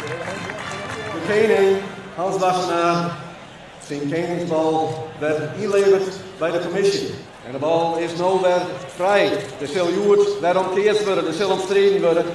De kening, Hans Wassenaar, syn keningsbal wer ynlevert by de kommisje. En de bal is no wer frij. Der sil hjoed wer om keatst wurde, der sil om striden wurde.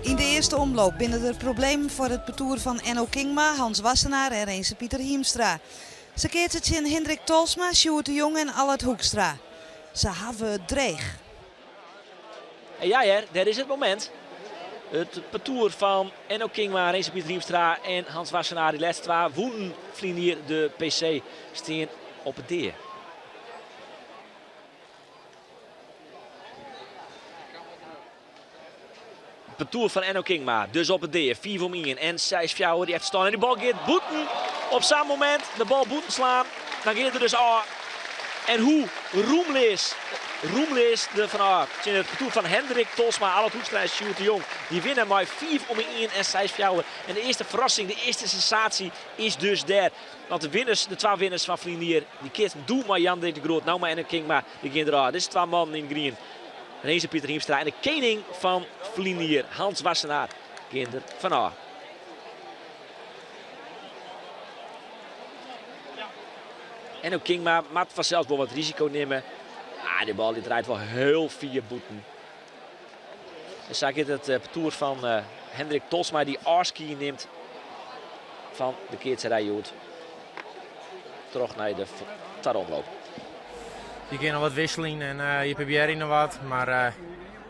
Yn de earste omloop binne der problemen foar it partoer fan Enno Kingma, Hans Wassenaar en Renze Pieter Hiemstra. Se keatse tsjin Hindrik Tolsma, Sjoerd de Jong en Allard Hoekstra. Se hawwe it dreech. En ja hear, dêr is it momint. It partoer fan Enno Kingma, Renze Pieter Hiemstra en Hans Wassenaar, dy lêste twa wûnen ferline jier de PC, stean op 'e dea. Partoer fan Enno Kingma, dus op 'e dea. 5 om 1 en 6-4 dy efterstân. En de bal giet bûten. Op sa'n momint de bal bûten slaan, dan giet er dus ôf. En hoe roemleas, roemleas der fan ôf tsjin it partoer fan Hendrik Tolsma, Allard Hoekstra en Sjoerd de Jong. Dy winne mei 5 om 1 en 6-4. En de earste ferrassing, de earste sensatie is dus dêr. Want de winners, de twa winners fan ferline jier, dy keatsten doe mei Jan Dirk de Groot, no mei Enno Kingma, dy gean derôf. Dizze twa mannen yn grien. Renze Pieter Hiemstra en de kening fan ferline jier, Hans Wassenaar, gean der fanôf. Enno Kingma moat fansels wol wat risiko nimme. Ah, dy bal dy draait wol hiel fier bûten. En sa giet it partoer fan Hendrik Tolsma dy ôfskie nimt fan de keatserij hjoed troch nei de twadde omloop. Je kinne noch wat wikseljen en je probearje noch wat, mar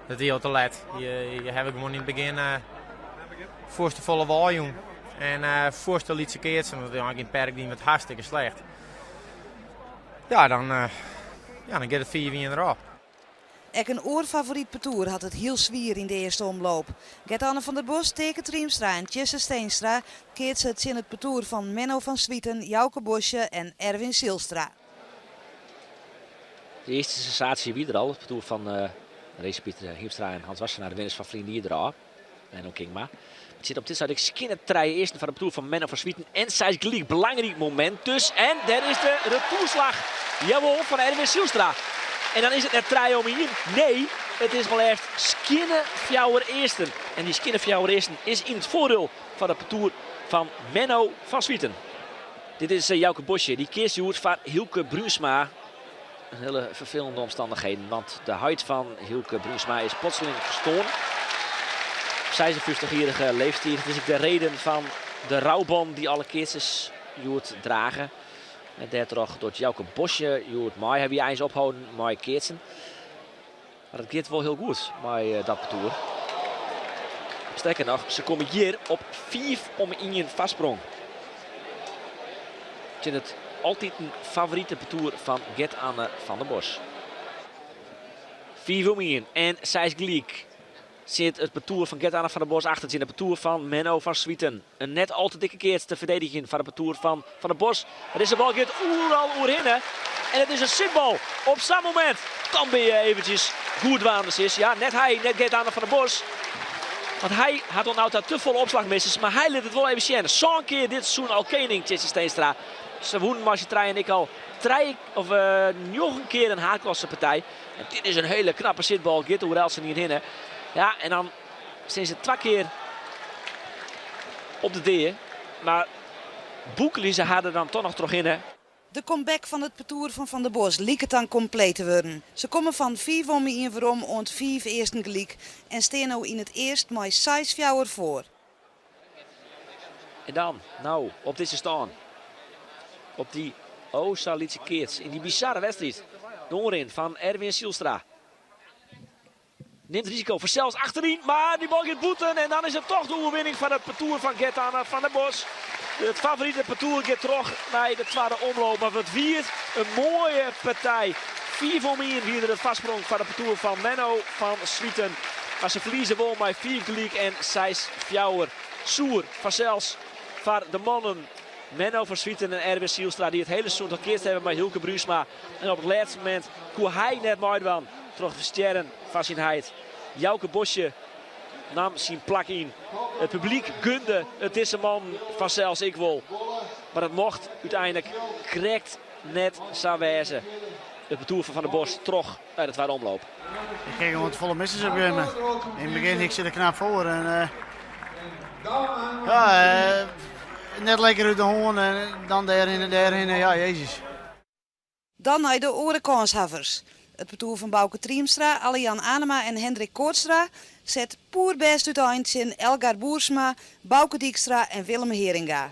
dat wie al te let. Je hawwe gewoan yn it begjin foarste folle wâl jûn en foarste lytse keatsen, want eigentlik yn it perk diene we it hartstikke slecht. Ja, dan, ja, dan giet it 5-1 derôf. Ek in oar favoryt partoer hat it hiel swier yn de earste omloop. Gert-Anne van der Bos, Teake Triemstra en Tjisse Steenstra keatse tsjin it partoer fan Menno van Zwieten, Jouke Bosje en Erwin Zijlstra. De earste sensaasje wie der al, it partoer fan Renze Pieter Hiemstra en Hans Wassenaar, de winners fan ferline jier derôf. Menno Kingma. It sit op dit stuit ek skinne trije earsten foar it partoer fan Menno van Zwieten en seis gelyk. Belangryk momint dus. En dêr is de retoerslach. Jawol, fan Erwin Zijlstra. En dan is it net trije om ien. Nee, it is mar leafst skinne fjouwer earsten. En dy skinne fjouwer earsten is yn it foardiel fan it partoer fan Menno van Zwieten. Dit is Jouke Bosje, dy keatst hjoed foar Hylke Bruinsma. Een hele vervelende omstandigheden, want de heit fan Hylke Bruinsma is plotseling ferstoarn. Op 56-jierrige leeftiid. It is ek de reden fan de rouban dy't alle keatsers hjoed drage. En dêrtroch docht Jouke Bosje hjoed mei. Hy wie eins opholden mei keatsen. Mar it giet wol hiel goed mei dat partoer. Sterker noch, se komme hjir op 5 om 1 foarsprong. Tsjin it altiten favorite partoer fan Gert-Anne van der Bos. 5 om 1 en 6 gelyk sit it partoer fan Gert-Anne van der Bos achter tsjin it partoer fan Menno van Zwieten. In net al te dikke keats te ferdedigjen foar it partoer fan Van der Bos. Mar dizze bal giet oeral oerhinne. En it is in sitbal op sa'n momint. Dan binne je eventjes goed dwaande, sis. Ja, net hy, net Gert-Anne van der Bos. Want hy hat oant no ta te folle opslachmissers. Mar hy lit it wol even sjen. Sân kear dit seizoen al kening, Tjisse Steenstra. Se wûnen mei syn trijen ek al trije of njoggen kear in haadklassepartij. En dit is in hele knappe sitbal. Giet oer eltsenien hinne. Ja, en dan stean se twa kear op de dea. Mar bûkelje se har der dan toch noch trochhinne. De comeback fan it partoer fan Van der Bos liket dan kompleet te wurden. Se komme fan 5 om 1 werom oant 5 earsten gelyk en stean no yn it earst mei 6-4 foar. En dan, no, op dizze stân. Op dy o sa lytse keats yn dy bizarre wedstriid. De oanrin fan Erwin Zijlstra. Nimt risiko fansels achteryn, mar dy bal giet bûten en dan is it toch de oerwinning foar it partoer fan Gert-Anne van der Bos. It favorite partoer giet troch nei de twadde omloop. Mar wat wie it in moaie partij. 5 om 1 wie der it foarsprong foar it partoer fan Menno van Zwieten. Mar se ferlieze wol mei 5 gelyk en 6-4. Soer fansels foar de mannen Menno van Zwieten en Erwin Zijlstra dy't it hiele seizoen al keatst hawwe mei Hylke Bruinsma. En op it lêste momint koe hy net meidwaan troch it ferstjerren fan syn heit. Jouke Bosje nam syn plak yn. It publyk gunde it dizze mannen fansels ek wol. Mar it mocht úteinlik krekt net sa wêze. It partoer fan Van der Bos troch nei de twadde omloop. Ik krige gewoan te folle missers op een gegeven moment. In het begin ik zit er knap voor en ja, net lekker uit de hoorn en dan daarin en daarin. Ja, jezus. Dan nei de oare kânshawwers. It partoer fan Bauke Triemstra, Alle Jan Anema en Hendrik Kootstra set poerbêst útein tsjin Elgar Boersma, Bauke Dykstra en Willem Heeringa.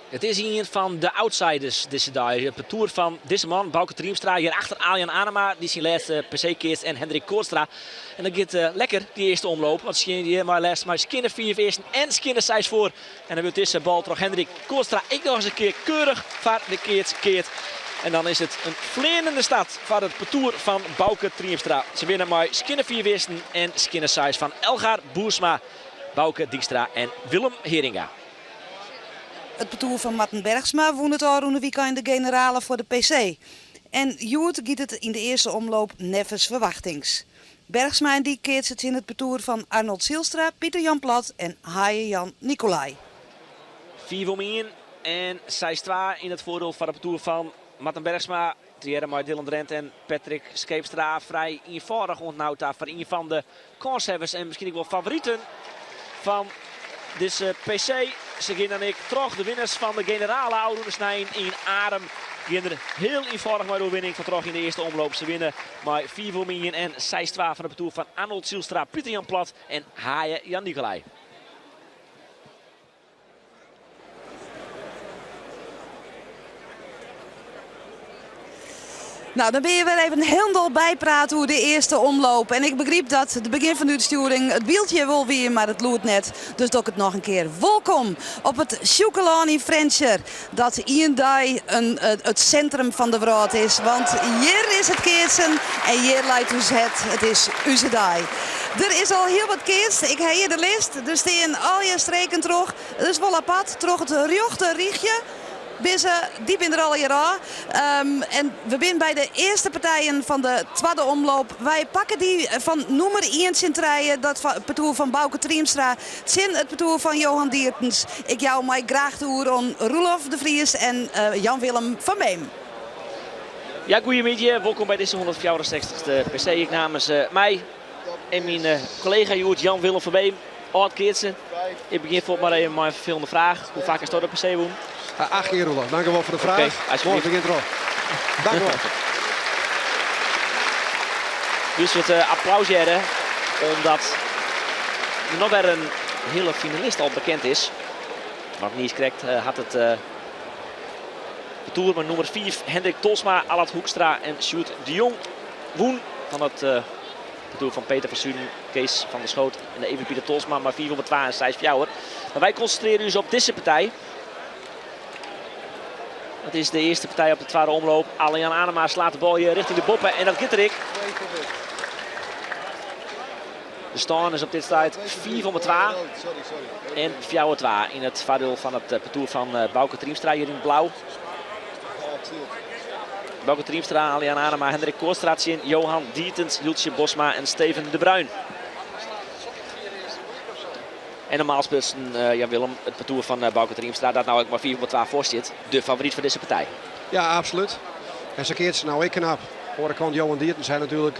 It is ien fan de outsiders dizze dei. It partoer fan dizze man, Bauke Triemstra, hjir achter Alle Jan Anema, dy't syn lêste PC keatst, en Hendrik Kootstra. En dat giet lekker, dy earste omloop. Want se gean hjir mei lêst mei skinne 5 earsten en skinne 6 foar. En dan wurdt dizze bal troch Hendrik Kootstra ek noch ris in kear keurich foar de keats keard. En dan is it in fleanende start foar it partoer fan Bauke Triemstra. Se winne mei skinne 5 earsten en skinne 6 fan Elgar Boersma, Bauke Dykstra en Willem Heeringa. It partoer fan Marten Bergsma wûn it ôfrûne wykein de generale foar de PC. En hjoed giet it yn de earste omloop neffens ferwachtings. Bergsma en dy keatse tsjin it partoer fan Arnold Zijlstra, Pieter Jan Plat en Haye Jan Nicolai. 5 om 1 en 6-2 yn it foardiel foar it partoer fan Marten Bergsma. Tegearre mei Dylan Drent en Patrick Scheepstra. Frij ienfâldich oant no ta foar ien fan de kânshawwers en miskien ek wol favoriten fan dizze PC. Se gean dan ek troch. De winners fan de generale ôfrûne snein yn Arum gean der hiel ienfâldich mei de oerwinning fan troch yn de earste omloop. Se winne mei 5 om 1 en 6-2 fan it partoer fan Arnold Zijlstra, Pieter Jan Plat en Haye Jan Nicolai. Nou, dan bin je wer even hielendal bypraat oer de earste omloop. En ik begryp dat it begjin fan de útstjoering it byld wol wie, mar it lûd net. Dus doch ik it noch in kear. Wolkom op it Sjûkelân yn Frjentsjer. Dat ien dei in, it sintrum fan de wrâld is. Want hjir is it keatsen en hjir leit ús hert. It is ús dei. Der is al hiel wat keatst. Ik ha hjir de list. Der stean allegear streken troch. It is wol apart. Troch it rjochte rychje. Binne se, dy binne der allegear ôf. En we binne by de earste partijen fan de twadde omloop. Wy pakke dy fan nûmer ien tsjin trije, dat partoer fan Bauke Triemstra tsjin it partoer fan Johan Diertens. Ik jou mei graach de oer oan Roelof de Vries en Jan Willem van Beem. Ja, goeiemiddei. Wolkom by dizze 164ste PC. Ek namens my en myn kollega hjoed Jan Willem van Beem, âld keatser. Ik begjin fuort mar even mei in ferfelende fraach. Hoe faak hasto de PC wûn? 8 kear, Roelof. Dank wol foar de fraach. Oké, Moai, begjin troch. Dank wol. Dus it applaus hearre, omdat der noch wer in hiele finalist al bekend is. Want niiskrekt hat it partoer mei nûmer 5 Hendrik Tolsma, Allard Hoekstra en Sjoerd de Jong wûn fan it partoer fan Peter van Zuiden, Kees van der Schoot en Evert Pieter Tolsma mei 4,2 en 6,4. Mar wy konsintrearje ús op dizze partij. Dat is de earste partij op de twadde omloop. Alle Jan Anema slaat de bal hjir rjochting de boppe en dat giet der ek. De stân is op dit stuit 4,2 en 4-2 yn it foardiel fan it partoer fan Bauke Triemstra hjir yn it blau. Bauke Triemstra, Alle Jan Anema, Hendrik Kootstra tsjin Johan Diertens, Hyltsje Bosma en Steven de Bruin. En normaal sprutsen, Jan Willem, it partoer fan Bauke Triemstra dat no ek mei 5,2 foar stiet, de favoryt foar dizze partij. Ja, absolút. En se keatse no ek knap. Oare kant, Johan Diertens hat natuerlik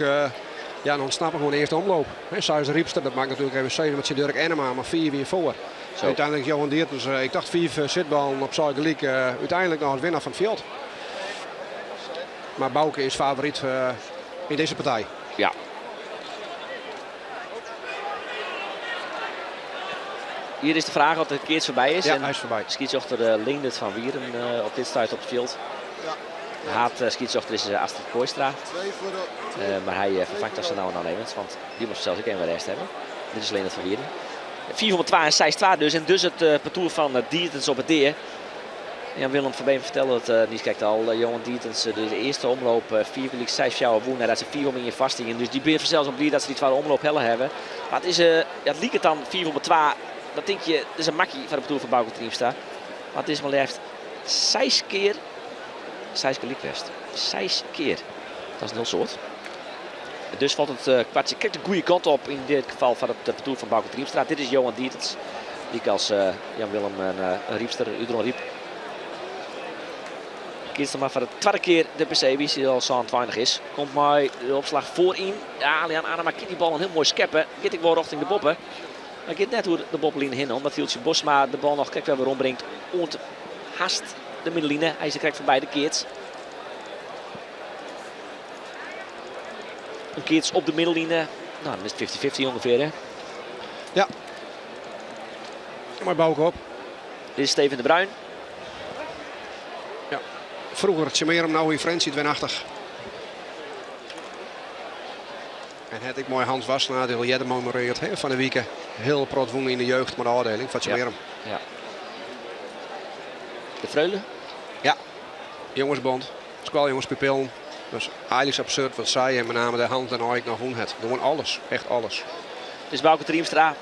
ja, in ûntsnapping oan de earste omloop. Seis Rypster, dat makket natuerlik even sizze, want tsjin Durk Ennema mar 5 wie foar. Zo. Úteinlik Johan Diertens, ik tocht 5 sitballen op seis gelyk, úteinlik noch as winner fan it fjild. Mar Bauke is favoryt yn dizze partij. Ja. Hjir is de fraach oft de keats foarby is. Ja, hy is foarby. Skiedsrjochter Leendert van Wieren op dit stuit op it fjild. Ja. Haadskiedsrjochter is Astrid Kooistra. Mar hy ferfangt dan sa no en dan even, want dy moat fansels ek even rêst hawwe. Dit is Leendert van Wieren. 5,2 en 6,2 dus. En dus it partoer fan Dietens op it dea. Jan Willem van Beem fertelde it niis al. Johan Dietens de earste omloop 4 gelyk 6-4 wûn neidat se 4 om ien fêststienen. Dus dy binne fansels al bliid dat se dy twadde omloop helle hawwe. Mar it is, ja, it liket dan 5,2. Dan tinke je, dit is in makkie foar it partoer fan Bauke Triemstra. Mar it is mar leafst 6 kear 6 gelyk west. 6 kear. Dat is in hiel soad. Dus falt it kwartsje krekt de goede kant op yn dit gefal foar it partoer fan Bauke Triemstra. Dit is Johan Dietens, lykas Jan Willem in Rypster út Dronryp. Keatst noch mar foar de twadde kear de PC, wie sy al 27 is. Komt mei de opslach foaryn. Ja, Alian Anema kin dy bal hiel moai skeppe. Giet ek wol rjochting de boppe. Mar giet net oer de boppeline hinne, omdat Hiltsje Bosma de bal noch krekt wer werombringt oant hast de middenline. Hy is der krekt foarby de keats. In keats op de middenline. Nou, dan is het 50-50 ongeveer, hè? Ja. Mei Bauke op. Dit is Steven de Bruin. Ja. Froeger Tsjummearum, no yn Frjentsjer wenachtig. En hat ek mei Hans Wassenaar, dy't al earder memorearre, hè, fan de wike hiel protte wûn yn de jeugd mei de ôfdieling fan Tsjummearum. Ja. De Freule? Ja. Jongesbond, skoaljonges, pupillen. Dus eigenlijk absurd wat sy en met name de Hans en ik noch wûn hat. Gewoan alles, echt alles. Dus Bauke Triemstra,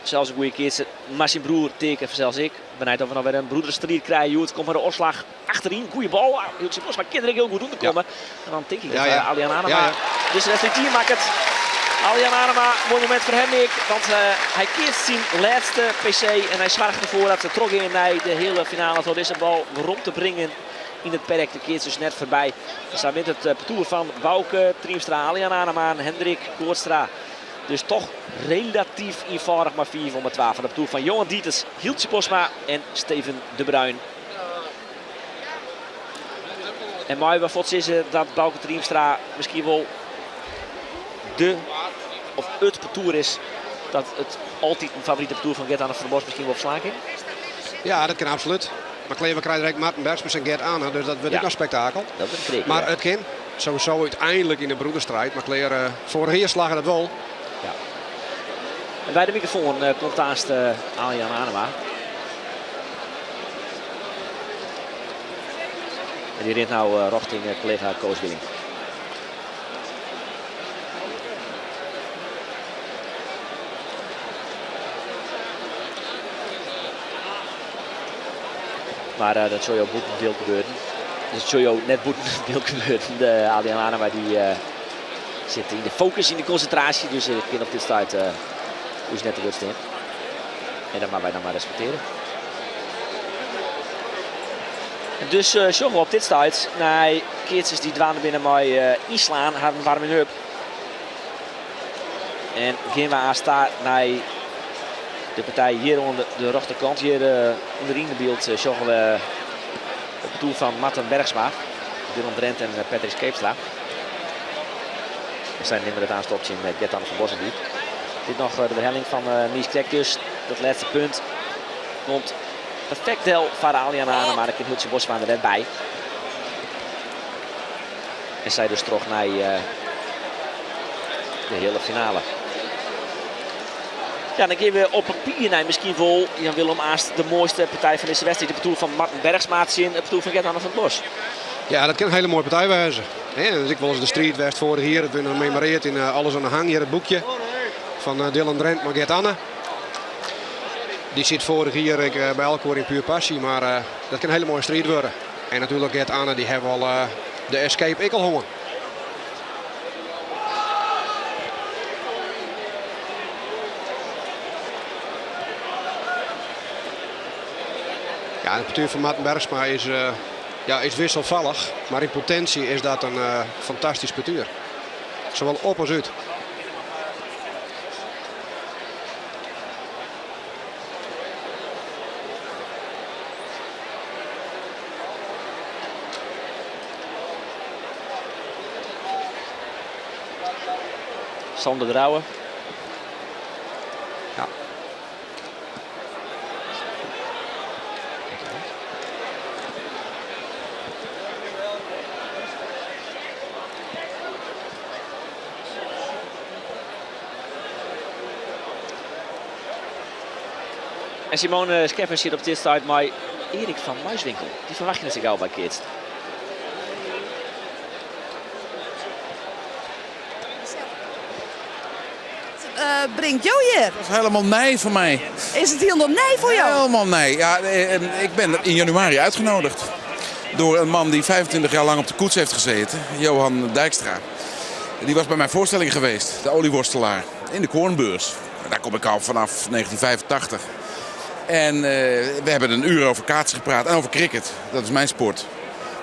sels in goede keatser, mar syn broer Teake fansels ek. Benijd oft we noch wer in broederstriid krije. Hjoed komt mar de opslach achteryn. Goede bal. Hiltsje Bosma kin der ek hiel goed ûnder komme. En dan tink ik dat Alian Anema dizze wedstriid dien makket. Alian Anema, moai momint foar him ek. Want hy keatst syn lêste PC en hy soarget derfoar dat se trochgean nei de heale finale troch dizze bal werom te bringen yn it perk. De keats dus net foarby. Sa wint it partoer fan Bauke Triemstra, Alian Anema en Hendrik Kootstra. Dus toch relatyf ienfâldich mei 5,2 fan it partoer fan Johan Dieters, Hiltsje Bosma en Steven de Bruin. En meie we fuort sizze dat Bauke Triemstra miskien wol de of it partoer is dat it altyd in favorite partoer fan Gert-Anne van der Bos miskien wol ferslaan kin? Ja, dat kin absolút. Mar klear, we krije direkt Marten Bergsma en Gert Anne, dus dat wurdt ek noch spektakel. Dat wurdt in kreak, Mar ja. it kin sowieso úteinlik yn de broederstrijd. Mar klear, foarich jier slagge dat wol. Ja. En by de mikrofoan komt aanst Alian Anema. En dy rint no rjochting kollega Koos Wieling. Mar dat sil jo bûten byld gebeuren. Dat sil jo net bûten byld gebeuren. De Alian Anema dy sit yn de fokus, yn de konsintraasje. Dus ik kin op dit stuit ús net te wurd stean. En dat moatte wy dan mar respektearje. En dus sjogge we op dit stuit nei keatsers dy't dwaande binne mei ynslaan, harren warming up. En gean we aanst ta nei de partij hjir oan de rjochterkant. Hjir ûnderyn de byld sjogge we it partoer fan Marten Bergsma, Dylan Drent en Patrick Scheepstra. En sy nimme it aanst op tsjin Gert-Anne van Bossendiep. Dit noch de werhelling fan Nies Krek dus. Dat lêste punt komt perfekt del foar Alian Anema, mar dêr kin Hiltsje Bosma der net by. En sy dus troch nei de heale finale. Ja, dan gean we op papier nei miskien wol Jan Willem aanst de moaiste partij fan dizze wedstriid. De partoer fan Marten Bergsma tsjin it partoer fan Gert-Anne van der Bos. Ja, dat kin in hiele moaie partij wêze. Hè, dat is ek wolris de striid west foarich jier. Dat wurdt noch memoreard yn Alles oan de Hang, hjir it boekje fan Dylan Drent mei Gert-Anne. Dy sit foarich jier ek by elkoar yn Puur Passie, mar dat kin in hiele moaie striid wurde. En natuerlik Gert-Anne, dy hawwe al de escape ek al hân. Ja, it partoer fan Marten Bergsma is, ja, is wisselfallich, mar yn potinsje is dat in fantastysk partoer. Sawol op as út. Sander de Rouwe. Ja. En Simone Scheffer sit op dit stuit mei Erik van Muiswinkel. Dy ferwacht je net sa gau by keatsen. Uh, bringt jo hjir? Dat is helemaal nij voor mij. Is it hielendal nij foar jo? Helemaal nij. Ja, ik ben in januari uitgenodigd door een man die 25 jaar lang op de koets heeft gezeten, Johan Dijkstra. Die was bij mijn voorstelling geweest, de olieworstelaar, in de Koornbeurs. Daar kom ik al vanaf 1985. En we hebben een uur over kaatsen gepraat en over cricket. Dat is mijn sport.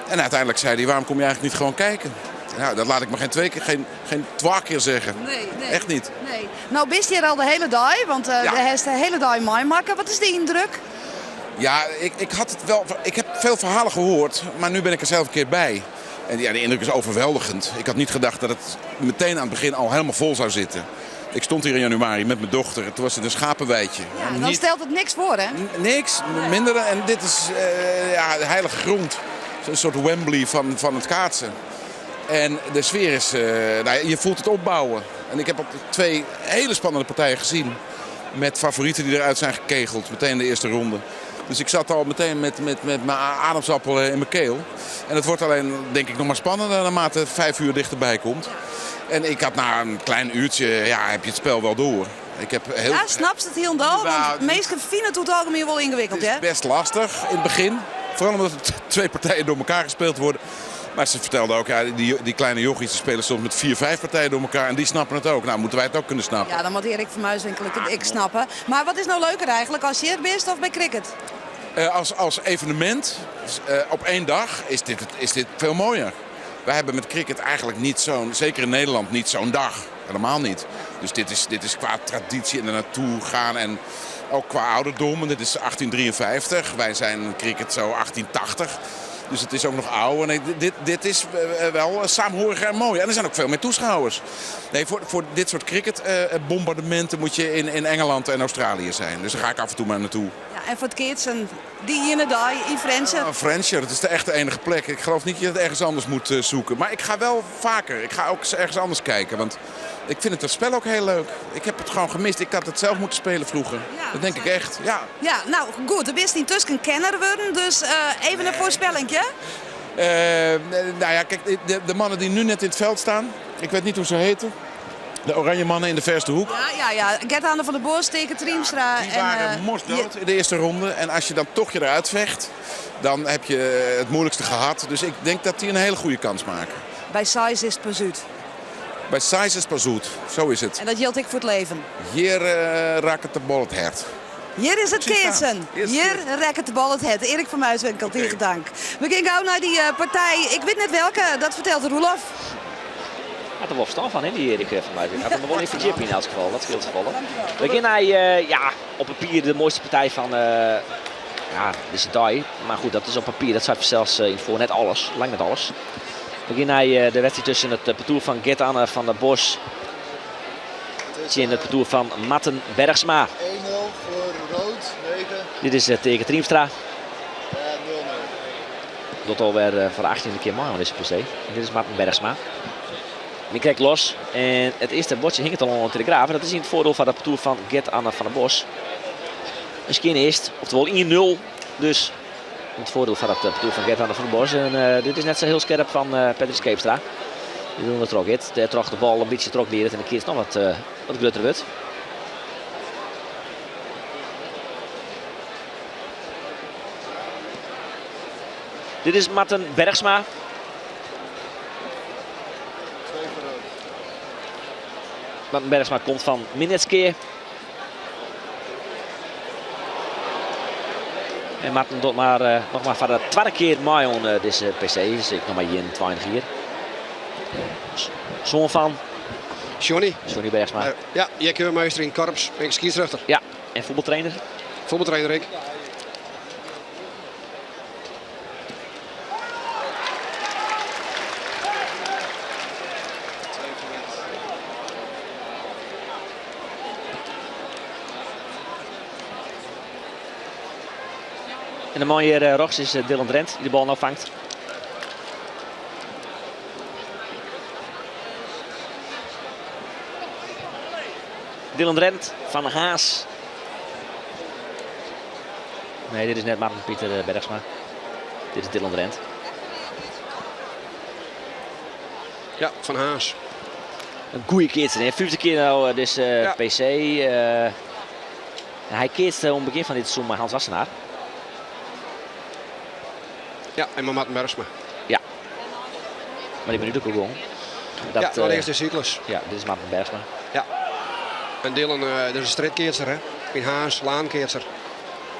En uiteindelijk zei hij, waarom kom je eigenlijk niet gewoon kijken? Nou, dat laat ik me geen twee keer, geen 12 keer zeggen. Nee, nee. Echt niet. Nee. Nou, bist hier al de hele dag, want Ja. de heeft de hele dag meemaken. Wat is de indruk? Ja, ik had het wel. Ik heb veel verhalen gehoord, maar nu ben ik er zelf een keer bij. En ja, de indruk is overweldigend. Ik had niet gedacht dat het meteen aan het begin al helemaal vol zou zitten. Ik stond hier in januari met mijn dochter. Toen was het een schapenweidje. Ja, dan Niet- stelt het niks voor, hè? Niks, minder. En dit is ja, de heilige grond. Een soort Wembley van het kaatsen. En de sfeer is, nou, je voelt het opbouwen. En ik heb op 2 hele spannende partijen gezien. Met favorieten die eruit zijn gekegeld, meteen in de eerste ronde. Dus ik zat al meteen met mijn ademsappel in mijn keel. En het wordt alleen, denk ik, nog maar spannender naarmate 5 uur dichterbij komt. En ik had na een klein uurtje, ja, heb je het spel wel door. Ik heb heel Ja, snap ze het helemaal? Want Nou, meestal vinden het het algemeen wel ingewikkeld, Het is hè? best lastig in het begin. Vooral omdat er 2 partijen door elkaar gespeeld worden. Maar ze vertelde ook, ja, die kleine jochies die spelen soms met 4, 5 partijen door elkaar. En die snappen het ook. Nou, moeten wij het ook kunnen snappen. Ja, dan moet Erik van Muiswinkel het ik snappen. Maar wat is nou leuker eigenlijk, als je hier bent of bij cricket? Als evenement op 1 dag is dit veel mooier. Wij hebben met cricket eigenlijk niet zo'n, zeker in Nederland, niet zo'n dag. Helemaal niet. Dus dit is qua traditie en er naartoe gaan en ook qua ouderdom. En dit is 1853. Wij zijn cricket zo 1880. Dus het is ook nog ouder. Nee, dit is wel saamhoriger en mooi. En er zijn ook veel meer toeschouwers. Nee, voor dit soort cricketbombardementen moet je in Engeland en Australië zijn. Dus daar ga ik af en toe maar naartoe. Ja, en voor het keertsen, die in de dag, in Frensje. Ja, Frensje, dat is de echte enige plek. Ik geloof niet dat je het ergens anders moet zoeken. Maar ik ga wel vaker. Ik ga ook eens ergens anders kijken. Want ik vind het spel ook heel leuk. Ik heb het gewoon gemist. Ik had het zelf moeten spelen vroeger. Ja, dat denk ik echt. Ja. Ja, nou goed. De bist intussen een kenner worden. Dus even een voorspellingje. Nou ja, kijk, de mannen die nu net in het veld staan. Ik weet niet hoe ze heten. De oranje mannen in de verste hoek. Ja, ja, ja. Gert-Anne van der Bos tegen Triemstra. Ja, die en, waren morsdood in de eerste ronde. En als je dan toch je eruit vecht, dan heb je het moeilijkste gehad. Dus ik denk dat die een hele goede kans maken. Bij Size is het pas uit. Bij Size is het pas uit. Zo is het. En dat geldt ik voor het leven. Hier raakt het de bal het hert. Hier is het Precies daar. keersen. Hier is het Hier keersen. raakt de bal het hert. Erik van Muiswinkel, Oké. tegen dank. We gaan gauw naar die partij. Ik weet net welke, dat vertelt Roelof. Had er wel verstand van, hè, die Erik van Muiswinkel. Had er wel even chip in elk geval, dat scheelt gevallen. We gaan naar, ja, op papier de mooiste partij van ja, deze dag. Maar goed, dat is op papier, dat staat zelfs in voor net alles, lang net alles. We gaan naar de wedstrijd tussen het parcours van Gert-Anne van der Bos in het parcours van Matten Bergsma. 1-0 voor rood, 9. Dit is tegen Triemstra. En 0-0. Dat alweer voor de 18e keer mooi aan deze PC. En dit is Matten Bergsma. Die krijgt los. En het eerste bordje hing het al onder de telegraaf. En dat is in het voordeel van het parcours van Gert-Anne van der Bos. Misschien eerst, oftewel 1-0. Dus het voordeel van het parcours van Gert-Anne van der Bos. En dit is net zo heel scherp van Patrick Scheepstra. Die doen het ook in. Daar trok de bal een beetje trok neer en de keer is nog wat groter wordt. Dit is Marten Bergsma. Marten Bergsma komt van Minnertsgea. En Marten doet maar nog maar voor de tweede keer mee aan deze PC. Dus ik nog maar hier in 20 hier. Zoon van Johnny. Johnny Bergsma. Ja, jij keurmeester in korps, ben ik scheidsrechter. Ja, en voetbaltrainer. Voetbaltrainer, ik. En de man hier rechts is Dylan Drent die de bal nou vangt. Dylan Drent van Haas. Nee, dit is net Marten Pieter Bergsma. Dit is Dylan Drent. Ja, fan Harns. In goede keatser. Hè? Vijfde kear no dizze PC. Hy keatste oan it begjin fan dit seizoen mei Hans Wassenaar. Ja, en mei Marten Bergsma. Ja. Mar dy binne út elkoar gong. Dat, ja, de earste syklus. Ja, dit is Marten Bergsma. Ja. En Dylan, dat is in strjitkeatser, hè? Yn Harns, laankeatser.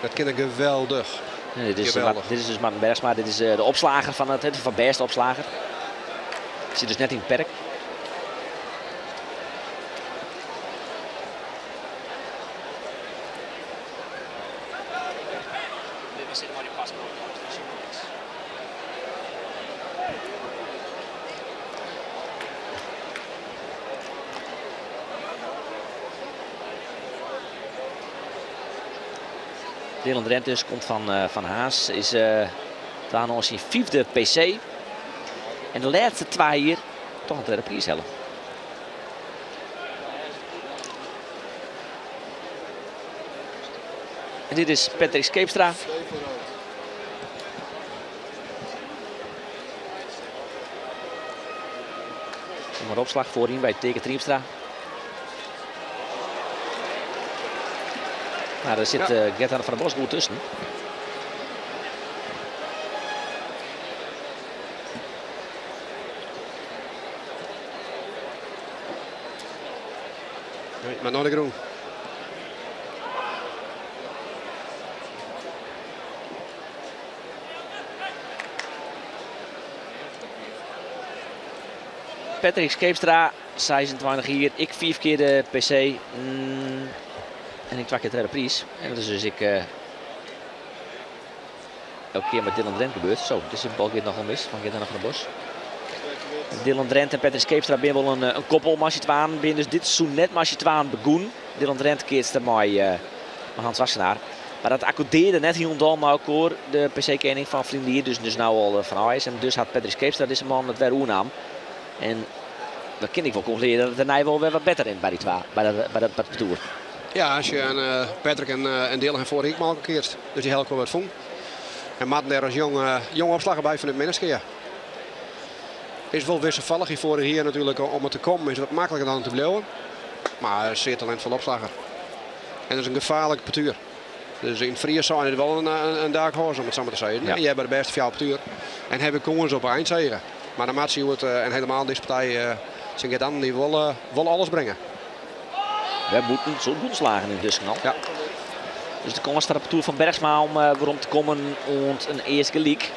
Dat kin er geweldich. Nee, dit, is, dit is dus Marten Bergsma, dit is de opslager fan it, fan bêste opslager. Sit dus net yn it perk. Dylan Drent dus komt fan, fan Harns. Is uh, dwaande oan syn fyfde PC. En de lêste twa jier toch in tredde priis helle. En dit is Patrick Scheepstra. Maar opslag voorin bij Teken Triemstra. Nou, daar zit ja. Gert-Anne van der Bos goed tussen. Nee, mar nei de grûn. Patrick Scheepstra, 26 jier, ek fiif kear de PC en ek twa kear tredde priis. En dat is dus ek elke kear mei Dylan Drent gebeurd. Zo, dizze bal giet nochal mis fan Gert-Anne van der Bos. Dylan Drent en Patrick Scheepstra binne wol in koppel mei syn twaen. Binne dus dit seizoen net mei syn twaen begûn. Dylan Drent keatste mei Hans Wassenaar. Mar dat akkordearde net hielendal mei elkoar, de PC-kening fan ferline jier, dus, dus no al fan is. En dus hat Patrick Scheepstra dizze man it wer oernaam. En dan kin ik wol konkludearje dat it dêrnei wol wer wat better rint by dy twa, by dat, by dat partoer. Ja, as je en Patrick en, en Dylan ha foarich jier mei elkoar keatst. Dus dy ha elkoar wat fûn. En Marten dêr as jong, jong opslagger by fan it Minnertsgea. Is wol wisselfallich hier foarich jier natuerlik om it te kommen is wat makliker dan te bliuwen. Mar sear talintfol opslagger. En dat is in gefaarlik partoer. Dus yn Fries sein is wol in dark horse om it sa mar te sizzen. Ja. Je hawwe de bêste fjouwer partoer. En hawwe kâns op eindsege. Mar dan moat se hjoed en helemaal dizze partij tsjin Gert Anne wol, wol alles bringe. Wer bûten, soad bûtenslagen yntusken al. Ja. Dus de kâns foar it partoer fan Bergsma om werom te kommen oant in earst gelyk.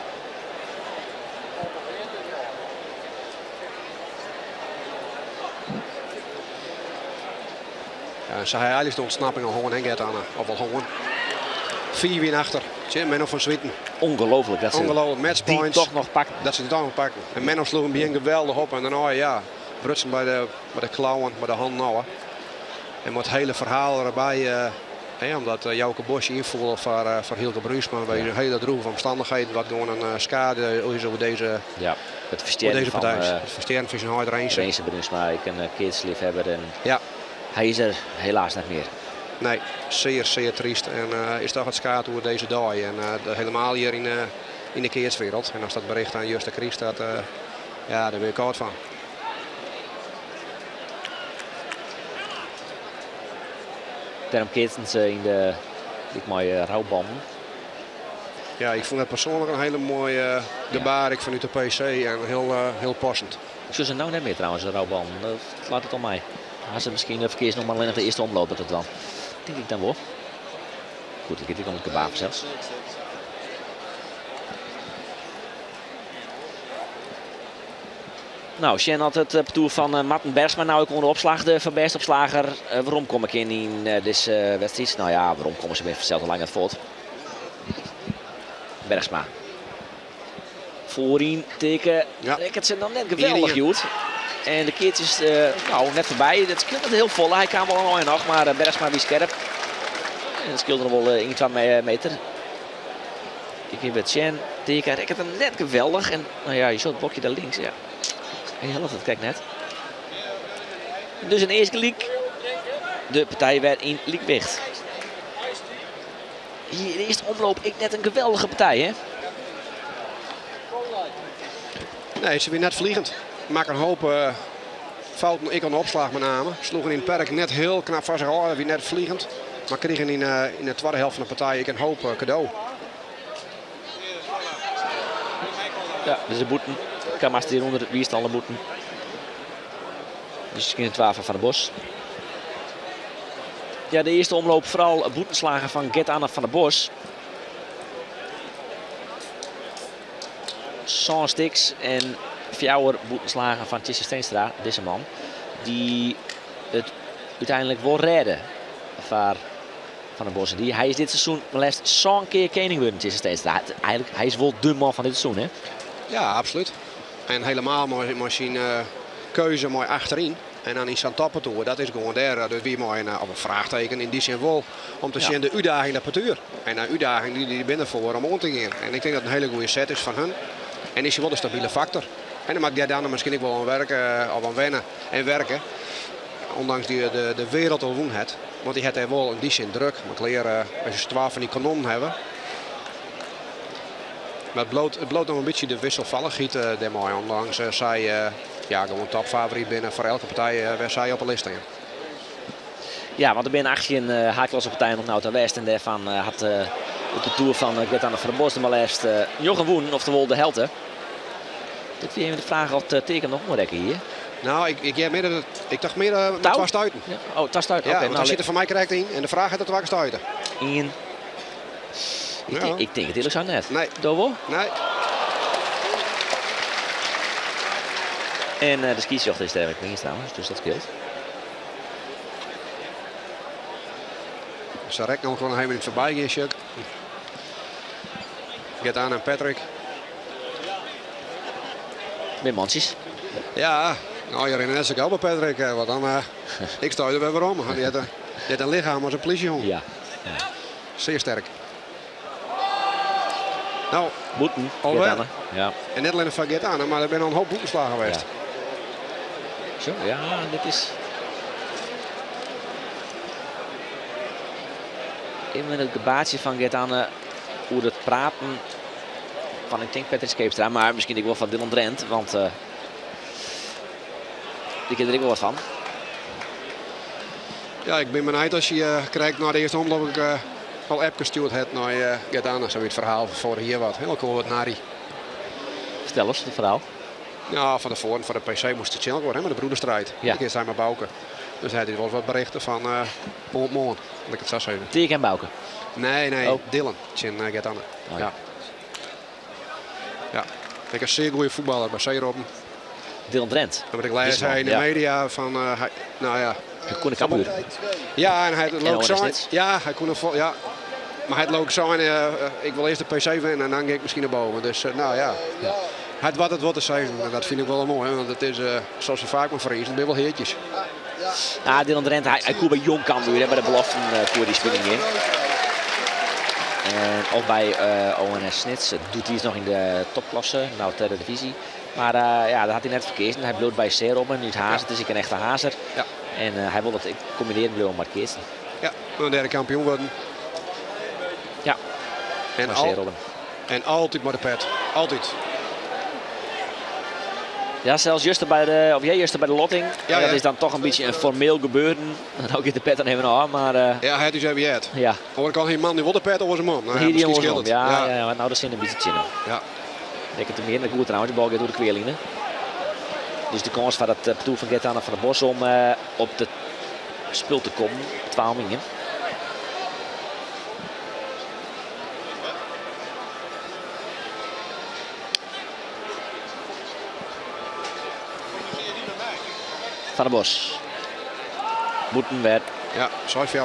Ja, sa ha eigentlik de ûntsnapping al hân, hè Gert Anne? Of al hân. Fiif yn achter. Tsjin Menno van Zwieten. Ongelooflijk dat ze Ongelooflijk. die Matchpoints. toch noch pakken. Dat se die toch noch pakken. En Menno sloech him begjin geweldich op en dêrnei, ja, brutsen by de, by de klauwen, by de hannen ôf. En mei it hiele ferhaal derby, hè, omdat Jouke Bosje ynfoel foar, foar Hylke Bruinsma by ja. hiele droeve omstannichheden, wat gewoan in skade is oer dizze, ja, it ferstjerren deze fan, partij. It ferstjerren fan syn heit Rinse. Rinse Bruinsma, ek in keatsleafhawwer en ja. hy is der helaas net mear. Nee, sear, sear tryst. En is toch it skaad oer dizze dei. En helemaal hjir yn, yn de keatswereld. En ast dat bericht oan Juste krijst, dat, ja, dêr bin ik kâld fan. Dêrom keatsten se yn de dyk mei roubannen. Ja, ik fûn dat persoanlik in hiele moaie gebaar ek fanút de PC en hiel, hiel passend. Ik sjoch se no net mear trouwens, de roubannen. Dat leit it oan my. Ha se miskien ferkeazen om allinnich de earste omloop dat te dwaan. Tink ik dan wol. Goed, it giet ek om it gebaar fansels. No, sjen oft it partoer fan Marten Bergsma no ek oan de opslach, de foar bêste opslager, werom komme kin yn dizze wedstriid. No ja, werom komme se binne fansels al lang net fuort. Bergsma. Foaryn Teke Ja. rekket se noch net geweldich hjoed. En de keats is no, net foarby. Dat skeelt net hiel folle. Hy kaam wol in ein noch, mar Bergsma wie skerp. En dat skeelde noch wol 1, 2 meter. Ik gean wer sjen. Teke rekket him net geweldich. En no ja, je sjocht it blokje dêr links. Ja. Hy hellet it krekt net. Dus in earst gelyk. De partij wer yn lykwicht. Hie yn de earste omloop ek net in geweldige partij, hè? Nee, se wie net vliegend. Makke in hoop eh, fouten, ek oan de opslach met name. Sloegen yn it perk net hiel knap foar sich ôf, wie net vliegend. Mar krigen yn, eh, yn de twadde helte fan de partij ek in hoop eh, kado. Ja, dus de bûten. Karmaster hjirûnder wiist al de bûten. Dus skjin twa fan Van der Bos. Ja, de earste omloop foaral bûtenslagen fan Gert-Anne van der Bos. Sân stiks en fjouwer bûtenslagen fan Tjisse Steenstra, dizze man. Dy't it úteinlik wol rêde foar Van der Bos. Dy, hy is dit seizoen mar leafst sân kear kening wurden, Tjisse Steenstra. Eigenlik, hy is wol de man fan dit seizoen, hè? Ja, absolút. En helemaal mei syn keuze mei achteryn. En dan yn sa'n toppartoer, dat is gewoan dêr. Dus wie mei in, of in fraachteken yn dy sin wol, om te sjen de útdaging dat partoer. En de útdaging dy, dy binne derfoar om oan te gean. En ik tink dat it in hiele goede set is fan hun. En is hy wol de stabile faktor. En dan moat Gert-Anne miskien ek wol oan werke, of oan wenne en werke. Ondanks dy de, de wereld al wûn hat. Want dy hat dêr wol yn dy sin druk. Mar klear, as je twa fan dy kanonnen hawwe. Mar it bliuwt, it bliuwt noch in bytsje de wisselfallichheid dêrmei. Ondanks sy ja, gewoan topfavoryt binne foar elke partij wêr sy op 'e list stean. Ja, want der binne 18 haadklassepartijen oant no ta west. En dêrfan hat it partoer fan Gert-Anne van der Bos der mar leafst njoggen wûn, oftewol de helte. Dit wie even de fraach oft Teake noch oanrekke hie. Nou, ik, ik hear mear dat it, ik tocht mear uh, twa stuiten. Ja. Oh, twa stuiten, ja, oké. Okay, nou, sit der foar my krekt yn en de fraach hat er twa stuiten. Ien. Ik, ja. ik tink it earlik sein net. Nee. Do wol? Nee. En uh, de skiedsrjochter is dêr ek mei trouwens, dus dat skeelt. Ze rekt nog gewoon even in het voorbij gaan, Chuck. Gert-Anne en Patrick. Mear mantsjes. Ja, nou, je rint net sa gau by Patrick, want dan uh, ik sta der wer werom. Die hat, die hat in lichem as in plysjehûn. Ja. ja. Zeer sterk. Nou, Bûten, alwer. Ja. En net allinnich foar Gert-Anne, mar der binne al in hoop bûtenslagen west. Ja. Zo, ja, dit is... Even it gebaartsje fan Gert-Anne oer it praten fan ik tink Patrick Scheepstra, mar miskien ek wol fan Dylan Drent, want uh, dy kin der ek wol wat fan. Ja, ik bin benijd as je uh, krekt nei de earste omloop ik, uh, al appke stjoerd hat nei uh, Gert-Anne. Sa wie it ferhaal fan foarich jier wat. Hiel cool wat Narry. Fertel ris it ferhaal. Ja, fan tefoaren foar de PC moast it tsjin elkoar, hè, mei de broederstrijd. Ja. Ik sei mei Bouke. Dus hy hat wol wat berichten fan uh, moarn moarn, laat ik it sa sizze. Teake en Bouke? Nee, nee, oh. Dylan tsjin uh, Gert-Anne. Oh, ja. ja. Ja, ik in sear goede fuotballer by Zeerobben. Dylan Drent. En wat ik lês hy yn de media fan, uh, hy, nou ja. Hy koe de Cambuur. Ja, en hy hat leuk sein. Ja, hy koe noch ja. Mar hy hat leuk sein, uh, ik wol earst de PC winne en dan gean ik miskien nei boven. Dus uh, nou ja. ja. Hy hat wat it wol te sizzen en dat fyn ik wol moai, want it is, uh, sa as se faak mei Friezen, it binne wol heartjes. Ja, Dylan Drent, hy, hy koe by Jong Cambuur, by de beloften uh, koe dy spyljen gean. En of by uh, ONS Snits, doe't hy noch yn de topklasse, no tredde divyzje. Mar uh, ja, dat hat hy net foar keazen. Hy bliuwt by Zeerobben, út Harns. Ja. It is ek in echte Harnzer. Ja. En uh, hy wol it kombinearjen bliuwe mei it keatsen. Ja, en dêr kampioen wurden. Ja, en, al, en altyd mei de pet. Altyd. Ja, sels juster by de, of jij juster by de lotting. Ja, dat ja. is dan toch in bytsje in formeel gebeuren. Dan giet de pet dan even ôf, mar... Uh, ja, hy hat ús even heard. Ja. Oare kant hie man dy wol de pet oars man. Nou, ja, Hier die miskien jongens skeelt om. it. Ja, ja. ja, want no de sin in bytsje tsjin him. Ja. Ik het meer goed trouwens, de bal giet oer de kweerline. Dus de kâns foar dat partoer fan Gert-Anne van der Bos om uh, op de spul te kommen. 12 min. Van der Bos. Bûten wer. Ja, 6-4.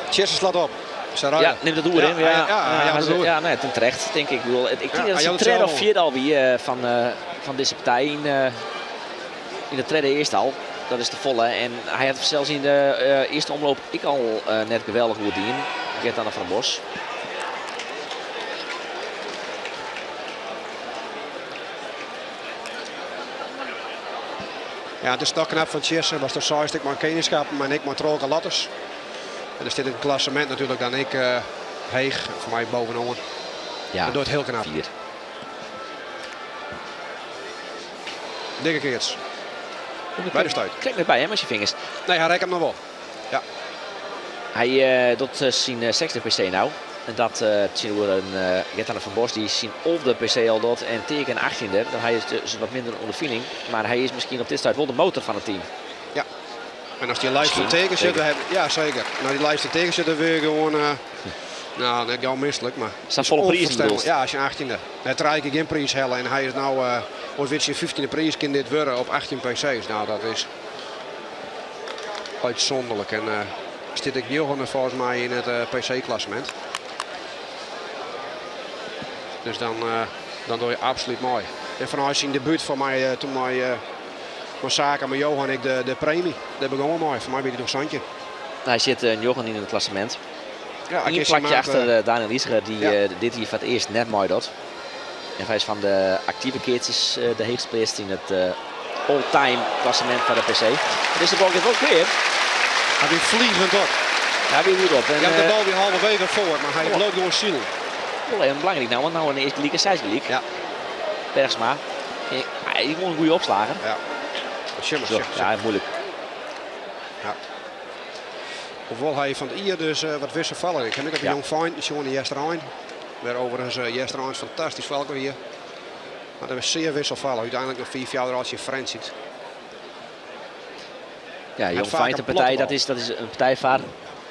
Tjisse slacht op. Ja, nimt it oer. Ja, Ja, ja, ja, ja, ja, nee, ten terecht, tink ik. Ik bedoel, ik tink Ja, dat hij it had de it tredde of zelf. fjirde al wie fan, uh, fan dizze partij yn, uh, yn de tredde earst al. Dat is te folle. En hy hat sels yn de uh, earste omloop ek al uh, net geweldich goed dien. Gert-Anne van der Bos. Ja, it is toch knap fan Tjisse. Was der seist ik mei keningskappen en ik mei trolke latters. En der stiet in klassemint natuerlik dan ek heech, foar my bovenoan. Ja, Dat docht hiel knap. Fier. Dikke keats. By de stuit. Krekt net by hè, mei syn fingers. Nee, hy rekke him noch wol. Ja. Hy docht syn sechsde PC no. En dat tsjinoer in Gert-Anne van Bos dy't syn alfde PC al docht en Teake in achttjinde. Dan hy is dus wat minder ûnderfining. Mar hy is miskien op dit stuit wol de motor fan it team. Ja. En as dy lijst fan Teake sjocht, ja seker. En as dy lijst fan Teake sjocht, dan wurd je gewoan, nou net gau mislik, mar Safolle prizen bedoelst? Ja, syn achttjinde. Hy hat trije kear gjin priis helle en hy is no, oars wit syn fyftjinde priis kin dit wurde op 18 PC's. Nou dat is útsûnderlik en stiet ek njoggende folgens my yn it PC-klassemint. Dus dan, dan doch je absolút mei. En fanôf syn debút foar my toen mei mei Sake, mei Johan ek de, de premie. Dêr begûn we mei. Foar my wie hy noch 17. Hy sit njoggen yn it klassemint. Ja, Ien plakje achter Daniël Iseger, dy't ja. dit jier foar it earst net meidocht. En hy is fan de aktive keatsers de heechst pleatst yn it all-time klassemint foar de PC. Dizze bal giet wol klear. Hy wie fliegend op. Hy wie goed op. En, ja, de bal wie halverwege foar, mar hy bliuwt gewoan silen. Wol even belangryk no, want no is it gelyk en seis gelyk. Ja. Bergsma. Hy is gewoan in goede opslager. Ja. Sjoch mar, Ja, moeilijk. Ja. Hoewol hy fan it jier dus wat wisselfallich. Ik ha ek op de Jong Feint sjoen yn Easterein. Wêr overigens Easterein fantastysk falke wie. Mar dat was sear wisselfallich. Uteinlik noch 5-4 als je Frens ziet. Ja, Jong Feint een partij, dat is in partij foar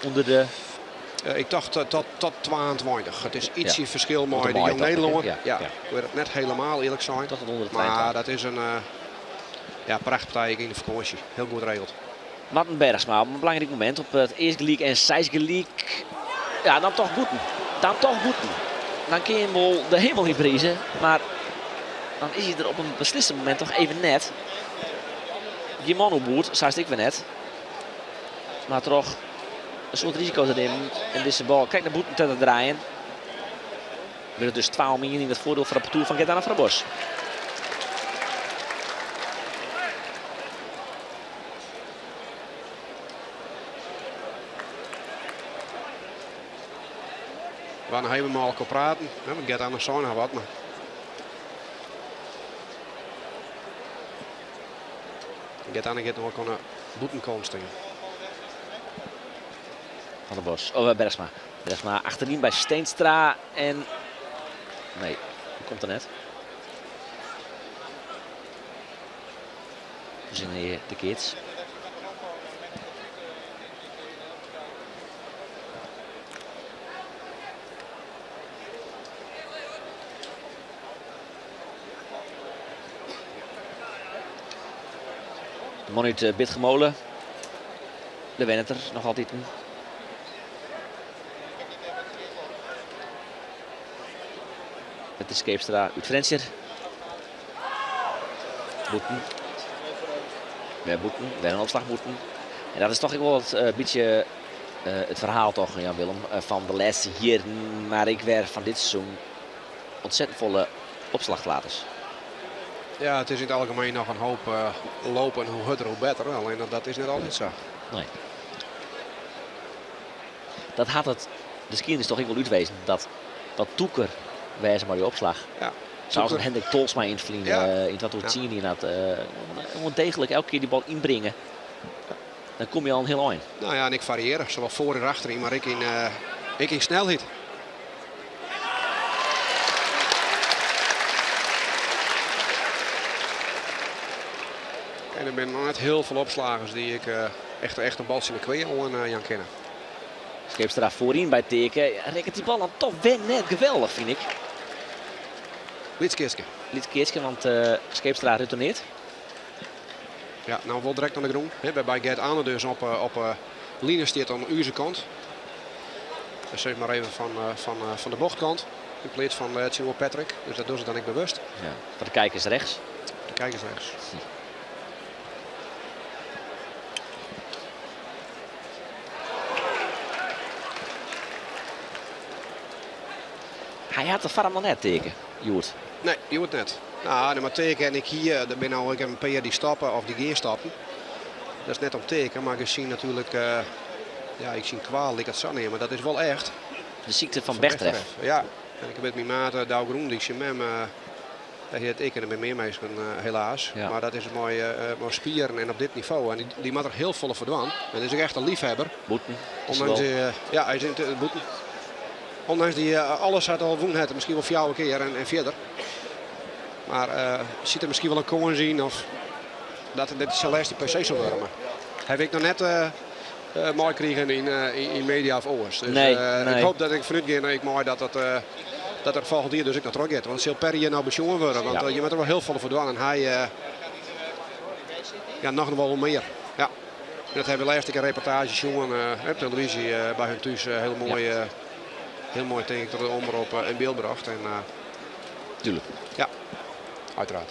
ûnder de... Ik tocht tot 22. It is ytsje ja. ferskil mei de Jong Nederlân. Ja, ja. Ik weet it net helemaal earlik sein. Tot het ûnder de Maar dat is in ja, prachtpartij yn de fakânsje. Hiel goed regeld. Marten Bergsma op in belangryk momint op it earst gelyk en seis gelyk. Ja, dan toch bûten. Dan toch bûten. Dan kin je him wol de himel yn prize, mar dan is hy der op in beslissend momint toch even net. Gjin man oerboard, sa is it ek wer net. Mar troch in soad risiko te nimmen en dizze bal krekt nei bûten te draaien, wurdt it dus twa om ien yn it foardiel foar it partoer fan Gert-Anne van der Bos. We noch even mei elkoar praten. Want Gert-Anne sei noch wat, mar Gert-Anne giet noch oan de bûtenkant stean. Van der Bos, oh, Bergsma. Bergsma achteryn by Steenstra en nee, die komt er net. Dus in de keats. De man út Bitgummole. Dêr wennet er noch altyd. It is Scheepstra út Frjentsjer. Bûten. Wer bûten, wer in opslach bûten. En dat is toch ek wol it uh, bytsje uh, it ferhaal toch, Jan Willem, uh, fan de lêste jierren, mar ek wer fan dit seizoen. Ontzettend folle opslachflaters. Ja, it is yn it algemien noch in hoop lopen. Hoe hurder, hoe better. Allinnich dat is net altyd sa. Nee. Dat hat it de skiednis toch ek wol útwezen dat wat tûker wêze mei dy opslach. Ja. Sa as Hendrik Tolsma yn it ferline ja. yn 2010 ja. dat uh, degelijk elke kear dy bal ynbringe. Dan komme je al in hiel ein. Nou ja, en ek fariearje, sawol foar en achteryn, mar ek yn, uh, ek yn snelheid. En der binne noch net hiel folle opslagers dy't ek uh, echt, echt in baltsje de kwea oan uh, jaan kinne. Scheepstra foaryn by Teake. Rekket dy bal dan toch wer net geweldich, fyn ik. Lyts keatske. Lyts keatske, want uh, Scheepstra retourneert. Ja, nou wol direkt oan de grûn. Wêrby Gert Anne dus op, op line stiet oan ús kant. Dus sis mar even fan, fan, fan de bochtkant. Yn pleats fan tsjinoer Patrick. Dus dat dogge se dan ek bewust. Ja, foar de kijkers rechts. De kijkers rechts. Hm. Hy hat de foarm noch net, Teake, hjoed. Nee, hjoed net. Nou, nee, mar Teake en ik hier, der binne al ek in pear dy't stoppe of dy't gean stoppen. Dat is net om Teake, mar gezien natuerlik uh, Ja, ik syn kwaal, ik it sa neame, dat is wol echt. De sykte fan Bechterew. Ja, en ik wit myn maat Douwe Groendyk, syn mem, dêr heart ik en der binne mear minsken helaas. Maar dat is mei spieren en op dit nivo. En dy moat der hiel folle foar dwaan. En is ek echt in leafhebber. Bûten. Ondanks, ja, hy is bûten. Ondanks dy alles hat al wûn hat, miskien wol fjouwer kear en fierder. Mar sit der miskien wol in kâns yn of dat dit syn lêste PC sil wurde. Mar haw ik noch net meikrigen yn media of oars. Dus ik hoop dat ik fanút gean ik mei dat dat dat er folgjend jier dus ek noch troch giet. Want it sil per jier no besjoen wurde. Want je moatte der wol hiel folle foar dwaan en hy ja, noch wol mear. Ja. En dat hawwe we lêst ek in reportaazje sjoen op televyzje by hun thús. Hiel moai, hiel moai tink ik troch de omrop yn byld brocht. En, Tuurlijk. Ja, uiteraard.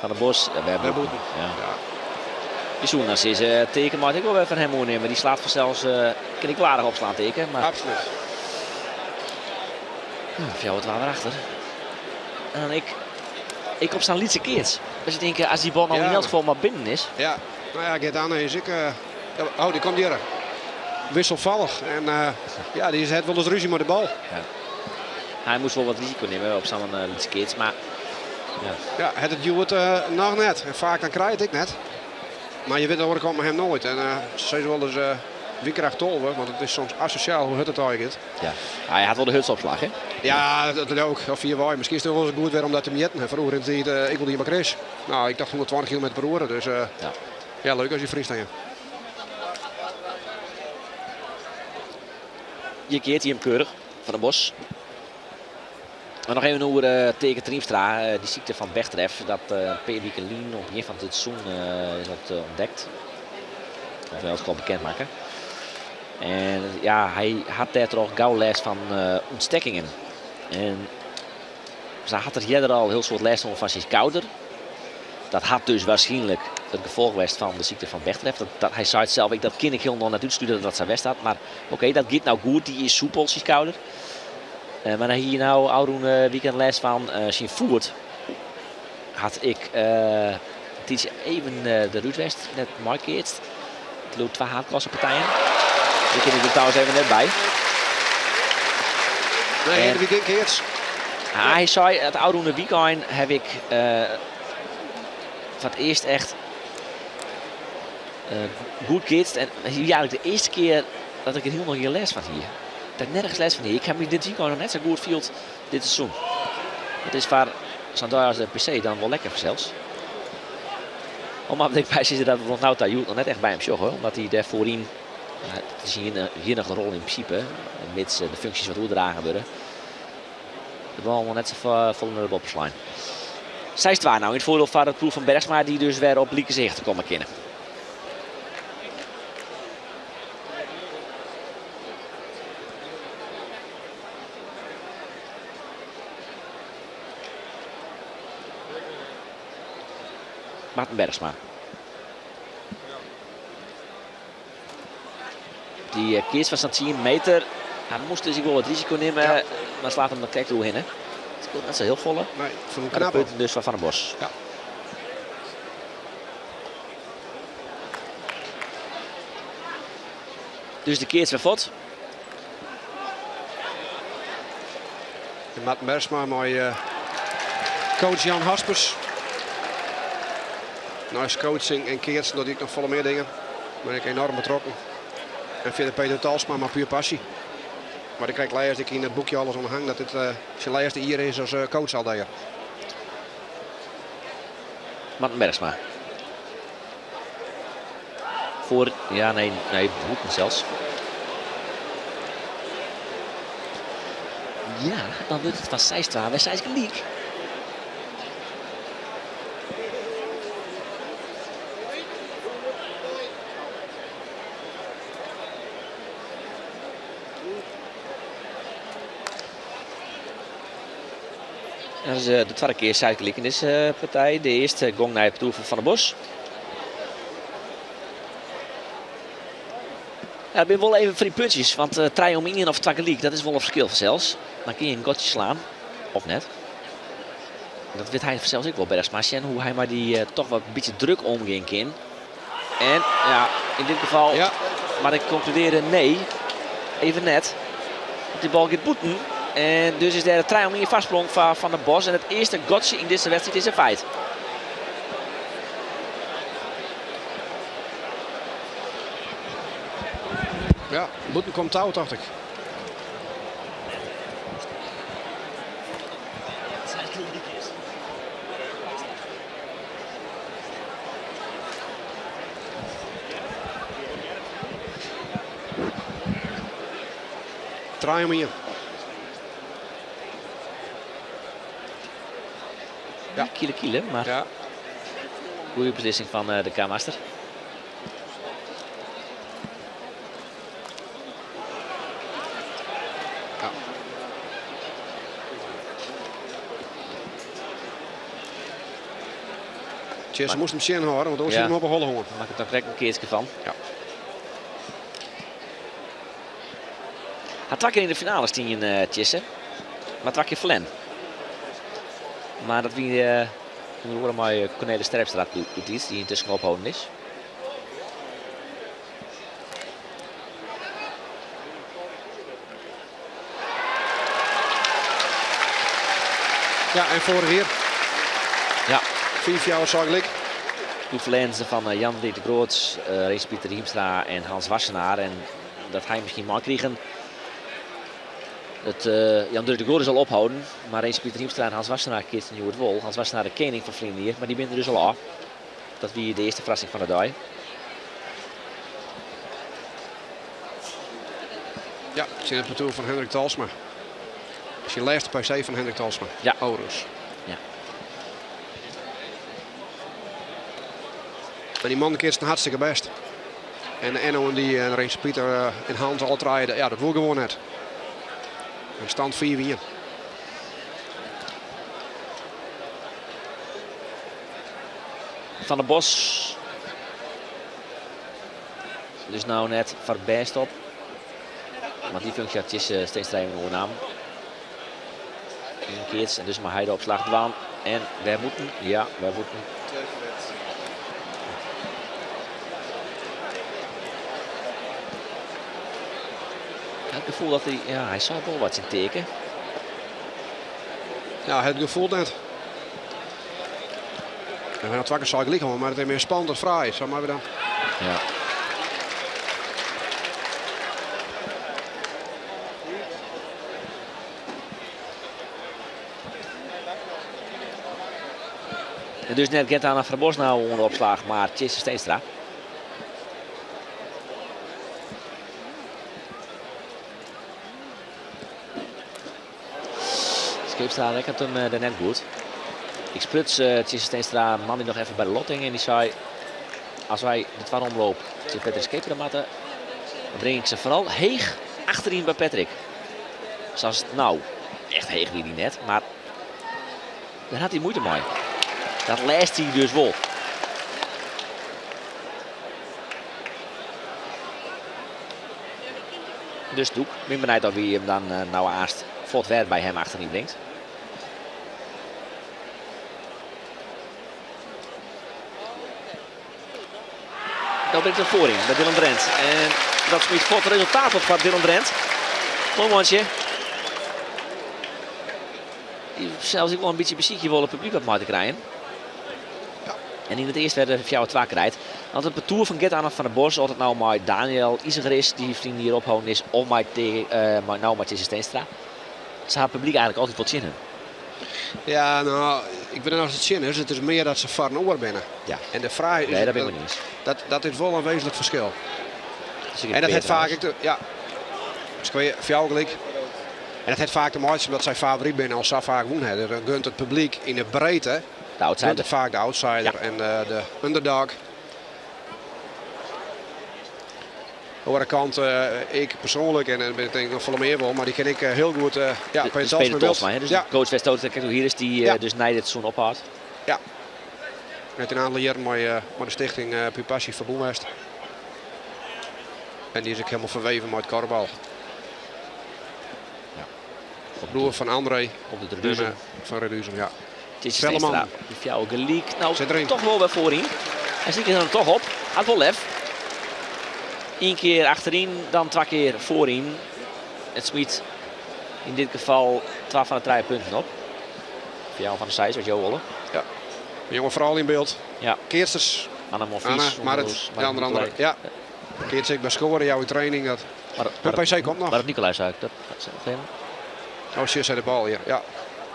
Van der Bos, ja, wer Wer bûten. bûten. Ja. Ja. Je soene dan sizze, Teake mei ek wol wer fan him oernimme. Dy slaat fansels, kin ek wol aardich opslaan, Teake. Maar Absoluut. Ja, 4-2 wer achter. En dan ik, ik op sa'n lytse keats. Dus ik denk, as dy bal no yn elk gefal mar binnen is. Ja, no ja, Gert Anne is ek, oh, dy komt hjir. Wisselfallich. En ja, dy hat wolris rúzje mei de bal. Ja. Hy moast wol wat risiko nimme op sa'n lytse keats, mar ja. Ja, hat it hjoed noch net. En faak dan krij it ek net. Mar je witte de oare kant mei him noait. En se sizze wolris wynkracht 12, want it is soms asosjaal hoe hurd it allegear giet. Ja, hy hat wol de hurdste opslach, hè? Ja, dat leau ik. Of fierwei. Miskien is it wolris goed wer om dat te mjitten. En froeger yn de tiid, ik wol dien mei Chris. No, ik tocht 120 kilometer per oere. Dus ja, leuk as je Fries stean. Hjir keart hy him keurich, Van der Bos. Maar noch even oer Teake Triemstra, dy sykte fan Bechterew, dat in pear wiken lyn, op begjin fan dit seizoen, is dat ûntdekt. Of in elts gefal bekend makke. En ja, hy hat dêrtroch gau lêst fan ûntstekingen. En sa hat er earder al hiel soad lêst hân fan syn skouder. Dat hat dus waarskynlik it gefolch west fan de sykte fan Bechterew. Dat, hy seit sels ek, dat kin ik hielendal net útslute dat dat sa west hat. Mar oké, dat giet no goed, dy is soepel, syn skouder. Mar hy hie no ôfrûne weekend lêst fan syn foet. Hat ek in tiidsje even derút west, net meikeatst. It bliuwt twa haadklassepartijen. Dêr kin ik der trouwens even net by. Nee, en, wie gjin keats. Hy sei, it ôfrûne weekend haw ik foar it earst echt goed keatst. En it wie eigentlik de earste kear dat ik der hielendal gjin lêst fan hie. Dat ik nergens lêst fan hie. Ik ha my dit weekend noch net sa goed field dit seizoen. Dat is foar sa'n dei as de PC dan wol lekker fansels. Om mar ek by sizze dat we oant no ta hjoed noch net echt by him sjogge, omdat hy dêr foaryn, it is syn iennige rol yn prinsipe, mits de funksjes wat oerdragen wurde. De bal noch net sa folle nei de boppe slein. 6-2 no yn it foardiel foar it ploech fan Bergsma, dy't dus wer op likense hichte komme kinne. Marten Bergsma. Dy eh, keats fan sa'n 10 meter. Hy moast dus ek wol wat risiko nimme, ja. mar slaat him dan krekt oerhinne. It skeelt net sa hiel folle. Nee, fan een knappe. Punten dus fan Van der Bos. Ja. Dus de keats wer fuort. En Marten Bergsma mei eh, coach Jan Haspers. Neist coaching en keatsen docht hy ek noch folle mear dingen. Ben ik enorm betrokken. En fierder Peter Talsma mei puer passy. Mar ik krekt lêsde ik yn it boekje Alles oan de Hang dat dit eh, syn lêste jier is as eh, coach aldeer. Marten Bergsma. Foar, ja nee, nee, bûten sels. Ja, dan wurdt it fan 6-2 wer 6 gelyk. Dat is de twadde kear seis gelyk yn dizze partij. De earste gong nei it partoer fan Van der Bos. Ja, dat binne wol even foar dy puntsjes, want trije om ien of twa gelyk, dat is wol in ferskil fansels. Dan kinne je in gatsje slaan, of net. Dat wit hy fansels ek wol, Bergsma. Sjen hoe hy mei dy toch wat in bytsje druk omgean kin. En ja, yn dit gefal Ja. Maar ik konkludearde nee, even net. Want dy bal giet bûten. En dus is dêr de 3-om-ien foarsprong foar Van der Bos. En it earste gatsje yn dizze wedstriid is in feit. Ja, bûten komt tou, tocht ik. 3-om-ien. Ja. Kiele kiele, mar Ja. goede beslissing fan de karmaster. Ja. Tjisse moast him tsjin hâlde, want oars Ja. hie him op 'e holle hân. Daar makket dan krekt in keartske fan. Ja. Hat twa kear yn de finale stien, Tjisse. Mar twa kear ferlern. Mar dat wie ûnder oare mei Cornelis Terpstra doetiids, dy't yntusken opholden is. Ja, en foarich jier. Ja. 5-4 sei gelyk. Doe ferlearen se fan Jan Dirk de Groot, Race Pieter Hiemstra en Hans Wassenaar. En dat hy miskien meikrigen. Dat Jan Dirk de Groot is al opholden, mar Race Pieter Hiemstra en Hans Wassenaar keatsten hjoed wol. Hans Wassenaar de kening fan ferline jier, mar dy binne der dus al ôf. Dat wie de earste ferrassing fan de dei. Ja, tsjin it partoer fan Hendrik Talsma. Syn lêste PC fan Hendrik Talsma. Ja. Orus. Ja. Maar dy mannen keatsten hartstikke bêst. En Enno en dy en Rinse Pieter en Hans alle trije, ja, dat woe gewoan net. En stand 5-1. Van der Bos. Dus no net foar bêst op. Want dy funksje hat Tjisse Steenstra even oernaam. Yn keats en dus mei hy de opslach dwaan. En wer bûten? Ja, wer bûten. Ik ha it gefoel dat hy, ja, hy sei wol wat tsjin Teake. Ja, het gefoel net. En we ha twa kear sei gelyk hân, mar it is mear spannend as fraai. Sa moatte we dan. Ja. En dus net Gert-Anne van der Bos nou oan de opslach, mar Tjisse Steenstra. Scheepstra rekket him dêr net goed. Ik spruts Tjisse Steenstra moandei noch even by de lotting en dy sei, as wy de twadde omloop tsjin Patrick Scheepstra moatte, dan bring ik se foaral heech achteryn by Patrick. Sa as it no. Echt heech wie dy net, mar dêr hat hy muoite mei. Dat lêst hy dus wol. Dus tûk. Bin benijd of hy him dan no aanst fuort wer by him achteryn bringt. No bringt er foaryn by Dylan Drent. En dat smyt fuort resultaat op foar Dylan Drent. Moai mantsje. Dy't sels ek wol in bytsje besykje wol it publyk wat mei te krijen. En yn it earst wer de 4-2 krijt. Want it partoer fan Gert-Anne van der Bos, oft it no mei Daniël Iseger is, dy't ferline jier opholden is, of mei no mei Tjisse Steenstra, se ha it publyk eigentlik altyd wol tsjin hun. Ja, no, ik wit net oft it tsjin is. It is mear dat se foar in oar binne. Ja. En de fraach is, Nee, dat bin ik mei iens. dat is wol in wezenlik ferskil. Dat is ek En dat in hat faak pear ek de, ja, skwe-, fjouwer gelyk. En dat hat faak te meitsjen omdat sy favoryt binne al sa faak wûn hawwe. Dan gunt it publyk yn de breedte, De outsider. gunt it faak de outsider Ja. en de underdog. Oan de oare kant, ik persoanlik, en dan ben ik nog folle mear wol, mar dy kin ik hiel goed, ja, De Peter Talsma speler wilt. Talsma, hè? Dus Ja. de coach West Toten, kijk hoe hier is die, Ja. dus nei dit seizoen ophâldt. Ja. Net in aantal jierren mei de stichting Pupassie ferbûn west. En dy is ek hielendal ferweven mei it kuorbal. Ja. Broer fan André. Op de Reduzum. En fan Reduzum, ja. Het is Velleman. Steenstra. Die fjouwer gelyk. Nou, Zit erin. toch wel weer voorin. Hij stiet er dan toch op. Had wel lef. Ien kear achteryn, dan twa kear foaryn. It smyt yn dit gefal twa fan de trije punten op. Fjouwer fan de seis, as jo wolle. Ja. Jonge froulju yn byld. Ja. Keatsers. Anna Monfils, Anna, Marit, ja, onder andere. Ja. Keats ek by skoare, jou ik training. Dat. Maar, PC komt noch. Marit Nicolai zei ik. Dat, dat, oh, shit, zei de bal hier. Ja.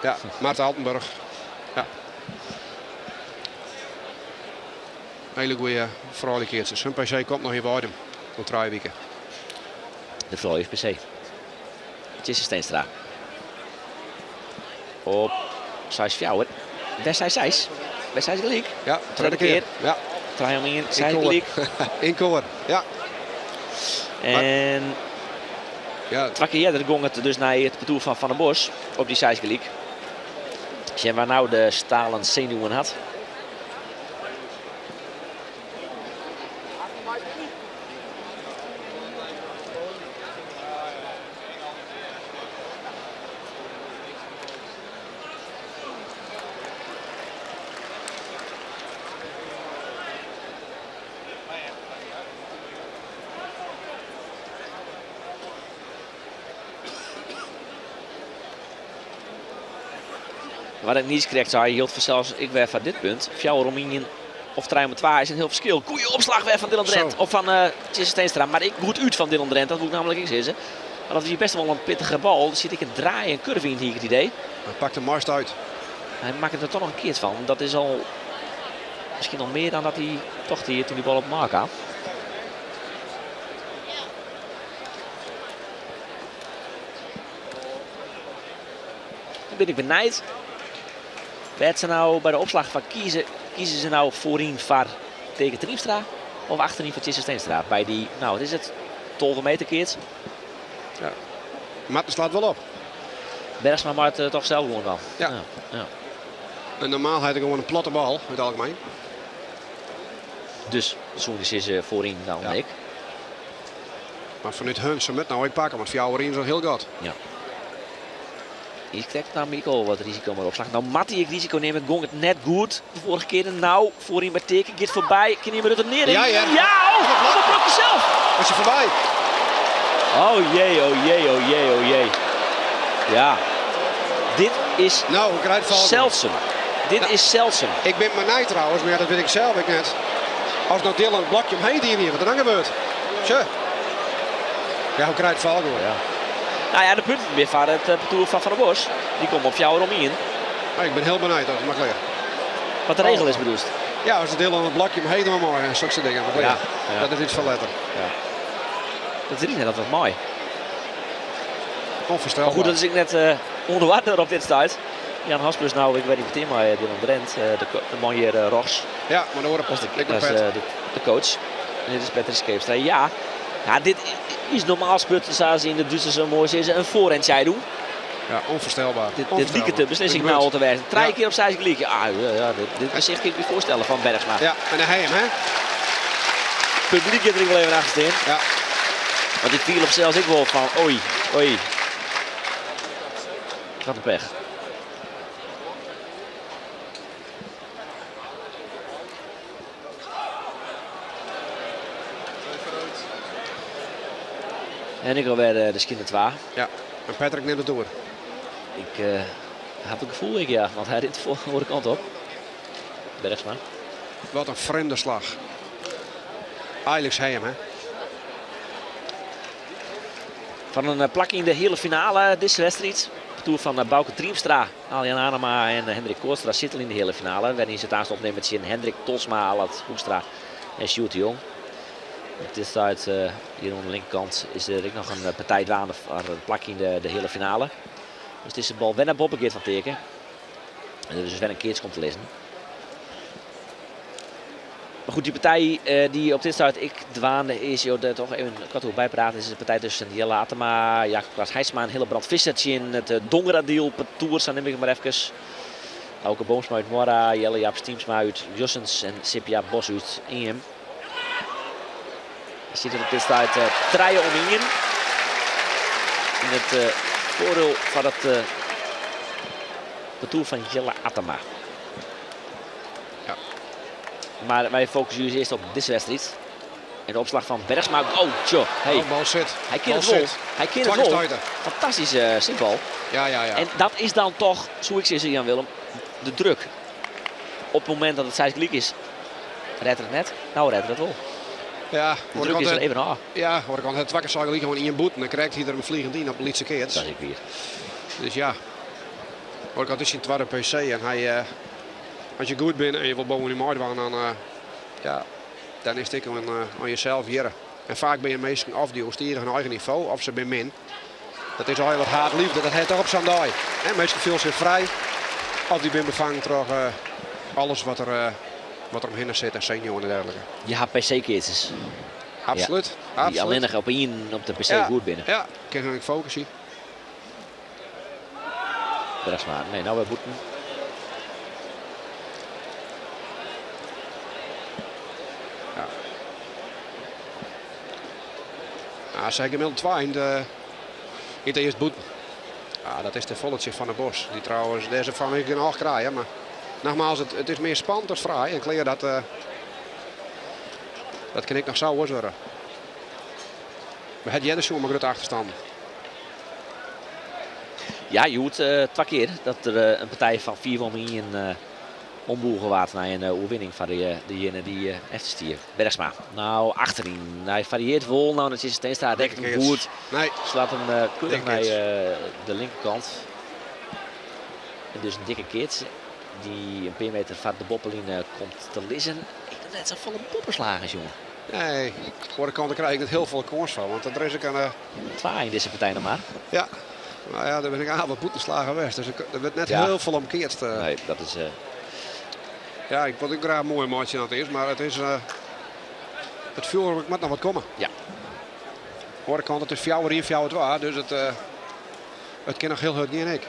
Ja, Marta Altenburg. Ja. Hele goede froulju keatsers. Hun PC komt noch yn Weidum. Oer 3 wiken. De froulju PC. Tjisse Steenstra. Op 6-4. Wer 6-6. Wer 6 gelyk. Ja, tredde kear. Ja. 3 om 1, 6 gelyk. In koar, ja. En ja. twa kear earder gong it dus nei it partoer fan Van der Bos op dy 6 gelyk. Sjen wa no de stalen senuwen hat. Wat ik niet krekt sei, jildt fansels ek wer foar dit punt. Fjouwer om ien of trije om twa is in hiel ferskil. Goeie opslach wer fan Dylan Drent. Zo. Of fan Tjisse Steenstra. Mar ek goed út fan Dylan Drent, dat woe ik namelijk ek sizze. Maar dat wie best wol in pittige bal. Der sit ek in draai en kurve yn, hie ik it idee. Hy pakt de mast út. Hy makket der toch noch in kear fan. Dat is al miskien noch mear dan dat hy tocht hie toen die bal op de mark kaam. Dan bin ik benijd wêr't se no by de opslach foar kieze. Kieze se no foaryn foar Teake Triemstra of achteryn foar Tjisse Steenstra? By dy, no wat is it, 12 meter keats. Ja. Marten slaat wol op. Bergsma mei it toch sels gewoan dwaan. Ja. Ja, ja. En normaal hat hy gewoan in platte bal, yn it algemien. Dus soene je sizze foaryn dan Ja. ik. Mar fanút hun, se moat no ek pakke, want fjouwer yn is al hiel gat. Ja. Hier trekt nou Michael wat risiko mar opslach. No moat hy ek risiko nimme. Gong it net goed de foarige kear. No foaryn by Teake. Giet foarby. Kin hy der near? Ja, ja. Ja, oh, op het blokje zelf. Is hy foarby? Oh jee, oh jee, oh jee, oh jee. Ja. Dit is Nou, ik rijd valken. zeldsum. Dit Nou. is zeldsum. Ik bin benijd trouwens, mar ja, dat wit ik sels ek net. As no Dylan it blokje omheech dien hie, wat der dan gebeurt. Tsje. Ja, hoe krijt Valk hoor. Ja. Nou ja, de punten weer foar it partoer fan Van der Bos. Dy komme op fjouwer om ien. Nou, ik bin hiel benijd, dat is mar klear. Wat de regel is bedoelst? Ja, as Dylan it blokje omheech dwaan mei en sokke dingen. Maar Ja, ja. Dat is iets fan letter. Ja. Dat is net dat moai. Onvoorstelbaar. Maar goed, dat is ek net ûnder oarder op dit stuit. Jan Haspers, nou, ik weet niet meteen, maar Dylan Drent, de man hier rechts. Ja, maar de Dat is ik ben Pet. de coach. En dit is Patrick Scheepstra. Ja, ja, dit is normaal sput, zoals ze in de Duitsers zo mooi zeggen, een voorentscheidung. Ja, onvoorstelbaar. Dit Onvoorstelbaar. liep het de beslissing Dit nou gebeurt. al te wijzen. Drie Ja. keer op zijn gelijk. Ah, ja, ja, dit gezicht kan ik me voorstellen van Bergsma. Ja, en dan hij hem, hè? Publiek heeft er wel even achter staan. Ja. Want ik viel op zelfs ik wel van, oei, oei. Wat een pech. En ik alweer de skin 2. Ja, en Patrick neemt het door. Ik heb het gevoel, ik, ja, want hij rent de andere kant op. Bergsma. Wat een vreemde slag. Eigenlijk hij hem, hè? Van een plak in de hele finale deze wedstrijd. Partoer van Bauke Triemstra, Aljan Anema en Hendrik Kootstra zitten in de hele finale. Waarin ze het aanstonds opnemen met Hendrik Tolsma, Alat Hoekstra en Sjoerd de Jong. Op dit tijd, hier aan de linkerkant, is er ook nog een partij dwaande voor een plak in de hele finale. Dus het is de bal wel naar Bobbegeert van Teken. En dus wel een keertje komt te lezen. Maar goed, die partij die op dit tijd ik dwaande is, joh, daar toch even kort over bijpraten, is de partij tussen Jelle Atema, Jacob Klaas Heitsma en Hillebrand Vissertje in het Dongeradiel parcours, dan neem ik het maar even. Auke Boomsma uit Moara, Jelle Jaap Stiemsma uit Jussens en Sipja Bos uit Ingham. Je ziet het op dit tijd treien om Ingham. In het voordeel van het parcours van Jelle Atema. Ja. Maar wij focussen dus eerst op deze wedstrijd. En de opslach fan Bergsma. Oh, tjo. Hey. Oh, bal sit. Hy kin Bal it wol. sit. Hy kin Twa it wol. stuiten. Fantastyske sitbal. Ja, ja, ja. En dat is dan toch, soe ik sizze, Jan Willem, de druk. Op it momint dat it seis gelyk is, rêdt er it net. No rêdt er it wol. Ja, De druk is der even ôf. Ja, oare kant hat twa kear sei gelyk gewoan ien bûten en krekt hie er him fliegend yn op in lytse keats. Dat is ek wier. Dus ja, oare kant is syn twadde PC en hy, as je goed binne en je wol boven yn meidwaan, dan, ja, dan is it ek oan jesels hjirre. En faak binne minsken of dy oerstige hun eigen nivo of se binne min. Dat is allegear wat haat-liefde, dat hat toch op sa'n dei. Hè, minsken fiele sich frij of dy binne befangen troch alles wat der, wat der omhinne sit en senuwen en dergelike. Je ha PC-keatsers. Absoluut, Ja, die absoluut. allinnich op ien op de PC Ja, goed binne. Ja, kin hun ek fokusje. Bergsma, nee, nou wer bûten. Ja. Ah, sy gemiddeld 2 yn it earst bûten. Ah, dat is de folletje van de Bos. Die trouwens deze van ik genôch krije, maar nogmaals, it is mear spannend as fraai. En klear dat kin ek noch sa oars wurde. We ha earder sjoen mei grutte achterstannen. Ja, hjoed twa kear dat der in partij fan 4 om 1 ombûge waard nei in oerwinning foar dejinge dy't efter stie. Bergsma, nou achteryn. Hy farieert wol, nou dat is Steenstra rekket him goed. Nee. Slaat him keurig Dikke nei keats. de linkerkant. En dus in dikke keats die in pear meter foar de boppeline komt te lizzen. Ik ha net safolle boppeslagers, jonge. Nee, oare kant krij ik net hiel folle kâns fan, want der is ek in Twa yn dizze partij noch mar. Ja, nou ja, der binne ek aardich wat bûtenslagen west, dus der wurdt net hiel folle om keatst. Nee, dat is Ja, ik wol ek graach moai meitsjen dat is, mar it is it fjoerwurk moat noch wat komme. Oare kant, it is 4-1, 4-2, dus it kin noch hiel hurd gean ek.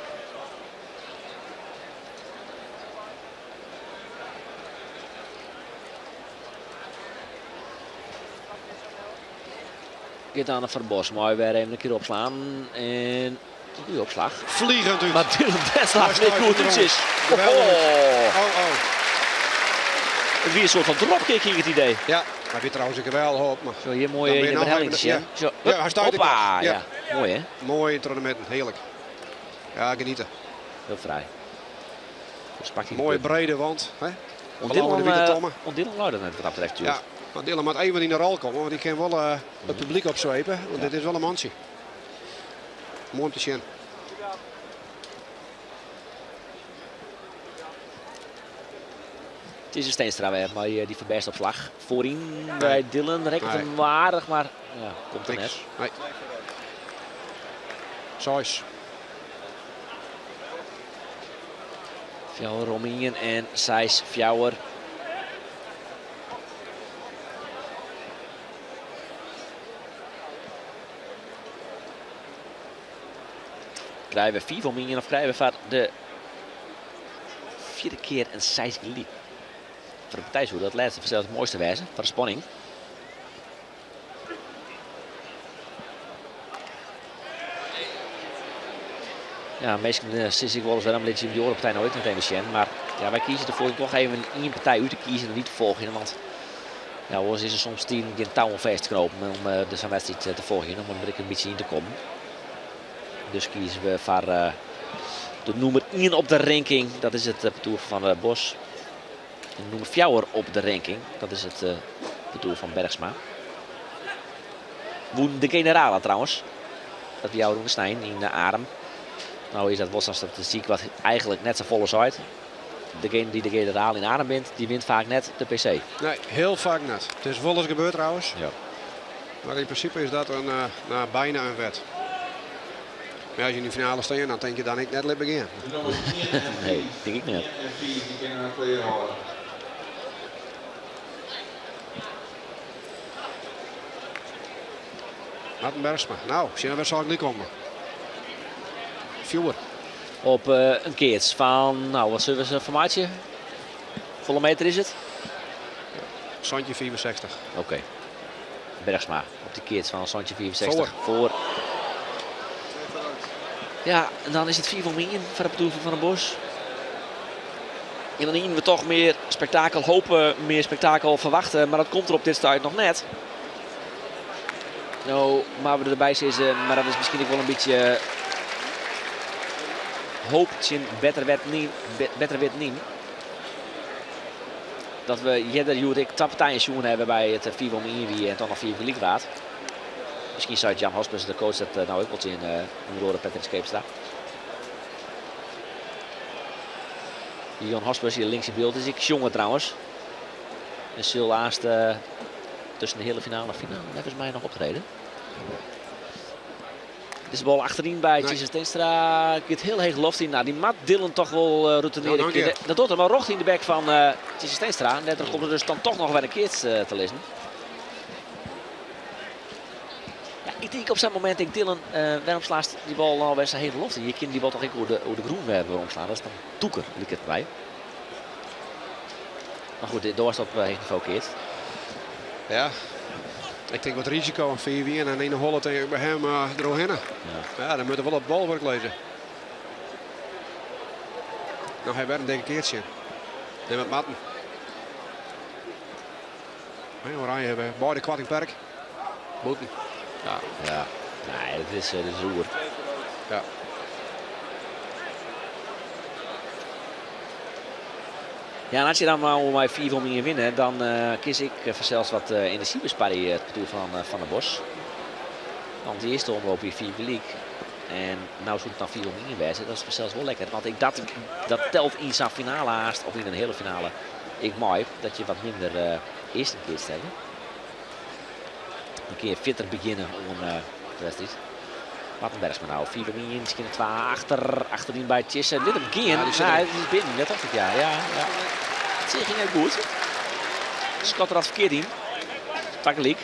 Gert-Anne van der Bos mei wer even in kear opslaan. En goede opslach. Vliegend uit. Maar Dylan Drent slaat Mooi net goed stuit uit is. Geweldig. Oh. Oh, oh. Het wie een soort van dropkick in het idee. Ja, maar weer trouwens een geweldig op. Maar Zo, hier mooi Dan in ben je de nog herhaling even te zien. ja. Zo, Ja, hij stuit hoppa, ook nog. ja. Ja. Mooi hè? Mooi in de midden, heerlijk. Ja, genieten. Heel fraai. Dus pakt hij de Mooie punt. brede wand. Hè? Want Belangen de witte tommen. Dylan luidde net wat dat betreft, Ja, Jules. maar Dylan moet even in de rol komen, want die kan wel het publiek opzwepen. Want dit is wel een mandje. Mooi om te zien. Het is een Steenstra weer, maar die verbest op slag. Voorin bij Dylan rekt Nee. hem aardig, maar ja, komt er Niks. net. Nee. Zeis. Fjouwer Romien en Seis Fjouwer. Krijgen we 4 om of krijgen we van de vierde keer een Seis gelijk? Voor de partij zo dat laatste vanzelf het mooiste wijze, voor de spanning. Ja, meestal sis ik wel eens waarom liet je de partij nooit meteen zien. Maar ja, wij kiezen ervoor om toch even één partij uit te kiezen en niet te volgen. Want ja, anders is er soms 10 geen touw om vast te knopen om de wedstrijd te volgen, om er een beetje in te komen. Dus kiezen we voor de nummer 1 op de ranking. Dat is het parcours van Bos. De nummer 4 op de ranking. Dat is het parcours van Bergsma. Woen de generale trouwens. Dat bij jou doen Snijn in de arm. Nou is dat wel zo'n statistiek wat eigenlijk net zo vol is uit. Degene die de generaal in Arnhem wint, die wint vaak net de PC. Nee, heel vaak net. Het is wel eens gebeurd trouwens. Ja. Maar in principe is dat bijna een wet. Maar als je in de finale staat, dan denk je dan ik net lip begin. Nee, denk ik net. Marten Bergsma. Nou, zie je waar zal ik niet komen? Viewer. Op een keertje van, nou, wat zullen we ze formaatje? Volle meter is het? Santje 64. Oké. Okay. Bergsma op die keertje van Santje 64. Voor. Voor. Ja, en dan is het 4 voor 1 voor het bedoel van den Bos. En dan zien we toch meer spektakel hopen, meer spektakel verwachten. Maar dat komt er op dit stuit nog net. No, moatte we derby sizze, mar dat is miskien ek wol in bytsje hoop tsjin better better witten yn. Dat we earder hjoed ek twa partijen sjoen hawwe wêrby it 5 om 1 wie en toch noch 5 gelyk waard. Miskien seit Jan Hospes, de coach, dat no ek wol tsjin ûnder oare Patrick Scheepstra. Jan Hospes hjir links yn byld is ek sjonger trouwens. En sil aanst tusken de heale finale en finale neffens my noch optrede. Dizze bal achteryn by Tjisse Steenstra giet hiel heech loft yn. Nou, dy moat Dylan toch wol retournearje kinne. Dat docht er, mar rjocht yn de bek fan Tjisse Steenstra. En dêrtroch komt er dus dan toch noch wer in keats te lizzen. Ja, ik tink op sa'n momint, ik Dylan, wêrom slaast dy bal nou wer sa heech loft yn? Je kinne dy bal toch ek oer de grûn wer werom slaan. Dat is dan tûker, liket it my. Mar goed, do hast op heech nivo keatst. Ja, ik tink wat risiko in 5-1 en yn de holle tink ik by him deroerhinne. Ja. Ja, dan moat er wol op bolwurk lizze. No hy wer in dikke keatsje. Neem het matten. Oranje hawwe beide koart yn perk. Bûten. Ja. Ja. Nee, dat is oer. Ja. Ja, en as je dan mar mei 5 om 1 winne, dan kies ik fansels wat enerzjy besparje it partoer fan Van der Bos. Want de earste omloop wie 5 gelyk. En no soe it dan 5 om 1 wêze. Dat is fansels wol lekker. Want ik, dat, dat telt yn sa'n finale haast, of yn in heale finale, ek mei. Dat je wat minder earsten keatst hawwe. Dan kinne je fitter begjinne oan de wedstriid. Marten Bergsma nou, 4 om 1, miskien 2 achter, achteryn by Tjisse. Lit him gean. Ja, die zit Nee, erin. het is binnen, dat dacht ik, ja. Ja, ja. Het ging ook goed. Skat er dat verkeerd in. Tagelyk.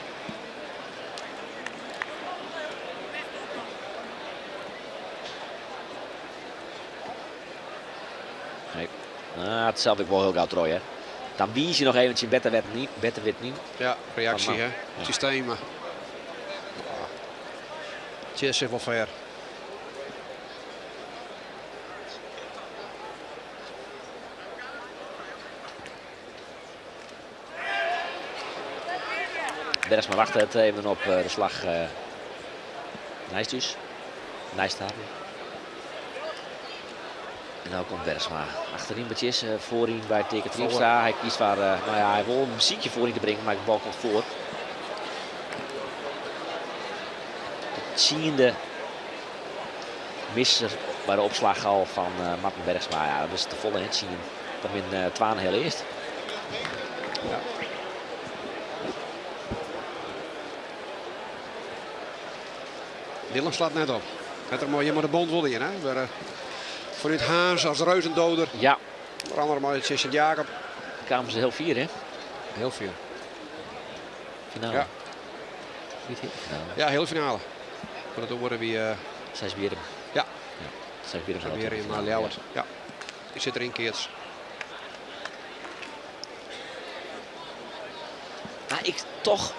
Nee. Nou, het zelf ik wel heel gauw trooi, hè. Dan wies je nog eventjes better wet niet, better wit niet. Ja, reactie, Van, hè. ja. Systeem. Ja. Tjisse is wel fair. Bergsma wacht het even op de slag. Nijs dus. Nijs daar. En dan komt Bergsma achterin bij Tjisse, voorin bij Teke Triemstra. Hij kiest waar, nou ja, hij wil een muziekje voorin te brengen, maar de bal komt voor. De 10e misser bij de opslag al van Marten Bergsma. Ja, dat is te volle in het zien. Dat wint Twaan heel eerst. Ja. Dylan slaat net op. Met er mooi, je moet de bond wel in, hè? Maar vanuit Haans als reuzendoder. Ja. Onder andere met Sint Jacob. Dan kwamen ze heel fier, hè? Heel fier. Finale. Ja. Niet heel finale. Ja, heel finale. Maar dat worden we Seisbierrum. Ja. Ja. Seisbierrum Seisbierrum gaat in ook in de Ljouwert. finale, Ja. Die zit erin, Keerts. Maar ik toch,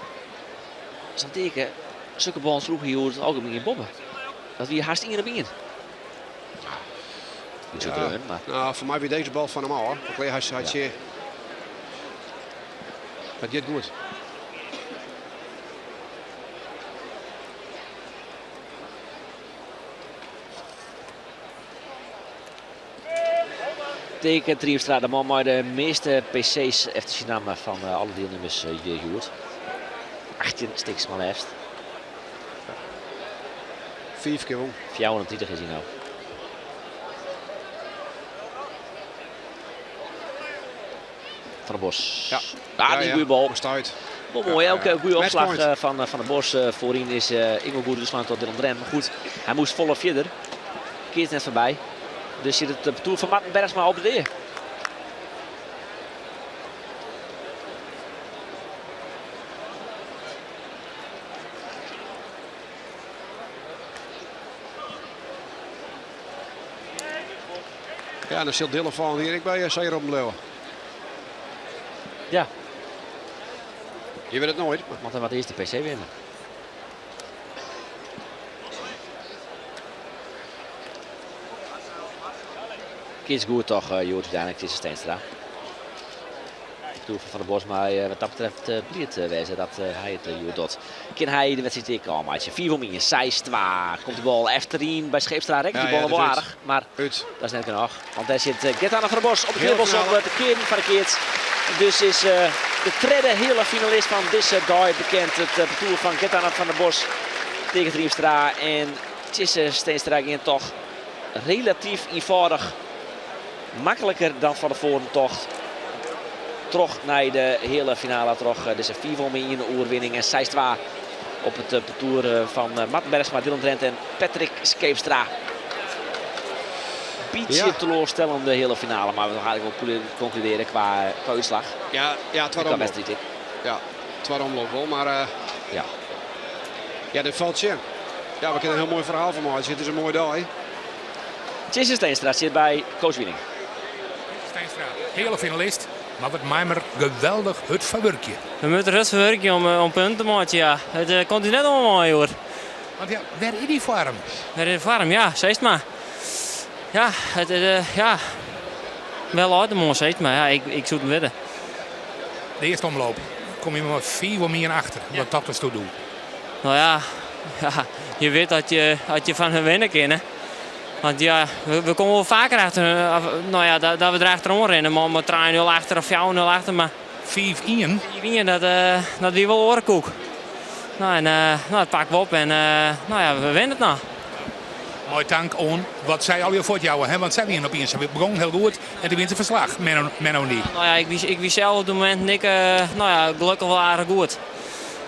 zo'n teken, zulke ballen sloegen hier het algemeen in bommen. Dat wie haast 1 op 1. Niet zo Ja. dreun, maar Nou, voor mij wie deze bal van hem al, hoor. Want hij had Ja. je Het gaat goed. Teke Triemstra, de man met de meeste PC's FC namen van alle deelnemers hier gehoord. 18 stiks maar liefst. 5 keer won. 24 is hij nou. Van der Bos. Ja. Ah, Ja, die is een ja. goede bal. Stuit. Wel mooi, Ja, elke ja. goede opslag, Matchpoint. van Van der Bos voorin is Ingo goed geslaan tot Dylan Drent. Maar goed, hij moest volle verder. Keert net voorbij. Dus zit het parcours van Marten Bergsma op de deur. Ja, en dan zit Dylan van hier ik bij Zeer op Leeuwen. Ja. Je weet het nooit. Maar... Want hij wat eerst de PC winnen. Kies goed toch, Jood uiteindelijk, het is Steenstra. partoer fan Van der Bos mei wat dat betreft bliid wêze dat hy it hjoed docht. Kin hy de wedstriid ek ôfmeitsje? 5 om 1, 6, 2. Komt de bal efteryn by Scheepstra. Rekket de bal wol aardich, mar dat is net genôch. Want dêr sit Gert-Anne van der Bos op de knibbels om te kearen foar de keats. Dus is de tredde heale finalist fan dizze dei bekend. It partoer fan Gert-Anne van der Bos, Teake Triemstra en Tjisse Steenstra gean toch relatyf ienfâldich, makliker dan fan tefoaren tocht, troch nei de heale finale troch dizze 5 om 1 oerwinning en 6-2 op it partoer fan Marten Bergsma, Dylan Drent en Patrick Scheepstra. Bytsje ja. teloarstellende heale finale, mar we gaan eigenlijk wel concluderen qua, qua útslach. Ja, ja, twadde omloop. Ja, twadde omloop wol, mar uh, ja. Ja, dit falt tsjin. Ja, we kinne in hiel moai ferhaal fan meitsje. It is in moaie dei. Tjisse Steenstra sit by Koos Wieling. Steenstra, heale finalist, mar wat mei mer geweldich hurd foar wurkje. We moatte hurd foar wurkje om, eh, om punten te meitsjen, ja. It uh, komt ús net oan hoor. Want ja, wêr is dy foarm? Wêr is de foarm? Ja, sis mar. Ja, it, uh, ja. Wel uit de moarn, sis mar. Ja, ik, ik soe it witte. De earste omloop kom je mar 5 om 1 achter. Wat dat is toe doen. Nou ja, ja, je weet dat je, dat je van hun winnen kan. Want ja, we, we komen wel vaker achter, nou ja, dat, dat we er achterom rennen. Maar, maar 3-0 achter of 4-0 achter. Maar 5-1? 5-1, dat, uh, dat wie wol oare koek. Nou, en, uh, nou, dat pakken we op en uh, nou ja, we winnen it no. Moai tank oan wat sy al fuortjouwe, hè? Want sy wiene opiens se begûn hiel goed en doe wiene se fan slach, Menno, Menno dy. Nou ja, ik wie, ik wie sels op it momint ik, nou ja, gelokkich wol aardich goed.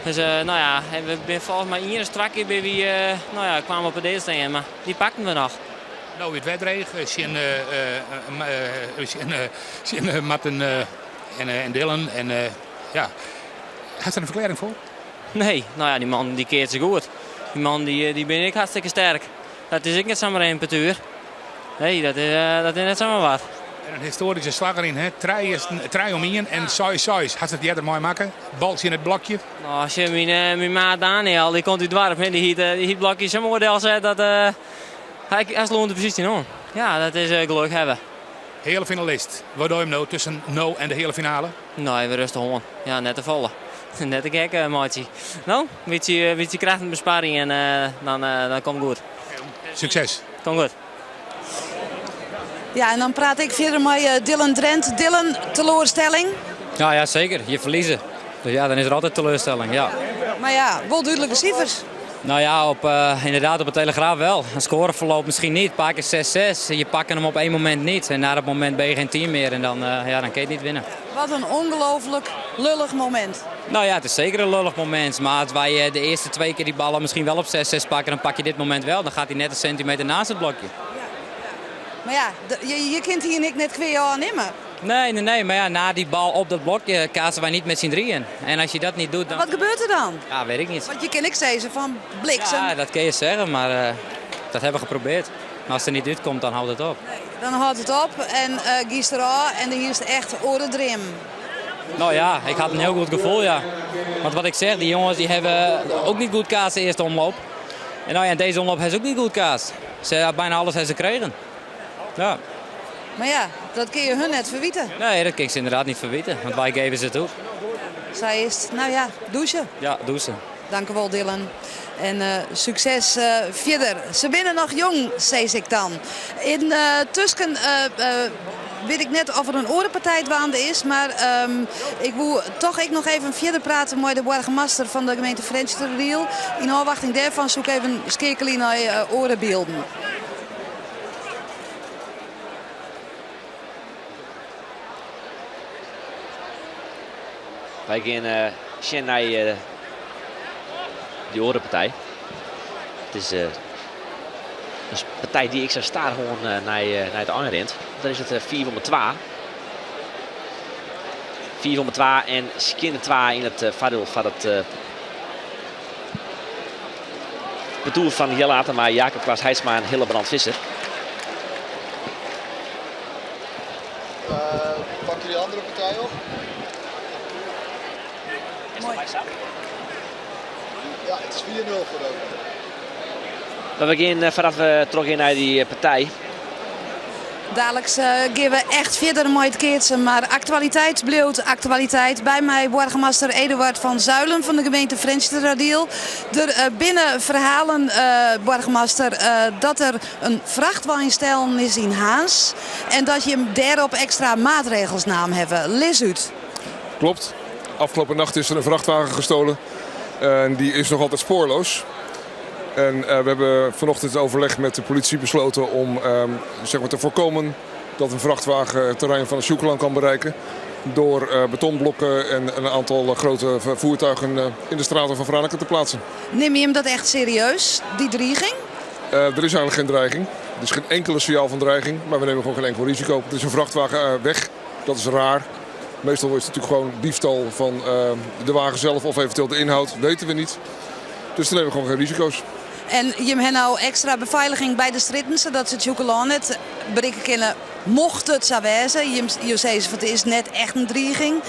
Dus uh, nou ja, en we binne folgens my ien of twa kear by wy, uh, nou ja, kwamen op de stean, mar dy pakten we noch. No it wer dreech tsjin, tsjin, tsjin Marten en, en Dylan. En, ja, hast der in ferklearring foar? Nee, nou ja, dy man dy keatse goed. Dy man dy, dy binne ek hartstikke sterk. Dat is ek net samar in partoer. Nee, dat is, dat is net samar wat. En in histoaryske slach deryn, hè? Trije om ien en 6-6. Hast it earder meimakke? Baltsje yn it blokje? Nou, as je myn, myn maat Daniel, dy komt út it doarp, dy hie dy hie it blokje sa moai delset dat uh, hy, hy sloech der presys yn oan. Ja, dat is uh, gelok hawwe. Heale finalist. Wat doch je him no tusken no en de heale finale? No, even rêstich oan. Ja, net te folle. Net te gek, meitsje. No, bytsje, bytsje krachten besparje en uh, dan, uh, dan komt goed. Sukses. Komt goed. Ja, en dan praat ik fierder mei Dylan Drent. Dylan, teloarstelling? Ja, ja, zeker. Je verliezen. Dus ja, dan is er altijd teleurstelling, ja. Mar ja, wol dúdlike sifers. Nou ja, op, uh, inderdaad op de Telegraaf wel. Een scoreverloop misschien niet. Een paar keer 6-6. Je pakt hem op één moment niet. En na dat moment ben je geen team meer. En dan, uh, ja, dan kun je het niet winnen. Wat in ongelooflijk lullich momint. Nou ja, het is zeker een lullig moment. Maar als wij de eerste twee keer die ballen misschien wel op 6-6 pakken, dan pak je dit moment wel. Dan gaat hij net een centimeter naast het blokje. Ja, ja. Mar ja, je, je kunt hjir net kwea nimme. Nee, nee, nee. Maar ja, na die bal op dat blokje kaatsen wij niet met z'n drieën. En als je dat niet doet, dan... Wat gebeurt er dan? Ja, weet ik niet. Want je kan ik zeggen van bliksem. Ja, dat kun je zeggen, maar uh, dat hebben we geprobeerd. Maar als het er niet uitkomt, dan houdt het op. Nee, dan houdt het op en uh, giest erôf en dan is het echt oare Nou ja, ik had een heel goed gevoel, ja. Want wat ik zeg, die jongens die hebben ook niet goed kaatst de eerste omloop. En nou ja, in deze omloop hebben ze ook niet goed kaatst. Ze hebben bijna alles hebben ze gekregen. Ja. Mar ja, dat kun je hun net ferwite. Nee, dat kan ik ze inderdaad niet ferwite, want wy geven ze toe. Sa is, nou ja, douche. Ja, douche. Dank u wel, Dylan. En uh, sukses uh, fierder. Se binne noch jong, sis ik dan. Yn uh, tusken wit ik net oft der in oare partij dwaande is, mar um, ik wol dochs ek noch even fierder prate mei de boargemaster fan de gemeente Frjentsjerteradiel. Yn ôfwachting dêrfan soe ik even skeakelje nei oare bylden. Wy gean uh, sjen nei uh, dy oare partij. It is uh, in partij dy't ek sa stadichoan nei, nei it ein rint. Dan is it 4 om 2. 4 om 2 en skjinne 2 yn it foardiel fan it partoer fan Jelle Atema, Jacob Klaas Heitsma en Hillebrand Visser. Pak je die andere partij op? Mooi. Ja, it is 4-0 foar de. Mar we gean foardat we trochgean nei dy partij. Daliks gean we echt fierder mei it keatsen, mar aktualiteit bliuwt aktualiteit. By my boargemaster Eduard van Zuilen fan de gemeente Frjentsjerteradiel. Der binne ferhalen, boargemaster, dat der in frachtwein stellen is yn Harns en dat jim dêrop ekstra maatregels naam hawwe. Lis út. Klopt. Afgelopen nacht is er een vrachtwagen gestolen. En die is nog altijd spoorloos. En we hebben vanochtend in overleg met de politie besloten om zeg maar te voorkomen dat een vrachtwagen het terrein van het Sjûkelân kan bereiken. Door betonblokken en een aantal grote voertuigen in de straten van Franeker te plaatsen. Nimme jim dat echt serieus, dy driging? Er is eigenlijk geen dreiging. Er is geen enkele signaal van dreiging, maar we nemen gewoon geen enkel risico. Er is een vrachtwagen weg, dat is raar. Meestal is het natuurlijk gewoon diefstal van de wagen zelf of eventueel de inhoud, weten we niet. Dus dan nemen we gewoon geen risico's. En jim ha no ekstra befeiliging by de strjitten, sadat se it Sjûkelân net berikke kinne, mocht it sa wêze. Jim, jo sizze fan it is net echt in driging.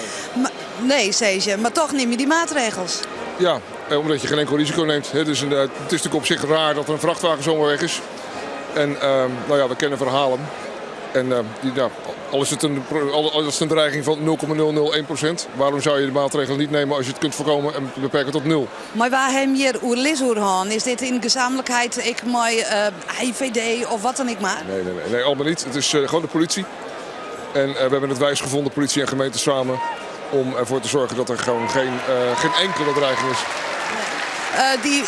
Nee, sizze je, mar toch nimme je dy maatregels. Ja, omdat je geen enkel risico neemt. Het is, een, het is natuurlijk op zich raar dat er een vrachtwagen zomaar weg is. En nou ja, we kennen verhalen. En die, nou, al is het een dreiging van 0,001%, waarom zou je de maatregelen niet nemen als je het kunt voorkomen en beperken tot nul? Mar wa ha jim hjir oerlis oer hân? Is dit yn gezamenlijkheid ek mei IVD of wat dan ek mar? Nee, nee, nee, nee, allemaal niet. Het is gewoon de politie. En we hebben het wijs gevonden, politie en gemeente samen, om ervoor te zorgen dat er gewoon geen enkele dreiging is.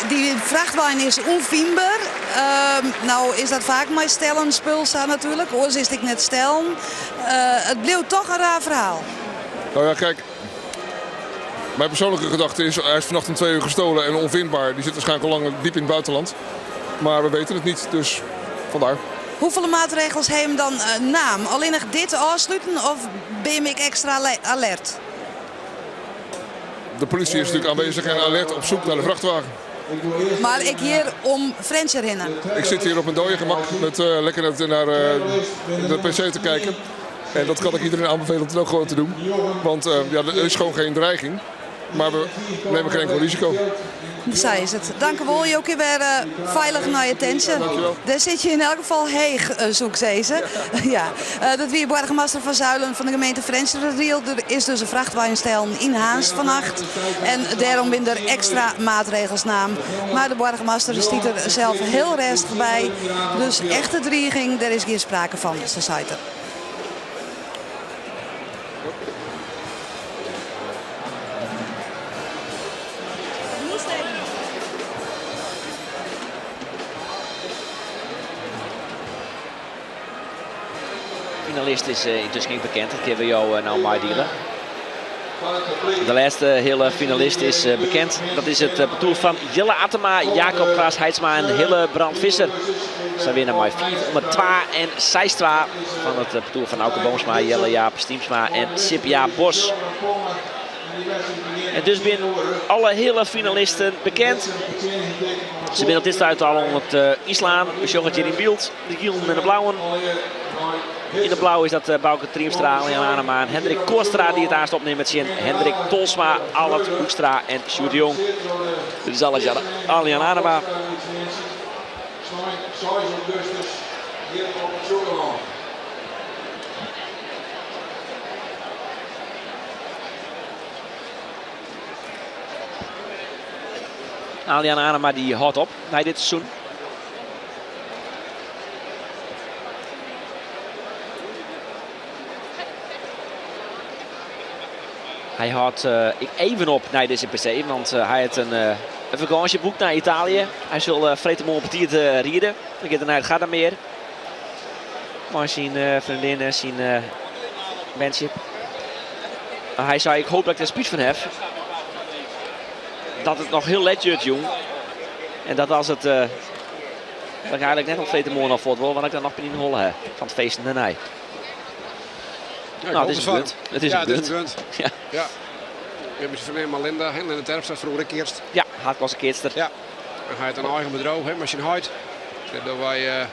Dy frachtwein is ûnfynber. No is dat faak mei stellen spul sa natuerlik, oars is it ek net stellen. It bliuwt toch in raar ferhaal. Nou ja, kijk. Mijn persoonlijke gedachte is, hij is vannacht om 2 uur gestolen en onvindbaar. Die zit waarschijnlijk al lang diep in het buitenland. Maar we weten het niet, dus vandaar. Hoefolle maatregels ha jim dan naam? Allinnich dit ôfsluten of binne jim ek ekstra alert? De politie is natuurlijk aanwezig en alert op zoek naar de vrachtwagen. Mar ek hjir om Frjentsjer hinne? Ik zit hier op mijn dode gemak met lekker naar de pc te kijken. En dat kan ik iedereen aanbevelen om het ook gewoon te doen. Want ja, er is gewoon geen dreiging. Maar we nemen geen enkel risico. Sa is it. Dankewol, jo kinne wer feilich nei je tintsje. Dankjewel. Dêr sitte je yn elk gefal heech, soe ik sizze. Ja. Dat wie boargemaster Van Zuilen fan de gemeente Frjentsjerteradiel. Der is dus in frachtwein stellen yn Harns fannacht. En dêrom binne der ekstra maatregels naam. Mar de boargemaster stiet der sels hiel rêstich by. Dus echte driging, dêr is gjin sprake fan, sa seit er. Finalist is yntusken ek bekend, dat kinne we jo no meidiele. De lêste heale finalist is bekend. Dat is it partoer fan Jelle Attema, Jacob Klaas Heidsma en Hille Brand Visser. Sy winne mei 5 om 2 en 6-2 fan it partoer fan Auke Boomsma, Jelle Jaap Stiemsma en Sip Jaap Bos. En dus binne alle heale finalisten bekend. Se binne op dit stuit al oan it ynslaan. We sjogge it hjir yn byld. De gielen en de blauwen. Yn de blau is dat Bauke Triemstra, Jan Anema en Hendrik Kootstra dy't it aanst opnimme tsjin Hendrik Tolsma, Allert Hoekstra en Sjoerd de Jong. Dit is alles Jan Anema. Jan Anema dy hâldt op nei dit seizoen. Hy hâldt ek even op nei dizze PC, want hy hat in fakânsje boekt nei Italië. Hy sil freedtemoarn betiid ride. Dan giet er nei it Gardameer mei syn freondin en syn berntsje. Hy sei, ik hoop dat ik der spyt fan haw. Dat it noch hiel let wurdt jûn. En dat as it... Dat ik eigenlik net op freedtemoarn al fuort wol, want ik dan noch pine yn 'e holle ha fan it feesten dêrnei. Ja, Nou, it is him gund. It is Ja, him it is gund. him gund. Ja. Ja. We hawwe syn freondin Malinda, hè, Linda Terpstra, froeger ek keatst. Ja, haadklasse keatster. Ja. En hy hat in eigen bedriuw, hè, mei syn heit. Dêr dogge wy,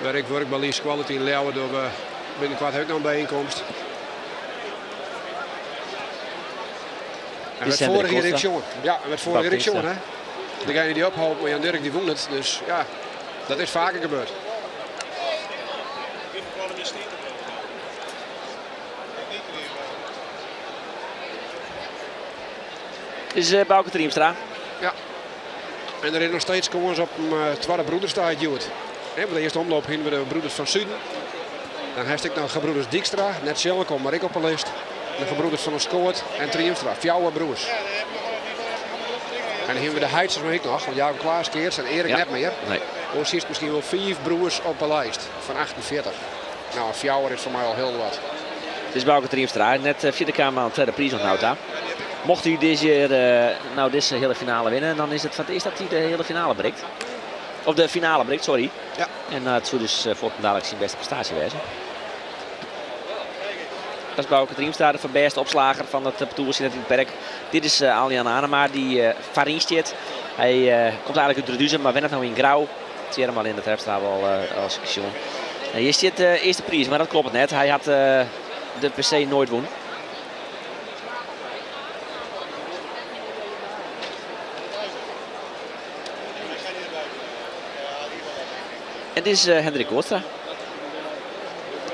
wêr ik wurk by Lease Quality yn Ljouwert, dogge we binnenkoart ek noch in byienkomst. En Is werd Hendrik foarich jier ek Kootstra. sjoen. Ja, en werd foarich jier ek Baptista. sjoen, hè. Degene dy't ophâldt, mar Jan Dirk dy wûn it. Dus ja, dat is faker gebeurd. Is uh, Bauke Triemstra. Ja. En er is noch steeds kâns op in uh, twadde broederstiid hjoed. Hè, de earste omloop hiene we de broeders van Suden. Dan hast ek noch gebroeders Dykstra, net sels mar ek op de list. De gebroeders van der Skoot en Triemstra, fjouwer broers. En dan hiene we de Heidsers ek noch, want Jacob Klaas keatst en Erik ja. net mear. Nee. Oars is miskien wol fiif broers op de list fan 48. Nou, fjouwer is foar my al hiel wat. It is Bauke Triemstra, net fierder kaam oan tredde priis oant no ta. Mocht hy dizze jier no dizze heale finale winne, dan is it foar it earst dat hy de heale finale berikt. Of de finale berikt, sorry. Ja. En it soe dus fuortendalik syn bêste prestaasje wêze. Dat is Bauke Triemstra, de foarbêste opslager fan it partoer yn it perk. Dit is Aljan Anema dy't foaryn stiet. Hy komt eigenlik út Reduzum, mar wennet no yn Grou. Tjerm al yn de Terpstra wol as sjoen. En hjir stiet de earste priis, mar dat kloppet net. Hy hat de PC noait wûn. En dit is Hendrik Kootstra.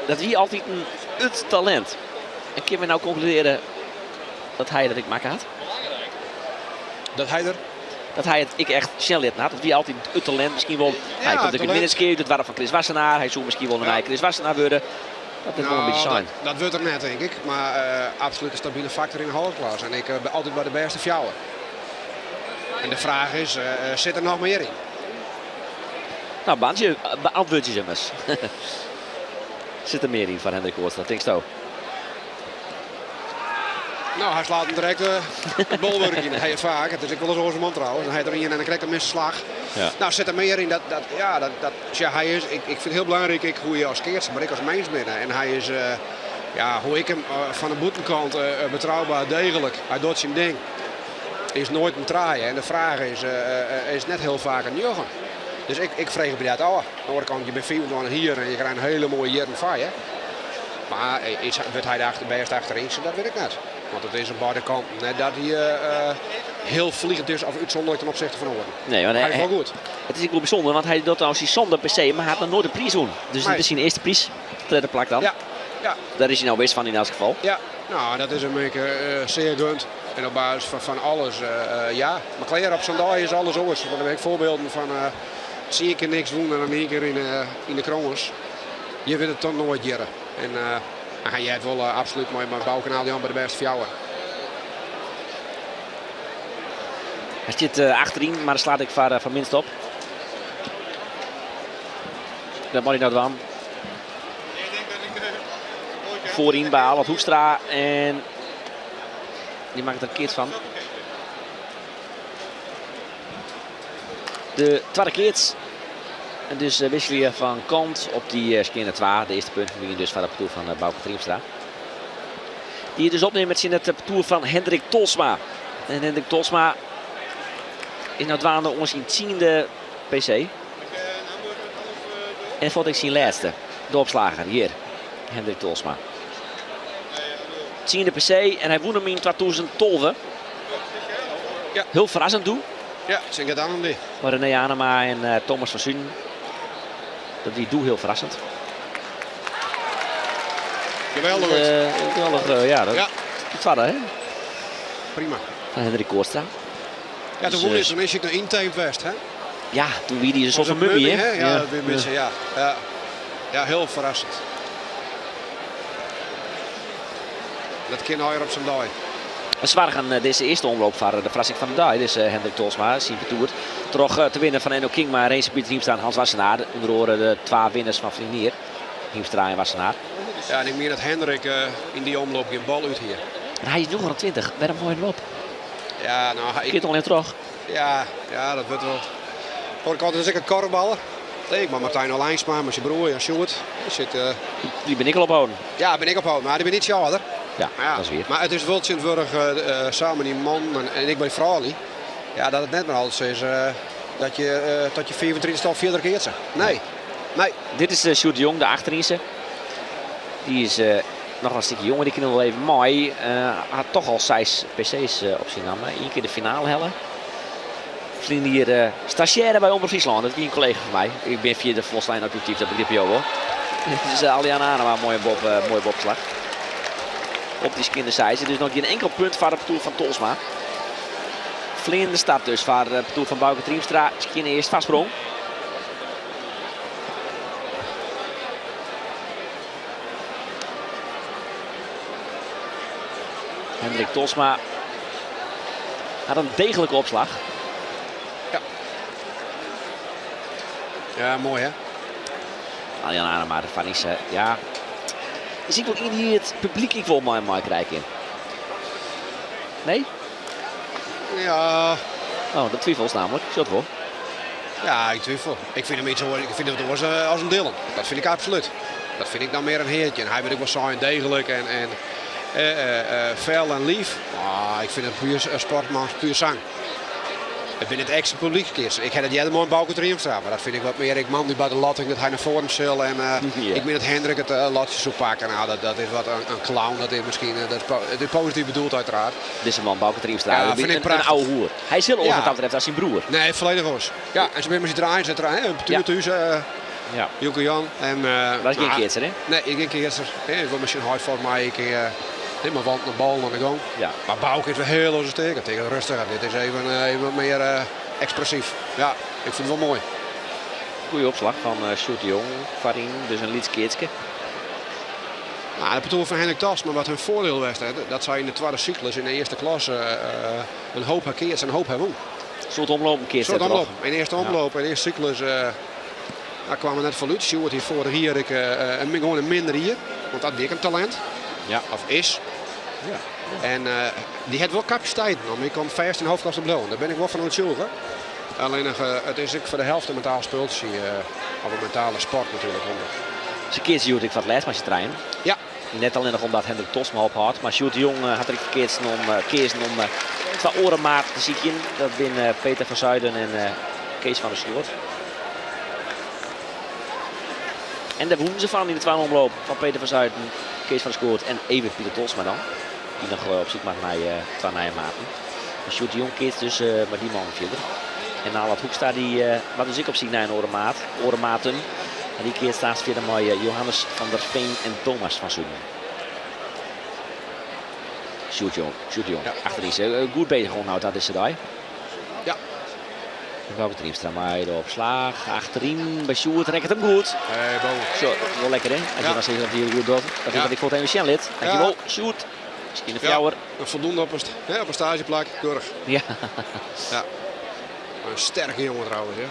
Dat wie altyd in it talint. En kinne we no konkludearje dat hy dat ek makke hat? Dat hy der? Dat hy it ek echt sjen litten hat. Dat wie altyd it talint. Miskien wol. Ja, hy komt ek út Minnertsgea, út it doarp fan Chris Wassenaar. Hy soe miskien wol in nije Chris Wassenaar wurde. Dat is wol in Nou, bytsje sein. dat, dat wurdt er net, tink ik. Mar uh, absolút in stabile faktor yn de haadklasse. En ik uh, altyd by de bêste fjouwer. En de fraach is, uh, sit der noch mear yn? Nou, Baantje, beantwurdzje se ris. Sit der mear yn foar Hendrik Kootstra, tinksto? Nou, hy slacht him direkt it bolwurk yn. Dat ha je faak. It is ek wolris oars man trouwens. Dan ha er ien en dan krijgt er misse slach. Ja. Nou, sit der mear yn. Dat, dat, ja, dat, dat, ja, hy is, ik, ik fyn it hiel belangryk ek hoe je as keatser, mar ek as mins binne. En hy is, uh, ja, hoe ik him uh, fan de bûtenkant uh, betrouber, degelik. Hy docht syn ding. Is noait in trije. En de fraach is, is net hiel faak in njoggen. Dus ik, ik freegje my dat ôf. Oan de oare kant, je binne 25 jier en je krije in hiele moaie jierren foar je. Mar is, wurdt hy de achter, bêste achterynse? Dat wit ik net. Want it is oan beide kanten net dat hy uh, hiel fliegend is of útsûnderlik ten opsichte fan oaren. Nee, want hy is wol goed. It is ek wol bysûnder, want hy docht al syn sânde PC, mar hy hat noch noait in priis wûn. Dus Nee. dit is syn earste priis. Tredde plak dan. Ja, ja. Dêr is hy no wis fan yn elts gefal. Ja, nou, dat is him ek uh, sear gund. En op basis fan, fan alles, uh, uh, ja. Mar klear op sa'n dei is alles oars. Want der binne ek foarbylden fan uh, tsien kear niks wûn en dan ien kear yn, yn de krâns. Je witte it dan noait hjirre. En uh, hy heart wol uh, absolút mei, mei Bauke en Adriaan by de bêste fjouwer. Hy stiet uh, achteryn, mar slacht ek foar, foar minst op. Dat moat hy no dwaan. Foaryn by Alert Hoekstra en dy makket der in keats fan. De twadde keats. En dus wikselje fan kant op dy skeane 2. De earste punten wiene dus foar it partoer fan Bauke Triemstra. Dy't it dus opnimt tsjin it partoer fan Hendrik Tolsma. En Hendrik Tolsma is no dwaande oan syn tsiende PC. En fuort ek syn lêste. De opslager hjir, Hendrik Tolsma. Tsiende PC en hy wûn him yn 2012. Ja. Hiel ferrassend doe. Ja, tsjin Gert Anne. Mei René Anema en uh, Thomas van Zuiden. Dat wie doe hiel ferrassend. Geweldich. Uh, geweldig, uh, ja. Dat, ja. De twadde, hè? Prima. Fan Hendrik Kootstra. Ja, toen Dus, wûn is, toen is hy noch yntamed west, hè? Ja, toen wie hy in soart Was fan mummy, hè? hè? Ja, dat wie in bytsje, ja. ja. Ja, hiel ferrassend. Dat kin allegear op sa'n dei. We soargen eh, dizze earste omloop foar de ferrassing fan de dei. Dus Hendrik Tolsma, syn partoer. Troch te winnen fan Enno Kingma, Renze Pieter Hiemstra en Hans Wassenaar. Ûnder oare de twa winners fan ferline jier. Hiemstra en Wassenaar. Ja, en ik mien dat Hendrik yn dy omloop gjin bal út hie. En hy is 29, wêrom hâld je him op? Ja, nou, hy... Giet al net troch. Ja, ja, dat wurdt wol. Oare kant is ek in korfballer. Nee, mar Martijn Olijnsma, mei syn broer Jan Sjoerd. Die sit, uh... Dy bin ek al opholden. Ja, bin ik opholden, mar dy binne ytsje âlder. Ja, Maar ja, dat is wier. Mar it is wol tsjintwurdich uh, samen dy man en, en ek by froulju. Ja, dat it net mear altyd sa is uh, dat je uh, tot je 35 al fierder keatse. Nee. Nee. Dit is uh, Sjoerd de Jong, de achterynse. Dy is uh, noch in stikje jonger, dy kin wol even mei. Uh, hat toch al seis PC's uh, op syn namme. Ien kear de finale helle. Ferline jier uh, stazjêre by Omrop Fryslân. Dat wie in kollega fan my. Ik bin fierder folslein objektyf, dat begripe jo wol. Dit is Alian Anema, moaie bob, moaie bopslach. Op dy skjinne seis. Dus noch gjin inkel punt foar it partoer fan Tolsma. Fleanende start dus foar it partoer fan Bauke Triemstra. Skjinne earst foarsprong. Hendrik Tolsma hat in deeglike opslach. Ja. Ja, moai hè? Arjan Anema, de Farnese, ja. Is ek wol ien dy't it publyk ek wol mei mei krije kin. Nee? Ja. Oh, dat twivelst namelijk. Sjocht wol. Ja, ik twifel. Ik fyn him iets oars, ik fyn him wat oars as in Dylan. Dat fyn ik absolút. Dat fyn ik dan mear in heartje. En hy wurdt ek wol sein deeglik en, en fel en lief. Mar ik fyn it puer sportman, puer sang. It binne net ekstra publykskeatser. Ik ha dat earder mei Bauke Triemstra, mar dat fyn ik wat mear ik man dy't by de lotting dat hy nei foaren sil en ik mien dat Hendrik it lotsje soe pakke. Nou, dat, dat is wat in, in clown, dat is miskien, dat is, it is posityf bedoeld uiteraard. Dizze man, Bauke Triemstra, ja, fyn ik prachtich. In ouwe hoer. Hy sil oars wat dat betreft as syn broer. Nee, folledich oars. Ja, en se binne mei syn draaien, se draaien, hè, Ja. thús, Ja. Joke Jan. En, Dat is gjin maar- keatser, hè? Nee, gjin keatser. Hè, is wol mei syn heit volgens my ek helemaal want de bal oan de gong. Ja. Maar Bauke is wer hiel oars teken. Tegen rustiger. Dit is even, even wat mear ekspressyf. Ja, ik fyn it wol moai. Goeie opslach fan Sjoerd de Jong foaryn, dus in lyts keatske. Nou, het partoer fan Hendrik Tolsma, wat hun foardiel west hat, dat sy yn de twadde syklus yn de earste klasse in hoop ha keatst en in hoop ha wûn. Soad omlopen keatst Soad dêrtroch. omlopen. Yn de earste omloop, yn de earste syklus, daar kwam er net foar út. Sjoerd hie foarich jier ek in, gewoan in minder jier, want dat wie ek in talint. Ja. Of is. Ja. En dy hat wol kapasiteiten om ek om fêst yn hoofdklasse te bliuwen. Dêr bin ik wol fan oertsjûge. Allinnich it is ek foar de helte in mentaal spultsje, of in mentale sport natuerlik. Se keatse hjoed ek foar it lêst mei syn trijen. Ja. Net allinnich omdat Hendrik Tolsma ophâldt, mar Sjoerd de Jong hat der ek foar keatsen om, keazen om twa oare maten te sykjen. Dat binne Peter van Zuiden en Kees van der Schoort. En dêr wûnen se fan yn de twadde omloop fan Peter van Zuiden, Kees van der Schoort en Evert Pieter Tolsma dan. Dy't noch op syk moat nei twa nije maten. Maar Sjoerd de Jong keatst dus mei dy mannen fierder. En Alad Hoekstra dy moat dus ek op syk nei in oare maat, oare maten. En dy keatst aanst fierder mei Johannes van der Veen en Thomas van Zuiden. Sjoerd Jong, Sjoerd de Jong, Ja. achteryn is goed bezig oan dat dizze dei. Ja. Bauke Triemstra mei de opslach achteryn by Sjoerd rekket him goed. Hey, boven. Zo, dat is wol lekker hè? As je Ja. dan sizze dat hy it goed docht. Dat is Ja. wat ik fuort even sjen lit. Dankjewol, Sjoerd. Miskien de Ja. fjouwer. Een voldoende op een, hè, op een stageplak, keurig. Ja. Ja. Een sterke jongen trouwens, hè.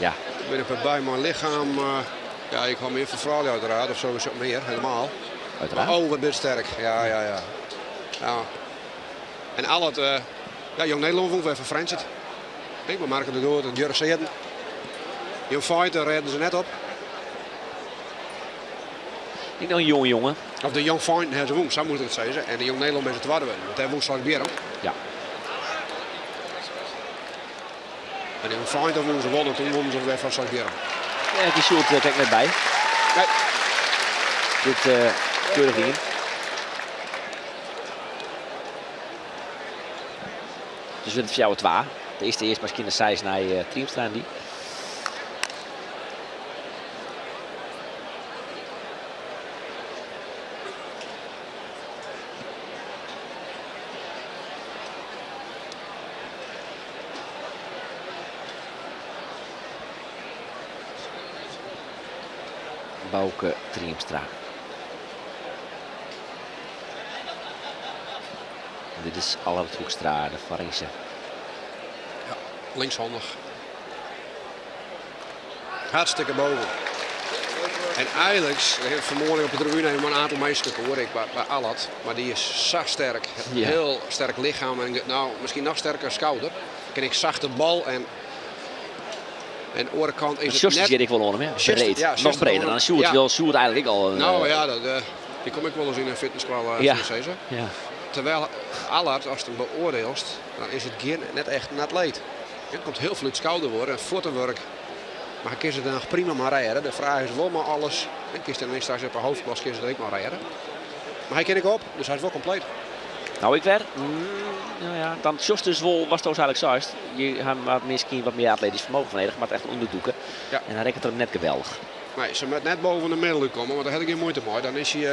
Ja. Ik ben op bij mijn lichaam. Ja, ik hou meer van vrouwen uiteraard, of sowieso meer, helemaal. Uiteraard. Maar oh, wat ben je sterk. Ja, ja, ja. Ja. En al het, ja, Jong Nederland vond ik even Frans het. Ik ben Marco de Goort en Jurre Seerden. Jong Fighter redden ze net op. Ik nog een jong jongen. Of de Jong Fighter hebben ze won, zo moet ik het zeggen. En de Jong Nederland is het tweede worden. Want daar won straks Bjerm. Ja. En de Jong Fighter won ze wonnen, toen wonnen ze weer van Sasbjerm. Ja, die Sjoerd kijkt net bij. Nee. Dit keurig ding. Dus wint het voor jou 2. De eerste eerst misschien de 6 naar Triemstra en die. Bauke Triemstra. En dit is Allard Hoekstra, de Farinse. Ja, linkshandig. Hartstikke boven. En eigenlijk, vanmorgen op de tribune hebben we een aantal mensen gehoord, ik bij Allard. Maar die is zo sterk. Ja. Heel sterk lichaam en misschien nog sterker schouder. Ken ik zachte bal en En de andere kant is het Sjoerd net zit ik wel onder hem, hè? Sjoerd, Breed. ja, Nog Sjoerd breder onder dan hem. Sjoerd. Ja. Wil Sjoerd eigenlijk al een, Nou ja, dat die kom ik wel eens in een fitnesskwal Ja. zeggen. Ja. Terwijl Allard, als je hem beoordeelt, dan is het geen, net echt een atleet. Het komt heel veel uit schouder worden en voetenwerk. Maar hij kiest het dan nog prima maar rijden. De vraag is wel maar alles. En kiest dan straks op een hoofdklas, kiest het ook maar rijden. Maar hij ken ik op, dus hij is wel compleet. Nou, ik werd. Nou ja, dan Sjoerd dus wel was het eigenlijk juist. Je had misschien wat meer atletisch vermogen van maar het echt onderdoeken. Ja. En hij rekent er net geweldig. Nee, se moat net boven de middel útkomme, want dêr hat er gjin muoite mei. Dan is hy,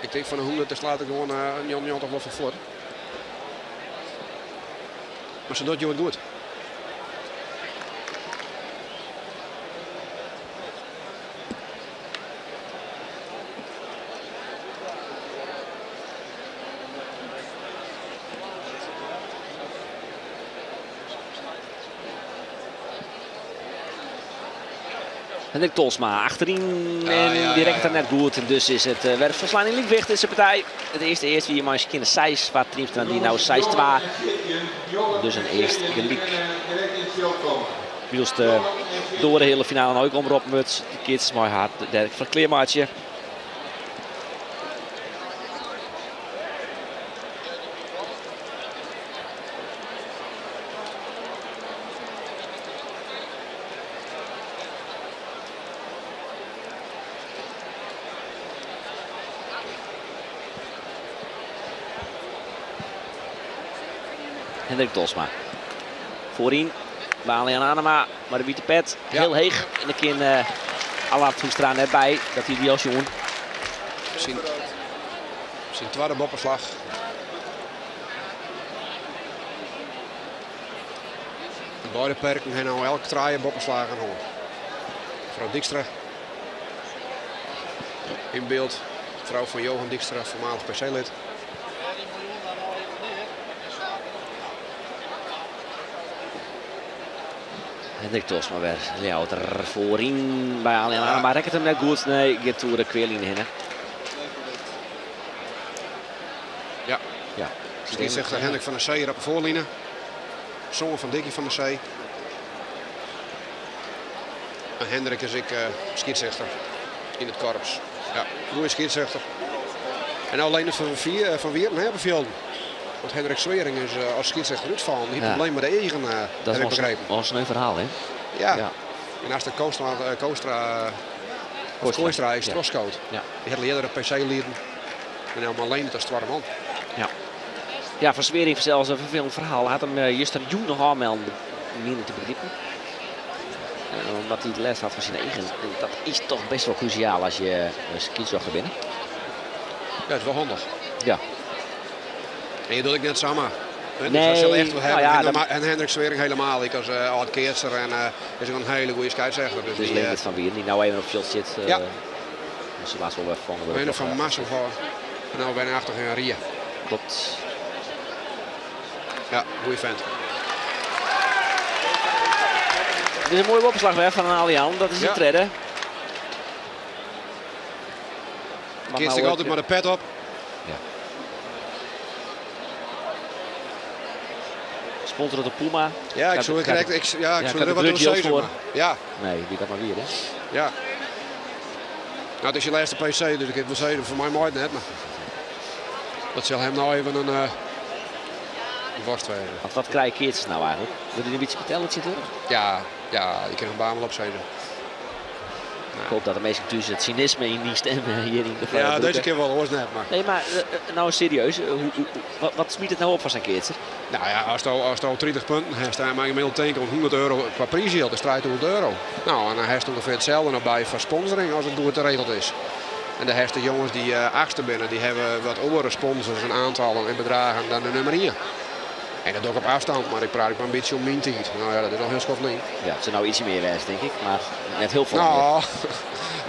ik tink fan de 100, dêr slacht er gewoan 99 wol fan fuort. Mar se docht hjoed goed. Hendrik Tolsma achteryn en dy rekket er net goed. En dus is it wer folslein yn lykwicht dizze partij. It earste earst wie mei skjinne 6 foar Triemstra dy no 6-2. Dus in earst gelyk. Wylst de oare heale finale no ek omroppen wurdt. De keatsers mei har dêr foar klearmeitsje. Hendrik Tolsma. Foaryn, Walian Anema, mei de wite pet. Hiel heech. En der kin uh, Allard Hoekstra net by. Dat hie dy al sjoen. Syn twadde boppeslach. De beide perken ha no elk trije boppeslagen hân. Frou Dykstra yn byld, frou fan Johan Dykstra, foarmalich PC-lid. Hendrik Tolsma wer Ljouwerter foaryn by Arjan Anema. Rekket him net goed. Nee, giet oer de kwealine hinne. Ja. Ja. Skiedsrjochter Hendrik van der Zee hier op de voorline. Zoon van Dikkie van der Zee. En Hendrik is ek skiedsrjochter yn it korps. Ja, goede skiedsrjochter. En nou Leendert van, Vier, van Wieren hè, op de velden. Want Hendrik Swering is as skiedsrjochter útfallen. Die ja. probleem met de eagen, Dat heb ik begrepen. Dat was een verhaal, hè? Ja. ja. En als de Koostra, Koostra, Kooistra is trochskood. Ja. Die hat earder de PC lieden. En nou mar Leendert as twadde man. Ja. Ja, Van Swering fansels in ferfelend ferhaal. Hat him justerjûn noch ôfmelden, mien ik te begripen. Omdat hy lêst hat fan syn eagen. En dat is toch best wol krusiaal as je skiedsrjochter binne. Ja, dat is wol handich. Ja. En je docht ek net samar. Dus nee, dat echt wel nou ja, en, en Hendrik Swering helemaal. Ik als uh, oud keatser en uh, is ook een hele goede scheidsrechter. Dus, dus Leendert van Wieren die nou even op het veld zit. Ja. Dus ze laatst wel weer vervangen worden. van Marcel van en nou bijna achter in Ria. Klopt. Ja, goede vent. Dit is een mooie opslag weer van Alian. Dat is de tredde. Kiest ik altijd maar de pet op. Ja. Sponsor de Puma. Ja, ik zou ik, ik, ja, ik zou er wat over zeggen. Ja. Nee, wie dat maar weer, hè? Ja. Nou, het is je laatste PC, dus ik heb wel zeggen, voor mij mooi net. Maar dat zal hem nou even een worst wezen. Want wat krijg keertjes nou eigenlijk? Wil je een beetje vertellen, zit er? Ja, ja, ik kan een baan wel opzetten. Nou. Ik hoop dat de meesten tussen het cynisme in die stem hier in de Ja, deze keer wel, hoor, net maar. Nee, maar nou serieus, wat smiet het nou op van zijn keertje? Nou ja, als het al 30 punten heeft, dan maak je gemiddeld tanken om 100 euro qua prijsgeld, dat is 300 euro. Nou, en dan heeft ongeveer hetzelfde nog bij voor sponsoring als het goed geregeld is. En de heeft de jongens die achtste binnen, die hebben wat andere sponsors en aantallen en bedragen dan de nummer 1. En dat doe ik op afstand, maar ik praat ook maar een beetje om mijn tijd. Nou ja, dat is al heel schoffeling. Ja, het zou nou iets meer wezen, denk ik, maar net heel veel nou, meer.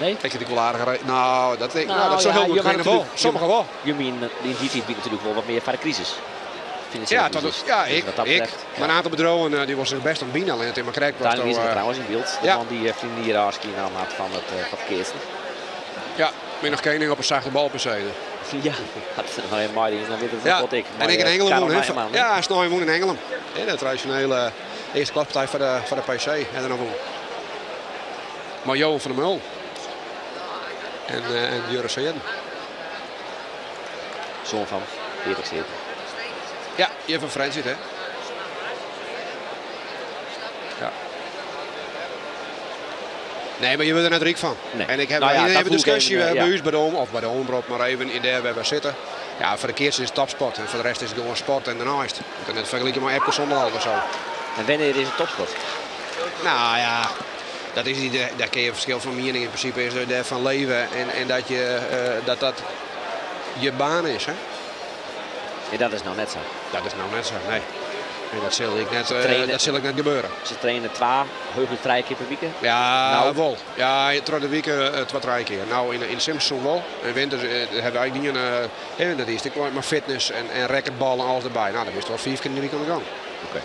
Nee? Ik vind het wel aardig. Nou, dat, ik, nou, nou, dat zou heel goed wel. Sommigen wel. Je mean, in die tijd biedt natuurlijk wel wat meer voor de crisis. Ja, tot, ja, ik, dus ik. Maar een aantal bedrijven die was zich best aan het bieden, alleen het in mijn was Daar is trouwens in beeld. De man die vrienden hier hartstikke naam had van het uh, Ja, ben nog geen op een zachte bal per se. Ja, dat is nog een mooi ding. Dan weet het ja. wat ik. En ik in Engeland woon. Ja, Snooi woon in Engeland. Ja, de traditionele eerste klaspartij voor de PC. En dan woon. Maar Johan van der Mul. En Jurre Seerden. Zoon van Erik Seerden. Ja, hier van Frans zit, hè. Ja. Nee, maar je wordt er net rijk van. Nee. En ik heb Nou ja, even dat een discussie voel ik even, bij ja. ons bij de om, of bij de omroep, maar even in daar waar we zitten. Ja, voor de keertjes is het topsport en voor de rest is het gewoon sport en daarnaast. Je kunt het vergelijken met Epke Zonderland of zo. En wanneer is het topsport? Nou ja, Dat is, daar kun je verschil van mening in principe is dat je daarvan leven en dat, je, dat dat je baan is. Hè? Ja, dat is nou net zo. Dat is nou net zo, nee. En dat zal ik net, dat zal ik net gebeuren. Ze trainen twee, heugelijk drie keer per week? Ja, nou. wel. Ja, de week twee, drie keer. Nou, in Simpson wel. In winter hebben wij eigenlijk niet een... dat is maar fitness en racquetballen en alles erbij. Nou, dan is het wel 4 keer in de week aan de gang. Oké.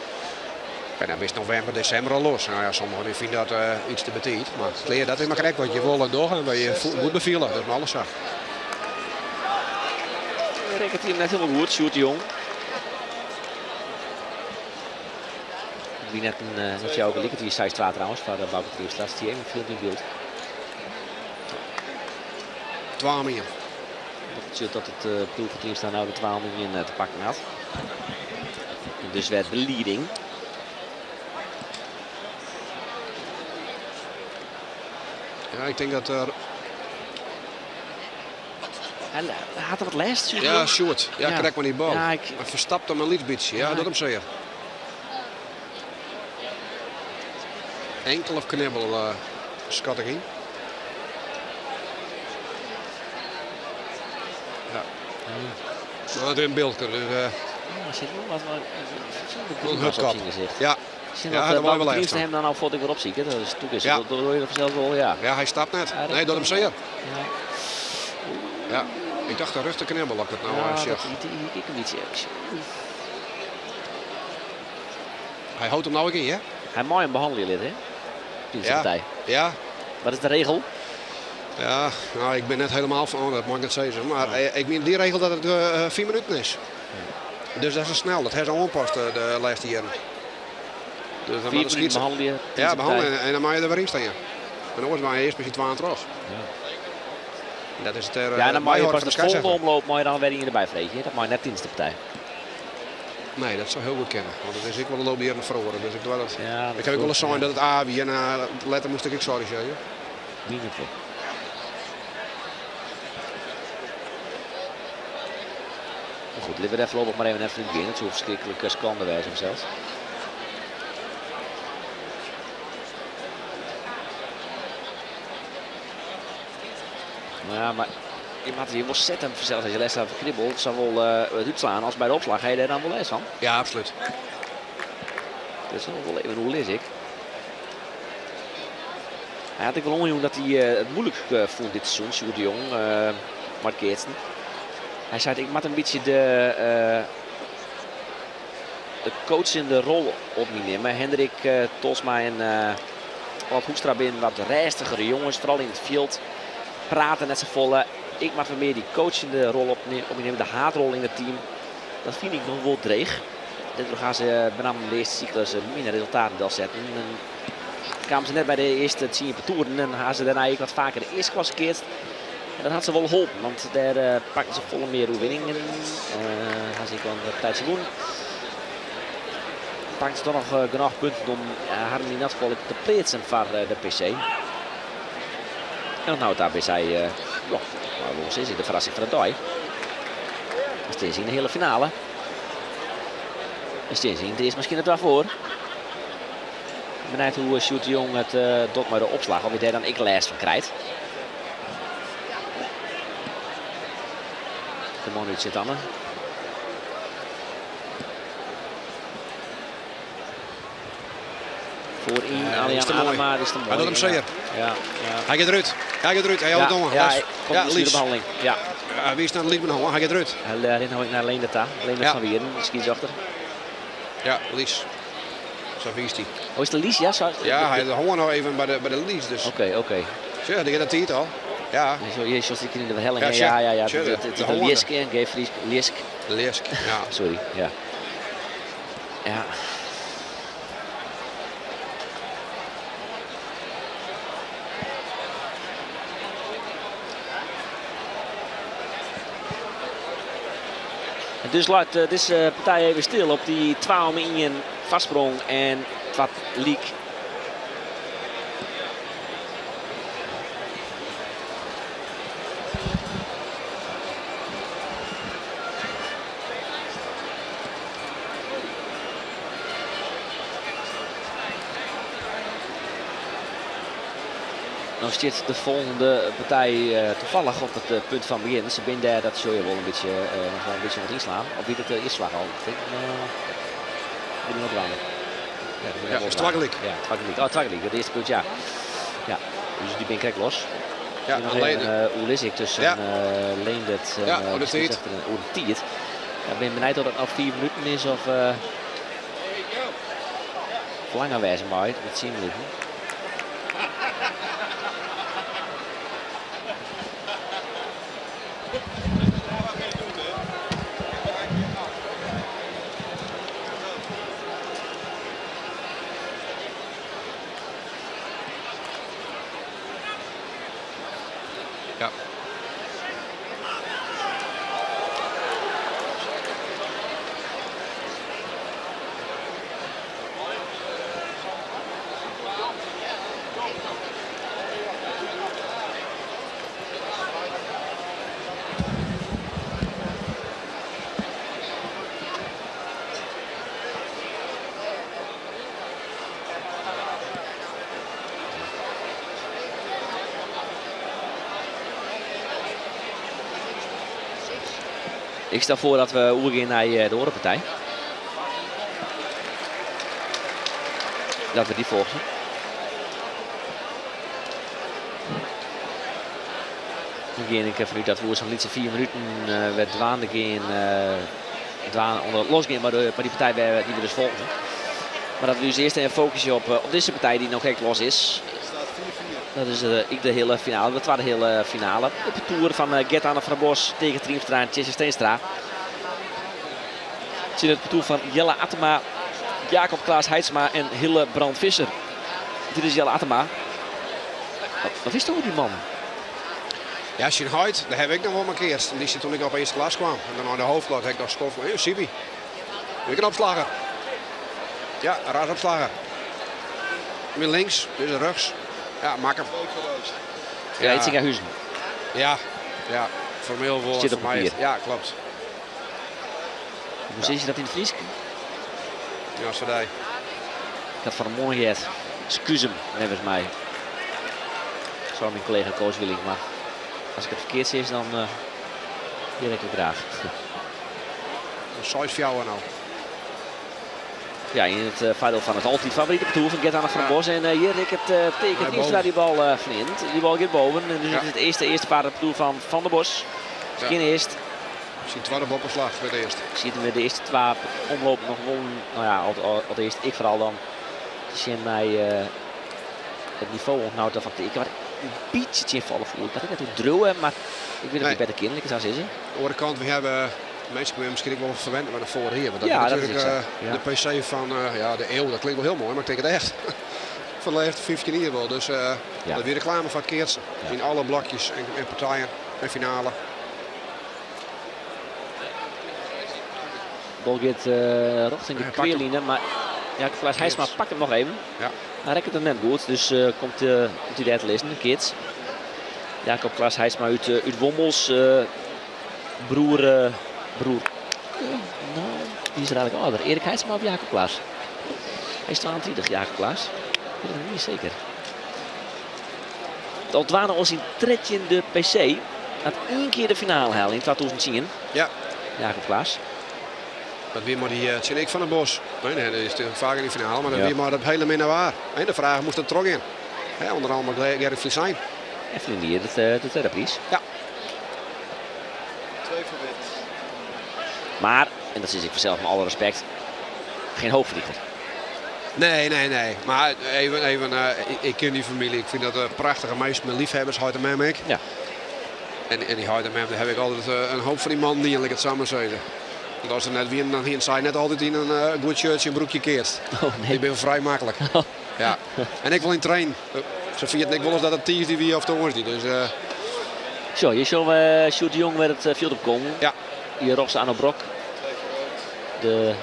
En dan is november, december al los. Nou ja, sommigen vinden dat iets te betijd. Maar het dat is maar correct wat je wil en doch en wat je moet bevielen. Dat is maar alles zo. Rekent hij hem net helemaal goed, Sjoerd de Jong. Wie net een uh, jou ook die is 6-2 trouwens, van de Bouke Triemstra. Die even veel in beeld. 12 miljoen. Dat zit dat het ploeg van Triemstra nou de 12 miljoen te pakken had. En dus werd de leading. Ja, ik denk dat er. Hij had er wat last. Ja, short. Ja, ja. Krijg maar die bal. Ja, ik... Maar verstapt hem een liefdebitje. Ja, ja, dat hem zeer. Enkel of knibbel schat ik in. Ja. Nou, het is een beeld. Dus, ja, zit wel wat een op zijn gezicht. Ja. Ja, dat wel even. hem dan al voordat ik weer opzie. Dat is is. Ja. Dat hoor je vanzelf wel, ja. Ja, hij stapt net. Ja, nee, dat hem zeer. Ja. Ja, ik dacht de rug te knibbel, ik het nou ja, dat, ik een beetje. Hij houdt hem nou ook in, hè? Hij mag hem behandelen, lid, hè? Ja. Ja. Wat is de regel? Ja, nou, ik ben net helemaal van, oh, dat mag ik net zeggen. Maar ja. Ik meen die regel dat het 4 minuten is. Ja. Dus dat is snel. Dat heeft ze aangepast de laatste jaren. Dus dan 4 minuten behandelen. Ja, behandelen en dan mag je er weer in staan. Ja. En anders mag je eerst misschien 12 terug. Ja. Dat is het ja, en dan mag je pas de volgende omloop mag je dan weer in erbij vreten. Dat mag je net tienste partij. Nee, dat zou heel goed kennen. Want dat is ik wel de loop hier naar voren. Dus ik doe dat. Ja, dat ik heb ook wel eens zijn dat het A wie en letter moest ik sorry zeggen. Niet voor. Maar goed, laten we voorlopig maar even even in. Het is verschrikkelijk schande wijze zelfs. Ja, maar je moet hier wel zetten zelfs als je les aan kribbelt, zal wel het uitslaan als bij de opslag. Ga je daar dan wel les van? Ja, absoluut. Dat is wel even hoe lees ik. Hij had ik wel onjoen dat hij het moeilijk vond dit seizoen, Sjoerd de Jong, Mark Geertsen. Hij zei, ik moet een beetje de coach in de rol op me nemen. Hendrik Tolsma en Wat Hoekstra binnen wat restigere jongens, vooral in het veld. Praten net zo volle. Ik mag meer die coachende rol opnemen, de haatrol in het team. Dat vind ik nog wel dreig. Daardoor gaan ze met name de eerste cyclus minder resultaten wel zetten. En kwamen ze net bij de eerste 10 parcours en gaan ze daarna wat vaker de eerste klasse keert. En dat had ze wel geholpen, want daar pakten ze volle meer overwinningen. Gaan ze gewoon de tijd doen. Pakten ze toch nog genoeg punten om Harmony Natvolk te plaatsen voor de PC. En nou daarbij zei, ja, maar is de verrassing van de dag. Steeds in de hele finale. En steeds in, is misschien het waarvoor. Ik ben benieuwd hoe Sjoerd de Jong het dot maar de opslag, of hij daar dan ik les van krijgt. De man uit Sint-Anne. Voor in, Allian Anema, dat is te mooi. Hij doet hem zeer. Ja, ja. Hij gaat eruit. Hij gaat eruit. Hij houdt ja, ja, hij komt ja, de behandeling. Ja. Ja, wie is naar de Lies? Hij gaat eruit. Hij rent naar Leendert daar. Leendert van Wieren, de scheidsrechter. Ja, Lies. Zo wie is die? Oh, is de Lies? Ja, zo, ja hij honger nog even bij de Lies. Dus. Oké, oké. Tja, die gaat dat tijd al. Ja. Zo, jezus, ik in de helling. Ja, ja, ja. De Liesk, Geef Liesk. Liesk, ja. Sorry, ja. Ja. Dus laat deze partij even stil op die 12-1 vastsprong en wat leak. stiet de folgjende partij tafallich op it punt fan begjinnen. Se binne dêr, dat sjogge je wol in bytsje, noch wol in bytsje wat ynslaan. Of wie dat de earste slach al? Ik tink, ik bin noch dwaande. Ja, dat Ja, is twagelyk. Ja, twagelyk. Oh, twagelyk. Het eerste punt, ja. Ja, dus die ben ik los. Ja, nog en even Leendert. oerlis ik tussen Ja. Leendert en Ja, oer de de tiid. skiedsrjochter en oer de tiid. Ja, ben benijd of dat noch 4 minuten is of langer wêze mei, met 10 minuten. Ja. Ik stel foar dat we oergean nei de oare partij. Dat we dy folgje. Dan gean ik erfan út dat we oer sa'n lytse 4 minuten wer dwaande gean, dwaan, onder losgean by de, by dy partij wêr, dy't we dus folgje. Mar dat we ús earst even fokusje op dizze partij dy't no krekt los is. Dat is ek de heale finale, de twadde heale finale. It partoer fan Gert-Anne van der Bos, Teake Triemstra en Tjisse Steenstra. Tsjin it partoer fan Jelle Attema, Jacob Klaas Haitsma en Hille Brand Visser. Dit is Jelle Attema. Wat is toch die man? Ja, syn heit, dêr haw ik noch wol mei keatst. Die toen ik op earste klas kwam. En dan nei de hoofdklas ha ik noch skoft fan, Sibi. Ik in opslagger. Ja, een rasopslagger. Met links, dus rechts. Ja, mak hem. Ja, iets in Huizen. Ja, ja, formeel wel. Zit op voor mij papier. Ja, klopt. Hoe zeg je dat in het Fries? Ja, zo die. Ik had van de morgen gehad. Excuus hem, volgens mij. Sorry, mijn collega Koos Willink, maar als ik het verkeerd zeg, dan heer ik het graag. Een 6-4 nou. Ja, in het voordeel van het altijd favoriete partoer van Gert-Anne van der Bos. En hier ik het teken Hij Triemstra boven. die bal verint. Die bal gaat boven. En dus Ja. het is het eerste paar het partoer van Van der Bos. Ja. Geen eerst. Zijn tweede boppenslag voor het eerst. Ziet hem weer de eerste 2 omloop nog won. Nou ja, al eerst ik vooral dan. Zien mij het niveau onthoudt van teken. Wat een beetje invallen voel. Ik had het net hoe dreeuwen, maar ik weet het Nee. niet beter kinderlijk zou zeggen. Aan de andere kant, we hebben mensen kunnen misschien ook wel verwend met de vorige hier. Want dat Ja, is dat is natuurlijk, ook zo. Ja. de PC van ja, de eeuw. Dat klinkt wel heel mooi, maar ik denk het echt. Van de laatste 15 jaar wel. Dus Ja. dat weer reclame van keertsen. Ja. In alle blokjes en partijen en finale. Bal gaat richting de Hij pakt hem. kweerline, maar ja, Klaas Haitsma Yes. pakt hem nog even. Ja. Hij rekt het hem net goed, dus komt hij daar te lezen, de kids. Jacob Klaas Haitsma uit Wommels, broer. Nou, die is er eigenlijk ouder. Erik Haitsma of Jacob Klaas? Hij is 22, Jacob Klaas. Ik weet het niet zeker. Het Altwana was in tredje in de PC. Had 1 keer de finale halen in 2010. Ja. Jacob Klaas. Dat weer maar die Tjenik van der Bos. Nee, nee, dat is natuurlijk vaak in de finale, maar dat Ja. weer maar dat hele minder waar. Nee, de vraag moest er trok in. Hè, onder andere Gerrit Vliesijn. En Vlindier, de tweede prijs. Ja. 2 voor wit. Maar, en dat is ik vanzelf met alle respect, geen hoogvlieger. Nee, nee, nee. Maar even ik ken die familie. Ik vind dat een prachtige meisje met liefhebbers, Hout en Mem ik. Ja. En die Hout en Mem, daar heb ik altijd een hoop van die man die ik het samen zeggen. Want als ze net winnen, dan hier zij net altijd in een goed shirtje en broekje keert. Oh, nee. Ik ben vrij makkelijk. Ja. En ik wil in train. Ze viert ik wel eens dat het Tuesday wie of de Wednesday. Dus Zo, je ziet Sjoerd de Jong met het veld opkomen. Ja. Hier Rox Arno Brok. De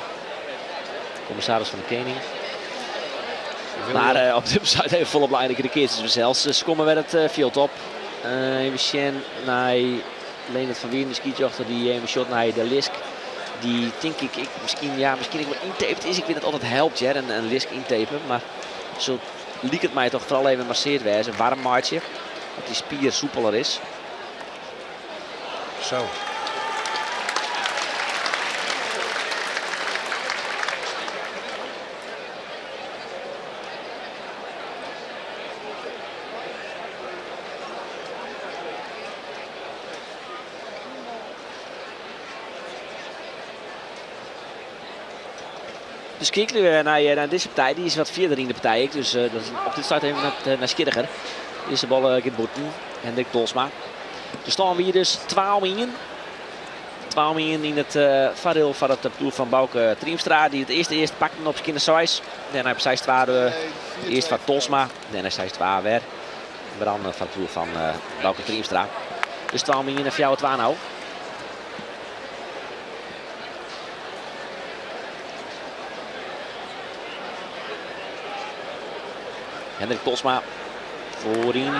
commissaris van de Koning. Wil Maar, je- op de site even volop belangrijk de keertjes zelfs. Ze komen met het veld op. Even zien naar Leendert van Wieren, de skijochter die even shot naar de Lisk. Die denk ik, ik misschien, ja, misschien ik wel intaped is. Ik weet dat het altijd helpt, hè, een Lisk intapen. Maar zo Liket my toch foaral even masseard wêze, waarm meitsje. Dat dy spier soepeler is. Zo. Dus kijken we naar deze partij. Die is wat verder in de partij. Dus dat is op dit start even wat nieuwsgieriger. Deze bal gaat boeten. Hendrik Tolsma. Er staan we hier dus 12 in. 12 in in het voordeel van het ploeg van Bauke Triemstra. Die het eerst pakte op zijn size. Daarna op 6 2 eerst van Tolsma. Daarna 6 2 weer. En dan van het ploeg van Bauke Triemstra. Dus 12 in en 4 2 nou. Hendrik Tolsma voorin,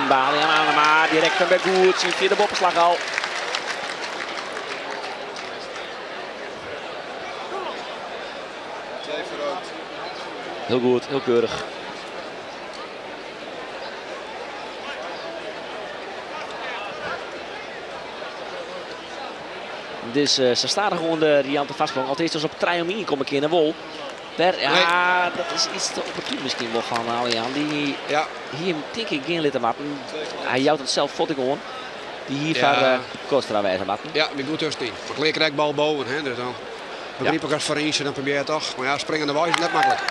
Balian Anema, direct van goed, ziet via de boppenslag al. Heel goed, heel keurig. Dus ze staan er gewoon de Riante vastsprong. Althans, dus op trein kom ik in de wol. Per, ja, nee. Dat is iets te opportun misschien wel van Alian. Die ja. hier denk ik geen lidmaten. Hij jouwt het zelf fot ik gewoon. Die hier ja. van Kostra wijzen laten. Ja, met goed tussen. Maar Kleer krijgt bal boven. Hè, dus dan begrijp ik als voor dan probeer je het toch. Maar ja, springende wijze is net makkelijk.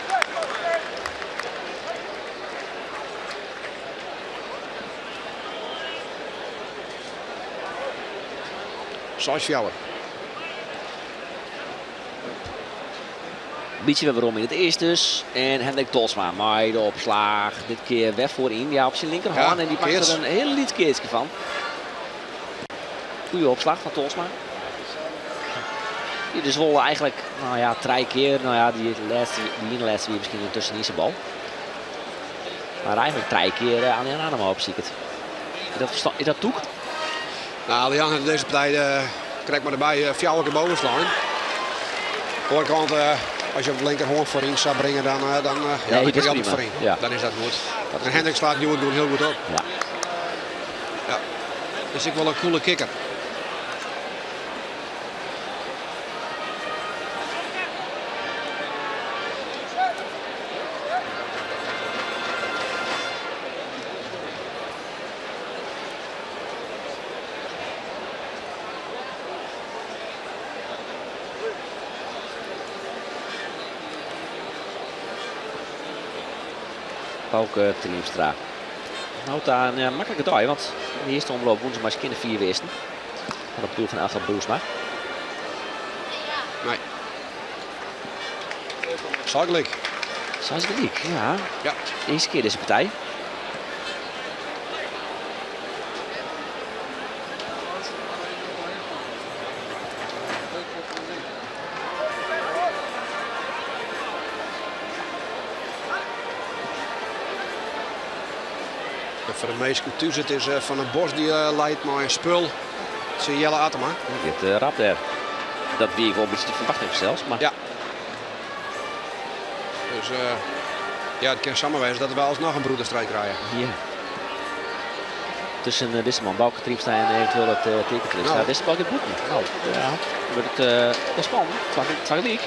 Zes fjouwer. Beetje weer waarom in het eerst dus. En Hendrik Tolsma, maar de opslag. Dit keer weg voorin. Ja, op zijn linkerhand. Ja, en die pakt er een heel liet keertje van. Goeie opslag van Tolsma. Die dus Zwolle eigenlijk, nou ja, drie keer. Nou ja, die laatste, die laatste weer misschien intussen niet zijn bal. Maar eigenlijk drie keer aan Jan Anema op, zie ik het. Is dat toek? Nou, Jan heeft deze partij, krijg maar erbij, fjouwer keer boven slaan. Voorkant, als je op de linkerhoorn voorin zou brengen, dan, dan, ja, nee, dan kun je dat altijd voorin. Ja. Dan is dat goed. En Hendrik slaat nu gewoon heel goed op. Ja. Ja. Dus ik wel een coole kikker. Bauke Triemstra. Nou, daar een makkelijke dag, want in de eerste omloop wonnen ze maar eens kinder 4 wisten. Van het doel van Elga Broersma. Nee. Zakelijk. Zakelijk, ja. Ja. De eerste keer deze partij. Voor de meeste thuis, het is Van het Bos die leidt maar een spul. Het is Jelle Atema. Dit rap daar. Dat wie ik wel een beetje te verwachten heb zelfs. Maar... Ja. Dus ja, het kan samenwijzen dat we alsnog een broederstrijd krijgen. Ja. Tussen deze man, Bauke Triemstra en eventueel het teken Triemstra. Nou. Deze bal gaat boeten. Nou, ja. Dan wordt het wel spannend. Het leuk.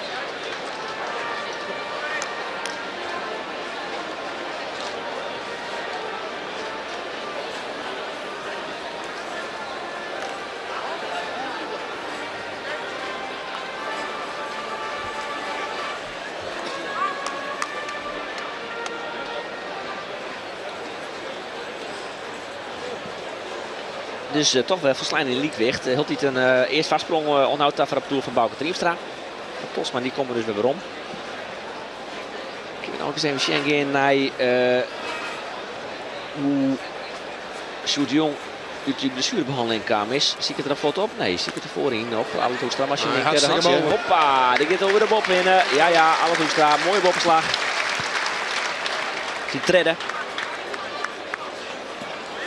Dus toch wel verslaan in Liekwicht. Hield hij een eerst vastsprong onhoudt daar voor op toer van Bauke Triemstra. Tolsma die komen dus weer om. Ik wil ook eens even zien naar hoe Sjoerd Jong uit die blessurebehandeling kwam is. Zie ik het er een foto op? Nee, zie ik het er voorin op. Allert Hoekstra, maar Nou, de hartstikke handje. boven. Hoppa, die gaat over de bop winnen. Ja, ja, Allert Hoekstra, mooie boppenslag. Die tredde.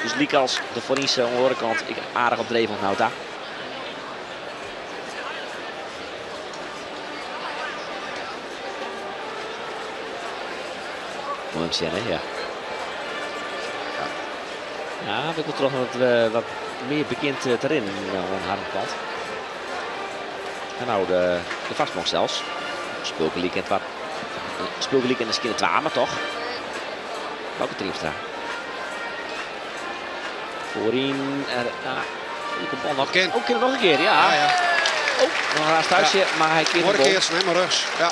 Dus Likas, de voorinse aan de andere kant, ik aardig op dreef van Nauta. Moai om te sjen, hè? Ja. Ja, we komt troch wat, wat mear bekend te rinnen oan harren kant. En nou de, de foarsprong sels. Spul gelyk en twa. Spul gelyk en de skjinne twa, mar toch. Bauke Triemstra. Foaryn. Er, ah, hier komt bal nog. Kin. Oh, kin nog een keer, ja. Ja, ja. Oh, nog een raar stuitje, Ja. maar hij keert Mooi de bal. keertsen, hè, maar rechts. Ja.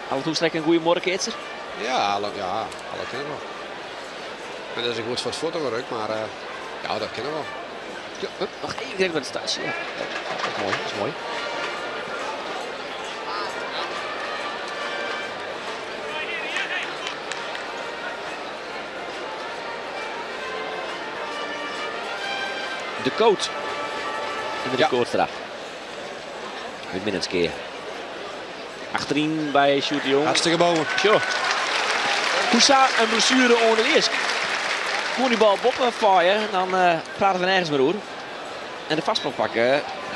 Alle toestrekken een goede morgen, Keertser. Ja, alle, ja, alle kennen wel. En dat is goed voor het fotowerk, maar ja, dat kennen we wel. Ja, hup, nog één keer met het stuitje. Ja, dat is mooi, dat is mooi. De Koot. En de Ja. Koortstra. Met minstens keer. Achterin bij Sjoerd de Jong. Hartstikke boven. Tjo. Hoesa een blessure onder de eerst. Kon die bal boppen vaaien, dan praten we nergens meer over. En de vastsprong pakken,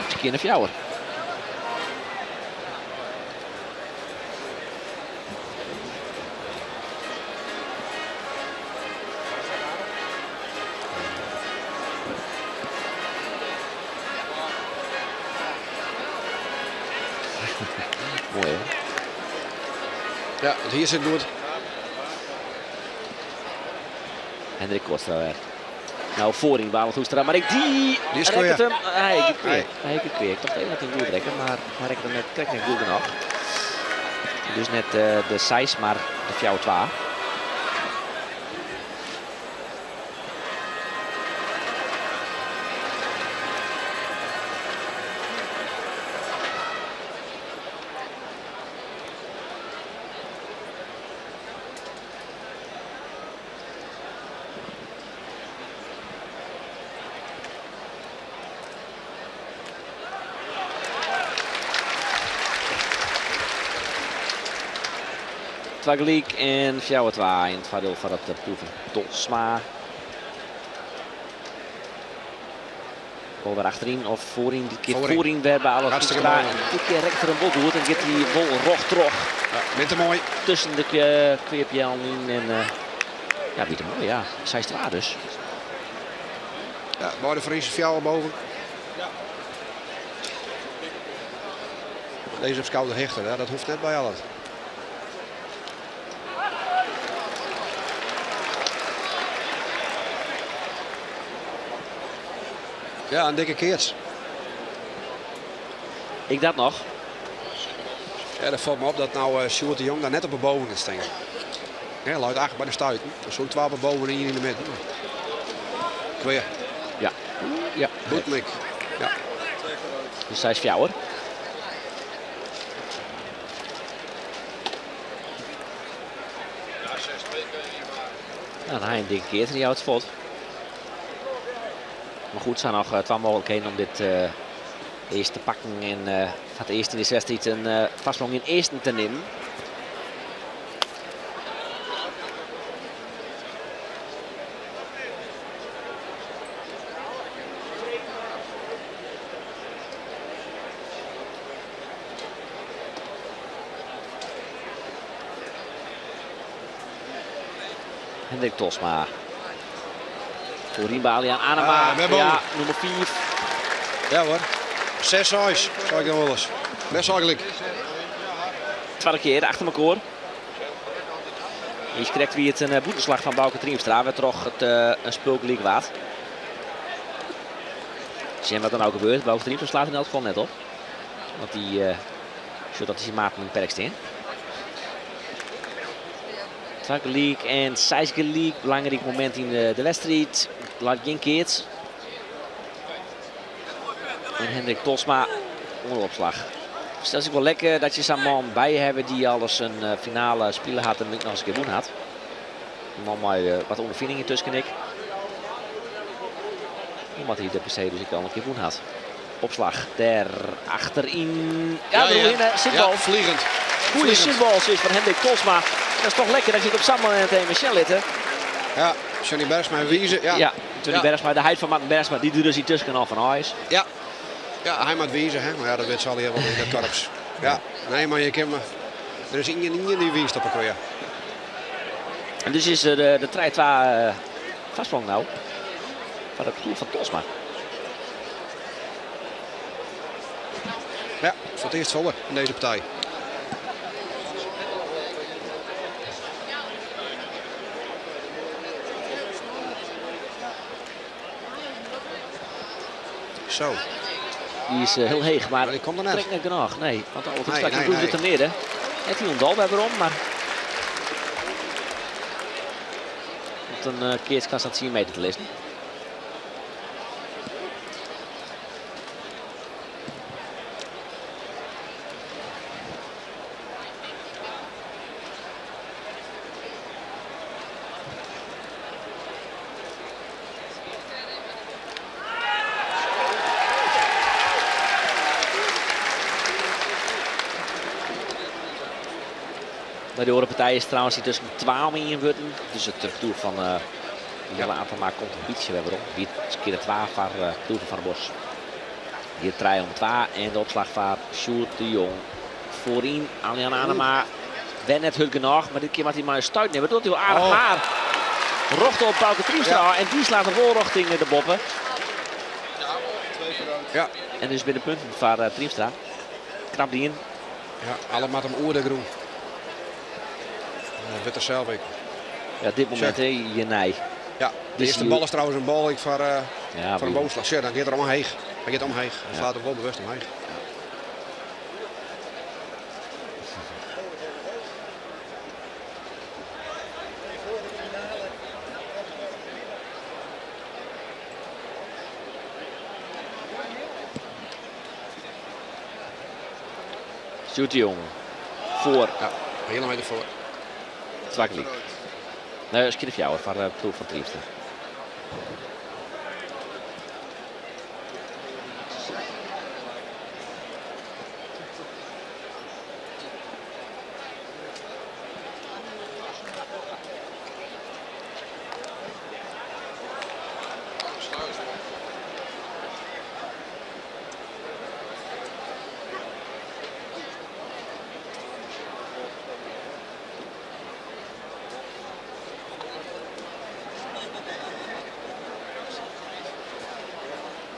is een keer een fjouwer. Mooi hè? Ja, want hier zit goed. Hendrik Kootstra weer. Nou, voorin Barend Hoekstra, maar ik die, Die is rekt kweer. hem. Hij heeft kweer. Nee. Hij heeft kweer. Ik dacht even dat hij goed rekken, maar hij rekt hem net, trekt net goed genoeg. Dus net de 6, maar de fjouwer 2. Twageliek en fjouwer 2 in het voordeel van het proef van Tolsma. Bal weer achterin of voorin. Dit keer Voorin. voorin weer bij alle Hartstikke Hoekstra. mooi. En dit keer rekt er een bal goed en gaat die bal rog trog. Ja, met de mooi. Tussen de kweerpjel in en ja, wie de mooi, ja. Zij is waar dus. Ja, beide Friese fjouwer boven. Deze op schouder hechten, hè? Dat hoeft net bij alles. Ja, een dikke keerts. Ik dat nog. Ja, dat valt me op dat nou Sjoerd de Jong daar net op de boven gaat staan. Ja, luidt achter bij de stuiten. Er zo'n 12 op boven en één in de midden. Kweer. Ja. Ja. Boetmik. Ja. Dus hij is fjouwer. Nou, dan hij een dikke keer en die houdt het vlot. Maar goed, er zijn nog 2 mogelijkheden om dit eerst te pakken. En gaat eerst in de wedstrijd een vastsprong in eerste te nemen. Hendrik Tolsma. Voorin Balian Anema. Ah, we Ja, hebben nummer 4. Ja hoor. 6 huis, zou ik dan wel eens. Best eigenlijk. Tweede keer achter elkaar. Hier krijgt wie het een boeteslag van Bauke Triemstra. Werd toch het een spulkelijk waard. Zien wat er nou gebeurt. Bauke Triemstra slaat in elk geval net op. Want die zodat hij zijn maat in perk staan. League en Sijske League. Belangrijk moment in de wedstrijd. Laat geen keert. En Hendrik Tolsma onder opslag. Dus dat is ook wel lekker dat je zo'n man bij je hebt die alles een finale spelen had en nog eens een keer woen had. Een man met wat ondervinding intussen ik. Omdat hij de PC dus ik al een keer woen had. Opslag daar achterin. Ja, Ja, er ja. in, zitbal. Ja, vliegend. Goeie Vliegend. zitbal is van Hendrik Tolsma. Dat is toch lekker dat je het op zo'n moment even Michel zitten. Ja, Johnny Bergsma en Wiese. Ja. Ja, Johnny Ja. Bergsma, de heid van Martin Bergsma, die doet dus intussen al van huis. Ja. Ja, hij maakt Wiese, hè? Maar ja, dat weet ze al heel wel in dat korps. Ja, nee, maar je kan me. Der is ien ien dy't wiist op elkoar. En dus is er de 3-2 foarsprong no foar it ploech fan Tolsma. Ja, foar it earst folle yn dizze partij. Zo. Die is hiel heech, mar die komt er net. Trekt net genôch. Nee, want alle Nee, straks nee, nee, nee. te midden. Net hielendal wer werom, mar komt in keatskans aan 10 meter te lizzen. By de oare partij is trouwens die tusken 12 in wurden. Dus it partoer fan Jelle Atema komt in bytsje wer werom. Wie it kear de 2 foar ploech fan Van der Bos. Hier 3 om 2 en de opslach foar Sjoerd de Jong. Foaryn Arjan Anema. Wer net hurd genôch, mar dit kear moat hy mar in stuit nimme. Dat docht hy wol aardich, Oh. mar rocht op Bauke Triemstra en dy slaat er wol rjochting de boppe. En dus binne de punten foar Triemstra. Knap dien. Ja, alle moat him oer de grûn. Dat wit er sels ek. Ja, dit momint, Sjoch. hè, hjirnei. Ja, de Dus earste die bal is trouwens in bal ek Ja, foar in wie- boomslag. Sjoch, dan giet er omheech. Hy giet omheech. Hy slaat him wol bewust omheech. Sjoerd de Jong foar. Ja, helemaal ervoor. Twa gelyk. Nee, skien de fjouwer foar de ploech fan Triemstra.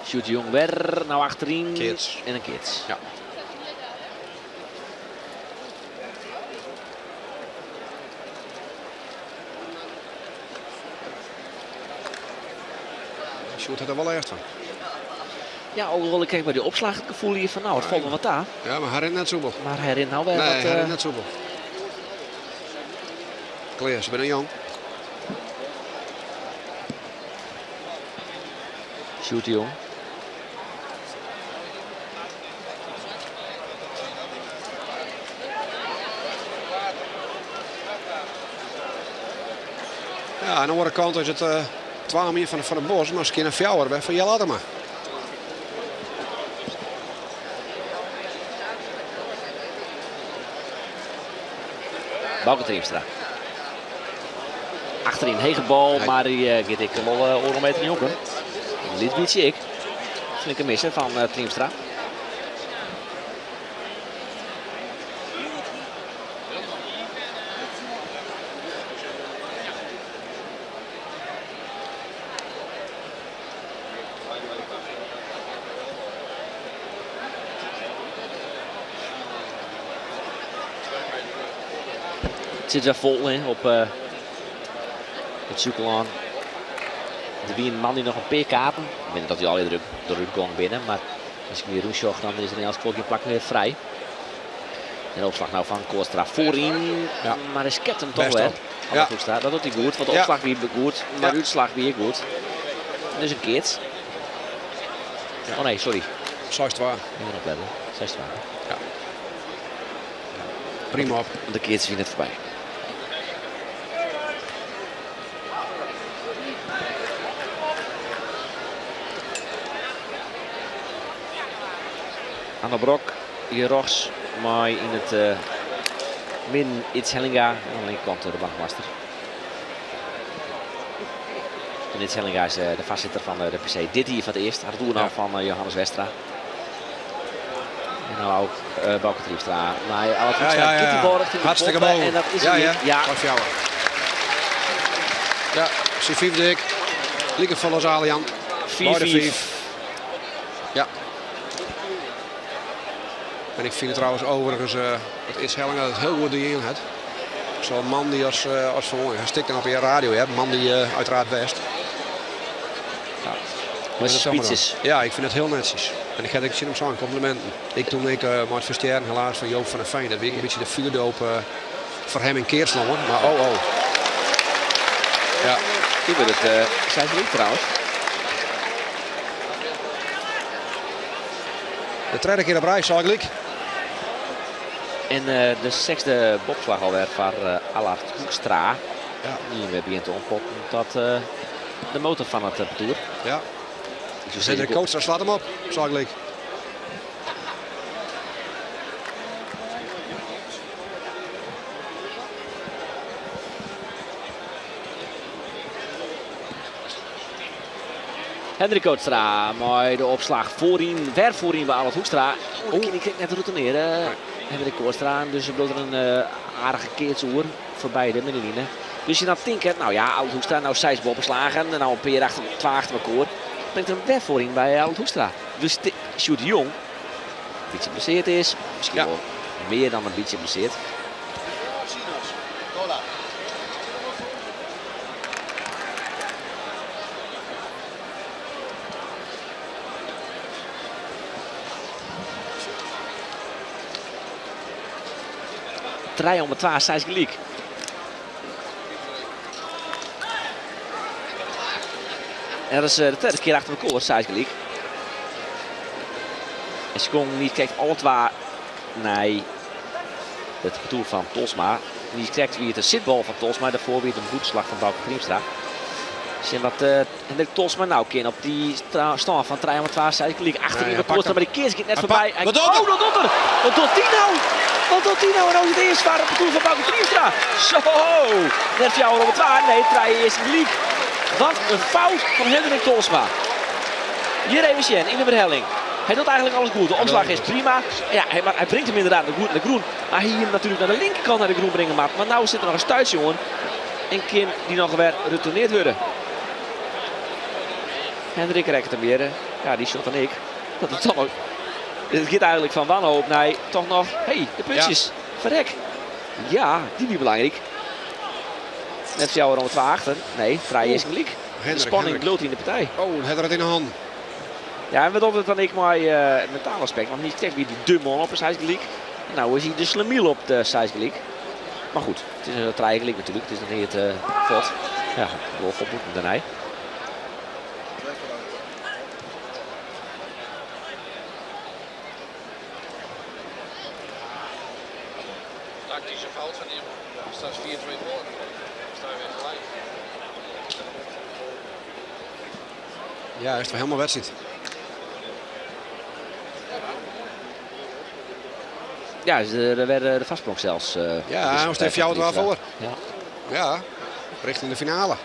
Sjoerd de Jong wer nou achterin. Keats. En een keats. Ja. Sjoerd hat der wol lêst fan. Ja, alhoewel ik kreeg bij de opslag het gevoel hier van nou, het valt me wat aan. Ja, maar hij rint net soepel. Maar hij rint nou weer Nee, wat, hij rint net soepel. Kleer, ze zijn jong. Sjoerd de Jong. Ja, aan de andere kant is het 12 meer van de Bos, maar misschien een fjouwer bij van Jelle Adema. Bauke Triemstra. Achterin hege bal, Nee. maar die gaat ik wel oorlog meter in jongen. Dit beetje ik. Flinke missen van Triemstra. Het zit weer vol hè, op het Sjûkelân. Er wie een man die nog een paar kaarten. Ik weet niet dat hij al eerder de ruggang binnen, maar als ik weer roesjoch, dan is er in elk geval geen plak meer vrij. En de opslag nou van Kootstra voorin, maar hij skept hem toch Best wel. op. Alle Hoekstra, dat doet hij goed, want de opslag weer goed, maar de uitslag weer goed. Dus een keert. Oh nee, sorry. 6-2. Even opletten. 6-2. Ja. Prima op. Want de keert is weer net voorbij. Anne Brok, hier rechts, maar in het midden Ids Hellinga. En aan de linkerkant de bankmaster. En Ids Hellinga is de voorzitter van de PC. Dit hier voor het eerst. Had het oernaam van Johannes Westra. En nou ook Bauke Triemstra. Nei Allard Hoekstra giet die bal richting de Hartstikke boppe mooi. En dat is Ja, hij. ja. Ja. Wat fjouwer. Ja, syn fyfde ek. Like folle as Alian. 4-5. Beide fiif. Ja. En ik fyn it trouwens overigens dat Ids Hellinga it hiel goed dien hat. Sawol moandei as, as foar. Hy stikt dan op je radio, hè. Moandei uiteraard west. Ja. Maar spits Ja, ik fyn it hiel netsjes. En ik ha ek tsjin him sein, komplimenten. Ik toen ik mei it ferstjerren helaas fan Joop van der Veen, dat wie ek in bytsje de vuurdoop foar him yn keatslân. Mar oh oh. Ja. Hier wordt het 6 gelyk trouwens. De tredde kear op rij, seis gelyk. En de sechsde boppeslach alwer foar Allard Hoekstra. Ja. Die weer begint te ontpoppen tot de motor fan it partoer. Ja. Ik zou De zeggen, coach slaat him op, seis gelyk. Hendrik Kootstra mei de opslach foaryn, wer foaryn by Allard Hoekstra. Oh, dy kin ik net retournearje. Nee. Hendrik Kootstra, dus er bliuwt der in aardige keatsoer foar beide middenline. Dus je dan tinke, nou ja, Allard Hoekstra, nou 6 boppeslagen en nou in pear achter, 2 achter elkoar. Bringt him wer foaryn by Allard Hoekstra. Dus Sjoerd de Jong, in bytsje blessearre is, miskien wol mear dan in bytsje blessearre. Trije om twa, seis gelyk. En dat is de tredde kear achter elkoar, seis gelyk. En se gongen niet krekt alle twa nei it partoer fan Tolsma. Niet krekt wie it in sitbal fan Tolsma, dêrfoar wie it in bûtenslach fan Bauke Triemstra. Sjen wat Hendrik Tolsma nou kin op dy stân fan trije om twa, seis gelyk. Achter Nee, in hij de pakt maar hem. die keats giet net Hij foarby. pakt- Wat docht Oh, wat docht er? Wat docht dy nou? Wat docht dy nou? En nou is it earst foar it partoer fan Bauke Triemstra. Zo, net fjouwer om twa. Nee, trije is gelyk. Wat in fout fan Hendrik Tolsma. Hjir even sjen yn de werhelling. Hy docht eigentlik alles goed. De omslach is prima. Ja, maar hy bringt him ynderdaad goed nei de grûn. Mar hy hie him natuerlik nei de linkerkant nei de grûn bringe moatten. Mar no sit der noch in stuitsje oan. En kin dy noch wer retournearre wurde. Hendrik rekket him wer. Ja, dy sjocht dan ek. Dat it toch noch, it giet eigentlik fan wanhoop nei toch noch. Hey, de puntsjes. Ferrek. Ja, dy wie belangryk. Net fjouwer om twa achter. Nee, trije is gelyk. De Hendrik, spanning Hendrik. bliuwt yn de partij. Oh, hat er it yn de hannen. Ja, en wat docht it dan ek mei it mentale aspekt? Want niet krekt wie dy de man op de seis gelyk. Nou is hy de slemiel op de seis gelyk. Mar goed, it is in trije gelyk natuerlik. It is noch net fuort. Ja, wol fuort bûten dêrnei. Tactische fout van hem. Dan staat 4-2 voor. Dan sta je weer gelijk. Ja, is het wel helemaal wedstrijd. Ja, is er werd de vastsprong zelfs. Ja, Dus hij was tegen jou het wel voor. Ja. Ja, richting de finale.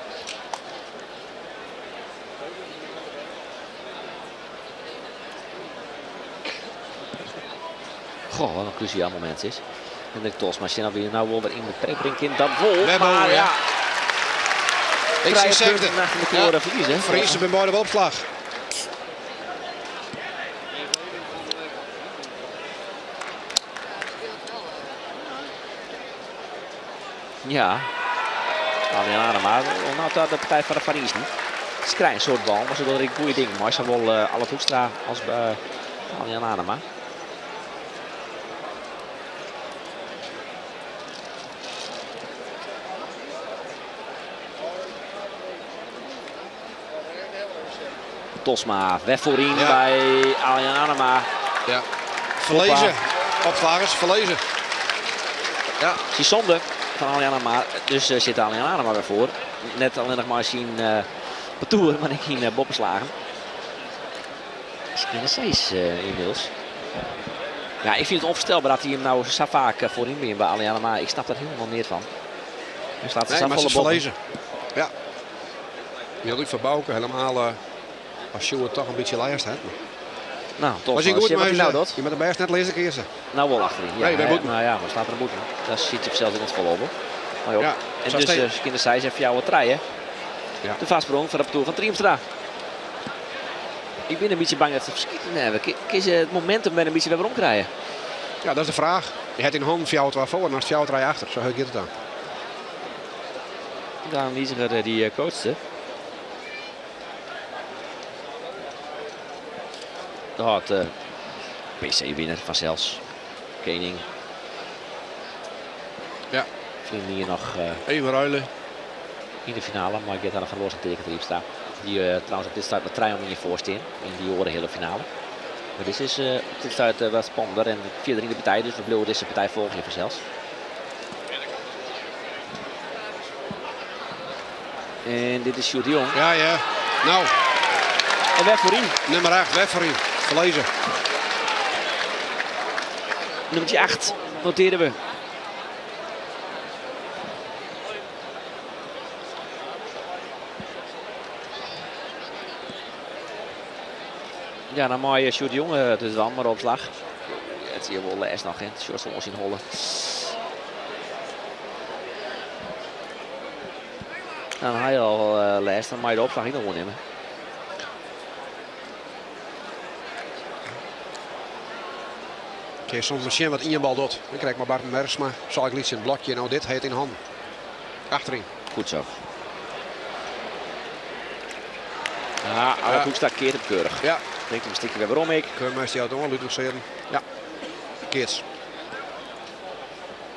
Goh, wat een cruciaal moment is. Hendrik Tolsma, sjen oft hy nou wol wer yn de trek bringt kin. Dat wol, We maar hebben ja. Ik Trije zie punten zesde. achter elkoar verliezen. Verliezen bij beide opslag. Ja. Alleen Adema, nou de partij van de Van Iezen. Ze krijgen een soort bal, maar ze doen er goede dingen. Maar zowel Allard Hoekstra als Arjan Anema. Tolsma, weg voorin bij Arjan Anema. Ja. Verlezen. Opslagers, verlezen. Ja. Het is zonde van Arjan Anema. Dus zit Arjan Anema weer voor. Net alleen nog maar zien partour, maar ik ging boppenslagen. Misschien een 6 inmiddels. Ja, ik vind het onvoorstelbaar dat hij hem nou zo vaak voorin brengt bij Arjan Anema. Ik snap daar helemaal niet van. Hij slaat Nee, zo maar ze volle is boppen. verlezen. Ja. Heel leuk van Bouke, helemaal als Sjoerd toch een beetje lijst heeft. Maar Nou, tof. Was hij goed, Sjen wat maar hy nou docht. Je moet de best net lezen kiezen. Nou wel achterin. Ja, Nee, bij hè, Boeten. Nou ja, maar staat er een boete. Daar zit je zelfs in het vol op. Maar joh. Ja, en zo dus steeds. uh, zij zijn voor jou wat treien. Ja. De vastsprong van de parcours van Triemstra. Ik ben een beetje bang dat ze verschieten hebben. Kun je het momentum weer een beetje weer omkrijgen? Ja, dat is de vraag. Je hebt in handen voor jou het voor en als jou het rij achter. Zo gaat het dan. Daarom Lieziger die coachte. Daar had PC winnaar vanzelfs. Kening. Ja. Vrienden hier nog Even ruilen. in de finale. Maar ik heb daar van Loos tegen Triemstra. Die trouwens op dit start met trein om in je voorstaan. In die oren hele finale. Maar dit is op dit start wat spannender en verder in de partij. Dus we blijven deze partij volgen vanzelfs. En dit is Sjoerd de Jong. Ja, ja. Nou. En weg voor in. Nummer 8, weg voor in. Verlezen. Nummer 8 noteren we. Ja, dan mooie Sjoerd de Jong dus dan maar op slag. Het zie je wel les nog in. Sjoerd zal ons in hollen. Nou, dan had je al les, dan mag je de opslag niet nog nemen. Kun je soms misschien wat in je bal doet. Dan krijg ik maar Bart Mersma. Zal ik liet in het blokje. Nou, dit heet in handen. Achterin. Goed zo. Ja, Arend Ja. Hoekstra keert hem keurig. Ja. Brengt hem een stukje weer waarom ik. Keurmeester jou door, Ludwig Seren. Ja. Keert.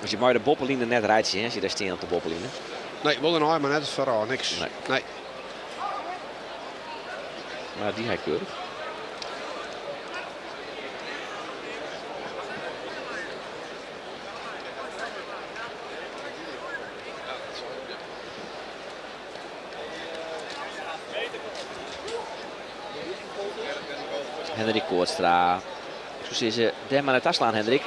Als je maar de boppeline net rijdt, hè, als je daar steen op de boppeline. Nee, wel een haar, maar net het verhaal, niks. Nee. Nee. Maar die hij keurig. Hendrik Kootstra. Ik zou zeggen, daar maar naar tas slaan, Hendrik.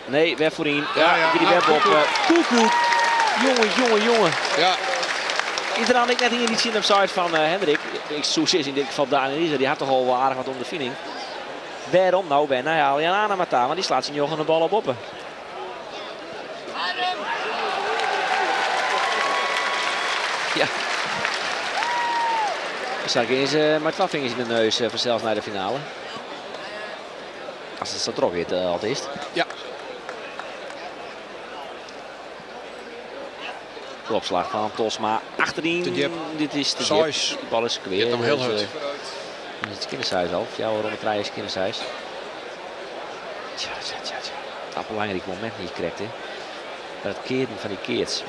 Nee, weg voor in. Ja, ja. Die Nou, web op. koekoek. Koekoek. Jongen, jongen, jongen. Ja. Is er dan ik net hier niet zien op site van Hendrik? Ik zou zeggen in dit geval Daan en Lisa, die had toch al wel aardig wat ondervinding. Waarom nou ben hij al Jan Anamata, want die slaat zijn jongen de bal op oppen. Ja. Dan zag ik eens maar 12 vingers in de neus vanzelf naar de finale. Als het zo trok weer al is. Ja. De opslag van Tolsma achterin. De jab. Dit is de Zeis. jab. Die bal is kweer. Je hebt hem heel Dus, hard. het is kindercijs al. Ja, rond de trein is kindercijs. Tja, tja, tja, tja. Dat belangrijk moment niet correct, hè. Maar het keren van die keerts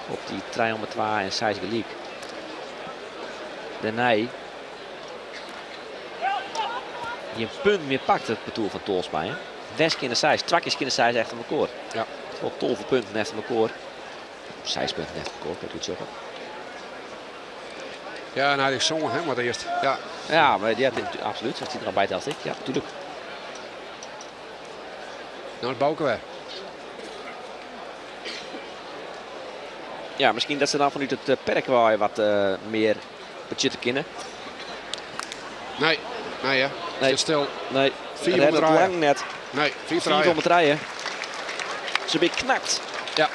op die trein om het 2 en 6 gelijk. Daarna die een punt meer pakt, het parcours van Tolsma. Hè. West kindercijs, twak is kindercijs echt aan elkaar. Ja. Wel tolve punten echt aan elkaar. 6 punten echt aan elkaar, dat doet zeggen. Ja, nou, die is zongen, hè, maar eerst. Ja. Ja, maar ja, dit, absoluut. Als hij er al bij telt, ja, natuurlijk. Nou, het Bouke weer. Ja, misschien dat ze dan vanuit het perk wel wat meer budgetten kennen. Nee, nee, hè. Nee. Zit stil. Nee, 4 dat om het draaien. lang net. Nee, 4 4 draaien. om het rijden. Ze ben knakt. Ja.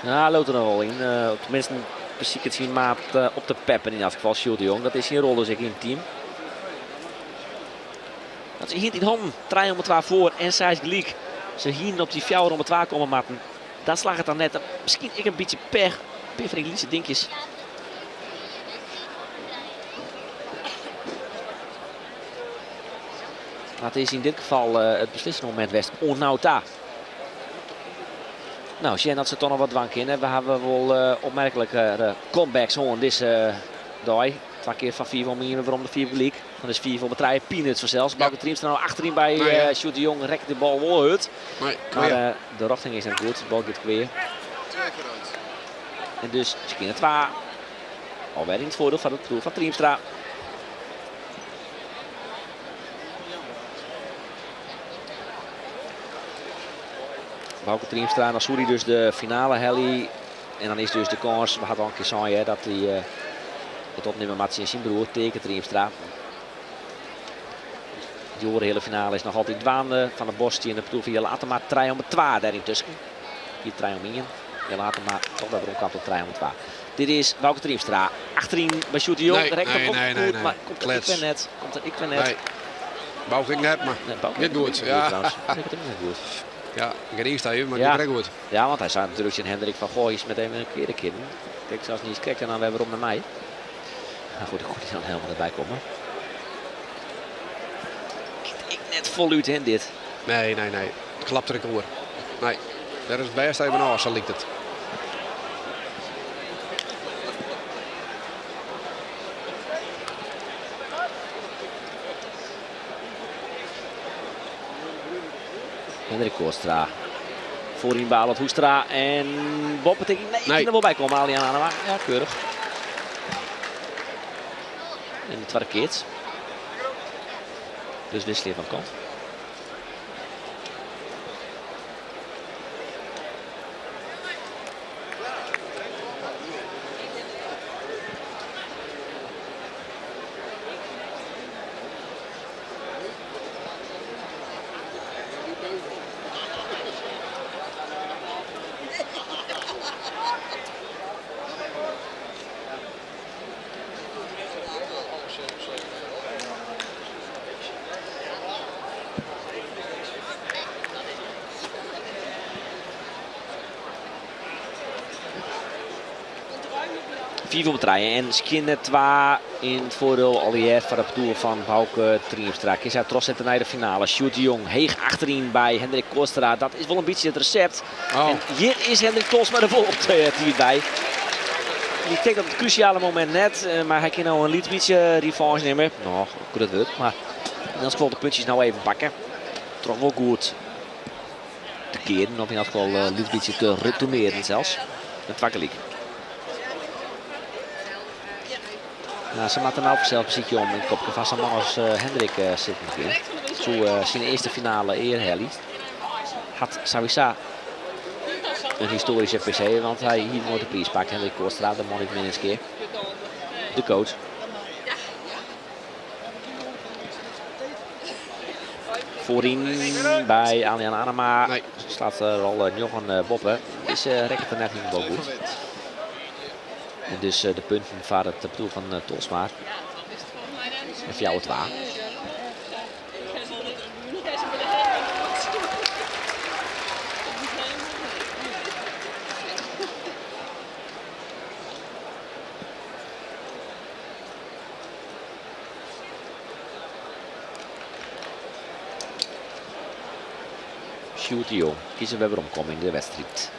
Ja, loopt er nog wel in. Tenminste, precies het zien maat op de peppen in dat geval. Sjoerd de Jong, dat is zijn rol dus ik in het team. Dat is hier in handen. Trein om het 2 voor en zij gelijk. Ze hier op die 4 om het 2 komen matten. Daar slaagt het dan net. Misschien ik een beetje pech. Pech van die lietse dingetjes. Maar het is in dit geval het beslissende moment West. Onnauta. Nou, Sjen had ze toch nog wat dwank in. Hè. We hebben wel opmerkelijke comebacks hoor deze dag. 2 keer van 4 om hier waarom de 4 publiek. Dan is 4 voor bedrijf peanuts vanzelfs. Ja. Bouke Triemstra nou achterin bij, Nee, hè? Sjoerd de Jong rekt de bal wel uit. Nee, Maar, kweer. de richting is niet goed. De bal gaat kweer. En dus misschien het 2. Alweer in het voordeel van het ploeg van Triemstra. Bouke Triemstra en Assouri dus de finale helly. En dan is dus de kans, we hadden al een keer gezegd, hè, dat die It opnimme moat tsjin syn broer Teake Triemstra. De oare heale finale is noch altyd dwaande. Van der Bos tsjin de partoer fan Jelle Attema. 3 om 2 dêr yntusken. Hier 3 om 1. Jelle Attema toch wer weromkaam tot 3 om 2. Dit is Bauke Triemstra. Achteryn by Sjoerd de Jong. Nee, Rekt nee, hem op nee, goed, nee, nee. maar komt er ik Klets. weer net. Komt er ik weer net. Nee. Bauke ik net, maar Nee, Bauke niet goed. goed Ja. trouwens. Ik het ook net goed. Ja, ik ga eerst even, maar Ja. ik goed. Ja, want hij zei natuurlijk tegen Hendrik van goh, is met even een keer de kinderen. Kijk, zelfs niet eens kijkt en dan weer om naar mij. Maar goed, goed, die dan helemaal erbij komen. Ik net voluit in dit. Nee, nee, nee. Het klapt er ik hoor. Nee, daar is het best even af, zo lijkt het. Hendrik Kootstra. Voorin Balot Hoekstra en Bob ik nee, ik Nee. kan er wel bij komen. Alian Anema. Ja, keurig. En de tweede keer. Dus wisselen van kant. 4 om het rijden. En Skinner 2 in het voordeel Allier van het partoer van Bauke Triemstra. Kies uit trots zetten naar de finale. Sjoerd de Jong heeg achterin bij Hendrik Kootstra. Dat is wel een beetje het recept. Oh. En hier is Hendrik Tolsma er vol op de tijd bij. Die kijkt op het cruciale moment net. Maar hij kan nou een liet beetje revanche nemen. Nou, goed dat wordt. Maar in elk geval de puntjes nou even pakken. Toch wel goed te keren. Of in elk geval een liet beetje te retourneren zelfs. Een twakkeliek. Nou, ze maakt er nou zelf een om in het kopje van zo'n man als Hendrik zit natuurlijk. Zo zijn eerste finale eer Helly. Had Sawisa een historische PC, want hij hier nooit de prijs pakt. Hendrik Kootstra, de man niet minstens keer. De coach. Voorin bij Alian Anema Nee. slaat er al nog een boppen. Is rekt er net niet wel goed. En dus de punten van het partoer van Tolsma. En voor jou het waar. Sjoerd de Jong. Kiezen we weer omkomen in de wedstrijd.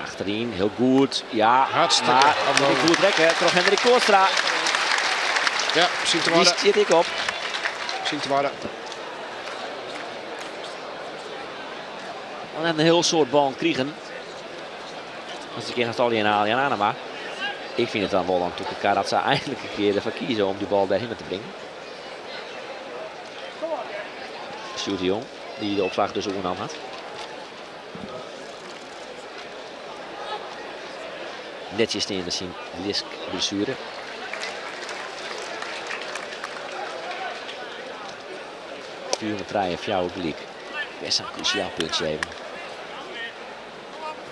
Achterin, heel goed. Ja, Hartstikke maar aflopen. goed trekken. Toch Hendrik Kootstra. Ja, zien te Die worden. zit ik op. Zien te worden. En een heel soort bal kriegen. Als de keer gaat al in Alian Anema. Ik vind het dan wel aan elkaar dat ze eindelijk een keer ervoor kiezen om die bal daarheen te brengen. Sjoerd de Jong, die de opslag dus overnam had. Netjes neer te zien, Lisk blessure. 4 en fjouwer gelijk. Best een cruciaal puntje even.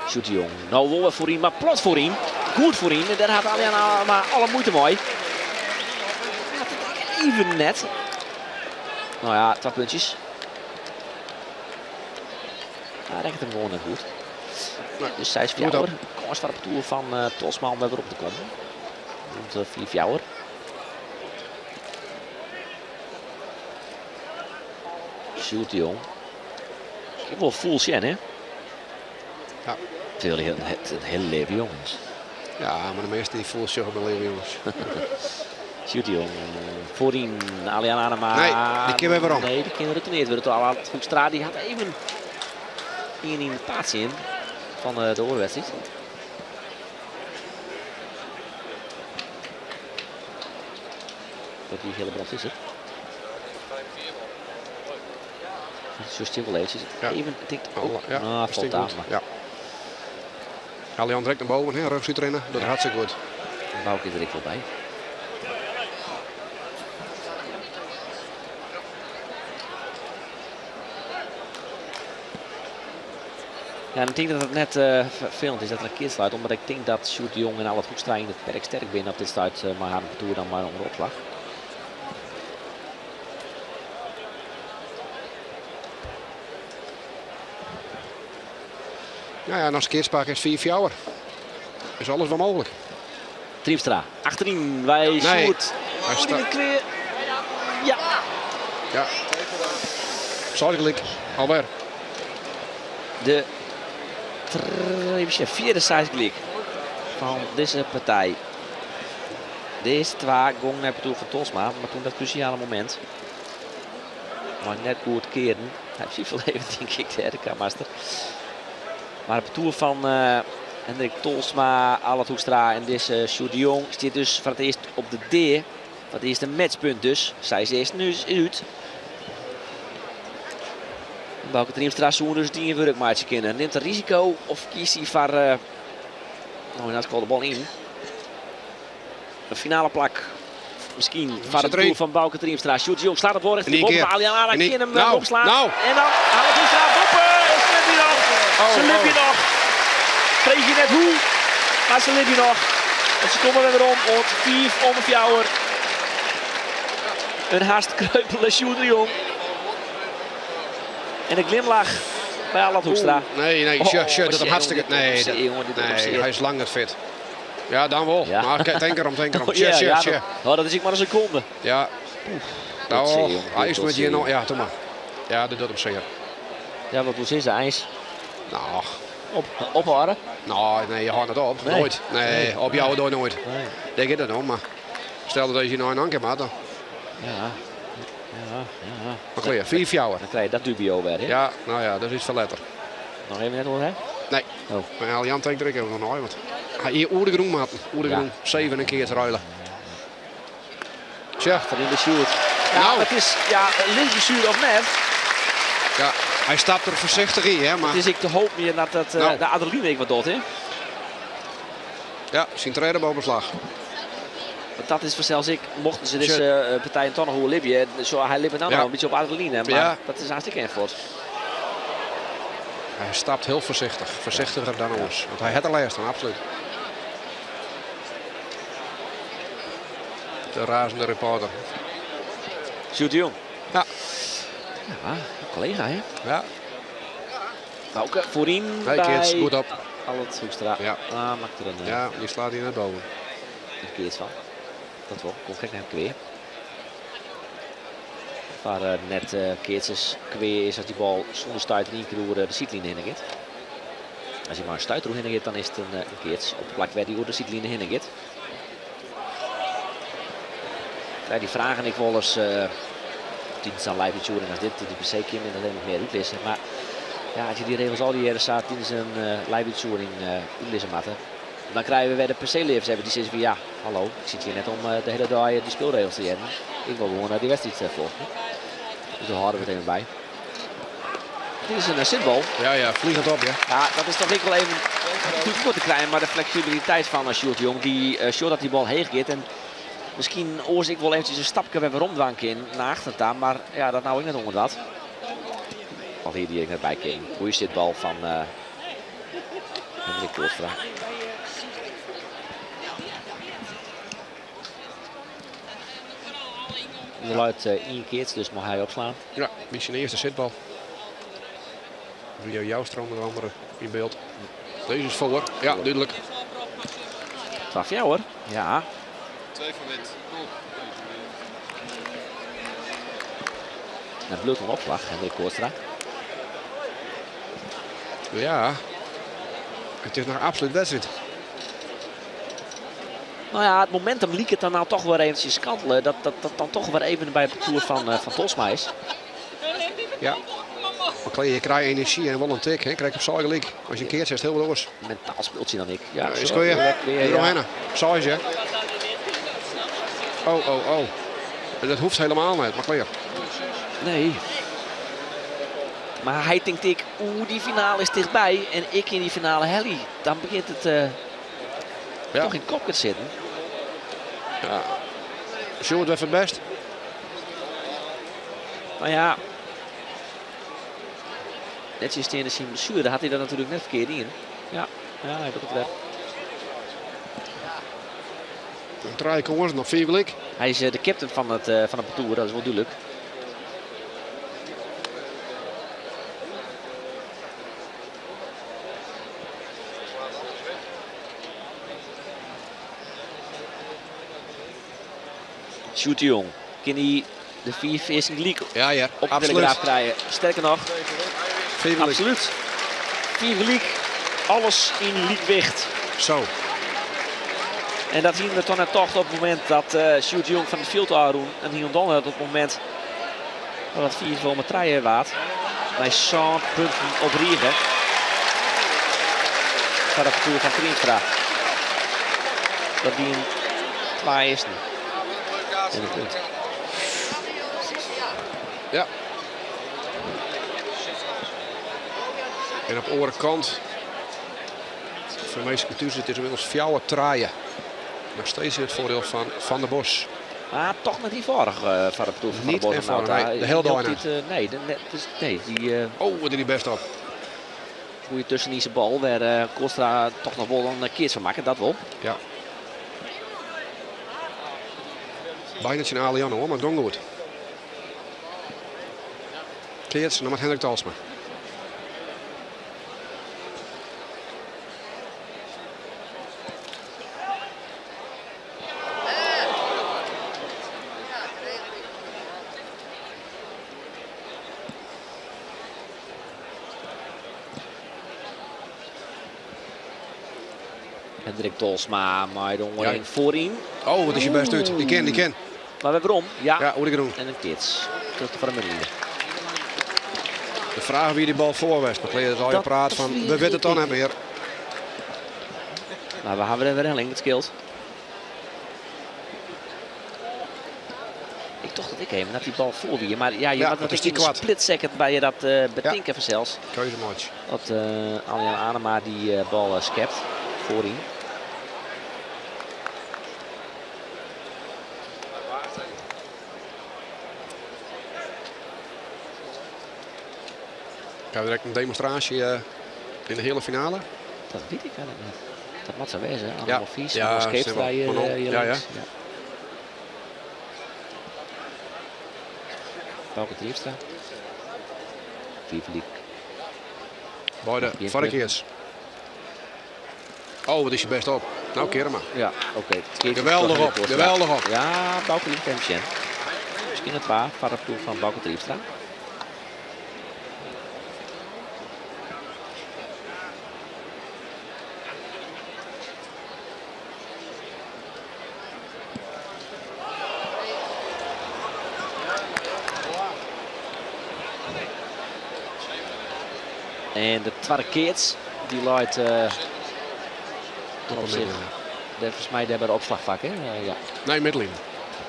Sjoerd de Jong, nou wel voorin, maar plat voorin. Goed voorin. En daar had Alian maar alle moeite mee. Even net. Nou ja, 2 puntjes. Ja, rekt hem gewoon net goed. Nee. Dus zij is Goed op. fjouwer. Kans voor de partoer van Tolsma om weer op te komen. Rond de 4 fjouwer. Sjoerd de Jong. Ik heb wel full shen, hè? Ja. Terwijl hij het hele leven jong is. Ja, maar de meeste die full shen hebben leven jongens. Sjoerd de Jong. Voorin Alian Anema. Nee, die keer weer waarom. Nee, die keer retourneerd wordt door Alan Hoekstra. Die had even in de paats in van de oorwedstrijd. Dat die hele brand is het. Zo stil wel eventjes. Ja. Even tikt ook. Ja, Ah, dat valt stinkt aan, goed. maar Ja. Alian direct naar boven, hè, rug zit erin. Dat is hartstikke goed. Bauke is der ek wol by. Ja, ik tink dat it net ferfelend is dat der in keats leit, omdat ik tink dat Sjoerd de Jong en Allard Hoekstra yn it perk sterk binne op dit stuit mei harren partoer dan mei ûnder opslach. Nou ja, en as keatspak is 4-4. Is alles wel mooglik. Triemstra, achteryn by Nee. Sjoerd. Hy Oh, sta- die klear. Ja. Ja. Seis gelyk. Alwer. De even sjen, fjirde seis gelyk fan dizze partij. De earste twa gongen nei partoer fan Tolsma, mar toen dat krúsjale momint. Mei net goed kearen. Hy twifelde even, tink ik, dêr, de karmaster. Mar it partoer fan Hendrik Tolsma, Allard Hoekstra en dizze Sjoerd de Jong stiet dus foar it earst op de dea. Foar it earste matchpunt dus. Seis earsten is út. Bauke Triemstra soe dus dien wurk meitsje kinne. Nimt er risiko of kiest hy foar nou, in elts gefal de bal yn. In finale plak. Miskien foar it doel fan Bauke Triemstra. Sjoerd de Jong slaat it wol richting de boppe. Maar Arjan Ara kin him nou, opslaan. Nou. En dan Allard Hoekstra boppe. En se libje noch. Oh, Se libje oh. noch. Freegje net hoe, mar se libje noch. En se komme wer werom oant 4-5. In hast kreupele Sjoerd de Jong. En de glimlach by Allard Hoekstra. Oeh, nee, nee, Oh, sjoch, sjoch, dat hem sjoch, hartstikke... jongen, Nee, dit dat- doet hem zeer, jongen, dit doet hem nee, zeer. hy is lang net fit. Ja, dan wol. Ja. Mar tink erom, tink erom. Oh, Sjoch, ja, sjoch, ja, sjoch. dat, oh, dat is ek mar in sekonde. Ja. Tot Nou, zeer, jongen, hy is tot met zeer. je nog. Ja, doe maar. Ja, dat doet hem zeer. Ja, wat hoe is eins? Nou, Op, ophâlde? nou, nee, je houdt het op. Nee. Nooit. Nee, op jou door nooit. Nee. Denk ik dat nou, maar stel dat je nou een anker maakt, dan. Ja. Ja, ja. Maar klaar, 4-4. Dan krijg je dat dubio weer, hè? Ja, nou ja, dat is iets van letter. Nog even net hoor, hè? Nee. Oh. Maar Jan denkt er ik even nog nooit, want hij hier oer de groen matten. Oer de Ja. groen. 7 een keer te ruilen. Tja. Achterin de Sjoerd. Ja, Nou. het is ja, lichtbezuur of net. Ja, hij stapt er voorzichtig in, hè, maar Het is ik de hoop meer dat dat, Nou. de adrenaline ik wat doet, hè? ja, zijn trainer bovenslag. Want dat is vanzelfs ik, mochten ze deze Tja. partij toch nog hoe Libië, zo, hij liep nou Ja. nog een beetje op adrenaline, maar Ja. dat is hartstikke erg. Hij stapt heel voorzichtig, voorzichtiger dan ons. Want hij had er last van, absoluut. De razende reporter. Sjoerd de Jong. Ja. Ja, collega, hè? Ja, Bauke voorin hij bij keert goed op. Allard Hoekstra. Ja. Ah, maakt er een, Ja, die slaat hier naar boven. een keert van. Dat wel, komt gek naar hem kweer. Waar net Keertjes kweer is als die bal zonder stuit in één keer door de zijlijn heen gaat. Als hij maar een stuit door heen gaat, dan is het een keerts op de plak waar die door de zijlijn heen gaat. Ja, die vragen ik wel eens tijdens een live uitvoering als dit, die per se kan dat even meer uitlezen. Maar ja, als je die regels al die jaren staat tijdens een live uitvoering uitlezen matten, dan krijgen we weer de PC-levers hebben die zeggen van ja, hallo, ik zit hier net om de hele dag die speelregels te hebben. Ik wil gewoon die wedstrijd volgen. Dus daar houden we het even bij. Dit is een zitbal. Ja, ja, vliegend op, ja. Ja, dat is toch ik wel even natuurlijk goed te krijgen, maar de flexibiliteit van Sjoerd Jong, die Sjoerd dat die bal heen gaat en misschien oors ik wel eventjes een stapje weer omdwanken in naar achter daar, maar ja, dat nou ik net onder dat. Al hier die ik net bij keek. Goeie zitbal van Hendrik Koolstra. De luidt één keer, dus mag hij opslaan. Ja, wie is zijn eerste zitbal? Rio Joustra onder andere in beeld. Deze is voor. Ja, duidelijk. 12 jaar hoor. Ja. 2 van wit. En bloed een opslag, Hendrik Koolstra. Ja. Het is nog absoluut wedstrijd. Nou ja, het momentum liep het dan nou toch weer eventjes kantelen. Dat dat dan toch weer even bij het parcours van Tolsma is. Ja. Maar Clay, je krijgt energie en wel een tik. Hè. Krijg je op z'n gelijk. Als je een keer zegt, heel wat anders. Mentaal speelt hij dan ik. Ja, Ja, is zo, goed, ja. lekker weer, ja. Rohanna. Saai, hè? Oh, oh, oh. En dat hoeft helemaal niet, maar Clay. Nee. Maar hij denkt ik, oeh, die finale is dichtbij. En ik in die finale helly. Dan begint het Ja. toch in het kop te zitten. Ja. Sjoerd wer foar it bêst. No ja, nettsjinsteande syn blessuere hat hy dat natuerlik net ferkeard dien. Ja, ja, hy docht it wer. Trije kânsen, noch fiif gelyk. Hy is de captain fan it partoer, dat is wol dúdlik. Sjoerd de Jong, kin hy de fiif earsten gelyk Ja, ja, op de absoluut. telegraaf krije? Sterker noch, Fiif gelyk. absoluut. Fiif gelyk, alles yn lykwicht. Zo. En dat hiene we toch net tocht op it momint dat Sjoerd de Jong fan it fjild ôfrûn. En hielendal net op it momint dat it 5-3 waard. Mei sân punten op rige. Foar it partoer fan Triemstra. Dat wienen twa earsten. En in punt. Ja. En op de oare kant, foar de minsken thús, it is ynmiddels 4-3. Noch steeds yn it foardiel fan Van der Bos. Maar toch net ienfâldich foar it partoer fan Van Niet der Bos en eenvoudig, Nauta. nee, de hele dag Hieltyd, nee, de, net, dus, nee, die Oh, wat die best op. Goeie tussenynse bal, wêr Kootstra toch noch wol in keats fan makke, dat wol. Ja. Bijna tsjin Ale Jan hoor, mar it gong goed. Keats, no moat Hendrik Talsma. Hendrik Tolsma mei de oanrin Ja. foaryn. Oh, wat is je best út. Die ken, die ken. Maar werom? Ja. Ja, oer de grûn. En in keats. Terug foar de middenline. De fraach wie die bal foar west. Maar klear is al je Dat praat van, wie we witten het dan ik. net mear. Maar we hawwe de werhelling, dat skeelt. Ik tocht dat ik even dat die bal foar wie. Maar ja, je Ja, had dat is natuurlijk die in een kwart. split second bij je dat betinken vanzelfs. Keuzematch. Dat Aljan Anema die bal skept voorin. Gaan we direct een demonstratie in de hele finale? Dat weet ik eigenlijk niet. Dat moet zo wezen, hè? Ja. Allemaal vies, Ja, allemaal scheep zeg maar. daar hier, Manon. hier Ja, links. ja. Ja. Bauke Triemstra. Viveliek. Beide Geen voor de punt. keers. Oh, wat is je best op. Nou, keer hem maar. Ja, oké. Het keert Geweldig toch op, in de geweldig op. Ja, Bauke Triemstra heeft hem. Misschien het waar, voor de ploeg van Bauke Triemstra. En de tweede keerts, die leidt op zich. De, volgens mij daar bij de opslagvak, hè? Ja. Nee, middenlijn.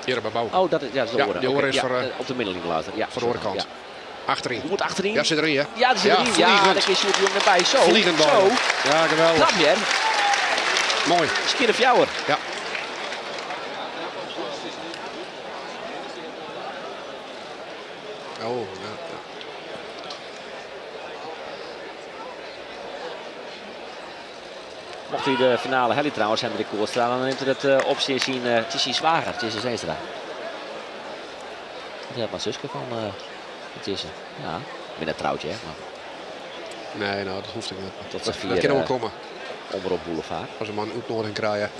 Hier bij Bouke. Oh, dat is, ja, dat is de Ja, oren. die Oké, oren is ja, voor, op de middenlijn later. Ja, voor de oren sorry, kant. ja. Achterin. Goed achterin. Ja, zit erin, hè? Ja, die zit Ja, erin. Ja, vliegend. daar is Sjoerd de Jong erbij. Zo, Vliegend zo. bal. Ja, geweldig. Knap, hè? Mooi. Skinner Fjouwer. Ja. Oh, ja, ja. Mocht hij de finale helly trouwens, Hendrik Kootstra, dan neemt hij het op zijn zwager, Tjisse Zeestra. Dat had maar zuske van Tjisse. Ja, minder trouwtje, hè. Maar Nee, nou, dat hoeft ik niet. Tot Dat zover, kan ook komen. Omroep Boulevard. Als een man uitnodiging krijgen.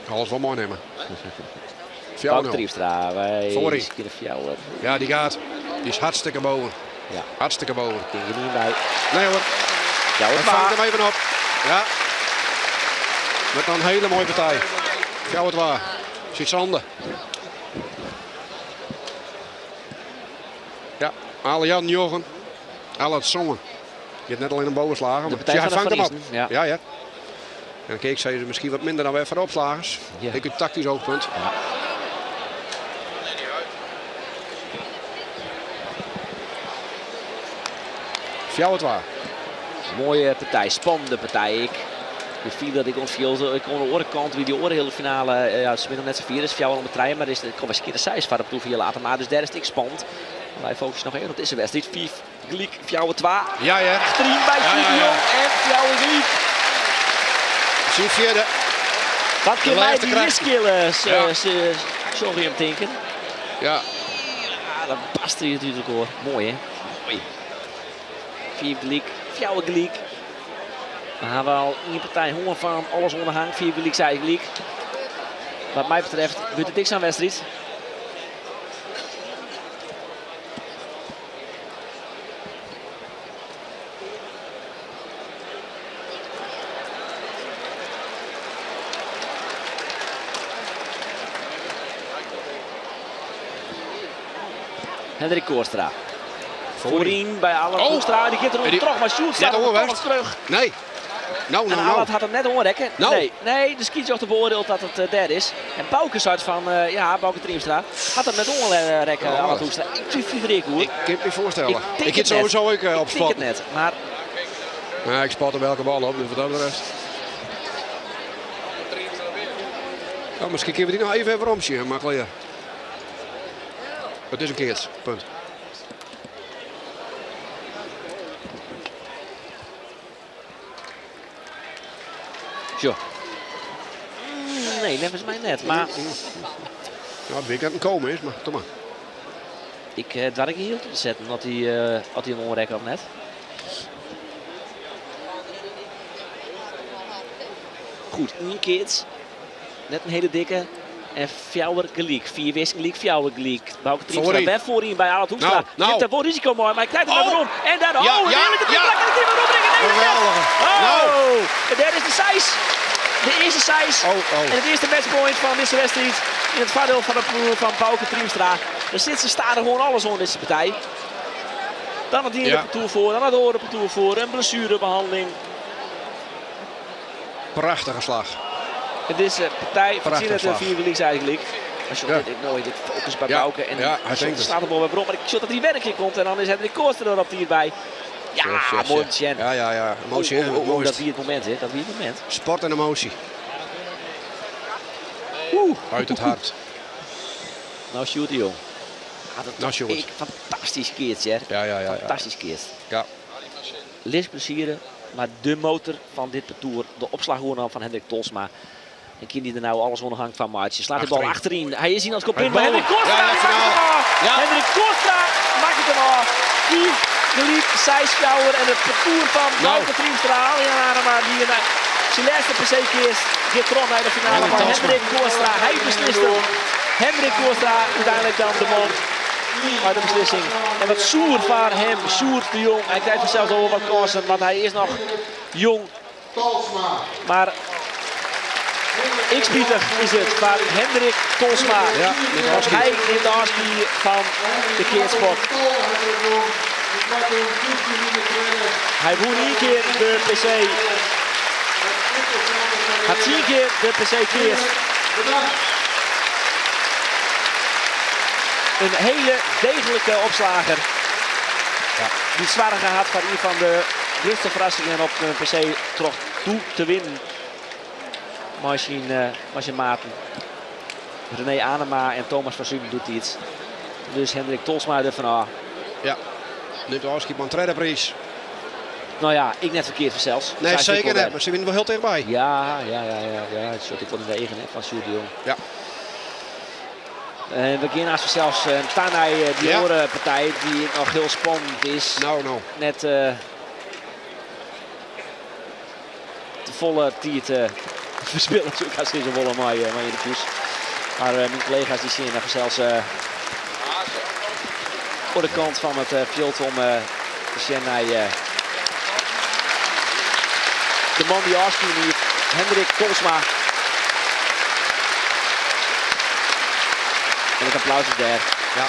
Alles wel mooi nemen. Bouke Fjouwer. Triemstra, wij Sorry. Skinner Fjouwer. Ja, die gaat. Die is hartstikke boven. Ja. Hartstikke boven. Kun je niet bij. Nee hoor. Ja, hoor, Hij vangt maar. hem even op. Ja. Met dan een hele mooie partij. Fjouwer het waar. Ziet Sander. Ja, Ale Jan Jochen. Ale het zongen. Je hebt net al in een bovenslagen. De Maar partij ja, hij van de vangt hem op. Van Iesten, ja. Ja, ja. En dan keek ze misschien wat minder dan wij voor de opslagers. Ja. Ik een tactisch oogpunt. Ja. Fjouwer het waar. Mooie partij, spannende partij. Ik. Je fielt dat ik oan it fjild, ik oan de oare kant wie dy oare heale finale, ja, se binne noch net sa fier, dus fjouwer om de trije, mar is it komt waarskynlik seis foar de ploech fan Jelle Atema, dus dêr is it ek spannend. Wy fokusje noch even op dizze wedstriid. Fiif gelyk, fjouwer twa. Ja, hear. Achteryn by Sjoerd de Jong en fjouwer gelyk. Syn fjirde. Wat De kin my lêste dy kracht. skille, Ja. sjogge je him tinken. Ja. Ja, dat past er natuurlijk hoor. Mooi hè. Mooi. Fiif gelyk, fjouwer gelyk. We hawwe al ien partij hân fan alles oan de hang. Fiif gelyk, seis gelyk. Wat my betreft wurdt it ek sa'n wedstriid. Hendrik Koorstra. Voorin bij Allard Oh. Hoekstra. Die gaat er Die- terug, maar Sjoerd staat Net er oor toch terug. Nee. Nou, En nou, nou. Allard had hem net oanrekken. Nou. Nee, nee, de scheidsrechter beoordeelt dat het derde is. En Bauke zei van, ja, Bauke Triemstra had hem net oanrekken, Ja, Allard Hoekstra. Ik twijfel er goed. Ik kan het me voorstellen. Ik Ik, denk het het net. sowieso ook Ik op denk spot. het net, maar Ja, ik spot hem elke bal op, dus wat dat betreft. Nou, misschien kunnen we die nog even even omzien, maar klaar. Het is een keert, punt. Zo. Nee, volgens mij net. Maar Ja, het weekend een komen is, maar toch maar. ik uh, dwar ik hier op te zetten dat hij uh, had hij hem oanrekken of net. Goed, één keer. Net een hele dikke. En fjouwer gelyk. Vier wisten gelyk, fjouwer gelyk. Bauke Triemstra Voorin. weer voorin bij Allard Hoekstra. Nou, nou. Neemt daar wel risico mooi, maar hij krijgt hem Oh. weer om. En daar, Ja, oh, ja, heerlijke ja. plak en ik weer opbrengen. Nee, dat Geweldig. Oh, Nou. en daar is de size. De eerste size. Oh, oh. En het eerste matchpoint van deze wedstrijd. In het voordeel van de ploeg van Bauke Triemstra. Er zit ze staan er gewoon alles onder deze partij. Dan het hier Ja. parcours voor, dan het oren parcours voor. Een blessurebehandeling. Prachtige slag. Het is een partij van Prachtig het slag. vier verlies eigenlijk. Maar shot Ja. dit mooi, dit focus bij Ja, Bauke. En ja, hij shot denkt het. slaat de bal weer om. Maar ik shot dat hij werkje komt en dan is Hendrik Koorstra er op hierbij. Ja, Yes, yes, mooi yes. Jen. Ja, ja, ja. Emotie, Oh, hè. oh, oh, oh, Mooist. dat wie het moment, hè? Dat wie het moment. Sport en emotie. Oeh. Uit het hart. Nou, Sjoerd de Jong. Had het Nou, Sjoerd. Ik, fantastisch keertje, hè? Ja, ja, ja, ja. Fantastisch keert. Ja. Liz plezieren, maar de motor van dit parcours, de opslaghoorn van Hendrik Tolsma. Een kind die er nou alles onder hangt van Maartje. Slaat de bal Achterin. achterin. Hij is hier als kop in, Hij maar bal. Hendrik Koorstra Ja, ja, die maakt het hem af. Ja. Hendrik Koorstra maakt het hem af. Vier, geliep, zijschouwer en het parcours van Nou. Bauke Triemstra. Arjan Anema die een zijn laatste PC keert. Gaat terug naar de finale Hendrik van Tolsma. Hendrik Koorstra. Hij beslist het. Hendrik Koorstra uiteindelijk dan de man uit de beslissing. En wat zoer van hem, Sjoerd de Jong. Hij krijgt zelfs al wat kansen, want hij is nog jong. Maar x-pieter is het van Hendrik Tolsma. Ja, met de Want afschied. hij neemt de afschied van de keersport. Hij won één keer de PC. Had 10 keer de PC keert. Een hele degelijke opslager. Ja. Die zware gehad van een van de grootste verrassingen op de PC toch toe te winnen. Marcin, Marcin Maarten. René Anema en Thomas van Zuiden doet iets. Dus Hendrik Tolsma er vanaf. Ja. Neemt de afschied van tweede prijs. Nou ja, ik net verkeerd zelfs. Nee, Zij zeker wel net, maar ze winnen wel heel dichtbij. Ja, ja, ja, ja. ja. Het shot ik wel in de eigen hè, van Sjoerd de Jong. Ja. En we gaan naast zelfs een Tanay, die Ja. orenpartij, die nog heel spannend is. Nou, nou. Net de volle tijd verspillen natuurlijk als deze volle maar in de poes. Maar mijn collega's die zien nog zelfs voor de kant van het veld om te zien naar de man die afschiet hier, Hendrik Tolsma. En het applaus is daar. Ja.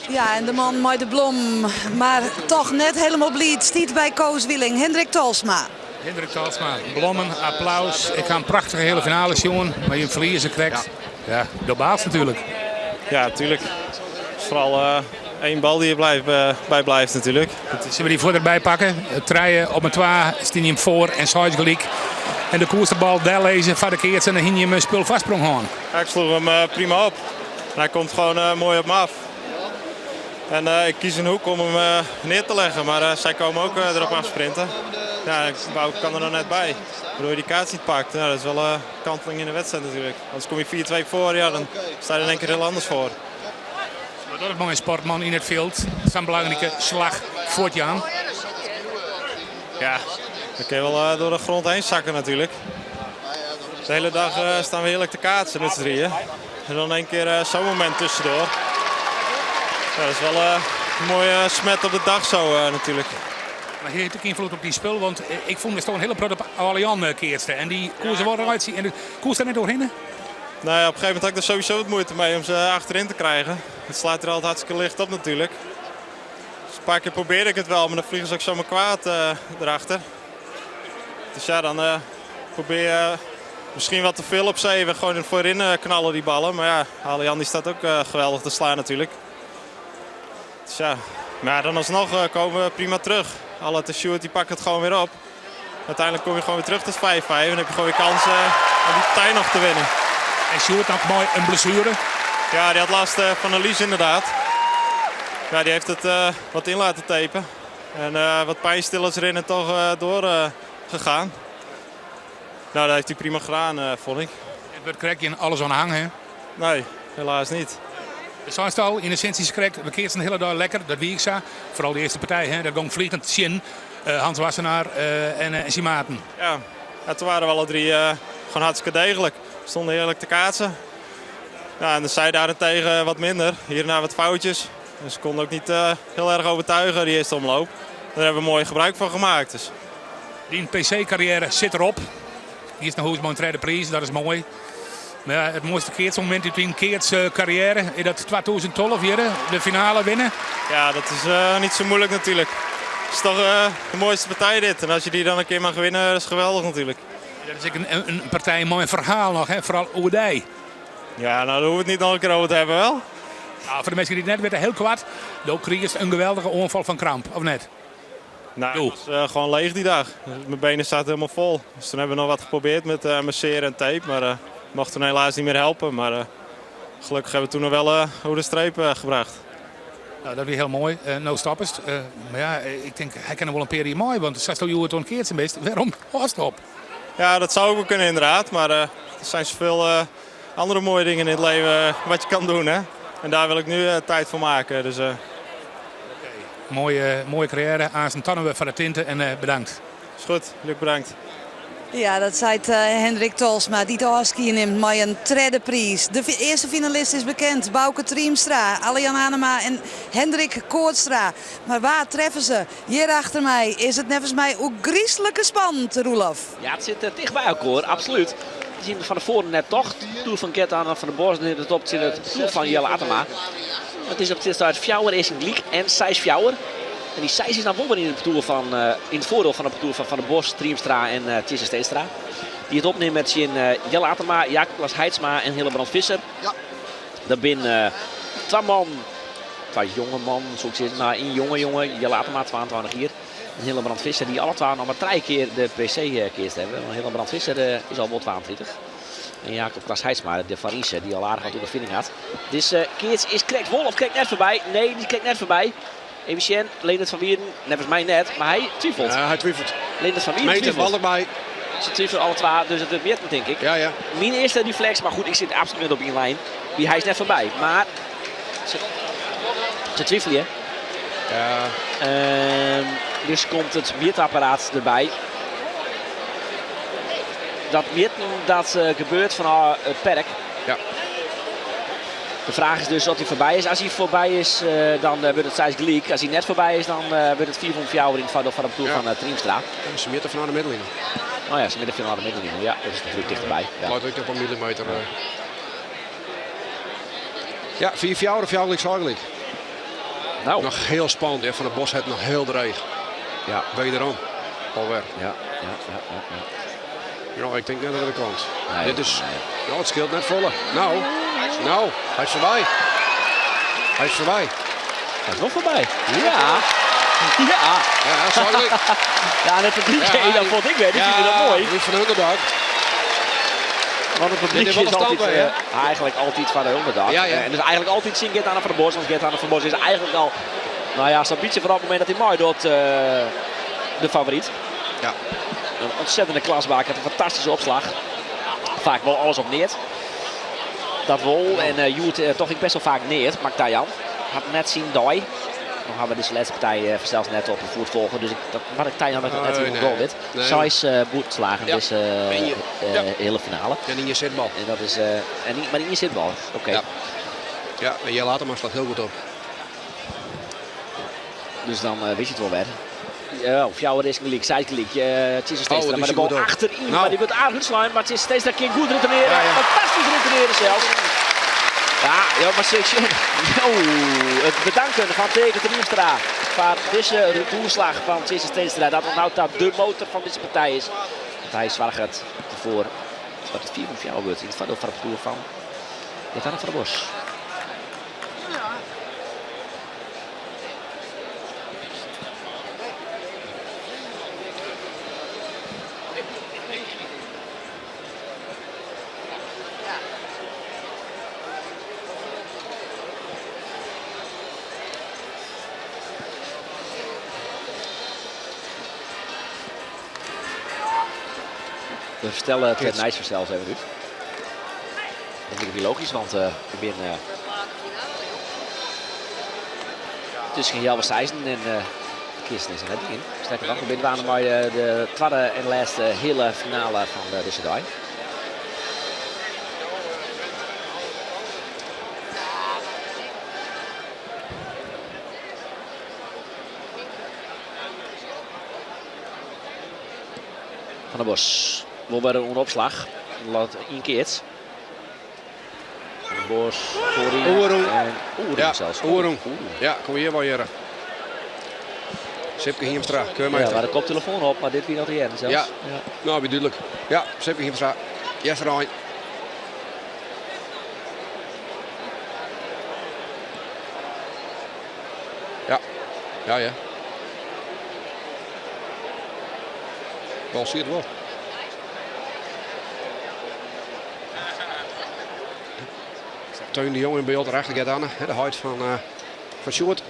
Ja, en de man Mooi de Blom, maar toch net helemaal blied. Stiet bij Koos Wieling, Hendrik Tolsma. Hendrik Tolsma, blommen, applaus. Ik ga een prachtige hele finale jongen, maar je verliezen krijgt. Ja, de baas natuurlijk. Ja, tuurlijk. Vooral één bal die je blijft, bij blijft natuurlijk. Sille we dy fuort derby pakke? Trije op in twa stean jim foar en seis gelyk. En do koest de bal dellizze foar de keats en dan hiene jim in spul foarsprong hân. Ja, ik sloeg hem prima op. En hij komt gewoon mooi op me af. En ik kies een hoek om hem neer te leggen, maar zij komen ook erop afsprinten. Ja, ik kan er nog net bij. Waardoor je die kaats niet pakt. Nou, dat is wel een kanteling in de wedstrijd natuurlijk. Anders kom je 4-2 voor, ja, dan sta je er in één keer heel anders voor. Maar dat is moai, in sportman yn it fjild. Sa'n belangrike slach fuortjaan. Ja, dan kun je wel door de grond heen zakken natuurlijk. De hele dag staan we heerlijk te kaatsen met z'n drieën. En dan in één keer zo'n moment tussendoor. Ja, dat is wel een mooie smet op de dag zo natuurlijk. Maar heeft ook invloed op die spul, want ik vond dat toch een hele protte op Alian keatste. En die koers er wel uit en de koers daar net doorheen. Nou ja, op een gegeven moment had ik er sowieso wat moeite mee om ze achterin te krijgen. Het slaat er altijd hartstikke licht op natuurlijk. Dus een paar keer probeerde ik het wel, maar dan vliegen ze ook zomaar kwaad erachter. Dus ja, dan probeer je misschien wat te veel op 7. Gewoon voorin knallen die ballen. Maar ja, Alian die staat ook geweldig te slaan natuurlijk. Dus ja, maar ja, dan alsnog komen we prima terug. Alle de Sjoerd die pakt het gewoon weer op. Uiteindelijk kom je gewoon weer terug tot 5-5 en dan heb je gewoon weer kans om die partij nog te winnen. En Sjoerd had mooi een blessure. Ja, die had last van een lies inderdaad. Ja, die heeft het wat in laten tapen. En wat pijnstillers erin en toch door gegaan. Nou, dat heeft hij prima gedaan, vond ik. Het wordt correct in alles aan hangen, hè? Nee, helaas niet. De al, in essentie is correct. We keerden de hele dag lekker, dat wie ik zei. Vooral de eerste partij, hè? Dat ging vliegend zin. Hans Wassenaar en zijn maten. Ja, ja, toen waren we alle drie gewoon hartstikke degelijk. We stonden heerlijk te kaatsen. Ja, en de zij daarentegen wat minder. Hierna wat foutjes. Dus ze konden ook niet heel erg overtuigen die eerste omloop. Daar hebben we mooi gebruik van gemaakt. Dus. Die P C-carrière zit erop. Hier is nog Hoesman tweede prijs, dat is mooi. Maar ja, het mooiste keatsmoment uit die keatscarrière is dat 2012 hier, de finale winnen. Ja, dat is niet zo moeilijk natuurlijk. Het is toch de mooiste partij dit. En als je die dan een keer mag winnen, dat is geweldig natuurlijk. Ja, dat is ook een partij, een mooi verhaal nog, hè? Vooral Oerdij. Ja, nou, daar hoeven we het niet nog een keer over te hebben, wel. Nou, voor de mensen die het net weten, heel kwart. De kreeg een geweldige onval van kramp, of net? Nou, Doe. het was gewoon leeg die dag. Mijn benen zaten helemaal vol. Dus toen hebben we nog wat geprobeerd met masseren en tape. Maar mocht toen helaas niet meer helpen. Maar gelukkig hebben we toen nog wel over de streep gebracht. Nou, dat is heel mooi. No stoppers. Maar ja, ik denk, hij kan er wel een periode mooi, want zes tot uur toen keert zijn best. Waarom was het op? Ja, dat zou ook wel kunnen inderdaad. Maar er zijn zoveel andere mooie dingen in het leven wat je kan doen. Hè? En daar wil ik nu tijd voor maken. Dus. Mooie, mooie carrière. Aan zijn tanden van de tinten en bedankt. Is goed, Luc, bedankt. Ja, dat zei het Hendrik Tolsma, die de afscheid neemt met een tweede prijs. De eerste finalist is bekend, Bauke Triemstra, Alle-Jan Anema en Hendrik Kootstra. Maar waar treffen ze? Hier achter mij is het nevens mij ook griezelijke spannend, Roelof. Ja, het zit dicht bij elkaar, hoor. Absoluut. We zien van de voren net toch. De toer van Gert-Anne van der Bos neemt het op in het toer van Jelle Attema. Het is op dit moment Fjouwer is een Gliek en Seis Fjouwer. En die Seis is nou wel weer in het, parcours van in het voordeel van het parcours van Van der Bos, Triemstra en Tjisse Steenstra. Die het opneemt met zijn Jelle Attema, Jacob Klaas Heidsma en Hillebrand Visser. Daar binnen twee man, twee jonge man, zo ik zeg, nou, een jonge jongen, Jelle Attema, 22 hier. En Hillebrand Visser, die alle twee nog maar 3 keer de PC keert hebben. Want Hillebrand Visser is al wel 22. En Jacob Klaas Heidsma, de Van Riesen, die al aardig wat ondervinding had. Dus Keerts is Krekt Wol of Krekt net voorbij? Nee, die Krekt net voorbij. Even zien, Leendert van Wierden, net als mij net, maar hij twijfelt. Ja, hij twijfelt. Leendert van Wierden Meter, twijfelt. allebei. Ze twijfelen alle twee, dus het wordt meer, denk ik. Mijn eerste reflex, maar goed, ik zit absoluut net op één lijn. Wie hij is net voorbij, maar ze twijfelen, hè? Dus komt het meetapparaat erbij. Dat meten, dat gebeurt van het perk. De vraag is dus of hij voorbij is. Als hij voorbij is, dan wordt het 6 gelijk. Als hij net voorbij is, dan wordt het 4 van jou in het voordeel van de ploeg van Triemstra. Ja, ze meten van de middenlijn. Oh ja, ze meten van de middenlijn. Ja, dat is natuurlijk dichterbij. Ja. Laat ik op een millimeter. Ja, 4 voor jou of jou gelijk, gelijk. Nog heel spannend. Hè. Van der Bos het nog heel dreig. Wederom. Alweer. Ja, ik denk net dat het komt. Nee, Dit is, nee. Nou, het scheelt net volle. Nou, nou, hij is voorbij. Hy is foarby. Hy is wol foarby. Ja. Ja. Ja, sorry. Ja, en het publiek, ja, dat vond ik weer. Die vinden dat mooi. Die is van de underdog. Want het publiek Dit is wel is een altijd, standway, hè? eigenlijk altijd van de underdog. Ja, ja. En dus eigenlijk altijd zien Gert-Anne van der Bos. Want Gert-Anne van der Bos is eigenlijk al, nou ja, zo'n beetje vanaf het moment dat hij mooi doet, de favoriet. Ja. Een ontzettende klasbaak, had een fantastische opslag. Vaak wel alles op neer. Dat wel. En Joert toch ik best wel vaak neer, maakt Tajan. Had net zien dooi. Nog hebben we deze laatste partij zelfs net op de voet volgen. Dus ik, dat, wat ik Tajan dat net Nee, in nee. goal dit. Nee. Zes boetslagen, Ja. dus En je- ja. hele finale. En in je zitbal. En dat is, en niet, maar in je zitbal. Oké. Ja. Ja, en Jelle Atema slaat heel goed op. Dus dan weet je het wel weer. Ja, of jouw is gelijk, zij gelijk. Het is steeds Oh, maar die de bal goed ook. achterin. Nou. Maar die wordt aardig slaan. Maar het is steeds dat keer goed retourneren. Ja, ja. Fantastisch retourneren zelfs. Ja, ja, maar zeg je, oh, het bedanken van Teake Triemstra. Van deze retourslag van Tjisse Steenstra. Dat nou dat de motor van deze partij is. Want hij zwaagt het ervoor dat het 4 om 4 wordt. In het voordeel van de toer van Gert-Anne van der Bos. We vertellen het Kids. Nijs zelfs even nu. Dat vind ik weer logisch, want ik ben tussen Jelwe Sijzen en Kirsten is er net in. Sterker nog, we waren bij de tweede en laatste hele finale van deze dag. Van der Bos. Wel weer een opslag. Laat inkeert. Van der Bos voorin. Oeroen. En Oeroen Ja, zelfs. Oeroen. Ja, kom hier wel hier. Sipke Hiemstra, keurmeester. Ja, waar de koptelefoon op, maar dit weer nog de zelfs. Ja. Ja. Nou, wie duidelijk. Ja, Sipke Hiemstra. Yes, Rijn. Ja. Ja, ja. Bal zie je het wel. Teun de Jong in beeld, daarachter gaat Anne, de huid van Sjoerd.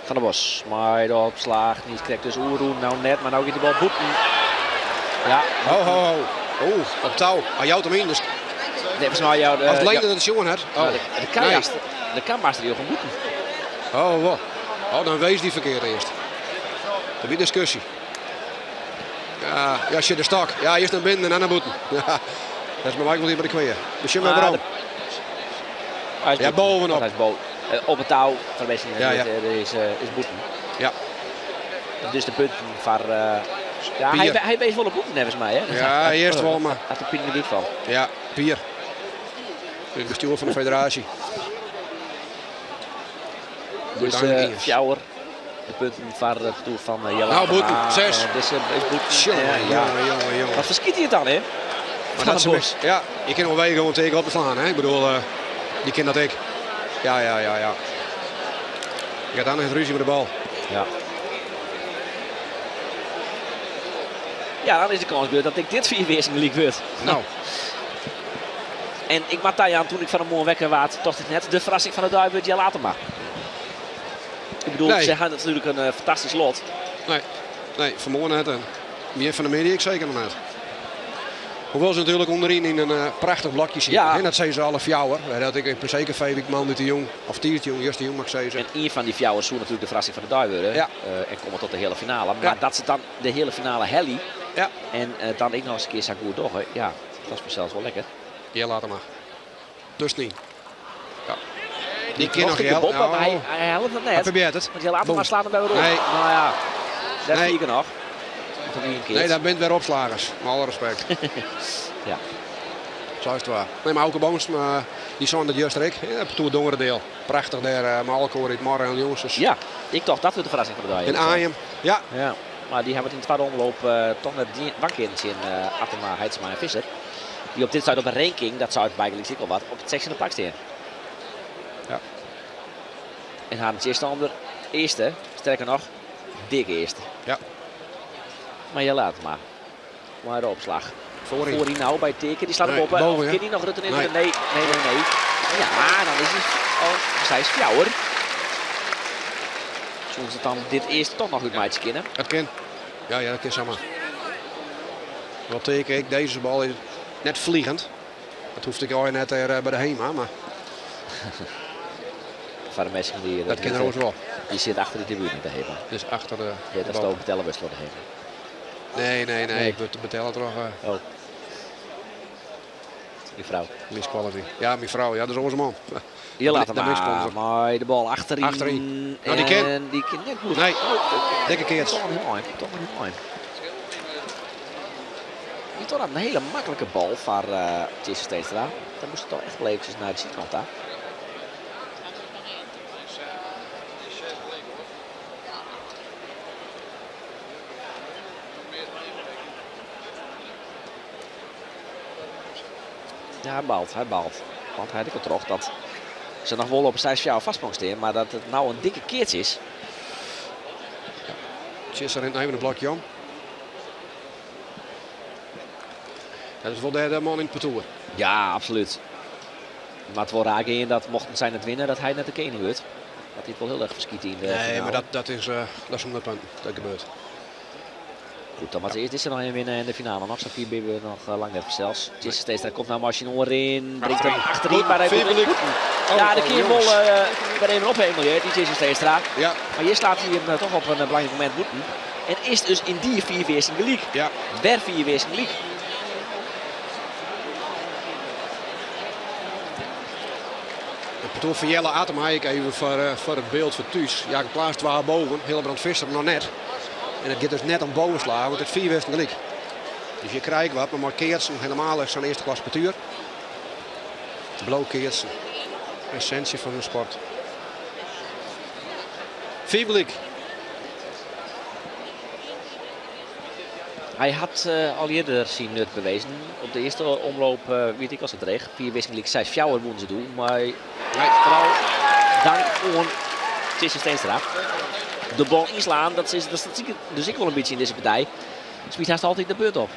Van der Bos, maar de opslag niet correct. Dus Oeroen nou net, maar nou gaat de bal boeten. Ja. Ho, ho, ho. Oeh, op touw. Hij jouwt hem in. Dus... Nee, volgens mij jou, Als het leek ja. dat het jongen had. Oh. Nou, de kan Nee. juist, de kan maar die gewoon boeten. Oh, wow. Oh, dan wees die verkeerd eerst. Dat is discussie. Ja, ja, zit de stok. Ja, eerst naar binnen en dan naar boeten. Ja, dat is maar wel hier bij de kweeën. Dus je maar Maar waarom? Hij is Ja, boeten. bovenop. Hij is op het touw van de meeste Ja, ja. is boeten. Ja. Dus de punten van... ja, Pier. hij wees wel op boeten, volgens mij. Hè? Ja, eerst wel, maar... Had de Pier niet van. Ja, Pier. Het bestuur van de federatie. Dus, Uiteindelijk eerst. Fjouwer. De punten van het toer van Jelle. Nou, boeten. Ah, 6. Dus, is boeten. Jongen, Ja. jongen, jongen, jongen. Wat verschiet hij het dan, hè? Maar Van dat de is Bos. een ja, je kan wel wegen om tegen op te slaan, hè? Ik bedoel, die kent dat ik. Ja, ja, ja, ja. Je gaat aan het ruzie met de bal. Ja. Ja, dan is de kans gebeurd dat ik dit vier weer in de league word. Nou. En ik maak daar aan toen ik van de morgen wekker waard, dacht ik net de verrassing van de duif wordt, ja, later maar. Ik bedoel, Nee. ze hebben natuurlijk een fantastisch lot. Nee, nee, vanmorgen net en meer van de media ik zeker nog net. Hoewel ze natuurlijk onderin in een prachtig blokje zitten. Ja. En dat zijn ze alle fjouwer. Dat ik in zeker vijf ik man met de jong, of tiert jong, juist de jong mag ik zeggen. En een van die fjouwers zoekt natuurlijk de verrassing van de duif worden. Ja. En komen tot de hele finale. Maar Ja. dat ze dan de hele finale helly. Ja. En dan ik nog eens een keer zou goed doggen. Ja, dat is mezelf wel lekker. Ja, laat hem maar. Dus niet. Ja. Die Die kan nog de heel. boppen, maar Nou, hij helpt het net. Hij probeert het. Want je laat hem Boom. maar slaat hem bij weer op. Nee. Nou ja, dat Nee. zie ik nog. Of het niet een keer. Nee, dat bent weer opslagers. Met alle respect. Ja. Zo is het waar. Nee, maar Auke Boons, maar die zo'n dat juist ik. Ja, het Dongerdeel. Prachtig daar, maar alcohol in Marren en jongens. Dus. Ja, ik dacht dat we de verrassing van de dag En Arnhem. Ja. Ja. Maar die hebben het in de tweede omloop toch net die bank in zin Attema, Heitsma en Visser. Die op dit stuit op de ranking, dat zou het bygelyks ek al wat, op it sechstjinde plak stean. Ja. En harren tsjinstander earste, sterker noch, dik earste. Ja. Mar je laat mar. Mei de opslach. Voorin. Voorin nou by Teake, dy slaat Nee, op. Of boven, ja. kin dy noch Rutte Nee. Nee, nee, nee, nee. Ja, dan is it al 6-4. Soenen se dan dit earst toch noch útmeitsje kinne? Dat kin. Ja, ja, dat kin samar. Wat teken ik, deze bal is net vliegend. Dat hoeft ik al net er by de Hema, mar Foar de minsken dy't Dat kin er oars wol. Die sit achter de tribune, de Hema. Dus achter de Ja, dat bal. is betellen wist de Hema. Nee, nee, nee, Nee. Ik wurd betelle troch. Oh. Je frou. Miss Quality. Ja, myn frou. Ja, dat is oars man. Je laat hem De maar. sponsor. Maar de bal achterin. Achterin. Nou, die kin. En die kin net goed. Nee, Oh, dikke keats. Toch nog heel eind. Toch nog heel eind. Die toch een hele makkelijke bal voor Tjisse Steenstra. Dan moest het toch echt wel eventjes naar de zijkant daar. Ja, hij baalt, hij baalt. Want hij had ook toch dat ze nog wel op een 6-4 vastsprong staan, maar dat het nou een dikke keertje is. Tjisse rent even een blokje om. Dat is wel de derde man in het parcours. Ja, absoluut. Maar het wil raken in dat mochten zij het winnen, dat hij net de koning wordt. Dat hij het wel heel erg verschiet in de Nee, finale. maar dat is 100 punten. Dat gebeurt. Goed, dan was eerst is er nog één winnen in de finale. Nog zo'n 4 we nog lang net zelfs. Tjisse Steenstra komt nou machine in. Brengt hem achterin, Goed, maar hij vier komt minuten. goed. Oh, Ja, de oh, keerbal, jongens. weer even ophemelen, die Tjisse Steenstra. Ja. Maar hier slaat hij hem toch op een belangrijk moment moeten. En is dus in die 4 weer zijn gelijk. Ja. Weer 4 weer zijn gelijk. Het parcours van Jelle Atem ik even voor het beeld voor thuis. Jacob Klaas 2 boven, Hillebrand Visser nog net. En het gaat dus net om boven slaan, want het 4 werd gelijk. Dus je krijgt wat, maar Keertsen helemaal is zo'n eerste klas partuur. Blauw Keertsen. Essentie van hun sport. 4 gelijk. Hij had al eerder zijn nut bewezen. Op de eerste omloop weet ik als het recht. 4 wisseling 6 fjouwer moeten ze doen. Maar Nee. vooral dank aan Tjisse Steenstra. De bal inslaan, dat zie ik dus ik wel een beetje in deze partij. Smiet haast altijd de beurt op.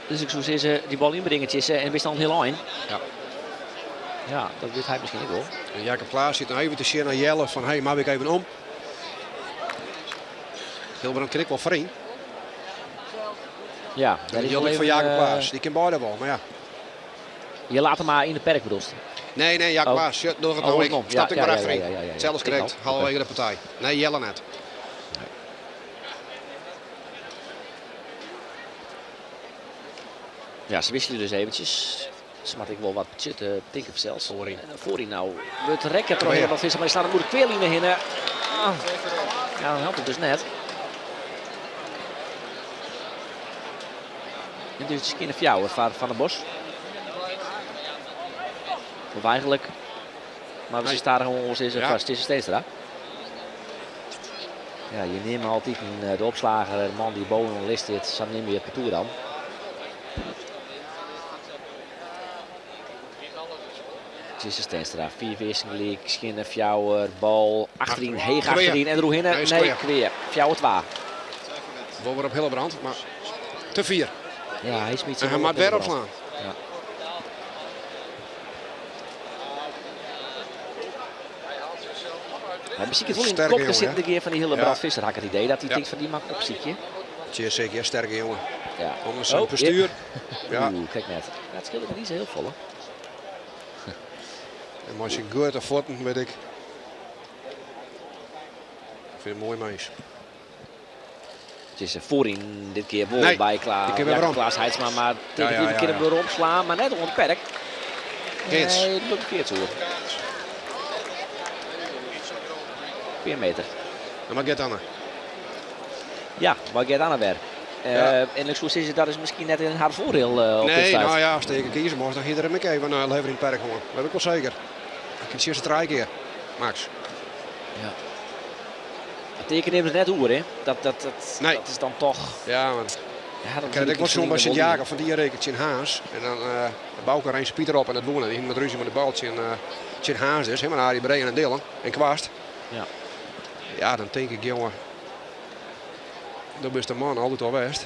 Dus ik zou zeggen, die bal inbrengen Tjisse en wist dan heel eind. Ja. Ja, dat weet hij misschien ook wel. En Jacob Klaas zit nog even te zien naar Jelle van hey, maak ik even om. Hilbrand krijgt wel vriend. Ja, Dat daar is is wel van even, Jacob Klaas. Die kan beide wel, maar ja. Je laat hem maar in de perk bedoeld. Nee, nee, Jacob Oh. Klaas. Ja, doe het Oh, nou ik. andersom. Stap Ja, ik maar ja, achterin. ja, ja, ja, ja. Hetzelfde Ik correct, al. halverwege de partij. Nee, Jelle net. Ja, ze wisselen dus eventjes. Ze maakt ik wel wat zitten, tinken zelfs. Voorin. En voorin nou. Wordt rekken toch Kweer. helemaal vissen, maar die staan er moeilijk kweerlijnen in. hè. Ah. Ja, dan helpt het dus net. En dus het is een fjouwer van de Bos. Of eigenlijk, maar we Nee. staan gewoon ons in zijn Ja. vast. Het is steeds eraan. Ja, je neemt altijd de opslager, de man die boven de list zit, dan neem je het parcours dan. Tjisse Steenstra, 4 wisseling, Schinnen, Fjouwer, bal, achterin, heeg Kweer. achterin en Roehinne. Nee, is Nee, kweer. kweer. Fjouwer 2. Wel weer op Hillebrand, maar te 4. Ja, hij smiet En zich hij wel maakt op weer Hillebrand. opslaan. Ja. Hij misschien het wel in de Sterke kop jongen, zitten hè? de keer van die Hillebrand Ja. Visser. Had ik het idee dat hij Ja. denkt van die maakt opziekje. Tjie, zeker, ja, sterke jongen. Ja. Anders zijn Oh, bestuur. ja. Ja. Oeh, kijk net. Ja, het scheelt ook niet zo heel veel, hè. En maar zijn Goethe voeten, weet ik. Ik vind het mooi meis. Het is voorin dit keer wel Nee, bij Klaas, die keer weer Jacob waarom. Klaas Heidsma, maar tegen Ja, die ja, ja, keer ja. weer omslaan, maar net onder het perk. Keerts. Nee, dat lukt keert hoor. 4 meter. En maar Gert Anne. Ja, maar Gert Anne weer. Ja. En ik zou zeggen, dat is misschien net in haar voordeel op dit Nee, stuit. nou ja, als tegen kiezen moest, dan iedereen ik even lever in het perk gewoon. Dat heb ik wel zeker. Ik kan zeer drie keer, Max. Ja. Het teken neemt het net oer, hè? Dat, Nee. dat is dan toch. Ja, maar Ja, dat Ik ha it ek wol sjoen by Sint Jacob fan dy reken tsjin Harns. En dan Bouke Rense Pieter op en dat wûn. Die hiene wat rúzje mei de bal tsjin, tsjin Harns dus. Hè, mei Arie Breen en Dylan en Kwast. Ja. Ja, dan tink ik jonge, do bist de man altyd al west.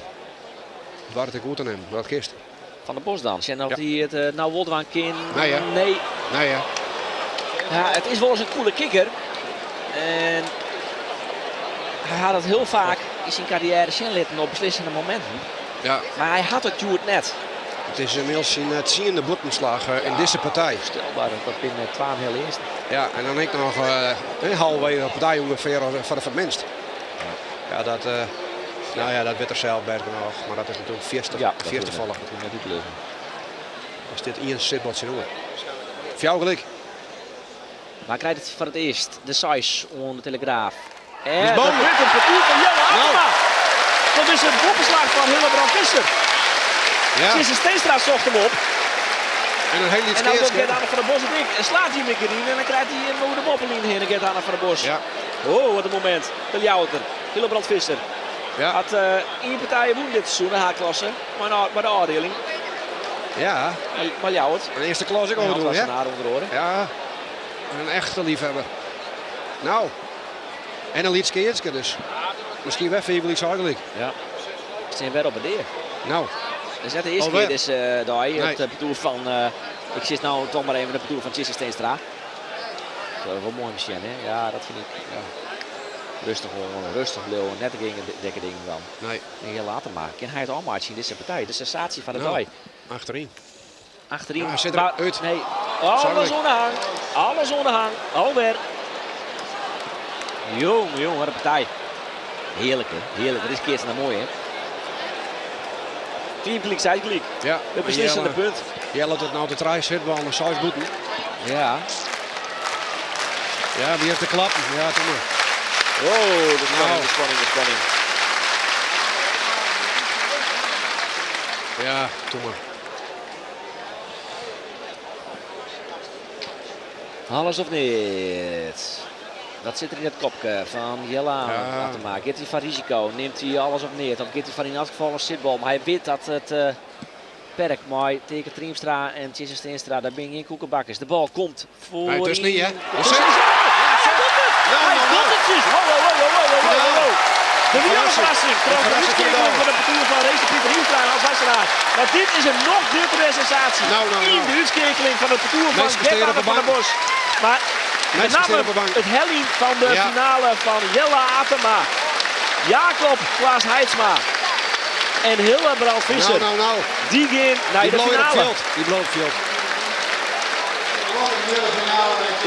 Doar it ek oer te nimmen, dat kinst. Van der Bos dan. Sjen oft hy it no wol dwaan kin. Nee, hè? Nee. Nee, hè? Ja, it is wolris in koele kikker. En hy hat it hiel faak yn syn karriêre sjen litten op beslissende mominten. Ja. Mar hy hat it hjoed net. It is ynmiddels syn tsiende bûtenslach yn dizze partij. Stelbaar, dat binne twaenheal earsten. Ja, en dan ek noch halverwege de partij ûngefear foar it minst. Ja, dat, nou ja, dat wit er sels bêst genôch, mar dat is natuerlik fierste, Ja, dat fierste is folle. Dat hoech ik net út te lizzen. Is dit ien sitbal tsjinoer. Fjouwer gelyk. Mar krijt it foar it earst de seis oan de Telegraaf. En Is dat boven. wurdt in partoer fan Jelle Nou. Attema. Dat is in boppeslach fan Hillebrand Visser. Ja. Tjisse Steenstra socht him op. En in hiel lyts En dan docht keatske. Gert-Anne van der Bos it ek. En slaat hy him ek deryn en dan krijt hy him oer de boppeline hinne, Gert-Anne van der Bos. Ja. Oh, wat in momint. De Ljouwerter, Hillebrand Visser. Ja. Hat ien partij wûn dit seizoen, de H-klasse, mei de ôfdieling. Ja. Mei Ljouwert. En earste klas ek Mei al Hans doen, hè? Wassenaar ûnder oare. Ja, in echte liefhebber. Nou, en in lyts keatske dus. Miskien wer fiif gelyk, seis gelyk. Ja. Stean wer op 'e dea. Nou. Dat is net de earste Alwer. kear dizze dei. Nee. It partoer fan, ik sis no toch mar even, it partoer fan Tjisse Steenstra. Dat is wol moai om te sjen, hè? Ja, dat fyn ik. Ja. Rêstich oan, rêstich bliuwe, net de gekke dingen dwaan. Nee. En Jelle Attema, kin hy it ôfmeitsje yn dizze partij? De sensaasje fan de Nou, dei. Achteryn. Achteryn. Ja, hy sit er Maar út. Nee. Alles Sorry. oan de hang. Alles oan de hang. Alwer. Jong, jong, wat in partij. Hearlik, hè? Hearlik. Dat is keatsen nou moai, hè? Fiif gelyk, seis gelyk. Ja, Het beslissende Jelle, punt. Jelle docht no de trije sitballen en seis bûten. Ja. Ja, wie heeft de klappen? Ja, doe maar. Oh, de spanning, Nou. de spanning, de spanning. Ja, doe maar. Alles of niet? Dat zit er in het kopje van Jelle Ja. Attema. Gaat hij van risico? Neemt hij alles of niet? Of gaat hij van in elk geval een zitbal? Maar hij weet dat het perk met Taeke Triemstra en Tjisse Steenstra, daar ben je geen koekenbakkers. De bal komt voor. Nee, het is niet, hè? in- Het is niet. Hij doet het! Nou, Hij nou, doet nou. het dus! Ho, ho, ho, ho, ho, ho, ho, ho. De Verrassing. verrassing. Trouwens, de Verrassing uitschakeling van van de partoer van Race Pieter Hiemstra en Hans Wassenaar. Maar dit is een nog bittere sensatie. Nou, nou, nou. In de uitschakeling van het partoer van Mensen steren Gert-Anne op de van der bank. Bos. Maar met Mensen name steren op de bank. het helling van de Ja. finale van Jelle Attema. Jacob Klaas Haitsma. En Hillebrand Visser. Nou, nou, nou. Die gaan naar Die de blauw in het finale. veld. Die blauw in het veld.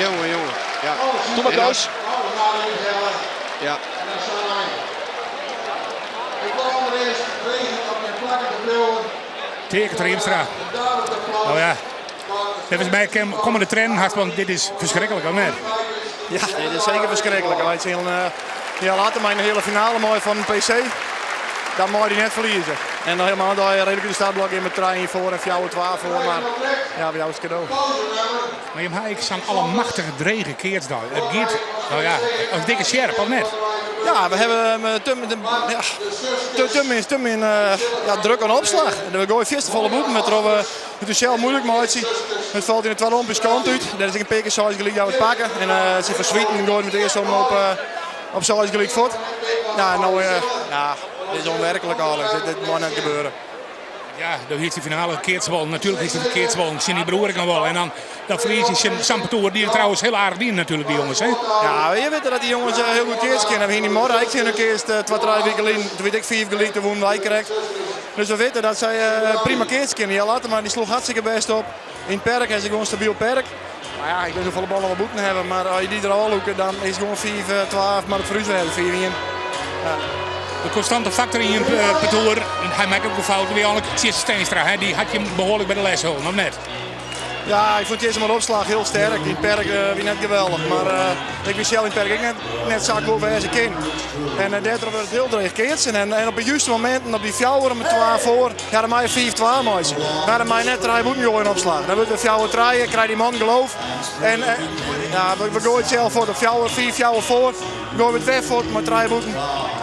Jongen, jongen. Ja. Doe maar, En dan- Koos. Ja. Ik wil allereerst vragen om je plakken te blijven. Taeke Triemstra. Nou ja, volgens mij komen de trainen hard, want dit is verschrikkelijk, of net? Ja, dit is zeker verschrikkelijk. Wij zijn, ja, later maar een hele finale mooi van een PC. Dat mag hij net verliezen. En dan helemaal dat je redelijk de startblok in met trein voor en fjouwer 12 voor. Maar ja, bij jou is het cadeau. Maar je hebt ik zo'n allemachtige drege keertsdag. Het gaat, nou ja, als dikke sjerp, of net? Ja, we hebben te, te, ja, te, te min, te min, ja, druk aan opslag. En we gooien veel te volle boeten met we het is zelf moeilijk, maar het valt in de tweede omloop kant uit. Daar is een peker zoals gelijk dat we het pakken. En ze verzwieten en gooien met de eerste omloop op zoals gelijk voort. Ja, nou, ja, dit is onwerkelijk alles. Dit moet net gebeuren. Ja, dan is de finale keertsbal. Natuurlijk is het een keertsbal. Cindy Broer ik nog wel. En dan verlies je zijn Sampertoer, die trouwens heel aardig dient natuurlijk, die jongens. Hè? Ja, je weet dat die jongens heel goed keerts kennen. We gingen morgen, ik zie een keer 2, 3 weken geleden, toen weet ik 4 gelijk, toen wonnen wij correct. Dus we weten dat zij prima keerts kennen. Ja, later maar, die sloeg hartstikke best op. In het perk is het gewoon stabiel perk. Maar ja, ik weet hoeveel ballen we moeten hebben, maar als je die er al hoeken, dan is het gewoon 4, 12, maar het voor u hebben, 4-1. Ja. De constante factor in je partour, hij maakt ook een fout, weer eigenlijk Tjisse Steenstra, hè? Die had je behoorlijk bij de les houden, of net? Ja, ik vond Tjisse maar opslag heel sterk. In het perk wie net geweldig, maar ik wist zelf in het perk ook net zo goed waar ze kind. En daardoor werd het heel dreig keertsen. En op de juiste momenten, op die fjouwer met 12 voor, ja, dan maak je 4-12 meisje. Maar dan maak je net 3 moeten in opslag. Dan wordt de fjouwer draaien, krijgt die man geloof. En ja, we gooien het zelf voor de fjouwer, 4 fjouwer voor. We gooien het weg voor, maar 3 moeten.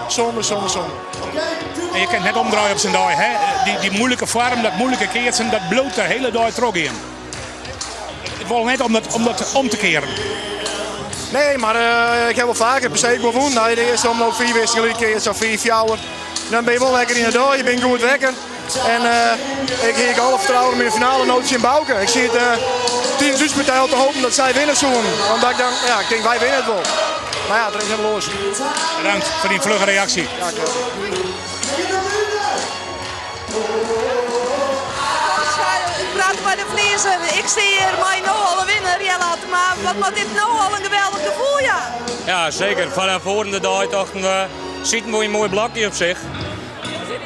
Zonde, zonde, zonde. En je kinne it net omdraaie op sa'n dei. Hè? Dy, dy moeilike foarm, dat moeilike keatsen, dat bliuwt de hiele dei trochgean. It wol net om dat, om dat om te kearen. Nee, mar ik ha wol faker PC wol wûn. Nei de earste omloop 5 earste gelyk keatst of 5-4. Dan bin je wol lekker yn de dei, je binne goed wekker. En ik hie alle fertrouwen om yn de finale no tsjin Bauke. Ik siet tidens ús partij al te hopen dat sy winne soenen. Omdat ik dan, ja, ik tink wy winne it wol. Mar ja, der is net oars. Bedankt foar dyn flugge reaksje. Ja, klopt. Ik praat mei de ferliezer. Ik stean hjir mei no al in winner, Jelle Attema. Wat moat dit no al in geweldich gefoel jaan? Ja, zeker. Van tevoren de dag dachten we, zitten we in een mooi blokje op zich.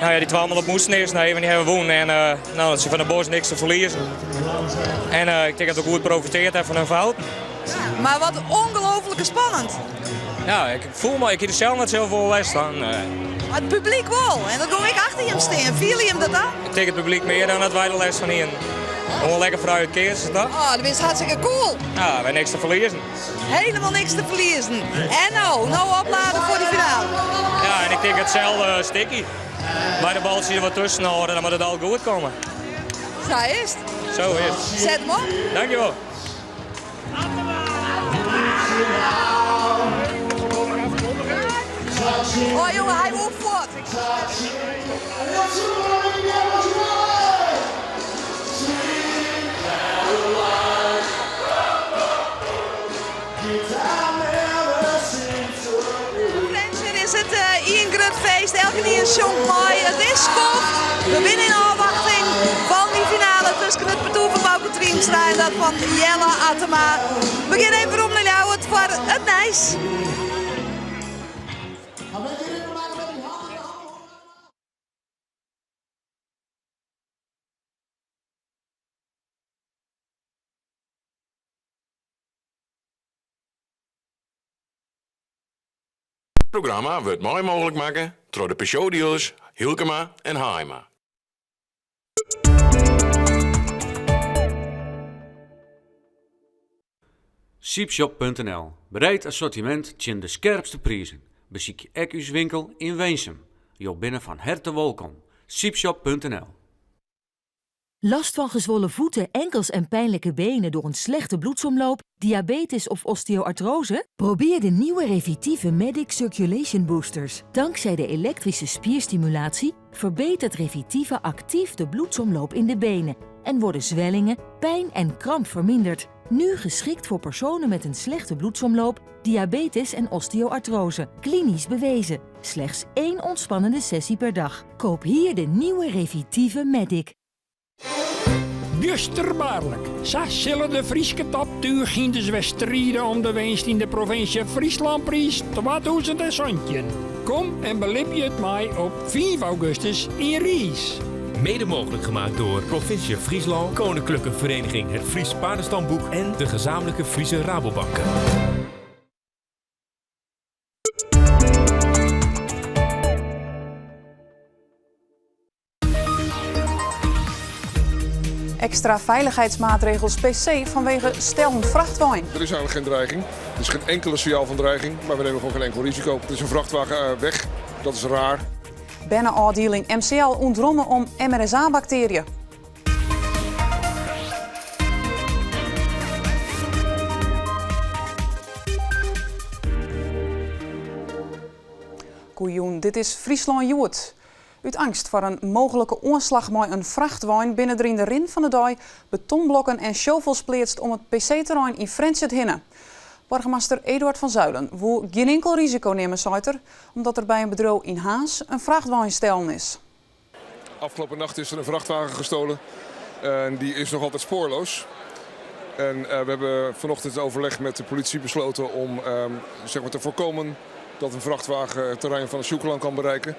Nou ja, die twee op moesten eerst even, die hebben we won. En nou, dat ze van de Bos niks te verliezen. En ik denk dat we goed profiteerd hebben van hun fout. Maar wat ongelooflijk spannend. Ja, ik voel me, ik heb er zelf net zoveel last van. Maar het publiek wel. En dan doe ik achter hem staan. Voel je hem dat dan? Ik denk het publiek meer dan dat wij de les van hier. Gewoon lekker vrij uit keers, toch? Oh, dat is hartstikke cool. Ja, wij niks te verliezen. Helemaal niks te verliezen. En nou, nou opladen voor de finale. Ja, en ik denk hetzelfde sticky. Bij de bal zie je wat tussen houden, dan moet het al goed komen. Zo is het. Zo is het. Zet hem op. Dankjewel. Oh jongen, hij wil voort. Frjentsjer is it ien grut feest, elkenien sjongt mei. It is skoft. We binne yn ôfwachting fan dy finale tusken it partoer fan Bauke Triemstra en dat fan Jelle Attema. We gean even werom nei Ljouwert foar it nijs. Dit programma wurdt mei mooglik makke troch de Peugeot-dealers Hylkema en Haaima. Sypshop.nl, Breed assortimint tsjin de skerpste prizen. Besykje ek ús winkel yn Winsum. Jo binne fan herte wolkom. Sypshop.nl. Last van gezwollen voeten, enkels en pijnlijke benen door een slechte bloedsomloop, diabetes of osteoartrose? Probeer de nieuwe Revitive Medic Circulation Boosters. Dankzij de elektrische spierstimulatie verbetert Revitive actief de bloedsomloop in de benen en worden zwellingen, pijn en kramp verminderd. Nu geschikt voor personen met een slechte bloedsomloop, diabetes en osteoartrose. Klinisch bewezen. Slechts één ontspannende sessie per dag. Koop hier de nieuwe Revitive Medic. Bjusterbaarlik, sa sille de Fryske toptúchhynders wer stride om de winst yn de provinsje Fryslânpriis 2017. Kom en belibje it mei op 5 augustus yn Riis. Mede mogelijk gemaakt door Provincie Fryslân, Koninklijke Vereniging Het Fries Paardenstamboek en de gezamenlijke Friese Rabobanken. Ekstra feilichheidsmaatregels PC fanwege stellen frachtwein. Er is eigenlijk geen dreiging. Er is geen enkele signaal van dreiging, maar we nemen gewoon geen enkel risico. Er is een vrachtwagen weg, dat is raar. Berneôfdieling MCL ûntromme om MRSA-baktearje. Goejûn, dit is Fryslân Hjoed. Ut eangst foar in mooglike oanslach mei in frachtwein binne der yn de rin fan de dei betonblokken en shovels pleatst om it PC-terrein yn Frjentsjer hinne. Boargemaster Eduard van Zuilen woe gjin inkel risiko nimme, seit er, omdat der by in bedriuw yn Harns in frachtwein stellen is. Afgelopen nacht is er een vrachtwagen gestolen en die is nog altijd spoorloos. En we hebben vanochtend in overleg met de politie besloten om zeg maar te voorkomen dat een vrachtwagen het terrein van de Sjûkelân kan bereiken.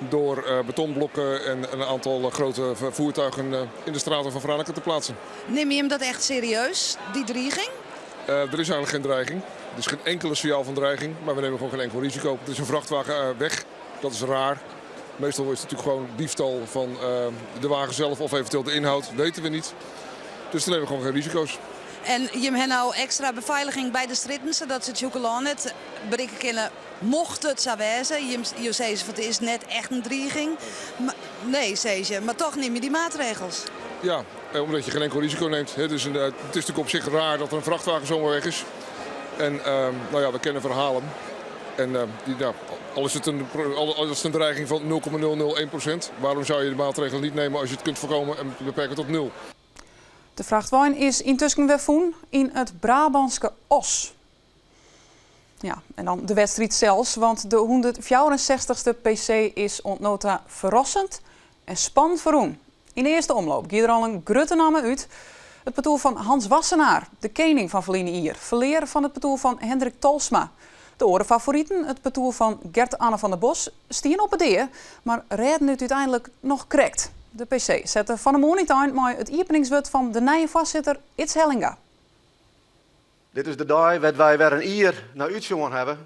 Door betonblokken en een aantal grote voertuigen in de straten van Franeker te plaatsen. Nimme jim dat echt serieus, die driging? Er is eigenlijk geen dreiging. Er is geen enkele signaal van dreiging, maar we nemen gewoon geen enkel risico. Er is een vrachtwagen weg, dat is raar. Meestal is het natuurlijk gewoon diefstal van de wagen zelf of eventueel de inhoud, weten we niet. Dus dan nemen we gewoon geen risico's. En jim ha no ekstra befeiliging by de strjitten sadat se it Sjûkelân net berikke kinne mocht it sa wêze. Jim, jo sizze fan it is net echt in driging. Nee, sizze je, mar toch nimme je dy maatregels. Ja, omdat je geen enkel risico neemt. Het is, een, het is natuurlijk op zich raar dat er een vrachtwagen zomaar weg is. En nou ja, we kennen verhalen. En die, nou, al is het een, al is het een dreiging van 0,001%, waarom zou je de maatregelen niet nemen als je het kunt voorkomen en beperken tot nul? De frachtwein is yntusken wer fûn yn it Brabânske Oss. Ja, en dan de wedstriid sels, want de 164ste PC is oant no ta ferrassend en spannend ferrûn. Yn de earste omloop gie der al in grutte namme út. It partoer fan Hans Wassenaar, de kening fan ferline jier, ferlear fan it partoer fan Hendrik Tolsma. De oare favoriten, it partoer fan Gert Anne van der Bos, stiene op 'e dea, mar rêden it úteinlik noch krekt. De PC sette fan 'e moarn útein mei it iepeningswurd fan de nije foarsitter Ids Hellinga. Dit is de dei wêr't wy wer in jier nei útsjoen hawwe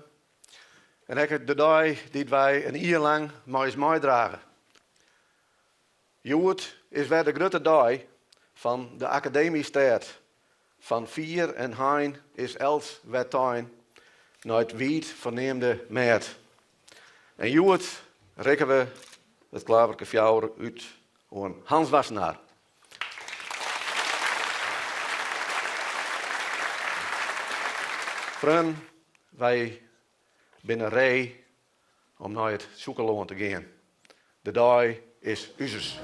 en ek de dei dy't wy in jier lang mei ús meidrage. Hjoed is wer de grutte dei fan de Akademystêd. Fan fier en hein is elts wer tein nei it wiid ferneamde mêd. En hjoed rikke we it klaverke fjouwer út oan Hans Wassenaar. Freonen, wy binne ree om nei it Sjûkelân te gean. De dei is uzes.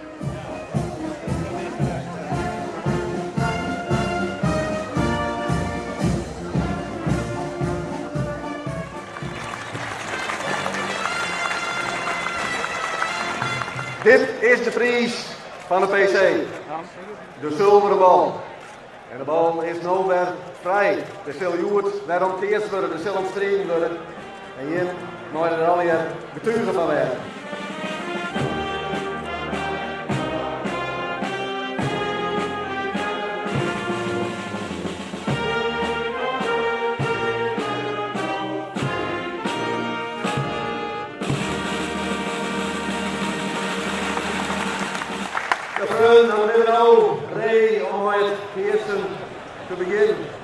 Dit is de priis fan de PC. De sulveren bal. En de bal is no wer frij. Der sil hjoed wer om keatst wurde, der sil om striden wurde. En jim meie der allegear getuge fan wêze. De freonen, dan binne we no ree om mei it keatsen te begjinnen.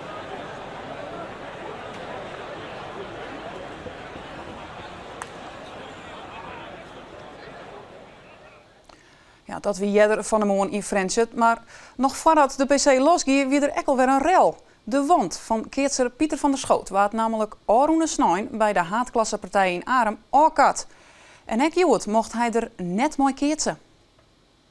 Ja, dat wie earder fan 'e moarn yn Frjentsjer, mar noch foardat de PC losgie wie der ek alwer in rel. De want fan keatser Pieter van der Schoot waard nammentlik ôfrûne snein by de haadklassepartij yn Arum ôfkard. En ek hjoed mocht hy der net mei keatse.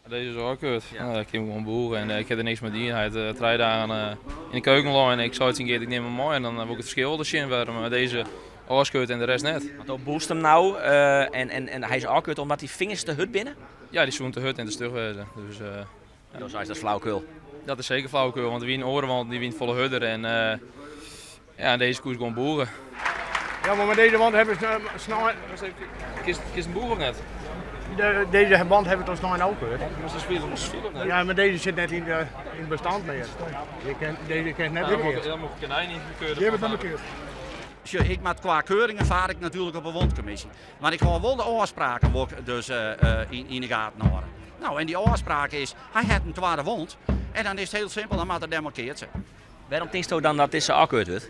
Deze is ôfkeurd. Ja. ik kin gewoan boege en ik ha der niks mei dien. Hy hat trije dagen yn de keuken lein. Ik sei tsjin Geert, ik nim him mei en dan wol ik it ferskil wol sjen wêrom deze ôfskeurd en de rest net. Want do boegst him no en hy is ôfkeurd omdat dy fingers te hurd binne? Ja, dy soene te hurd en te stug wêze. Dus, ja. Do seist dat is flauwekul? Dat is seker flauwekul, want der wiene oare wanten dy wiene folle hurder en ja, dizze koest gewoan boege. Ja, mar mei dizze wand hawwe we snein. Kinst him boege of net? Dizze band hawwe we toch snein ôfkeurd? Mar se spile of net? Ja, mar dizze sit net yn it bestand mear. Je kin, dizze kinst net bekeard. Dan mocht ik in niet bekeurd. Je hebt het bekeurd. Sjoch, ik moat kwa keuringen faar ik natuerlik op 'e wondkommisje. Mar ik hâld wol de ôfspraken wol ik dus yn de gaten hâlde. No, en dy ôfspraak is, hy hat in twadde wond en dan is it hiel simpel, dan moat er dêr mei keatse. Wêrom tinksto dan dat dizze ôfkeurd wurdt?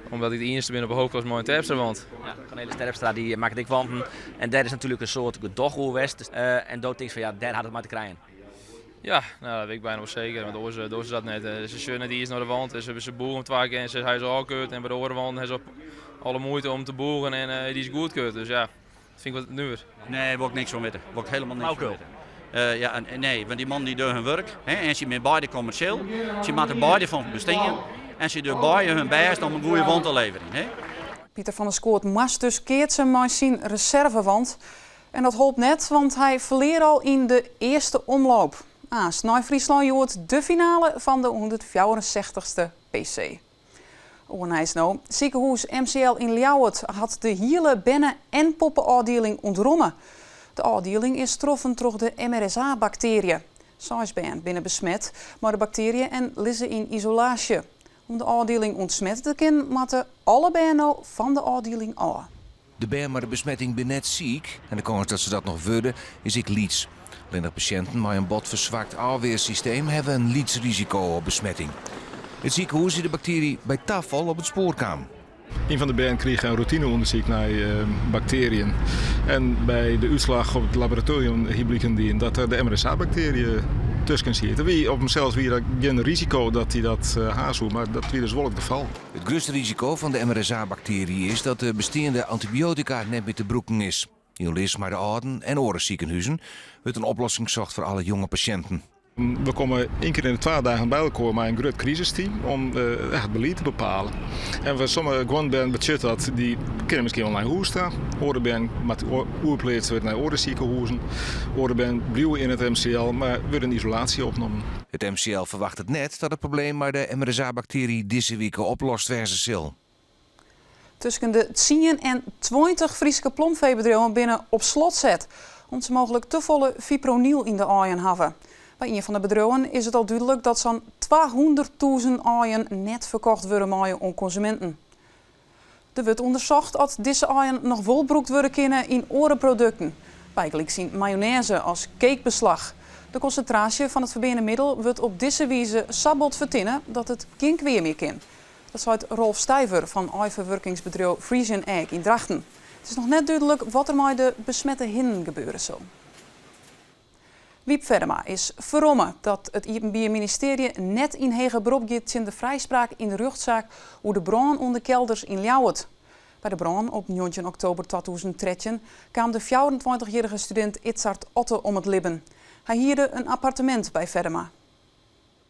Omdat ik de iennichste bin op de hoofdklas mei in Terpstra wand. Ja, Cornelis Terpstra dy makket ek wanten en dêr is natuerlik in soad gedoch oer west. En do tinkst fan ja, dêr hat it mei te krijen. Ja, nou, dat wit ik byna wol seker, want oars dogge se dat net. Se sjogge net iens nei de wand, se, se boegen twa kear en se hy is ôfkeurd en by de oare wanden ha se alle muoite om te boegen en dy is goedkeurd. Dus ja, dat fyn ik wat nuver. Nee, wol ik niks fan witte. Wol ik helemaal niks fan witte. Ja, nee, want dy mannen dy dogge hun wurk hè, en sy binne beide kommersjeel. Sy moatte beide fan bestean en sy dogge beide hun bêst om in goede wand te leverjen. Hè. Pieter van der Skoot moast dus keatse mei syn reservewand. En dat holp net, want hy ferlear al yn de earste omloop. Aanst nei Fryslân hjoed de finale fan de 164ste PC. Oar nijs no, sikehûs MCL yn Ljouwert hat de hiele berne en poppeôfdieling ûntromme. De ôfdieling is troffen troch de MRSA-baktearje. Seis bern binne besmet mei de baktearje en lizze yn isolaasje. Om de ôfdieling ûntsmette te kinnen moatte alle bern no fan de ôfdieling ôf. De bern mei de besmetting binne net siik en de kâns dat se dat noch wurde is ek lyts. Allinnich pasjinten mei in bot ferswakt ôfwearsysteem hawwe in lyts risiko op besmetting. It sikehûs is de baktearje by tafal op it spoar kaam. Ien fan de bern krige in routineûndersyk nei baktearjen en by de útslach op it laboratoarium hie bliken dien dat der de MRSA-baktearje tusken siet. Der wie op himsels wie der gjin risiko dat hy dat ha soe, mar dat wie dus wol it gefal. It grutste risiko fan de MRSA-baktearje is dat de besteande antibioatika net mear te brûken is. Yn oerlis mei de âlden en oare sikenhuzen wurdt in oplossing socht foar alle jonge pasjinten. We komme ien kear yn de twa dagen by elkoar mei in grut krisisteam om it belied te bepalen. En foar sommige guon bern betsjut dat dy kinne miskien wol nei hûs ta. Oare bern moatte oerpleatst wurde nei oare sikehuzen. Oare bern bliuwe yn it MCL, mar wurde yn isolaasje opnommen. It MCL ferwachtet net dat it probleem mei de MRSA-baktearje dizze wike oplost wêze sil. Tusken de tsien en 20 Fryske plomfeebedriuwen binne op slot set, om't se mooglik tefolle fipronil yn de aaien hawwe. By ien fan de bedriuwen is it al dúdlik dat sa'n 200.000 aaien net ferkocht wurde meie oan konsuminten. Der wurdt ûndersocht oft dizze aaien noch wol brûkt wurde kinne yn oare produkten, bygelyks yn mayonêze as cakebeslach. De konsintraasje fan it ferbeane middel wurdt op dizze wize sa bot fertinne dat it gjin kwea mear kin. Dat seit Rolf Stijver fan aaiferwurkingsbedriuw Frisian Egg yn Drachten. It is noch net dúdlik wat der mei de besmette hinnen gebeure sil. Wyb Feddema is ferromme dat it Iepenbier Ministearje net yn heger berop giet tsjin de frijspraak yn de rjochtsaak oer de brân oan de Kelders yn Ljouwert. By de brân op 19 oktober 2013 kaam de 24-jierrige studint Idsart Otte om it libben. Hy hierde in appartemint by Feddema.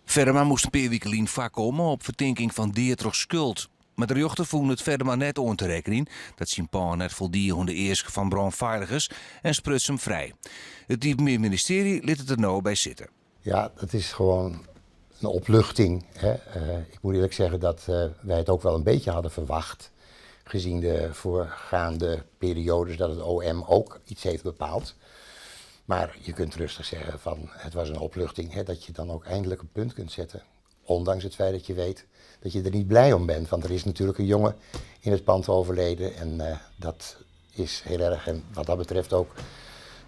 Feddema moast in pear wike lyn foarkomme op fertinking fan dea troch skuld. Mar de rjochter fûn it Feddema net oan te rekkenjen dat syn pân net foldie oan de easken fan brânfeiligens en spruts him frij. It Iepenbier Ministearje lit it der no by sitte. Ja, dat is gewoon een opluchting. Hè. Ik moet eerlijk zeggen dat wij het ook wel een beetje hadden verwacht. Gezien de voorgaande periodes dat het OM ook iets heeft bepaald. Maar je kunt rustig zeggen van het was een opluchting hè, dat je dan ook eindelijk een punt kunt zetten. Ondanks het feit dat je weet dat je er niet blij om bent. Want er is natuurlijk een jongen in het pand overleden en uh, dat is heel erg. En wat dat betreft ook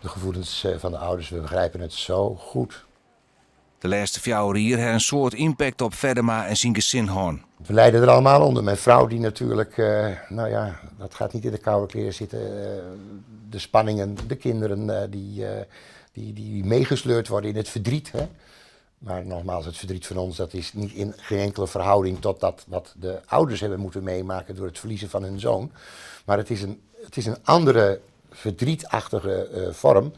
de gevoelens eh, van de ouders, we begrijpen het zo goed. De lêste fjouwer jier ha in soad ympakt op Feddema en syn gesin hân. We lijden er allemaal onder. Mijn vrouw die natuurlijk, uh, nou ja, dat gaat niet in de koude kleren zitten. Uh, de spanningen, de kinderen uh, die, die, die meegesleurd worden in het verdriet. Hè? Maar nogmaals, het verdriet van ons dat is niet in geen enkele verhouding tot dat wat de ouders hebben moeten meemaken door het verliezen van hun zoon. Maar het is een, het is een andere verdrietachtige vorm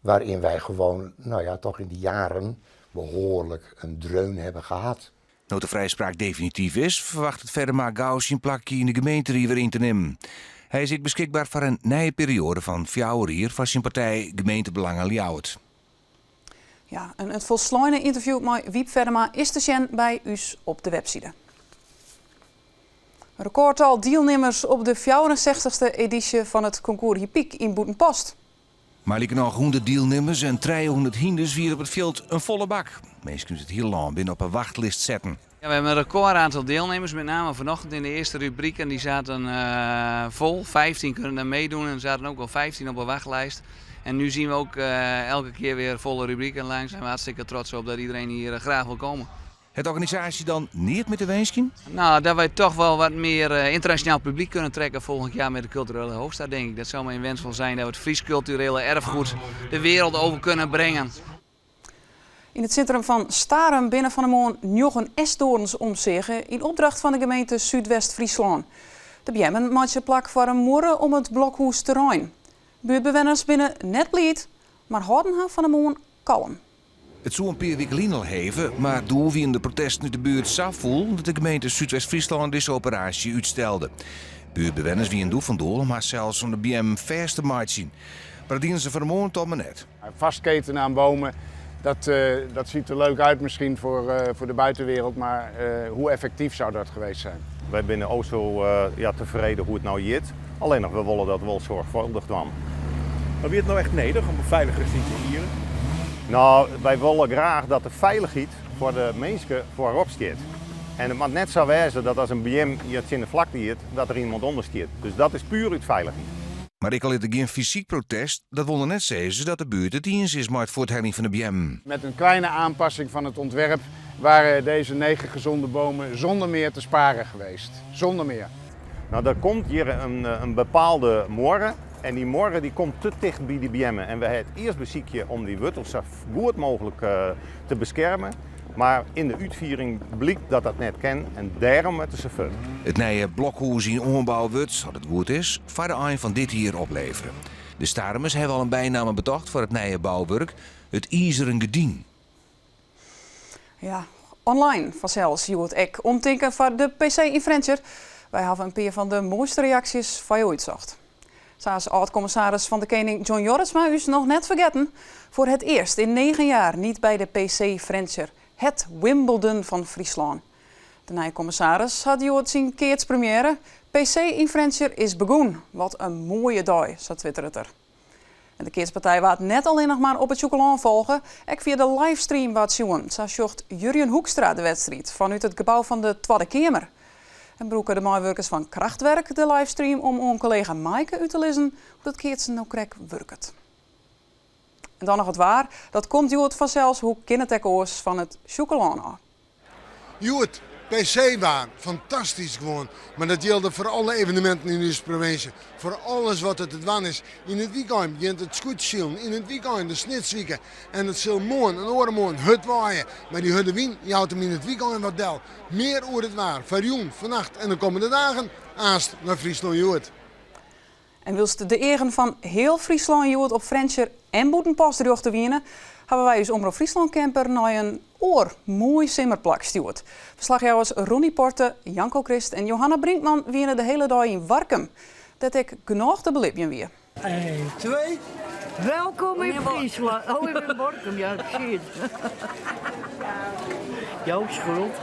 waarin wij gewoon, nou ja, toch in die jaren behoorlijk een dreun hebben gehad. No't de frijspraak definityf is, ferwachtet Feddema gau syn plakje yn de gemeenterie wer yn te nimmen. Hy is ek beskikber foar in nije perioade fan fjouwer jier foar syn partij Gemeentebelangen Ljouwert. Ja, en it folsleine ynterview mei Wyb Feddema is te sjen by ús op de webside. In rekordtal dielnimmers op de 64ste edysje fan it Concours Hippique yn Bûtenpost. Mei likernôch 100 dielnimmers en 300 hynders wie it op it fjild in folle bak. Minsken út it hiele lân binne op 'e wachtlist setten. Ja, we hebben een record aantal deelnemers, met name vanochtend in de eerste rubriek. En die zaten uh, vol, 15 kunnen daar meedoen en er zaten ook al 15 op de wachtlijst. En nu zien we ook uh, elke keer weer volle rubrieken langs. Zijn we hartstikke trots op dat iedereen hier uh, graag wil komen. Hat de organisaasje dan neat mear te winskjen? Nou, dat wij toch wel wat meer uh, internationaal publiek kunnen trekken volgend jaar met de culturele hoofdstad, denk ik. Dat zou mijn wens wel zijn, dat we het Fries culturele erfgoed de wereld over kunnen brengen. Yn it sintrum fan Starum binne fan 'e moarn njoggen esdoorns omseage yn opdracht fan de gemeente Súdwest-Fryslân. De beammen meitsje plak foar in muorre om it Blokhûsterrein. Buertbewenners binne net bliid, mar hâlden har fan 'e moarn kalm. It soe in pear wike lyn al heve, mar doe wiene de protesten út de buert sa fûl dat de gemeente Súdwest-Fryslân dizze operaasje útstelde. Buertbewenners wiene doe fan doel om harsels oan de beammen fêst te meitsjen, mar dat diene se fan 'e moarn toch mar net. Vastketenen aan bomen, dat, uh, dat ziet er leuk uit misschien voor, uh, voor de buitenwereld, maar uh, hoe effectief zou dat geweest zijn? Wy binne o sa ja, tefreden hoe't it no giet. Allinnich we wolle dat wol soarchfâldich dwaan. Mar wie it no echt nedich om befeiligers yn te hieren? No, wy wolle graach dat de feilichheid foar de minsken foarop stiet. En it moat net sa wêze dat as in beam hjir tsjin de flakte giet, dat der iemand ûnder stiet. Dus dat is puer út feilichheid. Mar ek al is der gjin fysyk protest, dat wol noch net sizze dat de buert it iens is mei it fuortheljen fan de beammen. Met een kleine aanpassing van het ontwerp. waren deze negen gezonde bomen zonder meer te sparen geweest. Zonder meer. Nou, der komt hjir in, in bepaalde muorre en dy muorre dy komt te ticht by dy beammen. En we ha it earst besykje om dy wurtels sa goed mooglik te beskermen, mar yn de útfiering blykt dat dat net kin en dêrom moatte se fuort. It nije blokhûs yn oanbou wurdt, as it goed is, foar de ein fan dit jier oplevere. De Starumers hawwe al in bynamme betocht foar it nije bouwurk, it Izeren Gerdyn. Ja, online fansels hjoed ek omtinken foar de PC yn Frjentsjer. Wy hawwe in pear fan de moaiste reaksjes foar jo útsocht. Sa is âld-kommissaris fan de Kening John Jorritsma ús noch net fergetten. Voor het eerst in 9 jaar niet bij de PC Frjentsjer, het Wimbledon fan Fryslân. De nije kommissaris hat hjoed syn keatspremiêre. PC yn Frjentsjer is begûn. Wat in moaie dei, sa twitteret er. En de keatspartij waard net allinnich mar op it Sjûkelân folge, ek fia de livestream waard sjoen. Sa sjocht Jurjen Hoekstra de wedstriid fanút it gebou fan de Twadde Keamer. En brûke de meiwurkers fan Krachtwerk de livestream om oan kollega Maaike út te lizzen hoe't it keatsen no krekt wurket. En dan noch it waar. Dat komt hjoed fansels, hoe kin it ek oars, fan it Sjûkelân ôf. Hjoed, PC-waar, fantastysk gewoan. Mar dat jilde foar alle eveneminten yn ús provinsje. Foar alles wat der te dwaan is. Yn it wykein begjint it skûtsjesilen, yn it wykein de Snitswike. En it sil moarn en oaremoarn hurd waaie. Mar dy hurde wyn jout him yn it wykein wat del. Mear oer it waar foar jûn, fannacht en de kommende dagen aanst nei Fryslân Hjoed. En wylst de eagen fan hiel Fryslân hjoed op Frjentsjer en Bûtenpost rjochte wiene, hawwe wy ús Omrop Fryslân camper nei in oar moai simmerplak stjoerd. Ferslachjouwers Ronnie Porte, Janko Krist en Johanna Brinkman wiene de hiele dei yn Warkum, dêr't ek genôch te belibjen wie. 1, 2. Welkom in Friesland. Oh, in Workum, ja, ik zie het. Jouw schuld.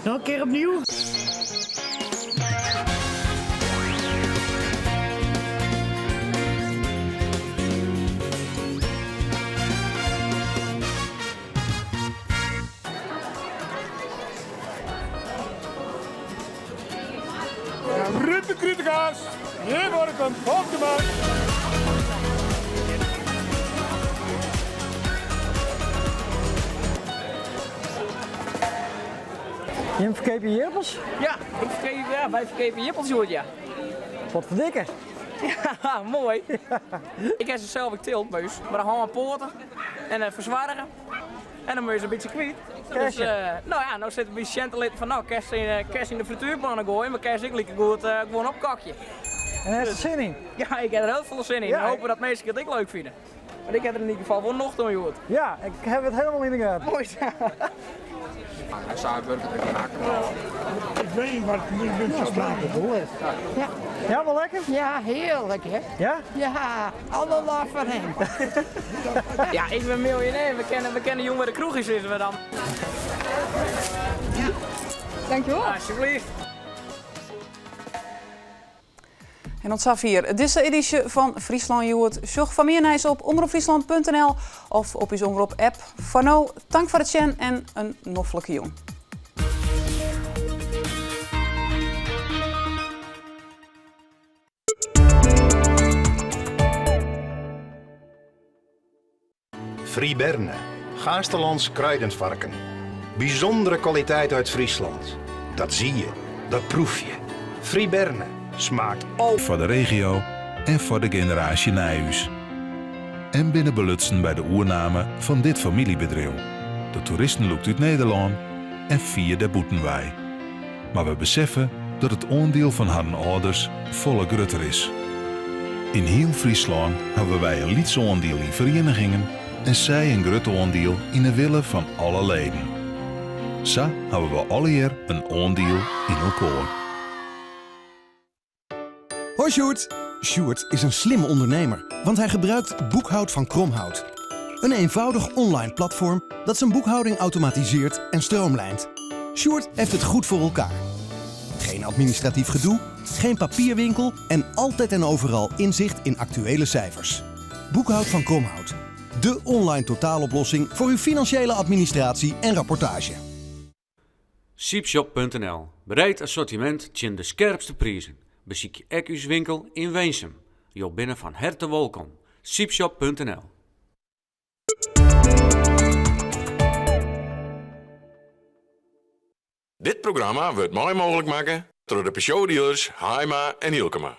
Nog een keer opnieuw. Rutte Kritegaas, hjir Workum, Popkema. Jim ferkeapje jirpels? Ja, ik ferkeap, ja, wy ferkeapje jirpels hjoed, ja. Wat ferdikke. Ja, moai. Ik ha se sels ek tyld by ús, mei de hân poate en eh, fersoarge. En dan moat je se in bytsje kwyt. Dus, uh, no ja, no sit we by sjen te litten fan no, kinst se yn, kinst yn de frituerpanne goaie, mar kinst ek likegoed uh, gewoan opkokje. En hast der sin yn? Ja, ik ha der hiel folle sin yn. Ik hoop dat minsken it ek leuk fine. Want ik ha der yn ieder gefal wol nocht oan hjoed. Ja, ik ha it hielendal yn de gaten. Moai sa. Hy sei it wurket ek Ik weet niet wat ik Ja, smaakt het Ja. Ja, wel lekker? Ja, heerlijk hè. Ja? Ja, alle lof voor hem. Ja, ik ben miljonair. We kennen jong bij de kroeg is we dan. Ja. Dankjewel. Alsjeblieft. En oant safier dizze edysje fan Fryslân Hjoed. Sjoch foar mear nijs op omropfryslan.nl of op ús Omrop app. Foar no, tank foar it sjen en in noflike jûn. Friberne, Gaasterlands kruidenvarken. Bijzondere kwaliteit uit Friesland. Dat zie je, dat proef je. Friberne smaakt al. Foar de regio en foar de generaasje nei ús. En binne belutsen by de oername fan dit famyljebedriuw, dat toeristen lûkt út Nederlân en fier dêrbûten wei. Mar we beseffe dat it oandiel fan harren âlders folle grutter is. Yn hiel Fryslân hawwe wy in lyts oandiel yn ferienigingen en sy in grut oandiel yn 'e wille fan alle leden. Sa hawwe we allegear in oandiel yn elkoar. Hoi Sjoerd! Sjoerd is een slimme ondernemer, want hij gebruikt Boekhoud van Kromhout. Een eenvoudig online platform dat zijn boekhouding automatiseert en stroomlijnt. Sjoerd heeft het goed voor elkaar. Geen administratief gedoe, geen papierwinkel en altijd en overal inzicht in actuele cijfers. Boekhoud van Kromhout. De online totaaloplossing voor uw financiële administratie en rapportage. Sypshop.nl, Breed assortimint tsjin de skerpste prizen. Besykje ek ús winkel yn Winsum. Jo binne fan herte wolkom. Sypshop.nl. Dit programma wurdt mei mooglik makke troch de Peugeot-dealers Haaima en Hylkema.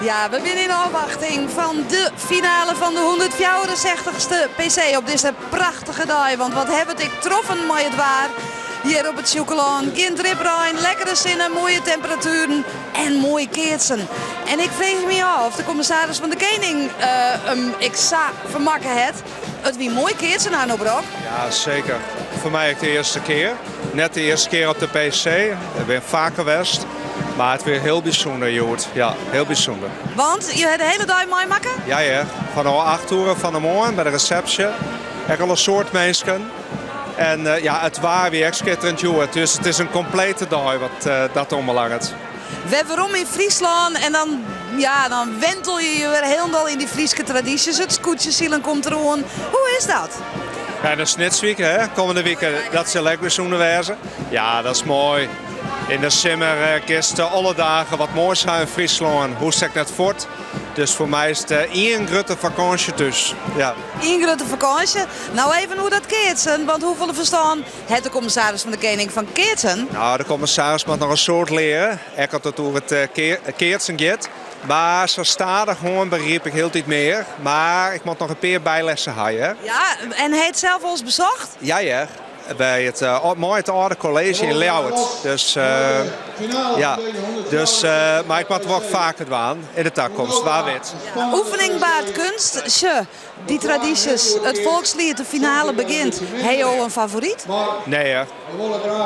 Ja, we binne yn ôfwachting fan de finale fan de 164ste PC op dizze prachtige dei. Want wat hawwe we it ek troffen mei it waar hjir op it Sjûkelân. Gjin driprein, lekkere sinne, moaie temperatueren en moai keatsen. En ik freegje my ôf oft de kommissaris fan de Kening him ek sa fermakke hat. It wie moai keatsen, Arno Brok. Ja, seker. Foar my ek de earste kear. Net de earste kear op de PC. Ik bin faker west. Mar it wie hiel bysûnder hjoed. Ja, hiel bysûnder. Want je ha de hiele dei meimakke? Ja hear. Fanôf 8 oere fan 'e moarn by de resepsje. Ek al in soad minsken. En ja, it waar wie ek skitterend hjoed. Dus it is in komplete dei wat dat oanbelanget. Wer werom yn Fryslân en dan, ja, dan wentelje je wer hielendal yn dy Fryske tradysjes. It skûtsjesilen komt deroan. Hoe is dat? Ja, de Snitswike, hè, kommende wike, dat sil ek bysûnder wêze. Ja, dat is moai. Yn de simmer kinst alle dagen wat moais ha yn Fryslân. Hoechst ek net fuort. Dus foar my is it ien grutte fakânsje thús. Ja. Ien grutte fakânsje. No even oer dat keatsen, want hoefolle ferstân Hat de kommissaris fan de Kening fan keatsen? No, de kommissaris moat noch in soad leare, ek as it oer it keatsen giet. Mar sa stadichoan begryp ik hieltyd mear. Mar ik moat noch in pear bylessen ha, hear. Ja, en ha je it sels wolris besocht? Ja, hear. By it mei it âlde kolleezje yn Ljouwert. Dus ja, dus, mar ik moat it wol faker dwaan yn de takomst, wa wit. Oefening baart kunst. Sjoch, Dy tradysjes, it folksliet, de finale begjint. Ha jo in favoryt? Nee hear.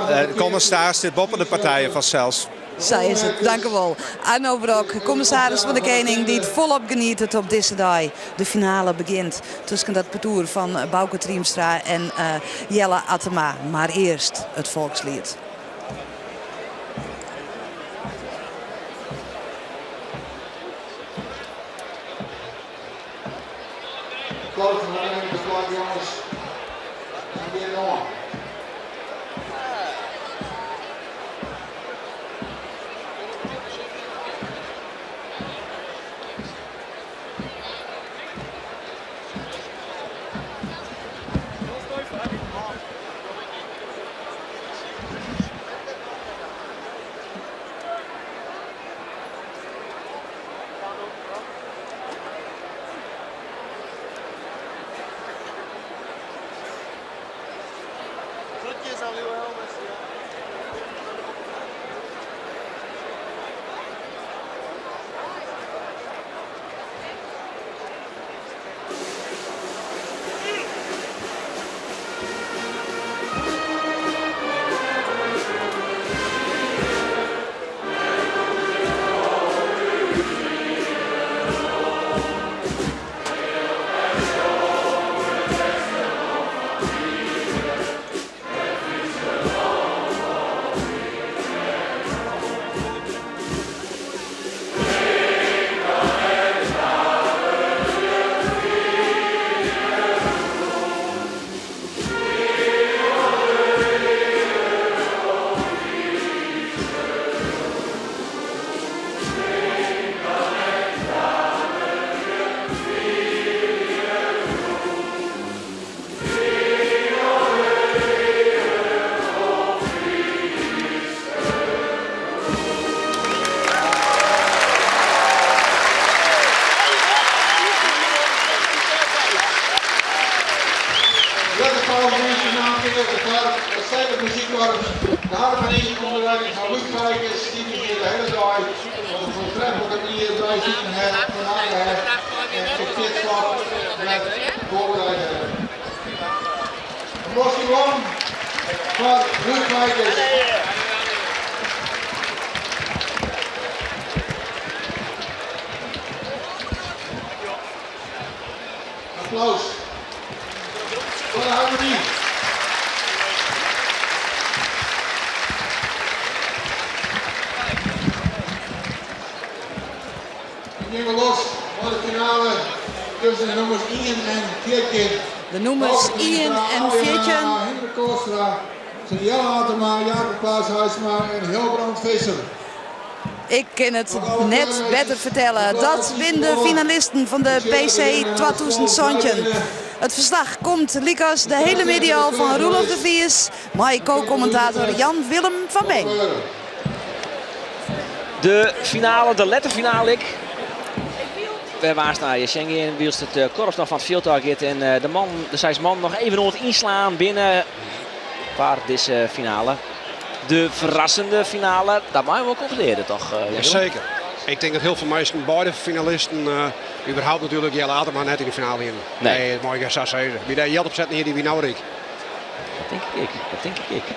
De kommissaris sit boppe de partijen fansels. Sa is it. Dankewol. Arno Brok, kommissaris fan de Kening, dy't folop genietet op dizze dei. De finale begjint tusken dat partoer fan Bauke Triemstra en Jelle Attema. Mar earst it folksliet. Applaus foar de plak jonges. En gean oan. It muzykkorps, de harmonie ûnder lieding fan Luc Feikes, stiet ús hjir de hiele dei op in foartreflike manier by sitten hat, fermakke hat en it keatsfak net foarbereid hat. In boskje blommen foar Luc Feikes. Applaus foar de harmonie. Dan gean we los mei de finale tusken de nûmers ien. 1 en 14. De nûmers 1 en 14. Hendrik Kootstra, Jelle Atema, Jacob Klaas Huisma en Hilbrand Visser. Ik kin it net better fertelle. Dat binne de finalisten fan de PC 2017. It ferslach komt lykas de hiele middei al fan Roelof de Vries mei ko-kommentator Jan Willem van Beem. De finale, de lette finale ek. Wer waars nei sjen gean wylst it eh, korps noch fan it fjild ôf giet en eh, de man, de seis man noch even oan it ynslaan binne foar dizze finale. De ferrassende finale, dat meie we wol konkludearje toch? Uh, Jazeker. Ik tink dat hiel folle minsken beide finalisten uh, überhaupt natuerlik Jelle Atema net yn de finale hienen. Nee, nee dat mei ik sa sizze. Wie dêr jild op setten hie, dy wie no ryk. Dat tink ik ek. Dat tink ik ek.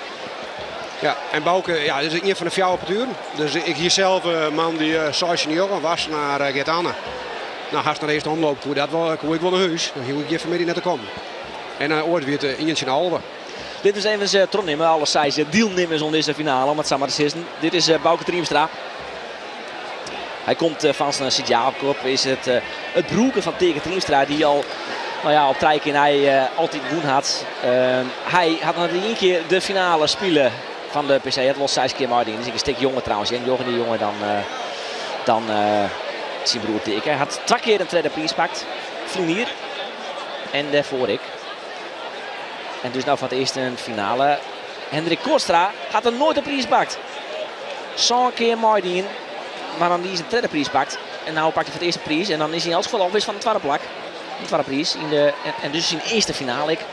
Ja, en Bauke, ja, dit is ien fan de fjouwer partoeren. Dus ik hie sels uh, man dy uh, 16 jongen was naar uh, Gert-Anne. Nou, hast nei de earste omloop koe dat wol, koe ik wol nei hûs. Dan hie ik hjir fanmiddei net te kommen. En uh, oars wie it ien tsjin 11. Dit is even uh, trochnimme, alle seis dielnimmers oan dizze finale, om it sa mar te sizzen. Dit is uh, Bauke Triemstra. Hy komt fan syn Sint Jacob, is it, it broerke fan Teake Triemstra, dy't al nou ja, op trije kear nei altyd wûn hat. Hy hat noch ien kear de finale spile fan de PC. Hy hat wol seis kear meidien. Is ek in stik jonger trouwens. En njoggen jier jonger dan, dan syn broer Teake. Hy hat twa kear in tredde priis pakt. Ferline jier en dêrfoar ek. En dus no foar it earst in finale. Hendrik Kootstra hat der noait in priis pakt. Sân kear meidien, mar dan is in tredde priis pakt. En no pakt hy foar it earst in priis en dan is hy yn elts gefal al wis fan de twadde plak. De twadde priis yn de, en, en dus syn earste finale ek.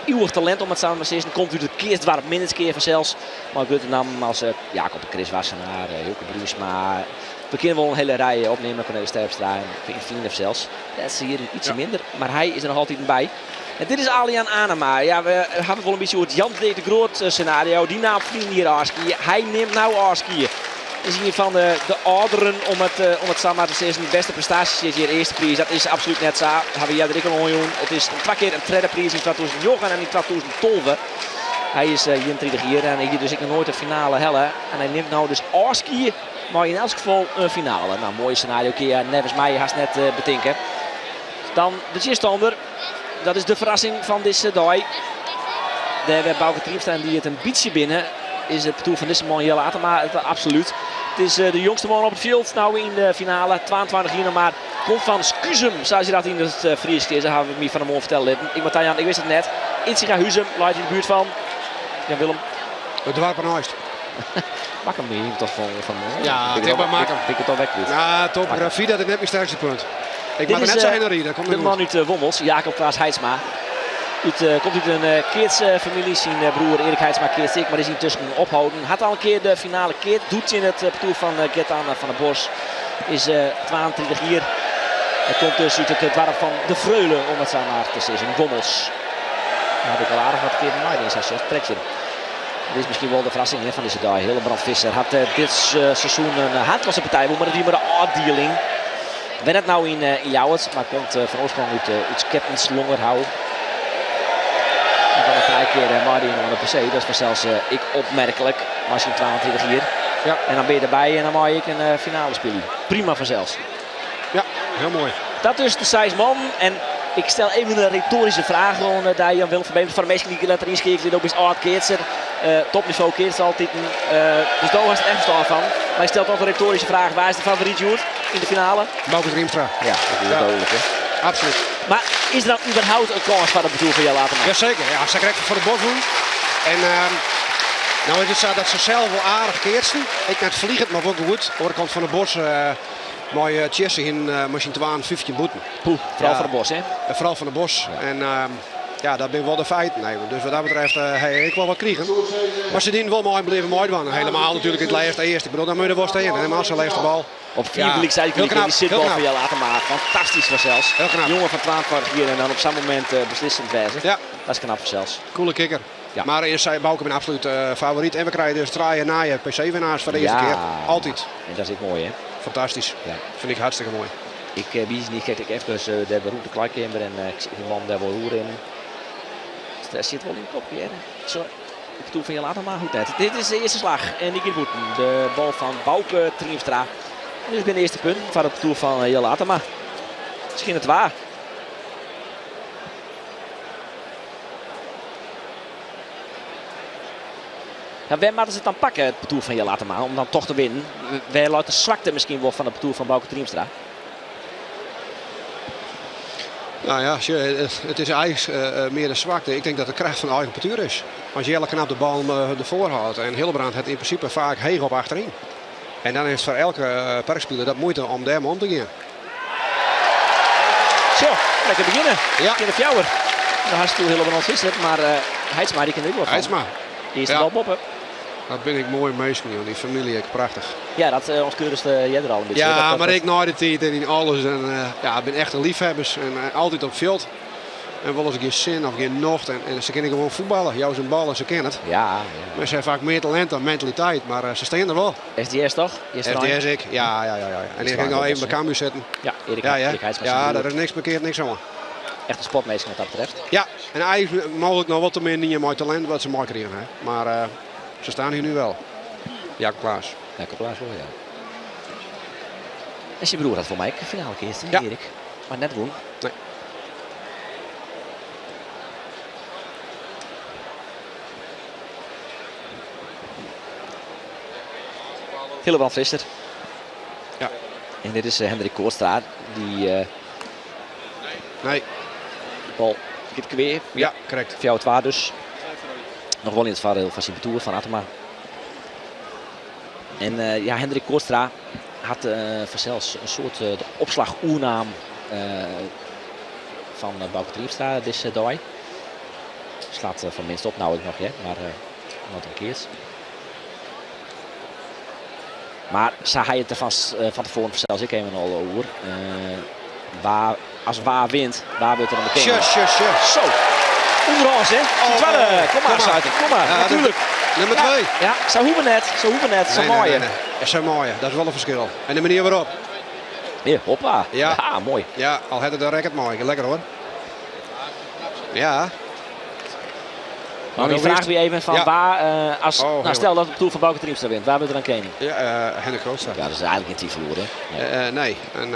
Iuwich talint om it sa mar te sizzen. Komt út it keatsdoarp Minnertsgea fansels. Mei grutte nammen as eh, Jacob Chris Wassenaar, eh, Hylke Bruinsma. We kinne wol in hiele rij opnimme, Cornelis Terpstra en yn ferline fansels. Dat is hjir ietsje minder, mar hy is der noch altyd by. En dit is Alian Anema. Ja, we hawwe it wol in bytsje oer it Jan de Groot eh, scenario. Dy naam ferline jier ôfskie. Hy nimt no ôfskie. Is ien fan de, de âlderen, om it, eh, om it sa mar te sizzen. De bêste prestaasjes is hjir earste priis. Dat is absolút net sa. Hawwe we earder ek al oanjûn. It is twa kear in tredde priis yn 2009 en yn 2012. Hy is 31 jier en hy hie dus ek noch noait in finale helle. En hy nimt no dus ôfskie mei yn elts gefal in finale. Nou, moaier scenario kinne je neffens my hast net betinke. Dan de tsjinstanner. Dat is de ferrassing fan dizze dei. Dêr wêr't Bauke Triemstra en dy it in bytsje binne, is it partoer fan dizze man Jelle Atema it absolút. It is de jongste man op it fjild no yn de finale. 22 jier noch mar. Komt fan Skuzum, sa as je dat yn it Frysk sizze, hawwe we my fan 'e moarn fertelle litten. Ik moat tajaan, ik wist it net. Idzingahuzum leit yn de buert fan Jan Willem. It doarp derneist. Makkum wie toch fan fan Ja, ticht by Makkum. Ik it al wegkwyt. Ja, topografy dat is net myn sterkste punt. Ik moat der net sa hinne ride, komt De man út Wommels, Jacob Klaas Heidsma. Út, komt út in keatsfamylje. Syn broer Erik Heidsma keatst ek, mar is yntusken opholden. Hat al in kear de finale keatst. Doe tsjin it partoer fan Gert-Anne van der Bos. Is 32 jier. Hy komt dus út it doarp fan De Freule, om it sa mar te sizzen. Wommels. Daar ha ik al aardich wat kearen meidien, sa sjochst. 13. Dit is miskien wol de ferrassing fan dizze dei. Hillebrand Visser hat dit seizoen in haadklassepartij wûn, mar dat wie mei de ôfdieling. Wennet no yn Ljouwert, mar komt fan oarsprong út út Skettens-Longerhou. En dan noch trije kear meidien oan de PC. Dat is fansels ek opmerklik, mei syn 32 jier. Ja. En dan bin je derby en dan mei je ek in finale spylje. Prima fansels. Ja, hiel moai. Dat dus de seis man. En ik stel even in retoaryske fraach oan dy Jan Willem van Beem. Foar de minsken dy't letter ynskeakelje, do bist âld keatser. Topnivo keatst altyd. Dus do hast der echt ferstân fan. Mar ik stel toch de retoaryske fraach, wa is de favoryt hjoed yn de finale? Bauke Triemstra. Ja, dat is ja. duidelijk hè. Absoluut. Mar is der dan überhaupt in kâns foar it partoer fan Jelle Atema? Jazeker, ja, se krekt foar de Bos wûn. En no is it sa dat se sels wol aardich keatsten. Ek net fliegend, mar wol goed. Oare kant fan de Bos mei Tjisse hienen mei syn twaen 15 bûten. Poeh, foaral fan de Bos hè? Foaral fan de Bos. En ja, dat binne wol de feiten. Nee, dus wat dat betreft ha ik wol wat krigen. Mar se dienen wol mei bliuwe meidwaan. Helemaal natuerlik it lêste earst. Ik bedoel, dan moat je der wol stean. Helemaal sa'n lêste bal. Op vier gelyk sei ik dy sitbal fan Jelle Atema. Fantastysk fansels. Jonge fan 22 jier en dan op sa'n momint beslissend wêze. Ja. Dat is knap fansels. Coole kikker. Ja. Mar is sy Bauke myn absolute favoryt. En we krije dus trije nije PC-winnaars foar de earste kear. Altyd. En dat is ek moai hè? Fantastysk. Ja. Fyn ik hartstikke moai. Ik wie niet gek ik efkes dêr rûn de kleikeamer en ik seach dy man dêr wol oer rinnen. Dêr sit wol yn it kopke hear. Zo, it partoer fan Jelle Atema hoecht net. Dit is de earste slach en dy giet bûten. De bal fan Bauke Triemstra. En dus binne de earste punten foar it partoer fan Jelle Atema. Skjinne twa. Ja, wêr moatte se it dan pakke, it partoer fan Jelle Attema, om dan toch te winnen? Wêr leit de swakte miskien wol fan it partoer fan Bauke Triemstra? Nou ja, it is eigentlik mear de swakte. Ik tink dat de kracht fan eigen partoer is. As Jelle knap de bal derfoar hâldt en Hillebrand hat yn prinsipe faak heech op achteryn. En dan is it foar elke parkspiler dat muoite om dêrmei om te gean. Zo, lekker begjinne. Ja. Kin de fjouwer. Dan hast Hillebrand Visser, mar Haitsma dy kin der ek wol fan. Haitsma. Earste bal boppe. Dat binne ek moaie minsken, joh. Dy famylje ek prachtich. Ja, dat uh, omskreaunst earder al in bytsje. Ja, dat, dat, mar ek nei de tiid en yn alles. En, ja, it binne echte leafhebbers en altyd op fjild. En wolris gjin sin of gjin nocht. En, en se kinne gewoan fuotballe. Jou se in bal en se kinne it. Ja, ja. Maar se hawwe faak mear talint dan mentaliteit, mar se stean der wol. SDS toch? SDS ek, ja, ja, ja. ja. En ik ging nog even bij Cambuur zitten. Ja, Erik, ja, ja. Erik Haitsma. Ja, daar is niks verkeerd, niks aan. Echt een sportmeester wat dat betreft. Ja, en eigenlijk mogelijk nog wat te min niet mooi talent wat ze mooi kregen. Hè. Maar ze staan hier nu wel. Jacob Klaas. Jacob Klaas wel, ja. En zijn broer had voor mij de finale keer, ja. Erik. Maar net won. Nee. Hillebrand Visser. Ja. En dit is Hendrik Kootstra. Die. Nee. Bal giet kweer. Ja, correct. 4-2 dus. Noch wol yn it foardiel fan syn partoer fan Attema. En ja, Hendrik Kootstra hat fansels in soart de opslach oernaam fan Bauke Triemstra dizze dei. Slacht fan minst op no ek noch, hear, mar net in kears. Mar sa ha je it der fan tefoaren fansels ek even al oer. Wa, as wa wint, wa wurdt der dan de kening? Sje, sje, sje. Zo, ûnderhâns hè? Oh, Twadde, oh, kom mar Suiter, kom mar, Ja, natuerlik. Nummer Ja, 2. ja, sa hoege net, sa hoege net, sa Nee, nee, moai. nee, nee. Ja, sa moai, dat is wol in ferskil. En de manier waarop. Ja, hoppa. Ja. Ja, moai. Ja, al hat it de racket moai. Lekker hoor. Ja. Maar mijn vraag weer even van Ja. waar, als, Oh, nou, heel stel dat het partoer van Bauke Triemstra wint, waar wordt er dan kening? Ja, Hendrik Kootstra. Ja, dat is eigenlijk geen twijfel hoor, hè? Nee. Nee. En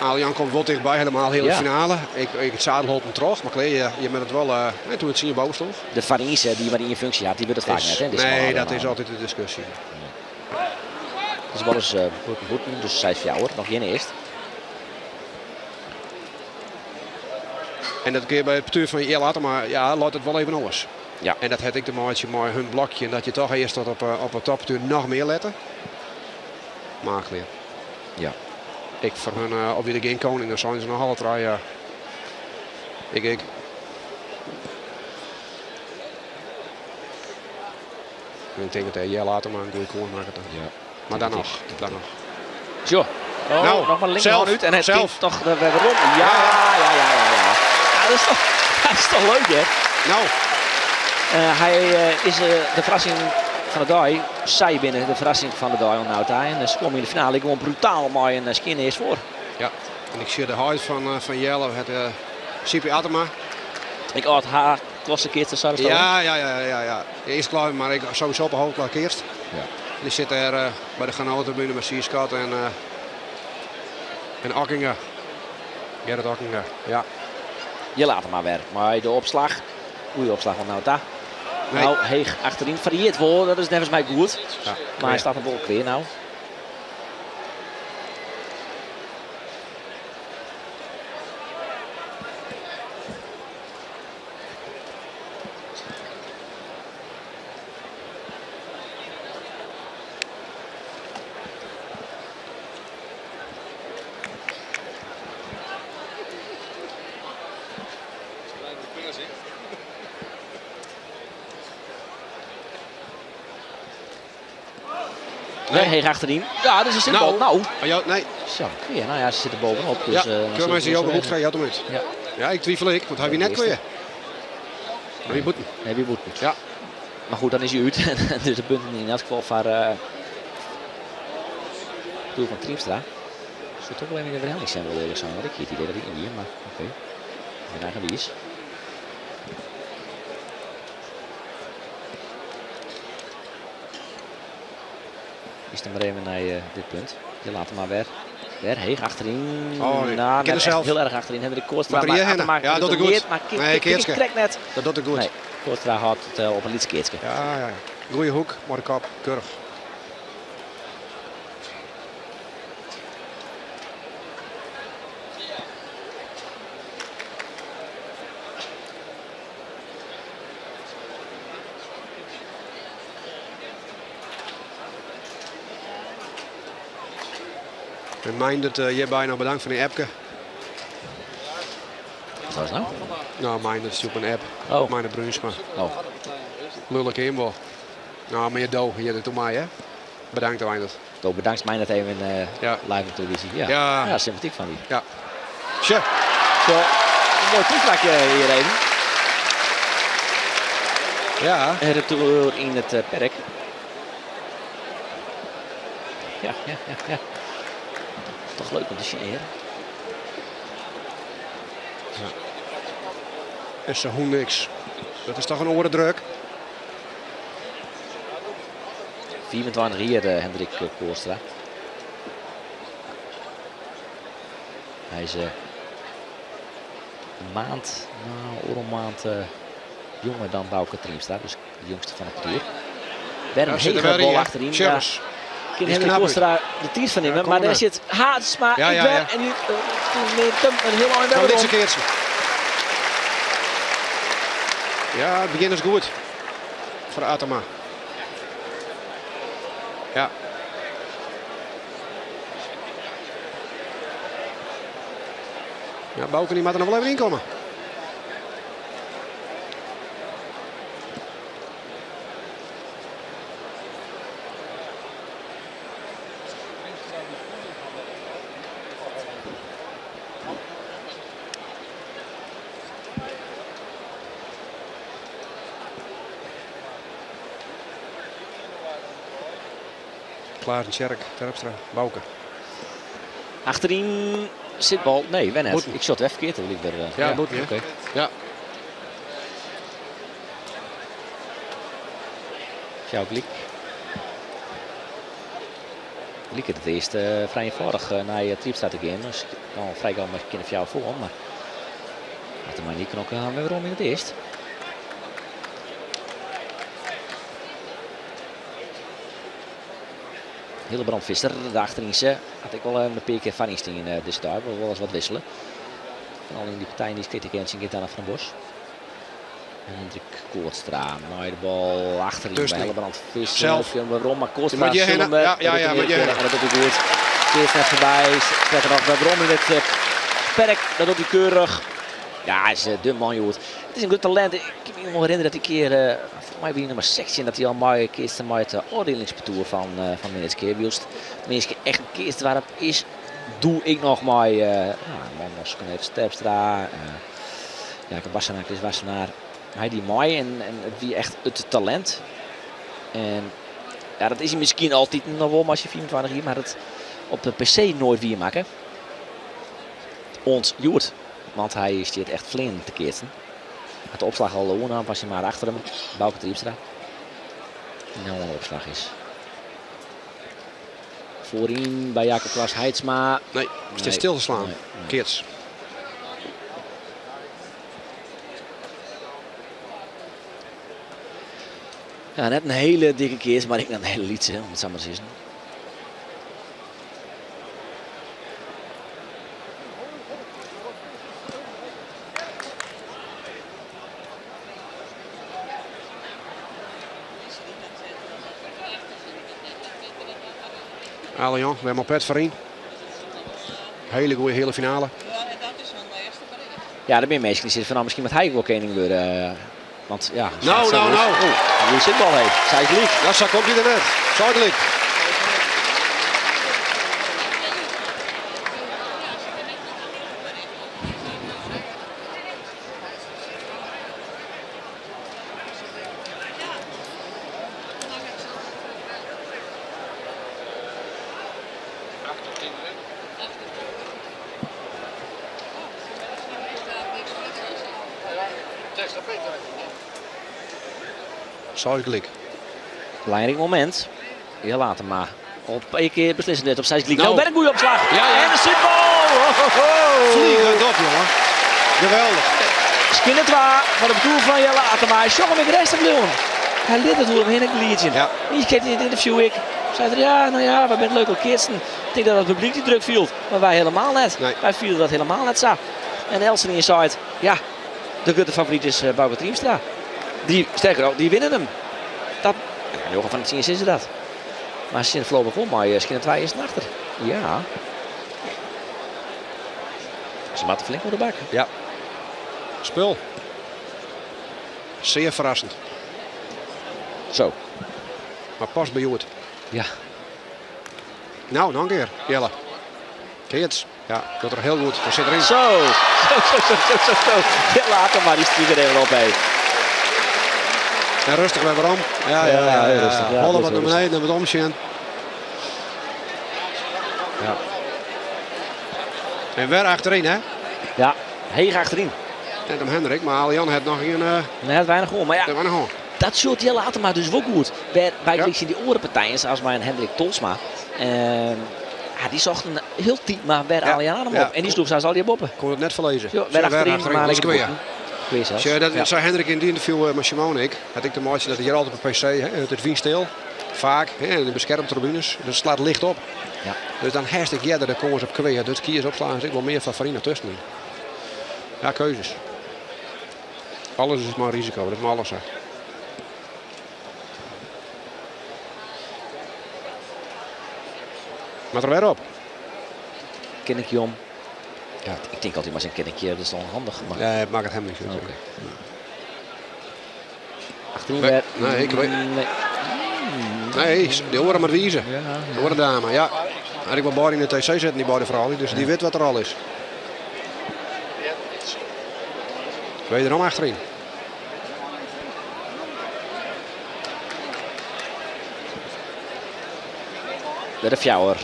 Alian komt wel dichtbij, helemaal heel de Ja. finale. Ik, het zadel houdt hem terug, maar kleer, je bent het wel, nee, toen het zien je boven stond. De Varinse die maar in functie had, die wordt het vaak net, hè? Dit is nee, wel dat is altijd de discussie. Ja. Dus de bal is boeten, dus zij is hoor. Nog geen eerst. En dat keer bij het partuur van Jelle Attema, ja, laat het wel even anders. Ja. En dat had ik de maatje mooi hun blokje. En dat je toch eerst tot op het toppartuur nog meer letten. Maar clear. Ja. Ik voor hun, op wie de geen koning, dan zijn ze nog alle drie. Ja. Ik, ik. Ik denk dat Jelle Attema een goede koor maakt. Ja. Maar dan nog. Dan nog. Zo. Oh, Nou, nog maar linkerhand zelf, uit. En hij zelf. tikt toch de, weer rond. Ja, ja, ja, ja, ja. Ja, dat is toch leuk, hè? Nou. Hij is de verrassing van de dag. Zij binnen de verrassing van de dag om nou te En ze komen in de finale gewoon brutaal mooi en skin eerst voor. Ja, en ik zie de huid van Jelle, het Sipi Attema. Ik had haar klasse keer te zouden Ja, ja, ja, ja, ja. Eerst klaar, maar ik sowieso op de hoofdklasse eerst. Ja. Die zit er bij de genotentribune met Sierskat en Okkinga. Gerrit Okkinga, ja. Je laat hem maar weer. Maar de opslag. Goeie opslag van Nauta. Nee. Nou, heeg achterin. Varieert wel, dat is volgens mij goed. Ja, maar hij staat een bol weer nou. Nee, heeg achterin. Ja, dat is een simpel. Nou. Nou. Oh, ja, nee. Zo, ja, nou ja, ze zitten bovenop. Dus, ja, dan kun zit maar het ze wel ook zo Hoekstra, weg. je had hem uit. Ja. Ja, ik twijfel ik, want hij wie net Eerste. kwijt. Nee, wie boeten. Nee, wie boeten. Ja. Maar goed, dan is hij uit. En dus de punten in elk geval voor doel van Triemstra. Zou toch wel even in de verhelling zijn, wel eerlijk zijn. Want ik heb het idee dat hij in hier, maar oké. Ik ben eigen wie is. Is dan maar even naar dit punt. Je laat hem maar weer. Weer heeg achterin. Oh, nee. Nou, Ik ken net het echt zelf. heel erg achterin. Hendrik Kootstra. Maar Maar, hier maar, heen. Ja, dat doet goed. goed. Maar Nee, Keertske. trekt net. Dat doet ik goed. Nee, Kootstra had het op een lietskeertje. Ja, ja, ja. Goeie hoek, mei de kop, keurich. En Meindert eh, hjirby noch bedankt foar dy appke. Wat was nou? Nou, Meindert stjoert in app. Oh. Meindert Bruinsma. Oh. Lul ik him wol. Nou, mear do hier toe mei, hè? Bedankt, Meindert. Do bedankt Meindert even eh, Ja. live op televisie. Ja. Ja. ja, sympathiek van die. Ja. Tja. Zo, een mooi toespraakje hier even. Ja. En retour in het eh, perk. Ja, ja, ja, ja. Toch leuk om te zien, hè? Ja. En ze hoe niks. Dat is toch een oorendruk? 24 hier, eh, Hendrik eh, Kootstra. Hij is eh, een maand, nou, een maand eh, jonger dan Bauke Triemstra. Dus de jongste van het partuur. Weer een Daar zit er hele weer in, bal ja. achterin. Tjurres. Daar Die kan is Hendrik knap Kootstra de teams van nemen. Ja, maar kom daar maar. zit Haatsma Ja, ik ja, weer. ja. En nu uh, een heel eind Nou, weer dit is om. een keertje. Ja, het begin is goed. Voor Atema. Ja. Ja, Bauke die moet er nog wel even in komen. Klaas en Tjerk, Terpstra, Bauke. Achterin zit bal. Nee, Wennet. Boeten. Ik shot even verkeerd. dat liep er, eh, Ja, Boeten, hè? oké. Ja. Sjouk Liek. Liek het eerst eh, vrij eenvoudig eh, naar je Triepstra te gaan. Dus ik kan vrij gauw met kind jou voor. Maar laten we maar niet knokken gaan we weer om in het eerst. Hillebrand Visser, de achterin ze. Had ik wel een paar keer van in uh, deze daar. Wil wel eens wat wisselen. En al in die partijen die steeds in Gitana van Bos. En Hendrik Kootstra, maar de bal achterin bij Tussen. Hillebrand Visser. Zelf. Waarom, maar Kootstra Moet je heen, zullen we- ja, ja, ja, dat moet je doet hij heen. En dat doet hij goed. Zit net voorbij, verder nog bij Brom in het eh, perk. Dat doet hij keurig. Ja, hij is eh, de man, joh. Het is een goed talent. Ik kan me nog herinneren dat hij een keer, eh, volgens mij bij nummer 16, dat hij al mooie keer met het oordelingsparcours van, uh, van Minitske. Wielst Minitske echt een keer waarop is, doe ik nog maar. eh ja, man als Cornelis Terpstra, eh Jacob Wassenaar, Chris Wassenaar. Hij die mooi en, en het wie echt het talent. En ja, dat is hij misschien altijd nog wel, maar als je 24 hier, maar dat op de PC nooit weer maken. Ons Joert, want hij is dit echt flink te keerten. Had de opslag al de was hij maar achter hem. Bauke Triepstra. Nou, een opslag is. Voorin bij Jacob Klaas Heidsma. Nee, het is stil te slaan. Nee, nee. Keerts. Ja, net een hele dikke keer, maar ik een hele liedje, om het zo maar te zeggen. Ale Jong, we hebben pet voorin. Hele goede hele finale. Ja, daar ben je mensen die zitten van nou, misschien met hij wel koning worden. eh, Want ja, Nou, nou, nou. Oh, hoe zit bal heeft. Zij is lief. Nou, zo komt hij er net. Zuidelijk. Zuidelijk. Belangrijk moment. Je laat hem maar op één keer beslissen net op Zijs Nou. Nou, ben een goede opslag. Ja, ja. En de zitbal. Ho, ho, ho. Vliegend op, jongen. Geweldig. Skinnet waar van de bedoel van Jelle Atema. Sjoggen met de rest van Leon. Hy lit it oer him hinne gliidzjen. Ja. Yn it ynterview ek. Sei er, ja, no ja, wy binne leuk oan keatsen. Ik tink dat it publyk dy druk fielt, mar wy helemaal net. Nee. Wy fiele dat helemaal net sa. En eltsenien seit, ja, de grutte favoryt is eh, Bauke Triemstra. Dy, sterker noch, dy winne him. Dat, ja, 9 fan de 10 sizze dat. Mar se sitte foarlopich wol mei eh, skjinne twa earsten achter. Ja. Se moatte flink oan de bak. Ja. Spul. Zeer verrassend. Zo. Mar pas by hjoed. Ja. No, noch in kear, Jelle. Keats. Ja, docht er hiel goed. Hy sit deryn. Zo, zo, zo, zo, zo, zo, zo. Jelle Attema, dy stiet der even op, hé. En rêstich wer werom. Ja, ja, ja. ja, rustig. Ja, Holle wat nei beneden en wat omsjen. Ja. En wer achteryn, hè? Ja, heech achteryn. Net om Hendrik, mar Ale Jan hat noch gjin. Nee, hat weinich oan. Mar ja, weinich oan. Dat sjocht Jelle Attema dus wol goed. Wêr bygelyks yn dy oare partijen, sa as mei Hendrik Tolsma. Ja, dy sochten hieltyd mar wer Ale Jan op. En dy sloech sels allegear boppe. Koe it net ferlizze. Ja, wer achteryn, mar dat is kwea. Sjoch, dat sei Hendrik yn dy ynterview mei Simone ek. Hat ek te meitsjen dat hjir altyd op de PC, hè, it is wynstil, faak, hè, en de beskermde tribunes, dat slacht licht op. Ja. Dus dan hast ek earder de kâns op kwea. Dus kies opslaan is ek wol mear foar foaryn of tuskenyn. Ja, keuzes. Alles is mar risiko, dat is mar alles sa. Moat er wer op. Kin ik jom? Ja, ik tink altyd mar sa'n kinnikje, dat is toch handich. Mar... Nee, it makket him niks út. Oké. Achteryn wer. Nee, ik weet. Nee. Nee, de oare moat wize. De oare dame, ja. Had ik wol beide yn de TC sitten, dy beide froulju, dus dy wit wat der al is. Wederom achteryn. Wer de fjouwer.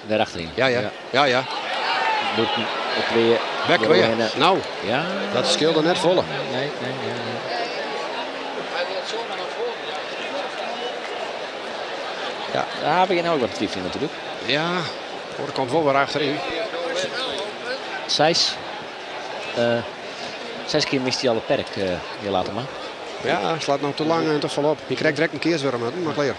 Wer achteryn. Ja, ja. Ja, ja. Bûten op weer. Wer kwea. No, ja. Dat skeelde net folle. Nee, nee, nee. nee. Ja. Daar begin ik ook wat te twijfelen natuerlik. Ja, de oare kant wol wer achteryn. Seis. Seis kear mist hy al it perk, Jelle Attema. Ja, slacht noch te lang en te folop. Hy krijt direkt in kears wer om, mar klear.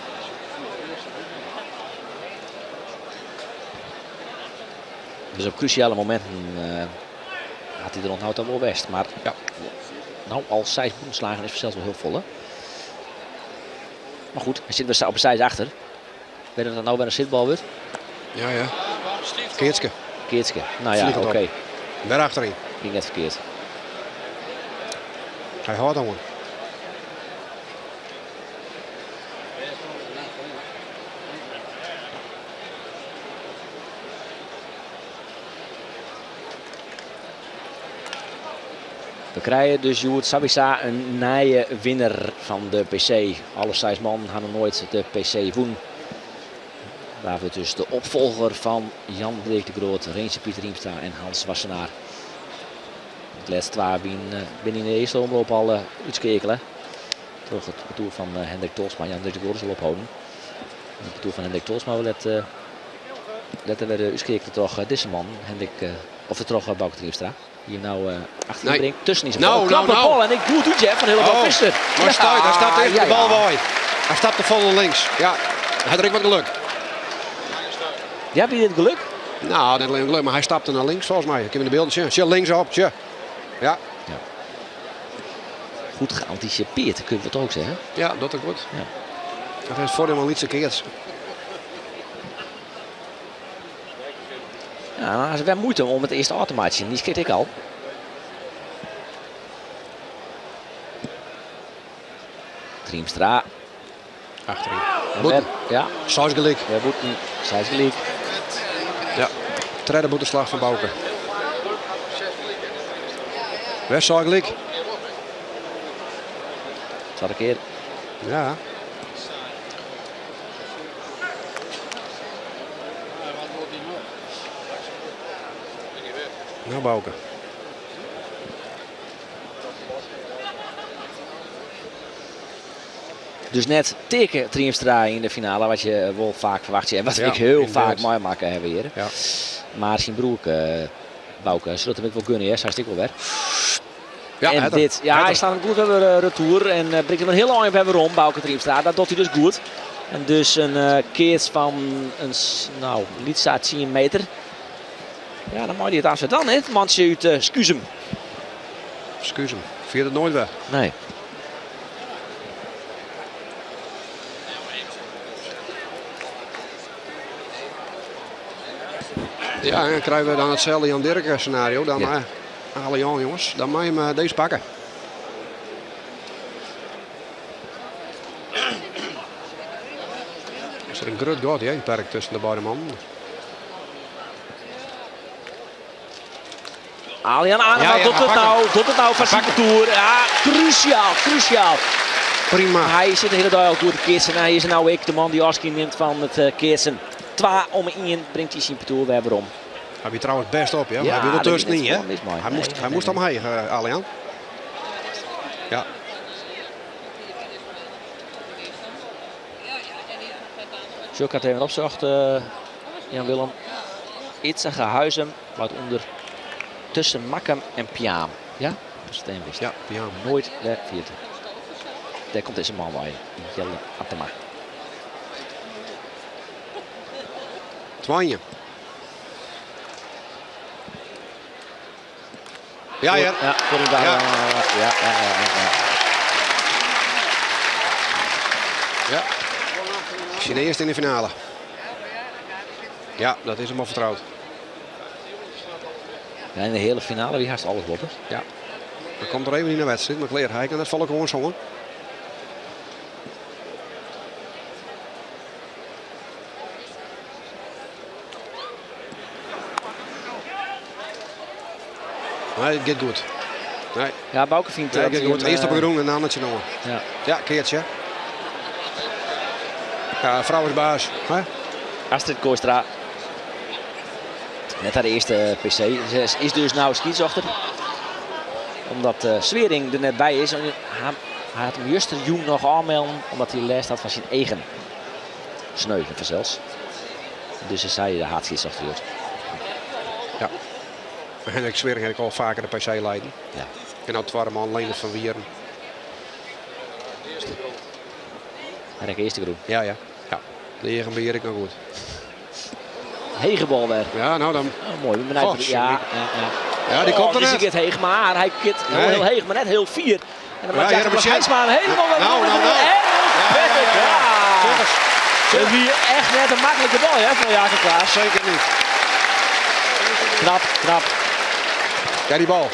Dus op krúsjale mominten hat hy der oant no ta wol west. Mar ja. No, al seis bûtenslagen is fansels wol hiel folle. Mar goed, hy sit wer op seis achter. Wêr dat no wer in sitbal wurdt. Ja, ja. Keatske. Keatske. No ja, oké. Okay. Wer achteryn. Wie net ferkeard. Hy hâldt oan. We krije dus hjoed sawiesa in nije winner fan de PC. Alle seis mannen ha noch noait de PC wûn. Wa wurdt dus de opfolger fan Jan Dirk de Groot, Renze Pieter Hiemstra en Hans Wassenaar. De lêste twa binne yn de earste omloop al útskeakele. Troch it partoer fan Hendrik Tolsma. Jan Dirk de Groot is al opholden. It partoer fan Hendrik Tolsma wurdt letter wer útskeakele troch dizze man, Hendrik, of troch Bauke Triemstra. Dy't no achteryn Nee. bringt. Tusken is de Nou, bal. nou, Klappe nou. bal en ek goed út hè, fan Hillebal Oh, Visser. Maar stuit, hy stapt even ja, de bal ja. wei. Hy stapt te folle links. Ja, hy hat ek wat gelok. Ja, wie dit gelok? No, net allinnich gelok, mar hy stapte nei links folgens my. Ik kin yn de bylden sjen. Sjoch, links op, sjoch. Ja. Ja. Goed geanticipeerd, kun je dat ook zeggen. Ja, dat ook goed. Ja. Dat is voordeel van lytse keats. Ja, dan is het wel moeite om het eerste ôf te meitsjen. Dy skit ek al. Triemstra. Achteryn. En Bûten. wer, ja. Seis gelyk. Wer bûten. Seis gelyk. Ja. Tredde bûtenslach fan Bauke. Wer seis gelyk. Twadde kear. Ja. No Bauke. Dus net Teake Triemstra yn de finale, wat je wol faak ferwachtsje en wat Ja, ik hiel yn faak beeld. meimakke hawwe hjir. Ja. Mar syn broer, Bauke, sil it him ek wol gunne, hear, seist ek wol wer. Ja, en het er. dit, ja, Het hy er. slaat hem goed wer retour en bringt him in hiel ein wer werom, Bauke Triemstra. Dat docht hy dus goed. En dus in keats fan in nou, lytse 10 meter. Ja, dan mei hy it afzet dan, hè, it mantsje út Skuzum. Skuzum, fiert it noait wer. Nee. Ja, en dan krijgen we dan hetzelfde Jan Dirk scenario. Dan Ja. Ale Jan, jongens, dan mag je hem deze pakken. Is er een groot gat, hè, in het perk tussen de beide mannen. Alian Anema Ja, ja, docht it pakken. nou, docht it nou foar syn partoer. Ja, cruciaal, cruciaal. Prima. Hy sit de hiele dei al goed te keatsen. Hy is no ek de man dy't ôfskie nimt fan it keatsen. 2 om 1 bringt hy syn partoer wer werom. Hy wie trouwens bêst op, ja. Ja, Hy wie dat ertussen wie niet, net hè. gewoan mis mei. Hy Nee, moast, nee, hy moast nee. omheech, Alian. Ja. Zo, ik had even opzocht, Jan Willem. Idzergahuizum, wat onder tussen Makkum en Piaam. Ja, dat is het een wist. Ja, Piaam. Nooit de vierde. Daar komt deze man bij, Jelle Attema. Twanje. Ja, ja. Ja, voor de Ja. ja. Ja, ja, ja, ja. Ja. Chinees in de finale. Ja, dat is hem al vertrouwd. Ja, in de hele finale, wie haast alles op. Ja. Dan komt er even in de wedstrijd, maar kleer hij kan dat volk gewoon zongen. Nee, het gaat goed. Nee. Ja, Bauke vindt Nee, dat het gaat hij goed. hem, Eerst op de groen en dan het jongen. Ja. Ja, keertje. Ja, vrouw is baas. Hè? Astrid Kooistra. Net haar eerste PC. Ze is dus nou schiedsrechter. Omdat Swering er net bij is. En hij had hem juist jong nog aanmelden. Omdat hij les had van zijn eigen sneuven vanzelfs. Dus ze zei de haatschiedsrechter. Ja. Hendrik Swering heb ik al vaker de PC leiden. Ja. En nou tweede man Leendert van Wieren. Hendrik eerste groep. Ja, ja. Ja. De eigen beheer ik nog goed. Hegebal weer. Ja, nou dan. Oh, mooi. We benijden God, ja, sorry. ja, ja. Ja, die Oh, komt er dus net. ik het heeg, maar hij kit heel, Nee. heel heeg, maar net heel vier. En dan Ja, maakt Jacob Jeremy Gijsma hem helemaal weer Nou, onder nou, de nou. En Ja, ja, ja, ja. Ja. Dat wie echt net een makkelijke bal, hè, van Jacob Klaas. Zeker niet. Knap, knap. Ja, die bal.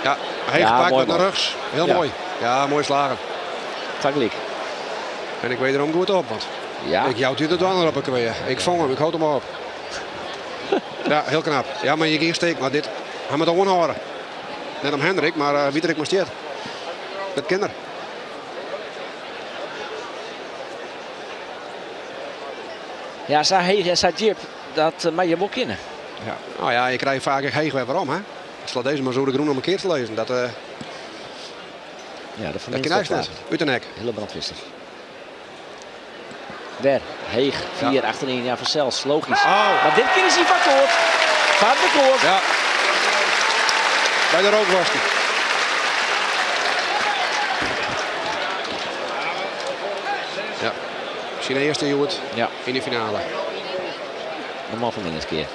Ja, hij Ja, gepakt mooi, met naar man. rechts. Heel Ja. mooi. Ja, mooi slagen. Taglik. En ik weet erom goed op, want Ja. ik jouwt hier de dwanger op een keer. Ik vong hem, ik houd hem op. Ja, heel knap. Ja, maar je ging steek, maar dit, hij moet gewoon horen. Net om Hendrik, maar wie er ik maar stiert. Dat kinder. Ja, zij heeg en zij jip, dat mag je wel kennen. Ja. Nou ja, je krijgt vaak echt heeg weer waarom, hè? Ik sla deze maar zo de groen om een keer te lezen. Dat, Ja, dat dat verminst kan hij ook net. Uit de nek. Hillebrand Visser. Weer, heeg, 4 Ja. achterin. Ja, vanzelfs, logisch. Oh. Maar dit keer is hij van koord. Van de koord. Ja. Bij de rookworsten. Ja. Misschien de eerste Joert Ja. in de finale. Normaal van minstens keer.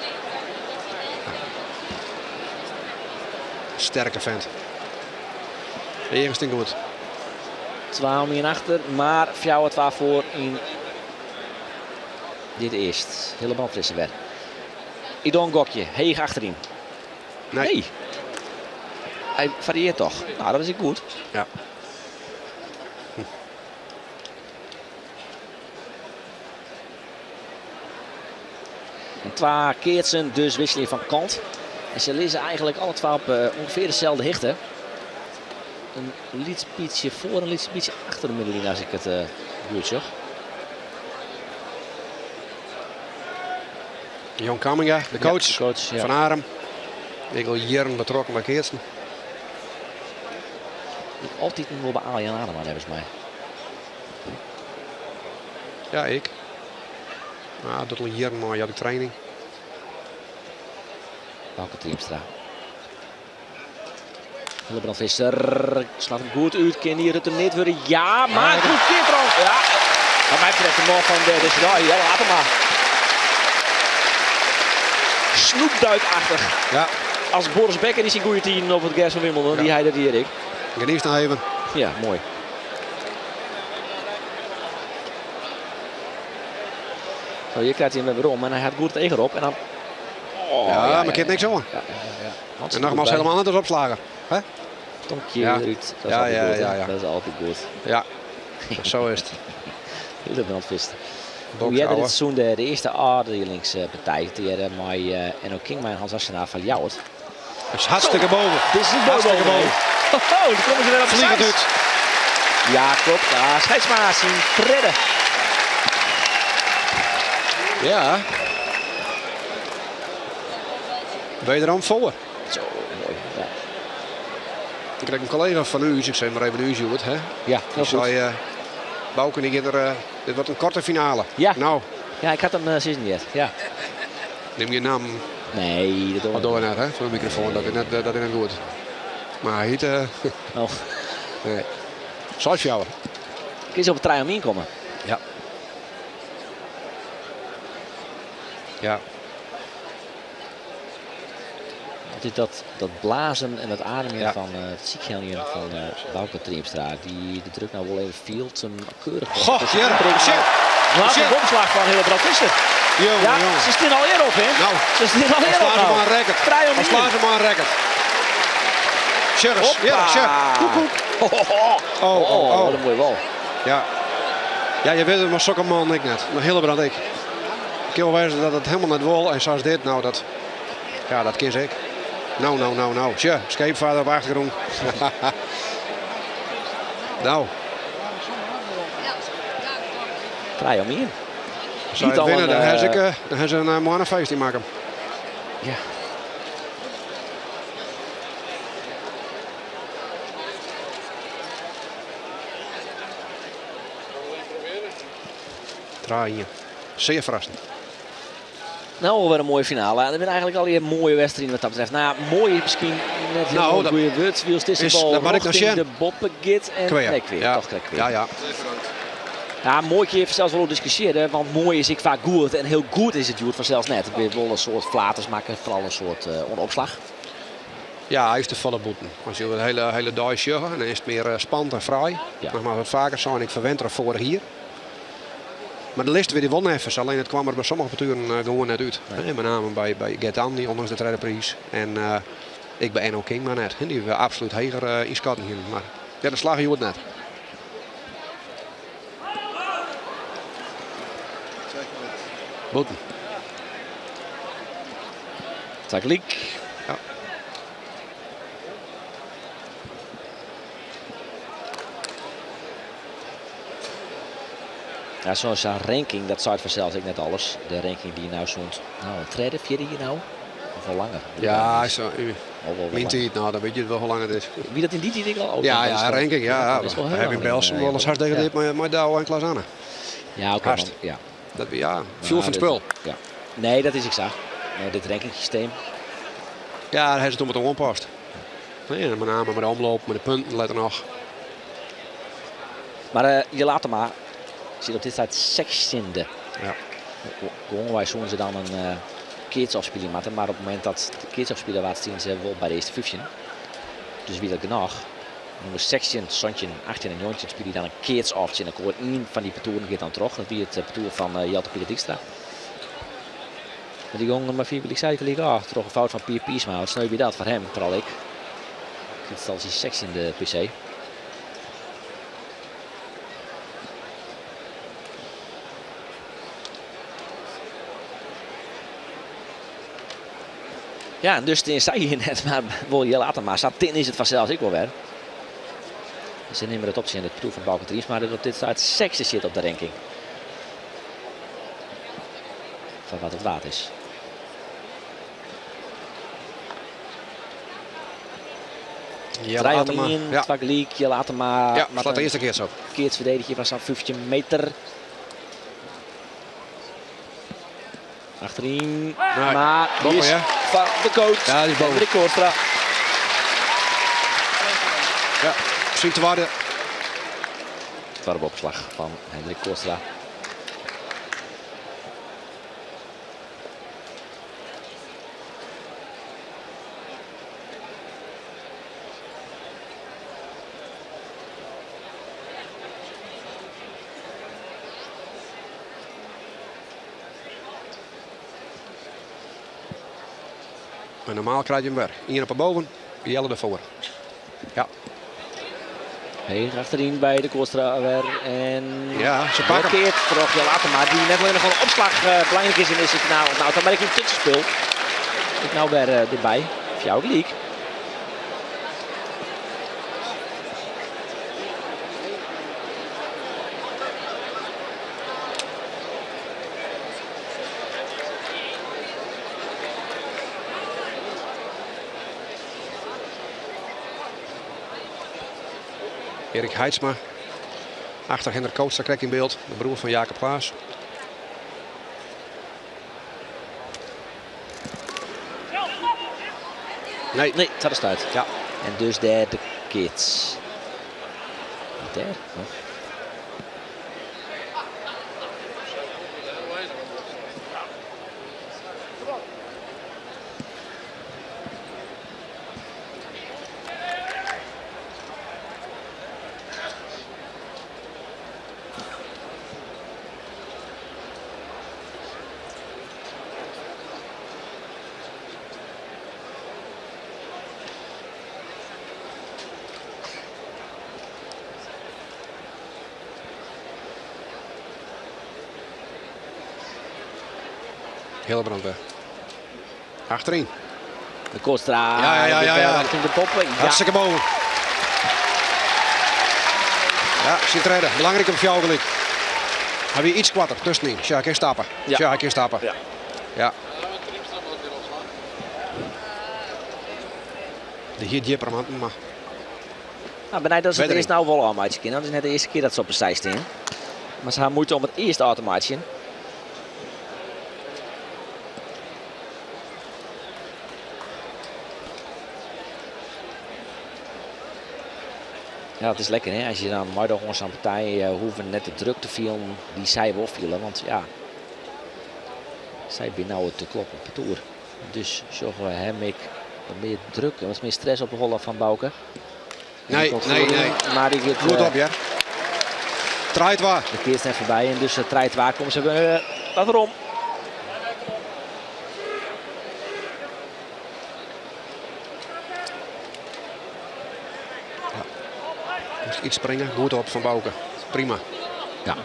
Sterke vent. De eerste goed. 12 in achter, maar 4-2 voor in dit eerst. Helemaal frisse weer. Idon Gokje, heeg achterin. Nee. Nee. Hij varieert toch. Nou, dat is ook goed. Ja. En twee keertsen, dus wisseling van kant. En ze lezen eigenlijk alle twee op ongeveer dezelfde hichte. Een liedspietje voor en een liedspietje achter de middenlijn als ik het goed zeg. Jan Kamminga, de Ja, coach, de coach, ja. van Arem. Ik al jaren betrokken bij Keertsen. Altyd wol by Arjan Adema neffens my. Ja, ik. Maar dat al jierren mei had ik training. Bauke Triemstra. Hillebrand Visser slaat hem goed uit. Kin hier het er net worden? Ja, maar goed keer erop. Ja, wat mij betreft de man van de deze dag. Jelle Atema. Snoepduikachtig. Ja. Als Boris Becker die zijn goede team op het gras van Wimbledon, die hij dat hier ik. Geniet nog even. Ja, mooi. Zo, hier krijgt hij hem weer om en hij had goed tegen op. En dan... Oh, ja, maar ik niks aan. Ja, ja, ja. En nogmaals helemaal net als opslager. Hè? Tonkje Ja. eruit. Dat is Ja, altijd ja, goed. hè? ja, ja. Dat is altijd goed. Ja, zo is het. Hillebrand Visser. Box, Hoe jij ouwe. dit seizoen de eerste afdelingspartij tegen met Enno Kingma en Hans Assenaar van Ljouwert. Dat is hartstikke boven. Dit is niet Hartstikke boven. boven. Oh, daar komen ze weer op de Vliegend scheids. uit. Ja, klopt. Ah, Scheidsma zien tredde. Ja. Wederom voor. Zo, mooi. Ja, Ik kreeg een collega van u, ik zeg maar even u, Sjoerd, hè? ja heel Die goed. zei, Bouke, die gaat er, dit wordt een korte finale. Ja. Nou, Ja, ik had hem sinds niet. Ja. neem je naam Nee, dat doen we wat door naar, hè, voor de microfoon, dat is net, dat is net goed. Maar hij heet... Oh. Nee. Zoals jou. Kun je zo op het trein om inkomen? Ja. Ja. Altijd dat blazen en dat ademen Ja. van het ziekenhuis van Bauke Triemstra. Die de druk nou wel even viel. Hem keurig. Goh, Dus Jerry, aanbrengt. shit. Wat een Shit. omslag van Hillebrand Visser. Jongen, Ja, jongen. ze staan al eerder op, hè? Nou, ze staan al dan eerder op. slaan ze nou. maar een record. Vrij om Dan slaan ze maar een record. Sjurres, Hoppa. ja, sjur. Koek, koek. Oh, oh, Oh, oh, oh. wat een mooie bal. Ja. Ja, je weet het, maar zulke man ik net. Maar Hillebrand ik. Ik kan wel wijzen dat het helemaal net wol en zoals dit, nou dat, ja, dat kies ik. Nou, nou, nou, nou. Tja, scheepvader op achtergrond. Nou. Vrij om hier. Zou Niet je al winnen, een, dan heb ik, dan heb ze een mannenfeest die maken. Ja. Draaien. Zeer verrassend. Nou, weer een mooie finale. En er zijn eigenlijk al die mooie wedstrijden wat dat betreft. Nou, mooi is misschien net heel Nou, dat goede woord. Wiels tussen is- bal dat mag ik nog richting zien. de Boppegit en Kweer. nee, Kweer. Ja. Toch krijg Kweer. Ja, ja. Ja, mooi keer zelfs wel discussiëren, want mooi is ik vaak goed en heel goed is het Joert vanzelfs net. Het wil wel een soort flaters maken, vooral een soort onopslag. Ja, hij is de volle boeten. Als je een hele dag joggen, dan is het meer spannend en fraai. Ja. Nogmaals, wat vaker zijn ik verwend er vorig hier. Maar de list weer die won even. Alleen het kwam er bij sommige parturen gewoon net uit. Nee. Hè, met name bij Get Andy, ondanks de tweede prijs. En ik bij Enno King maar net. Hè, die we absoluut heger inschatten hier. Maar ja, de slag je net. Boeten. Takliek. Ja. Ja, zo'n ranking, dat zou het vanzelf ik net alles. De ranking die nou stond, nou, een tweede, vierde hier nou? Of al langer? Ja, zo, Al wel mijn langer. tijd, nou, dan weet je wel hoe lang het is. Wie dat in die tijd ik al? Oh, Ja, dat is ja, wel- ranking, ja. dat is wel heel We hebben in lang, Belsum wel eens ja. hard tegen Ja. dit, maar Douwe en Klaas-Anne. Ja, oké, Harst. man, ja. Dat, ja, Maar vuur van het dit- spul. Ja. Nee, dat is exact. Nou, dit rankingsysteem. Ja, daar is het om het onpast. Nee, met name met de omloop, met de punten, let er nog. Maar je laat hem maar. Zit op dit tijd 16e. Ja. Gewoon wij zoeken ze dan een keertje afspelen, maar op het moment dat de keertje afspelen waard zien ze wel bij de eerste 15. Dus wie dat genoeg. Nummer 16, 17, 18 en 19 spelen dan een keertje af. En ik hoor één van die partoeren gaat dan terug. Dat wie het partour van Jelte Pieter Dijkstra. Maar die jongen maar 4 ik zei gelijk, ah, toch een fout van Pier Piersma. Wat sneu je dat voor hem, vooral ik. Dit is al zijn 16e PC. Ja, en dus tin zei je net, maar wil je later maar. Staat tin is het vanzelfs ik wel weer. Ze nemen het op in het proef van Bauke Triemstra, maar dat op dit staat 6e zit op de ranking. Van wat het waard is. Jelle 3 om Atema, 1, ja. 2 gelyk. Jelle Atema Ja, moat slacht de in earste keats op. Keats ferdedigje fan sa'n 15 meter. Achteryn. Nee, Maar die boppe, is ja. van de coach. Ja, die is boven. Hendrik Kootstra. Ja, syn twadde. Twadde opslach fan Hendrik Kootstra. Maar normaal krijg je hem weer. Eén op de boven, Jelle ervoor. Ja. Heeg achterin bij de Kootstra weer. En Ja, ze pakken hem. blokkeert troch Jelle Atema. Die net alleen nog een opslag belangrijk is in deze finale. Nou, dan merk ik een tussenspel. Ik nou weer erbij. Voor jou gelijk. Erik Heidsma. Achter Hendrik Kootstra krijgt in beeld. De broer van Jacob Klaas. Nee. Nee, dat is het uit. Ja. En dus daar de kids. Daar nog. Hillebrand weer. Achterin. De Kootstra. Ja, ja, ja, ja, ja. Richting de poppen. Ja. Hartstikke boven. Ja, zit redden. Belangrijk op jou gelijk. Hij weer iets kwarter tussenin. Ja, ik kan stappen. Ja. Ja, ik kan stappen. Ja. Ja. De hier dieper, man. Maar Nou, benijd dat ze het Verder eerst nou wel aanmaatje kunnen. Dat is net de eerste keer dat ze op een zij staan. Maar ze hebben moeite om het eerst aan te maken. Ja, het is lekker hè. Als je dan maar door zo'n partij hoeven net de druk te vielen die zij wel vielen. Want ja, zij zijn nou te kloppen op het toer. Dus zorgen we hem ik wat meer druk en wat meer stress op de rollen van Bauke. Nee, Die komt nee, voorin, nee. Maar die gaat, Goed op, ja. Draait waar. De keer is net voorbij en dus draait waar komt ze wat erom. Moest iets springen. Goed op van Bauke. Prima. Ja.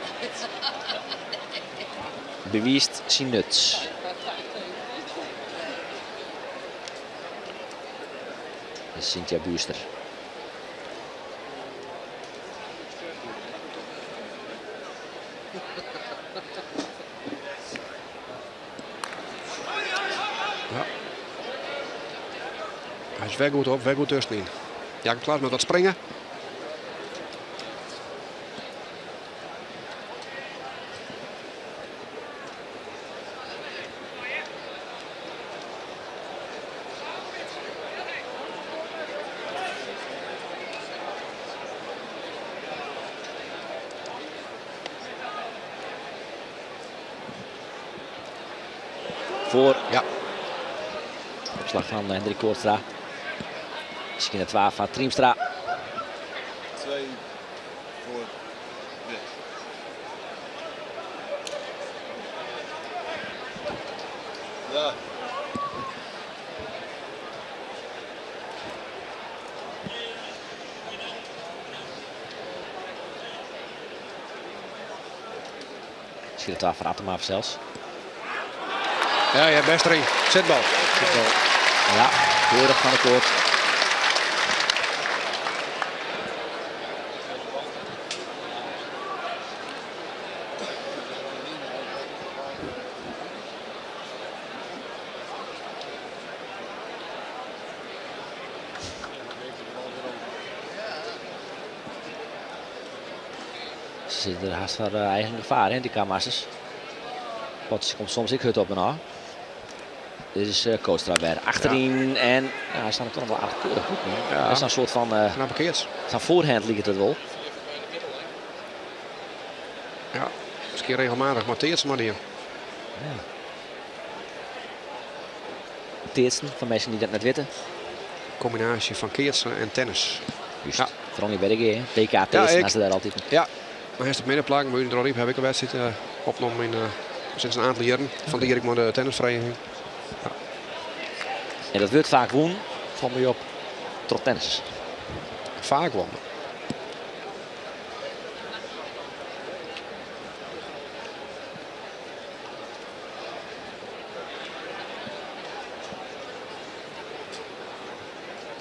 Bewiest zijn nut. Cynthia Buurster. Ja. Hij is weer goed op, weer goed tussenin. Jacob Klaas met wat springen. Voor. Ja. Opslag van Hendrik Kootstra. Misschien de 12 van Triemstra. 2 voor wit. Ja. Misschien de 12 van Atema zelfs. Ja, ja, best erin. Zitbal. Zitbal. Ja, keurig van de koord. Ze zitten er haast voor eigen gevaar, hè, die karmasters. Potje komt soms ik hut op en af. Dit is Kootstra weer achterin en ja, hij staat er toch nog wel aardig keurig goed. Hè. Ja. Dat is een soort van... Knappe keerts. Zijn voorhand liep het wel. Ja, misschien regelmatig, maar teertsen maar die. Ja. Teertsen, voor mensen die dat net weten. Combinatie van keertsen en tennis. Juist. Ja. Vooral niet bij de G, hè. WK teertsen, ik- als ze daar altijd. Ja, maar hij is op middenplak. Maar in Riep heb ik een wedstrijd opgenomen in, sinds een aantal jaren. Van die ik maar de tennisvereniging. Ja. En dat wordt vaak woen, van me op, tot tennis. Vaak won.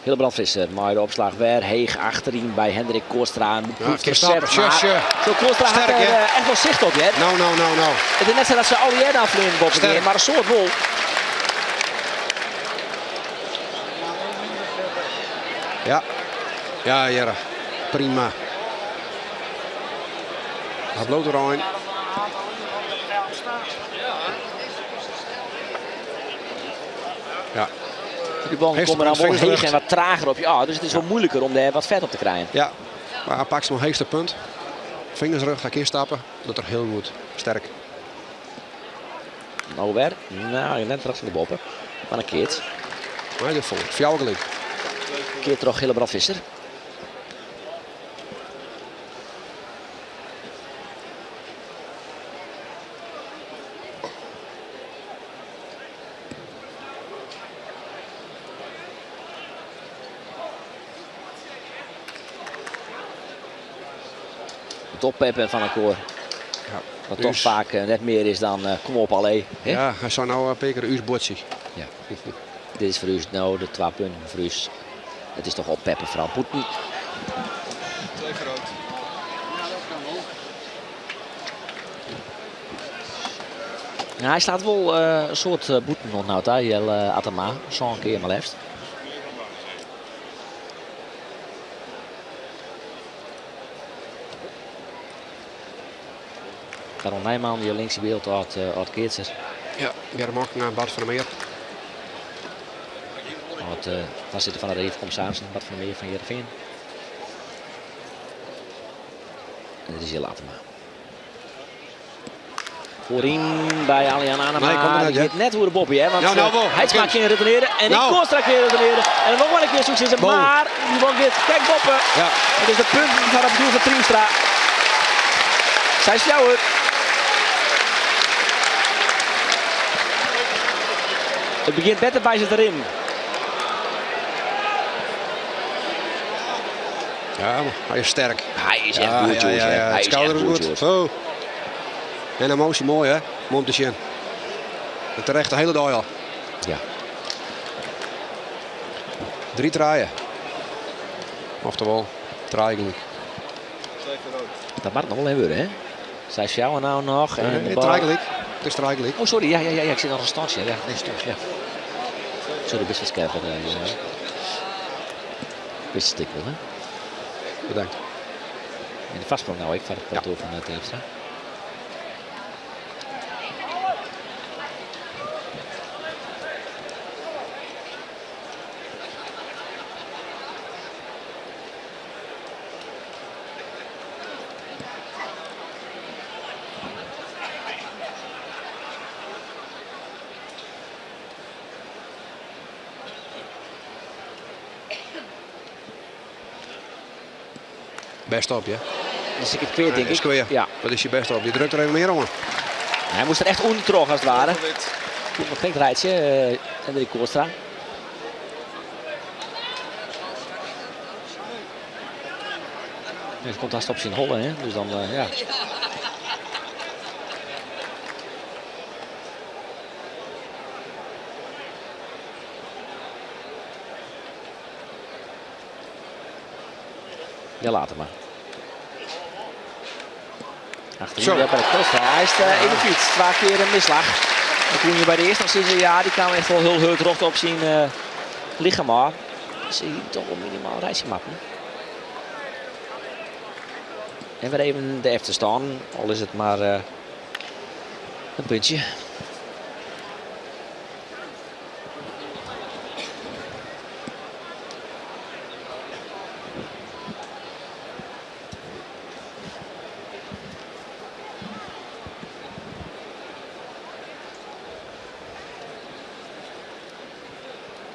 Hillebrand Visser, maar de opslag weer. Heeg achterin bij Hendrik Kootstra. Een Ja, goed keer verzet, stappen. maar Tjusje. Zo Kootstra had Sterk, er, hè? echt wel zicht op, hè? Nou, nou, nou, nou. Het is net zo dat ze al die jaren afleren boppen Sterk. maar een soort wol. Ja, ja, Jere. Prima. Hij bloot erin. Ja. Die bal Heeft komt er dan de wel punt heeg vingers en wat trager op je. Ah, dus het is wel moeilijker om daar wat vet op te krijgen. Ja, maar hij pakt zijn heegste punt. Vingers terug, ga ik instappen. Dat er heel goed. Sterk. Nou weer. Nou, net terug van de boppen. Maar een keert. Maar dit vol. Voor jou gelijk. Keert terug Hillebrand Visser. Het oppeppen van een koor. Ja, Wat toch dus- vaak net meer is dan kom op allee. Hè? Ja, hij zou nou een peker uus bordje. Ja. Dit is voor u nou de 2 punten voor u. Het is toch oppeppen vooral. Poeten. Twee groot. Ja, hij slaat wel een soort boeten nog nou, hè, Jelle Atema. Zo'n keer maar liefst. Karel Nijman, die links in beeld uit Keertser. Ja, Björn naar Bart van der Meer. Uit daar zitten van de Reef, commissaris Bart van der Meer van Heerenveen. En dit is Jelle Atema. Voorin bij Alian Anema. Nee, komt er net, Die hè? zit net hoe de Bobby, hè? Want, Nou, nou, wel. hij maakt geen retourneren. En Nou. ik Kootstra keer retourneren. En nog wel een keer succes. Bo. Maar die bal gaat kijk Boppen. Ja. Het is de punt van het doel van Triemstra. Zij is jou, hoor. Het begint beter bij zit erin. Ja, maar hij is sterk. Hij is echt Ja, goed, ja, jongens, ja, hè. ja. Hij Het is schouder echt is goed, goed. jongens. Oh. En emotie mooi, hè? Mooi om te zien. En terecht de hele dag al. Ja. 3 draaien. Oftewel, draai gelijk. Dat mag nog wel even worden, hè? Zij is jou nou nog. En Nee, de bal. draai gelijk. Het is draai gelijk. Oh, sorry. Ja, ja, ja, ja, ik zit nog een standje. Ja, nee, stop. Ja. Sorry, best wel scherper. Jongen. Best stik wel, hè? Bedankt. En de vastsprong nou ik van het kantoor van Triemstra. Best op, ja. Dus ik het kwijt, denk Is ik. kwijt. Ja. Dat is je best op. Je drukt er even meer om. Hij moest er echt ondertrog als het ware. Goed, nog geen rijtje, Hendrik Kootstra. Het komt haast op zijn hollen, hè? Dus dan, ja. Ja, later maar. Achterin Zo. ja, bij de Kootstra. Hij is in de fiets. 2 keer een misslag. Dan kon je bij de eerste nog zeggen, ja, die kwam echt wel heel hard rocht op zijn lichaam. Maar zie je toch wel minimaal reisje mappen. En wer even de efterstân, al is it mar in puntsje.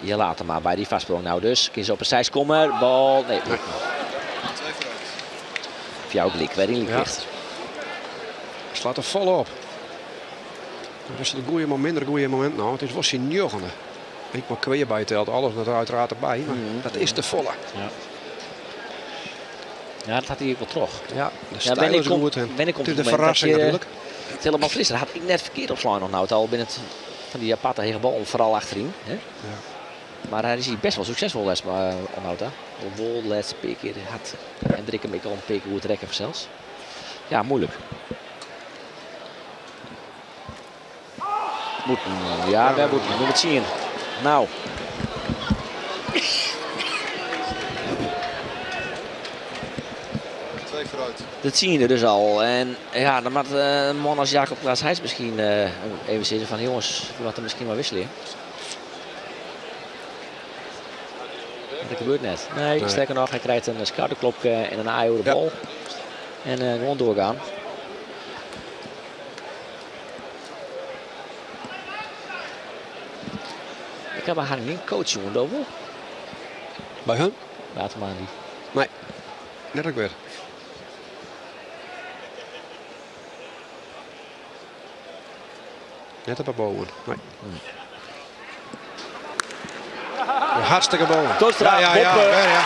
Jelle Atema by dy foarsprong no dus. Kin se op 'e seis komme. Bal. Nee. Fjouwer gelyk, wer yn lykwicht. Ja. Slacht der fol op. Dat is it goede, mar minder goede momint no. It is wol syn njoggende. Ek mar kwea bytelt, alles net uiteraard derby, mar dat is te folle. Ja. Ja, dat hat hy ek wol troch. Ja, de styl is goed. En het is de ferrassing natuerlik. Hillebrand Visser hat ek net ferkeard opslein noch nou. Al binne it fan dy aparte hege ballen, foaral achteryn. Hè? Ja. Mar hy is hier best wol suksesfol west by Onauta. Hoewol de lêste pear kear hat Hendrik him ek al in pear kear goed rekke fansels. Ja, moeilik. Bûten, ja, wer bûten. Nûmer 10. Nou. Twee vooruit. De tsiende dus al. En ja, dan moat in man as Jacob Klaas Heijs miskien even sizze fan jonges, we moatte miskien mar wikselje. Dat gebeurt net. Nee, Nee. sterker noch, hy krijt in skouderklopke en in aai oer de bal. En gewoan trochgean. Ik ha by har gjin coach sjoen, do wol? By hun? By Atema-en-dy. Nee, net ek wer. Net op 'e boven, nee. Hartstikke boven. Toonstra, Ja, ja, ja, boppe. ja, ja.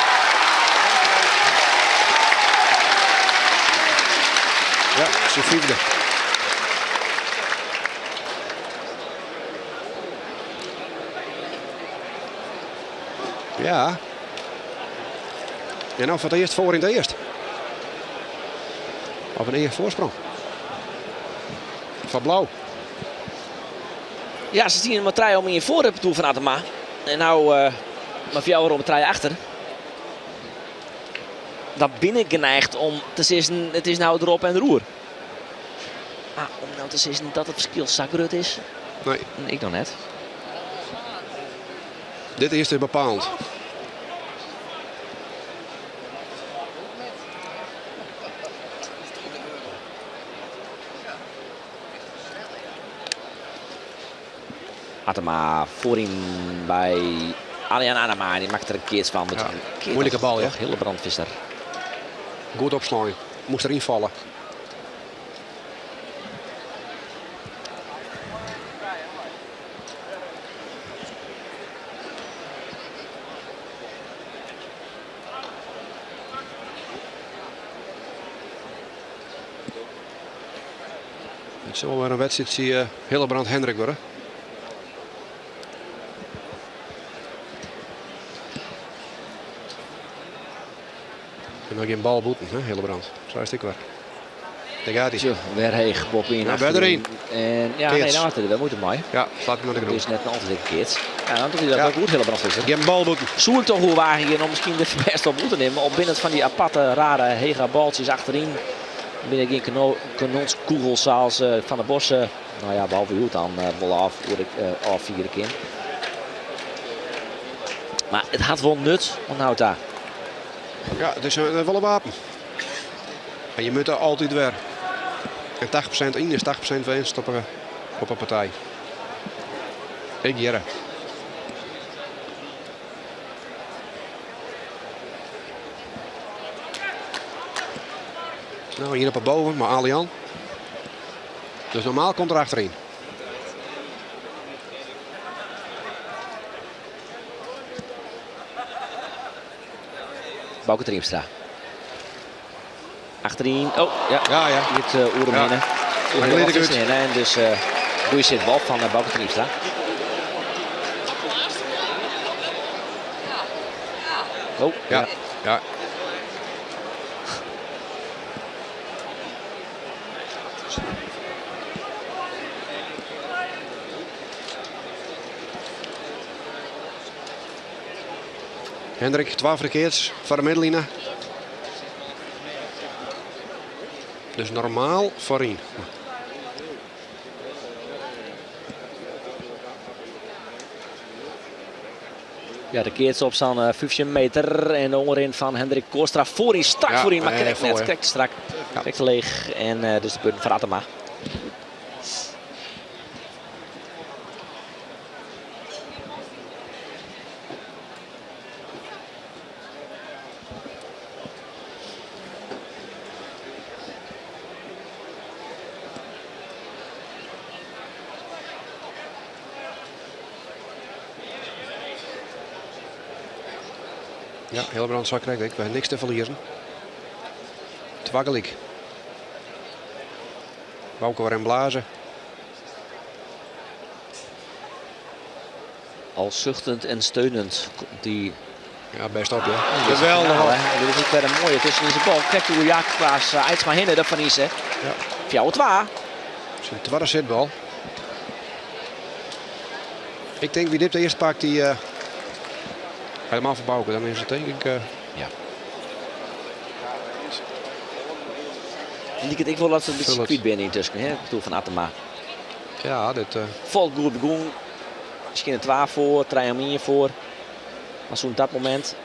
Ja, syn fyfde. Ja. En nou foar it earst foar yn it earst. Of in earst foarsprong. Foar Blauw. Ja, se stiene mar trije om ien foar it partoer fan Atema. En no mar fjouwer om trije achter. Dan bin ik geneigd om te sizzen, it is no derop en deroer. Mar om no te sizzen dat it ferskil sa grut is, Nee. ik noch net. Dit earst is bepalend. Atema foaryn by Arjan Anema. Dy makket der in keats fan. Ja, moeilike bal, ja. Hillebrand Visser. Goed opslaan. Moast deryn falle. It sil wer in wedstriidsje Hillebrand Hendrik wurde. En noch gjin bal bûten, hè, Hillebrand. Sa is it ek wer. Dêr giet hy. Tjo, wer heech boppe-yn. Ja, wer deryn. En, ja, Keats. nee, nou hat er wer muoite mei. Ja, slacht him nei de grûn. It is net in al te dikke keats. Ja, dan docht hy dat Ja. wel goed, Hillebrand Visser. Gjin bal bûten. Soe ik toch oerwage om miskien de bêste op te nimmen. Al binne it fan dy aparte, rare, hege baltsjes achteryn. Binne gjin kanonskûgels sa as Van der Bos. Nou ja, behalve hjoed dan wol af, oer de ôffiere kin. Mar it hat wol nut oant no ta. Ja, it is wol in wapen. En je moatte altyd wer. En 80% yn is 80% winst op in partij. Ik hearre. Nou, hier op de boven, maar Alian. Dus normaal komt er achterin. Bauke Triemstra. Achterin. Oh, ja. Ja, ja. Dit oer hem Ja. heen. Hij Oer gleed hem eruit. heen. En dus goeie zitbal van Bauke Triemstra. Oh, Ja, ja. ja. Hendrik, 12 keers foar de middenline. Dus normaal foaryn. Ja, de keats op sa'n 15 meter. En de oanrin fan Hendrik Kootstra foaryn, strak Ja, foaryn, mar nee, krekt net, foar. krekt te strak. Krekt te leech. En dus de punten foar Attema. Ja, Hillebrand sei krekt ek, we ha niks te ferliezen. Twa gelyk. Bauke wer en blaze. Al zuchtend en steunend komt die. Ja, best op, ja. Geweldig. Geweldig. Dit is ek wer in moaie tusken dizze bal. Krekt oer Jacob Klaas Eitsma hinne, dat fan Ise. Ja. 4-2. Syn twadde sitbal. Ik tink wie dit de earste pakt, dy helemaal foar Bauke, dan is it tink ik. Ja. Liket ek wol dat se in bytsje kwyt binne yntusken, hè? It doel fan Attema. Ja, dit. Fol goed begûn. Miskien in 2 foar, 3 om 1 foar. Mar sûnt dat momint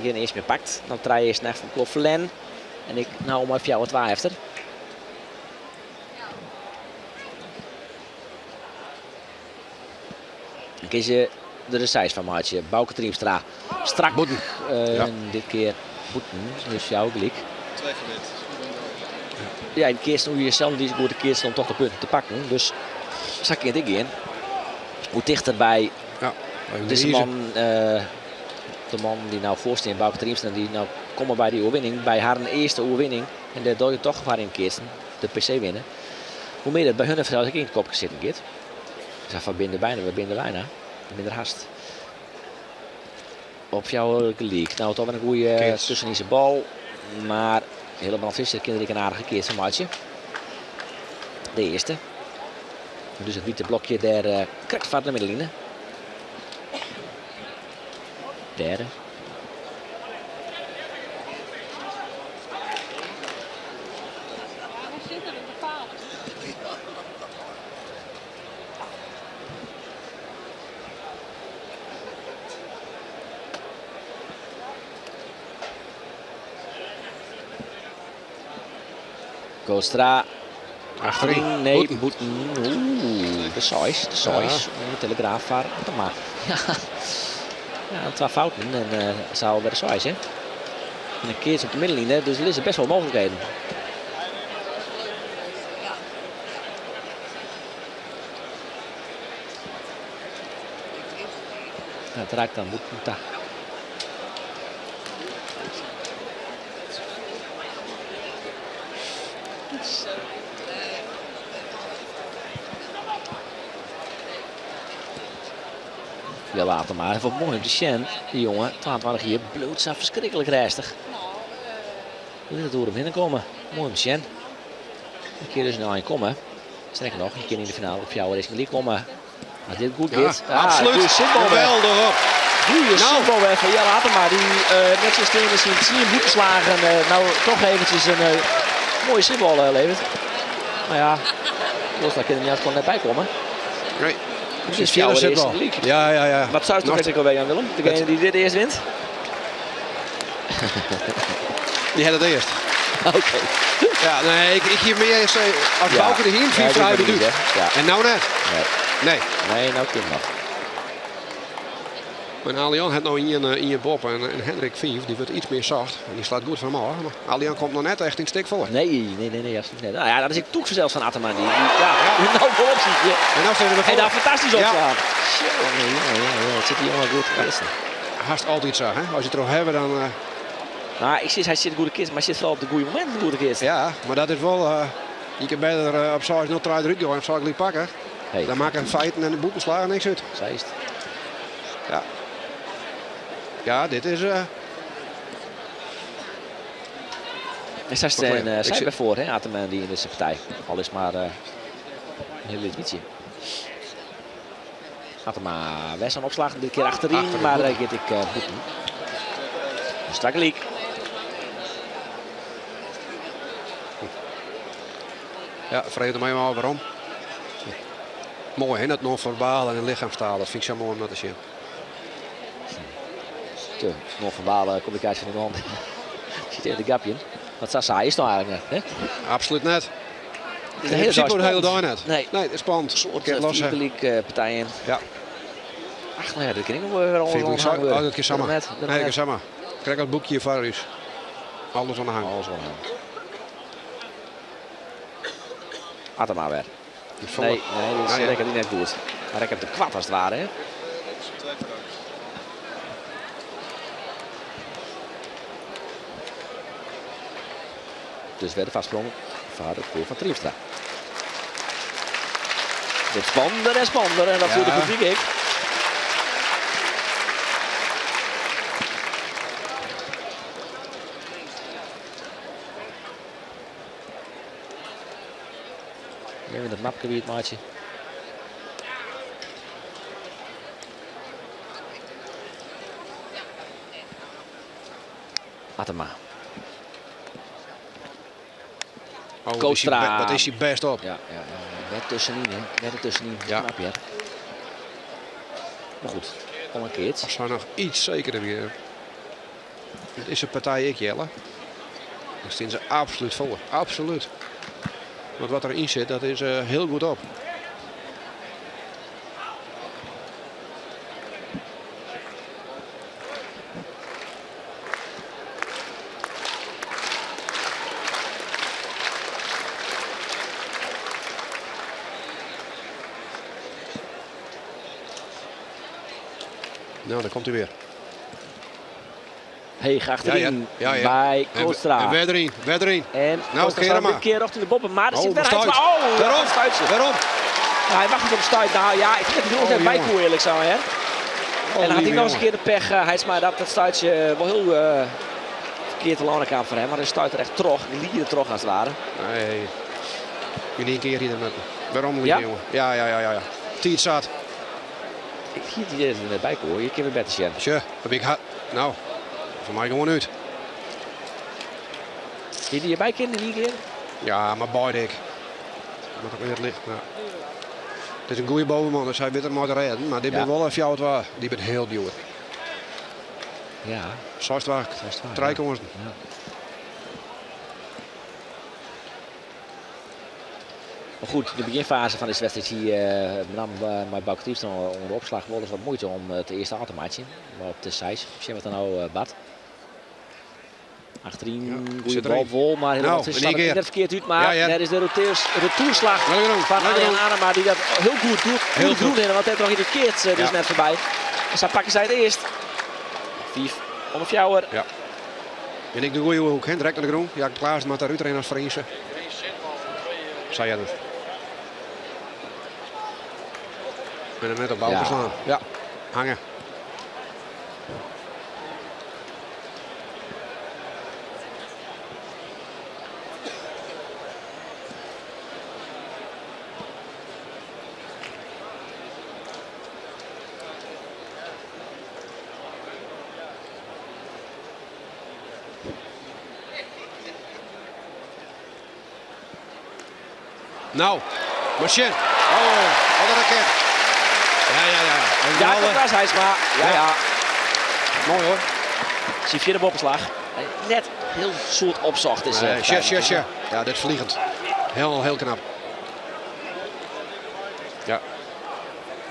gjin earst mear pakt. No trije earsten efter elkoar ferlern. En ek no mei 4-2 efter. Dan kinne se der in 6 fan meitsje. Bauke Triemstra strak. Bûten. Ja. Dit kear bûten, dus jou gelyk. Ja, yn keatsen hoe je sels niet goed de keatsen om toch de punten te pakken. Dus sa kin it ek gean. Hoe tichter by Ja, even dizze grize. man, de man dy't no foarstean, Bauke Triemstra, dy't no komme by dy oerwinning, by harren earste oerwinning. En dêr dogge je toch foar yn keatsen, de PC winne. Hoe mear dat by hun fansels ek yn it kopke sitten giet. Sa fan binder bijna, we binder bijna. Minder hast. Op fjouwer gelyk. Nou, toch wer in goede Keats. tusken yn zijn bal. Mar Hillebrand Visser kin der ek in aardige keats fan meitsje. De earste. Dus it wite blokje dêr krekt foar de middenline. Dêr. Kootstra. Achterin. Nee, Bûten. bûten. Oeh, de seis. De seis. Ja. De Telegraaf foar Attema. Ja. Ja, twa fouten en sa alwer de seis, hè. En in keats op de middenline, dus der lizze best wol mooglikheden. Ja, it raakt dan bûten ta. Jelle Attema, wat moai om te sjen. Dy jonge, 22 jier, bliuwt sa ferskriklik rêstich. Lit it oer him hinne komme. Moai om te sjen. In kear dus in ein komme. Sterker noch, je kinne yn de finale op fjouwer is gelyk komme. As dit goed Ja, giet. Ah, absoluut. goeie sitbal wer. Geweldig op. Goeie Nou. sitbal wer fan Jelle Attema. Die net zo stil is in 10 boeteslagen. Nou toch eventjes een mooie sitbal levert. Nou ja, Kootstra kin der net gewoon net by komme. Nee. Dus Het is fjouwer vierde eerst zitbal. gelyk. Ja, ja, ja. Wat zou het Nog toch ook alweer, Jan Willem? Degene Het die dit eerst wint? Die had het eerst. Oké. Ja, nee, ik hier meer eens, als Ja. Bauke de Hien Ja, vier doe vrij maar niet, bedoelt. hè. Ja. En nou net. Nee. Nee. Nee, nou kind nog. Maar Alian hat no ien in boppe en Hendrik 5, dy wurdt iets mear socht. En dy slacht goed fan him ôf. Mar Alian komt noch net echt yn it stik foar. Nee, nee, nee, nee, absoluut net. Nou ja, dat is ek toek zelfs fan Attema. Die, ja, ja. Nou volop zie je. En nou stean we En daar erfoar. fantastisch Ja. opslaan. Jongen, jongen, jongen, het zit hier jongen goed te Hast altyd sa, hè? As je it derop hawwe, dan Nou, ik zie, hy sit goede kist, mar hy sit foaral op de goede mominten goede kist. Ja, mar dat is wol je kunt better op 6-0 eruit gaan en op 6 gelyk pakke. Hey. Dan makken feiten en de bûtenslagen niks út. Sa is it. Ja. Ja, dit is En zij Maar staan, goed, ik zij zit bij voor, hè, Attema die in deze partij. Al is maar een heel licht beetje. Attema West aan opslag, dit keer achterin, Achterin, maar goed. gaat ik boeten. Strak gelyk. Ja, freget him even ôf wêrom. Moai hè, dat non-ferbaal en de lichaamstaal, dat fyn ik sa moai om nei te sjen. De non-ferbale kommunikaasje van de man sit even te grapjen. Want sa saai is it no eigentlik net. Hè? Absolút net. Het is In een hele prinsipe dag de hele dei net. Nee. Nee, het is spannend. Soort Kin los, hè. gelijk partijen. Ja. Ach, nou ja, dat kin ik nog wel weer Vier al gelijk worden. Oh, dat kan samar. Net, Nee, dat kan samar. Krijg dat boekje voor u. Alles aan de hang. Alles aan de hang. Atema weer. volle. Nee, nee, dat is Nou ja. lekker niet net goed. Maar ik heb de kwart als het ware. Hè? Dus werd de vastsprong van het koor van Triemstra. Het spannender en spannender en dat Ja. voelt de publiek ik. Even dat mapje weer het maatje. Atema. Oh, wat is hij Koostra. wat is hij best op. Ja, ja, ja. Net tussenin, hè. Net ertussenin. Ja. Knap, hè. Maar goed, al een keertje. Als hij nog iets zekerder weer. Het is een partij ik, Jelle. Daar staan ze absoluut voor. Absoluut. Want wat erin zit, dat is heel goed op. Nou, daar komt hij weer. Heeg achterin Ja, ja. Ja, ja. bij En Koostra. En weer erin, weer erin. En nou, Koostra keer staat maar. dit keer richting de boppen, maar er Oh, zit weer stuit. Heidsma. Oh, Waarom? dat stuitje. Waarom? Nou, hij wacht niet op stuit. Nou ja, ik vind het heel Oh, net bij jongen. koe eerlijk zo, hè. Oh, en dan had hij lieve nog eens een jongen. keer de pech, Heidsma, dat stuitje wel heel verkeerd te lange kwam voor hem. Maar hij stuit er echt trog, lierde trog als het ware. Nee, in één keer hier met. Waarom, lieve Ja? jongen? Ja, ja, ja, ja. ja. Tiet zat. Ik hier het idee dat hij er net bij kon. Je kan weer beter zien. Tje, heb ik nou, voor mij gewoon uit. Hier die erbij kind in één keer? Ja, maar beide ik. Maar ook weer het licht. Nou. Het is een goede bovenman, dus hij weet het maar te redden. Maar dit Ja. ben wel even jou het waar. Die bent heel duur. Ja. Zes Zes waar, Drie ja. kansen. Ja. Maar goed, de beginfase van deze wedstrijd hier, met name met Bauke Triemstra onder de opslag, wel eens wat moeite om het eerste aan te maken. Maar op de size, zie wat er nou bad. Achterin, Ja, goede zit bal erin. vol, maar helemaal Nou, het is in één staat het keer. net verkeerd uit. Maar Ja, ja. daar is de retourslag Lekker doen, van lekker Arjan doen. Anema die dat heel goed doet. Heel Heel groen goed. in, want hij heeft nog in de keert dus Ja. net voorbij. En zo pakken zij het eerst. 5 om een fjouwer. Ja. En ik de goede hoek, hè? Direct naar de groen. Ja, Klaas moet daar uitrennen als Vriendse. Zei jij dat? En dan net op bal Ja. slaan. Ja, hangen. Nou, Marcien. Oh, wat een raket. Ja, ja, ja. En Ja, Jelle. dat was Heidsma. Ja, ja. Mooi hoor. Zie vierde boppenslag. Net heel soort opzocht is. Nee, partij. tja, tja, tja. Ja, dit is vliegend. Heel, heel knap. Ja.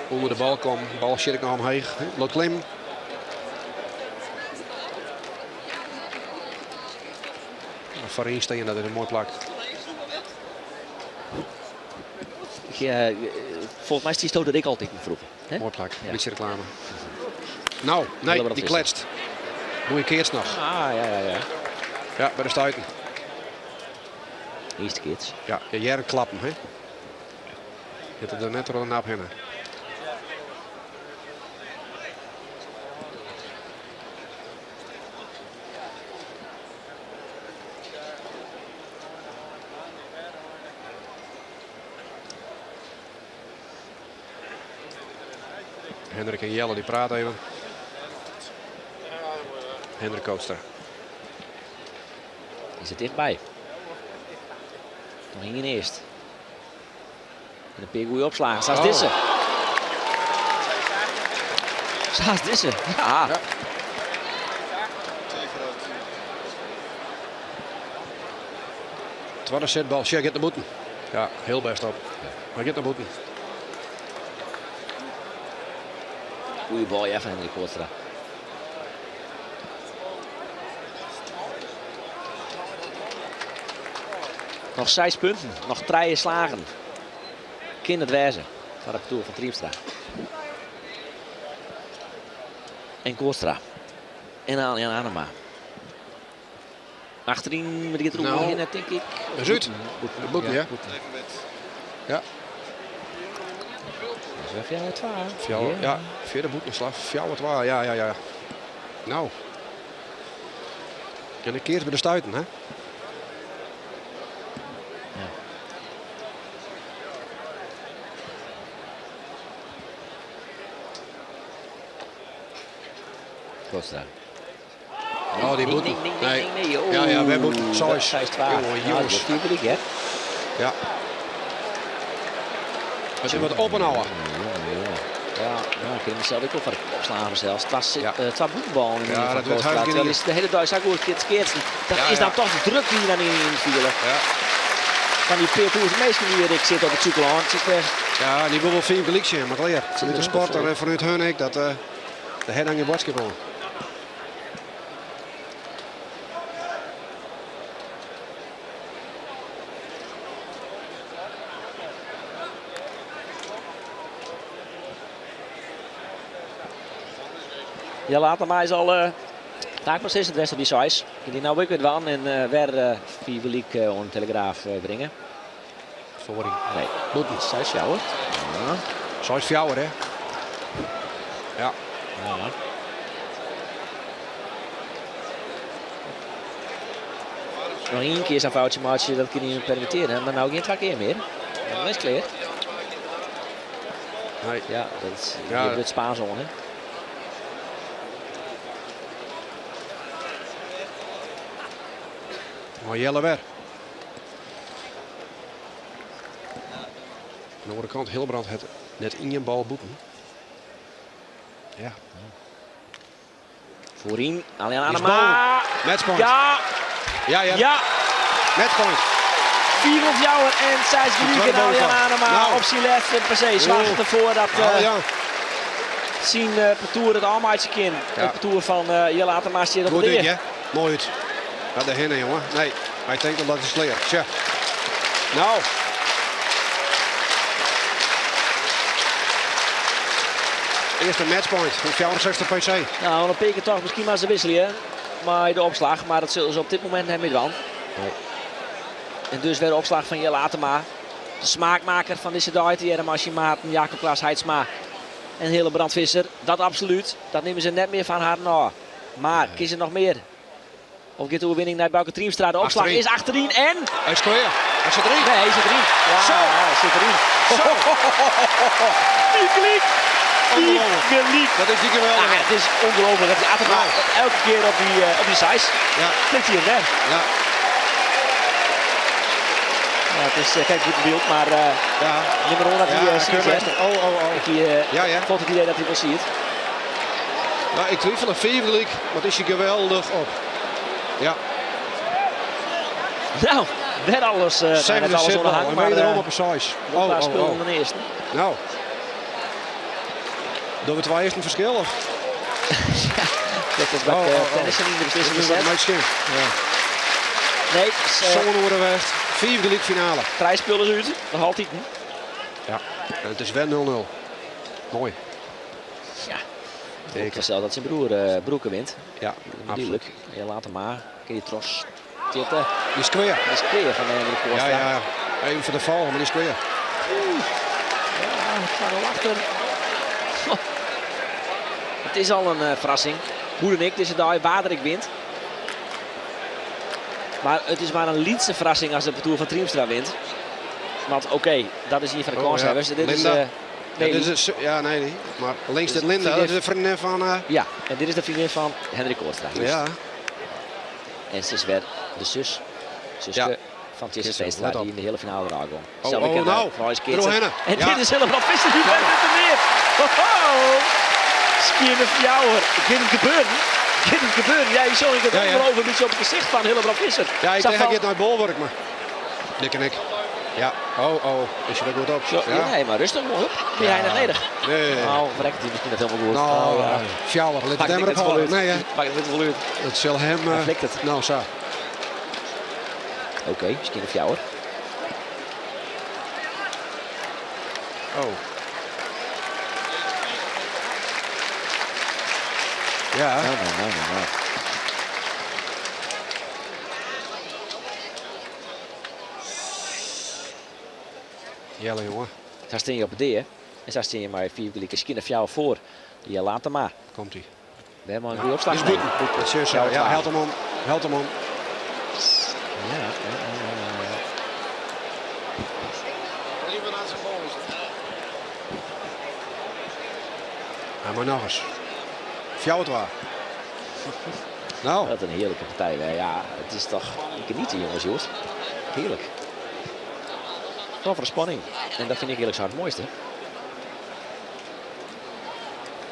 Onder de bal kwam. Bal zit ik nog omheen. Lot klim. Voorin staan, dat is een mooi plak. Volgens mij is die stoot dat ik altijd vroeger. Hè? Mooi plak. Ja. Beetje reclame. Nou, nee, Willen we dat die wisten. kletst. Mooie keerts nog. Ah, ja, ja, ja. Ja, bij de stuiten. Eerste keerts. Ja, Jern klappen, hè. Je hebt er net door de nap heen. Hendrik en Jelle die praten even. Hendrik Kootstra. Is het dichtbij. Nog één eerst. En in pear goede opslagen, sa as Oh. dizze. Sa as dizze, ja. Ja. Twadde setbal, sjoch, giet nei bûten. Ja, hiel bêst op. Mar giet nei bûten. Goeie bal ja, fan Hendrik Kootstra. Noch seis punten, noch trije slagen. Kin it wêze foar it partoer fan Triemstra. En Kootstra. En Arjan Anema. Achteryn, mar dy giet der Nou, oerhinne, tink ik. Is út. Bûten, ja. Ja. Dat is wer 4-2. Fjouwer, ja. Fjirde bûtenslach. 4-2, ja, ja, ja. Nou. En dan keart by de stuiten, hè? Ja. Kootstra. Oh, die Nee, bûten. nee, nee, nee, nee. Ja, ja, wer bûten. Seis. 6-2. Jonge, jongens. Ja, dat is hè? Ja. Het is wat op en af. Ja, nou, ik kan mezelf ook wel van de kop slaan zelfs. Twa bûtenballen in Ja, van dat wordt Kootstra. hartstikke Terwijl is de hele dag zo goed keert keert. Dat Ja, is dan ja. toch de druk die je dan in spelen. Ja. Van die peer toers meesten die ik zit op het Sjûkelân. Het zit best. Ja, die wil wel veel gelijk zijn, maar klaar. Vanuit de sporter en vanuit hun ik dat de her je boodschap aan. Ja, later maar is al taak maar steeds het beste op die size. Die nou ook weer dwan en weer vier gelijk on Telegraaf brengen. Sorry. Nee. Bûten. Size fjouwer. Ja. Size fjouwer, hè? Ja. Ja. Noch ien kear sa'n foutsje meitsje, dat kin je permitteren. Mar no gjin twa kear mear. Dan is it klear. Nee. Ja, dat is Ja. hier wurdt Spaans oan, hè? Maar Jelle weer. Aan de andere kant, Hilbrand het net in je bal bûten. Ja. Voorin, Arjan Die is Anema. boven. Matchpoint. Ja. Ja, ja. Ja. Matchpoint. 4 op jou en 6 Die gelijk tweede en Arjan boven. Anema Nou. op zijn laatste per se. Zwacht Oeh. ervoor dat, Nou, ja. zijn partour het almaatje kind. Ja. Het partour van Jelle Atema zit op Goed de uit, eer. hè? Mooi uit. Ja, de hinnen, jongen. Nee, hij denkt omdat het sleer. Tja. Nou. Eerste matchpoint van 64 PC. Nou, dan pik ik toch misschien maar ze wisselen, hè? Maar de opslag, maar dat zullen ze op dit moment niet meer doen. Nee. En dus weer de opslag van Jelle Atema. De smaakmaker van deze dag, die Maarten, Jacob Klaas Heidsma en Hillebrand Visser. Dat absoluut. Dat nemen ze net meer van haar na. Maar Nee. kiezen nog meer. Of gaat de overwinning naar Bauke Triemstra. De opslag Achterin. is achterin en... Hij is klaar. Hij zit erin. Nee, hij zit erin. Ja, Zo. hij zit erin. Zo. Die klik. Die Ongelooflijk. geliek. Dat is die geweldig. Ja, het is ongelooflijk. Dat die Atema Nou. elke keer op die size. Ja. Klikt hij hem weg. Ja. Ja, het is kijk, goed beeld, maar Ja. nummer 1 dat Ja, hij ziet, hè. keurmeester. Oh, oh, oh. Ik hier Ja, ja. vond het idee dat hij wel ziet. Nou, ik twijfel een 4 gelijk, maar het is hij geweldig op. Ja. Nou, weer alles, Zeven net alles zit onder wel. hang, En maar, wederom op een size. Daar Oh, oh, speelde oh. de eerste. Nou. Doen we twee eerst een verschil? Of? Ja, dat is bij Oh, oh, oh. tennissen in de beslissende Dat is set. wat een Ja. Nee, het is, Zo'n West. 4 gelijk finale. Drie spelers uit, nog altijd. Hè? Ja, en het is wel 0-0. Mooi. Ja. Zeker. Stel dat zijn broer Broeke wint. Ja, natuurlijk. Ja, laat hem maar. Kun je tros zitten. Die is queer. Die is queer van Hendrik Kootstra. Ja, ja. Even voor de val, maar die is queer. Oeh. Ja, het staat al achter. Oh. Het is al een verrassing. Hoe dan ik, deze dag, waar ik wint. Maar het is maar een lietse verrassing als de partour van Triemstra wint. Want oké, dat is hier van de Oh, ja. kanshebbers. Dit is, Linda. Ja, nee, dit is, ja, nee, nee. Maar links Dit dit is Linda, dat is de vriendin van... Ja, en dit is de vriendin van Hendrik Kootstra. Ja. En ze is weer de zus. Zuske Ja. Fan Tjisse Steenstra, Let op. die yn de heale finale derôf gong. Oh, Sels oh, ik nou, keatsen. Derôfhinne. En Ja. dit is Hillebrand Visser, die wint it mear. Ho, ho. Skjinne fjouwer. Kin it gebeuren? Kin it gebeuren? Ja, je zag het Ja, ja. ongeloof een beetje op het gezicht van Hillebrand Visser. Ja, ik Zag denk van- hij gaat naar het bolwerk, maar... Dik en ik. Ja, oh, oh, is je er goed op? Zo, ja. Nee, maar rustig, hup. Ben jij nog nederig? Nee. Nou, verrekt hij misschien net helemaal goed. Nou, ja. fjouwer, let Maakt het hem het maar net op vol houden. uit. Nee, hè? Maakt het net vol uit. Het zal hem... Hij eh, flikt het. Nou, zo. Oké, misschien een fjouwer. Oh. Ja. Nou, nou, nou, nou, nou. Jelle, jongen. Daar steen je op het D, hè? En daar steen je maar vier gelijke skin of jou voor. Die laat hem maar. Komt ie. We hebben een goede opslag. Is boeten. Het is zo. Ja, Fjouwer helpt hem om. Helpt hem om. Ja, ja, ja, ja, ja. Liever naar zijn bovenste. Ja, maar nog eens. Fjouwer het waar. Nou. Wat een heerlijke partij. Hè. Ja, het is toch genieten, jongens, joh. Heerlijk. Vooral voor de spanning. En dat vind ik eerlijk gezegd het mooiste.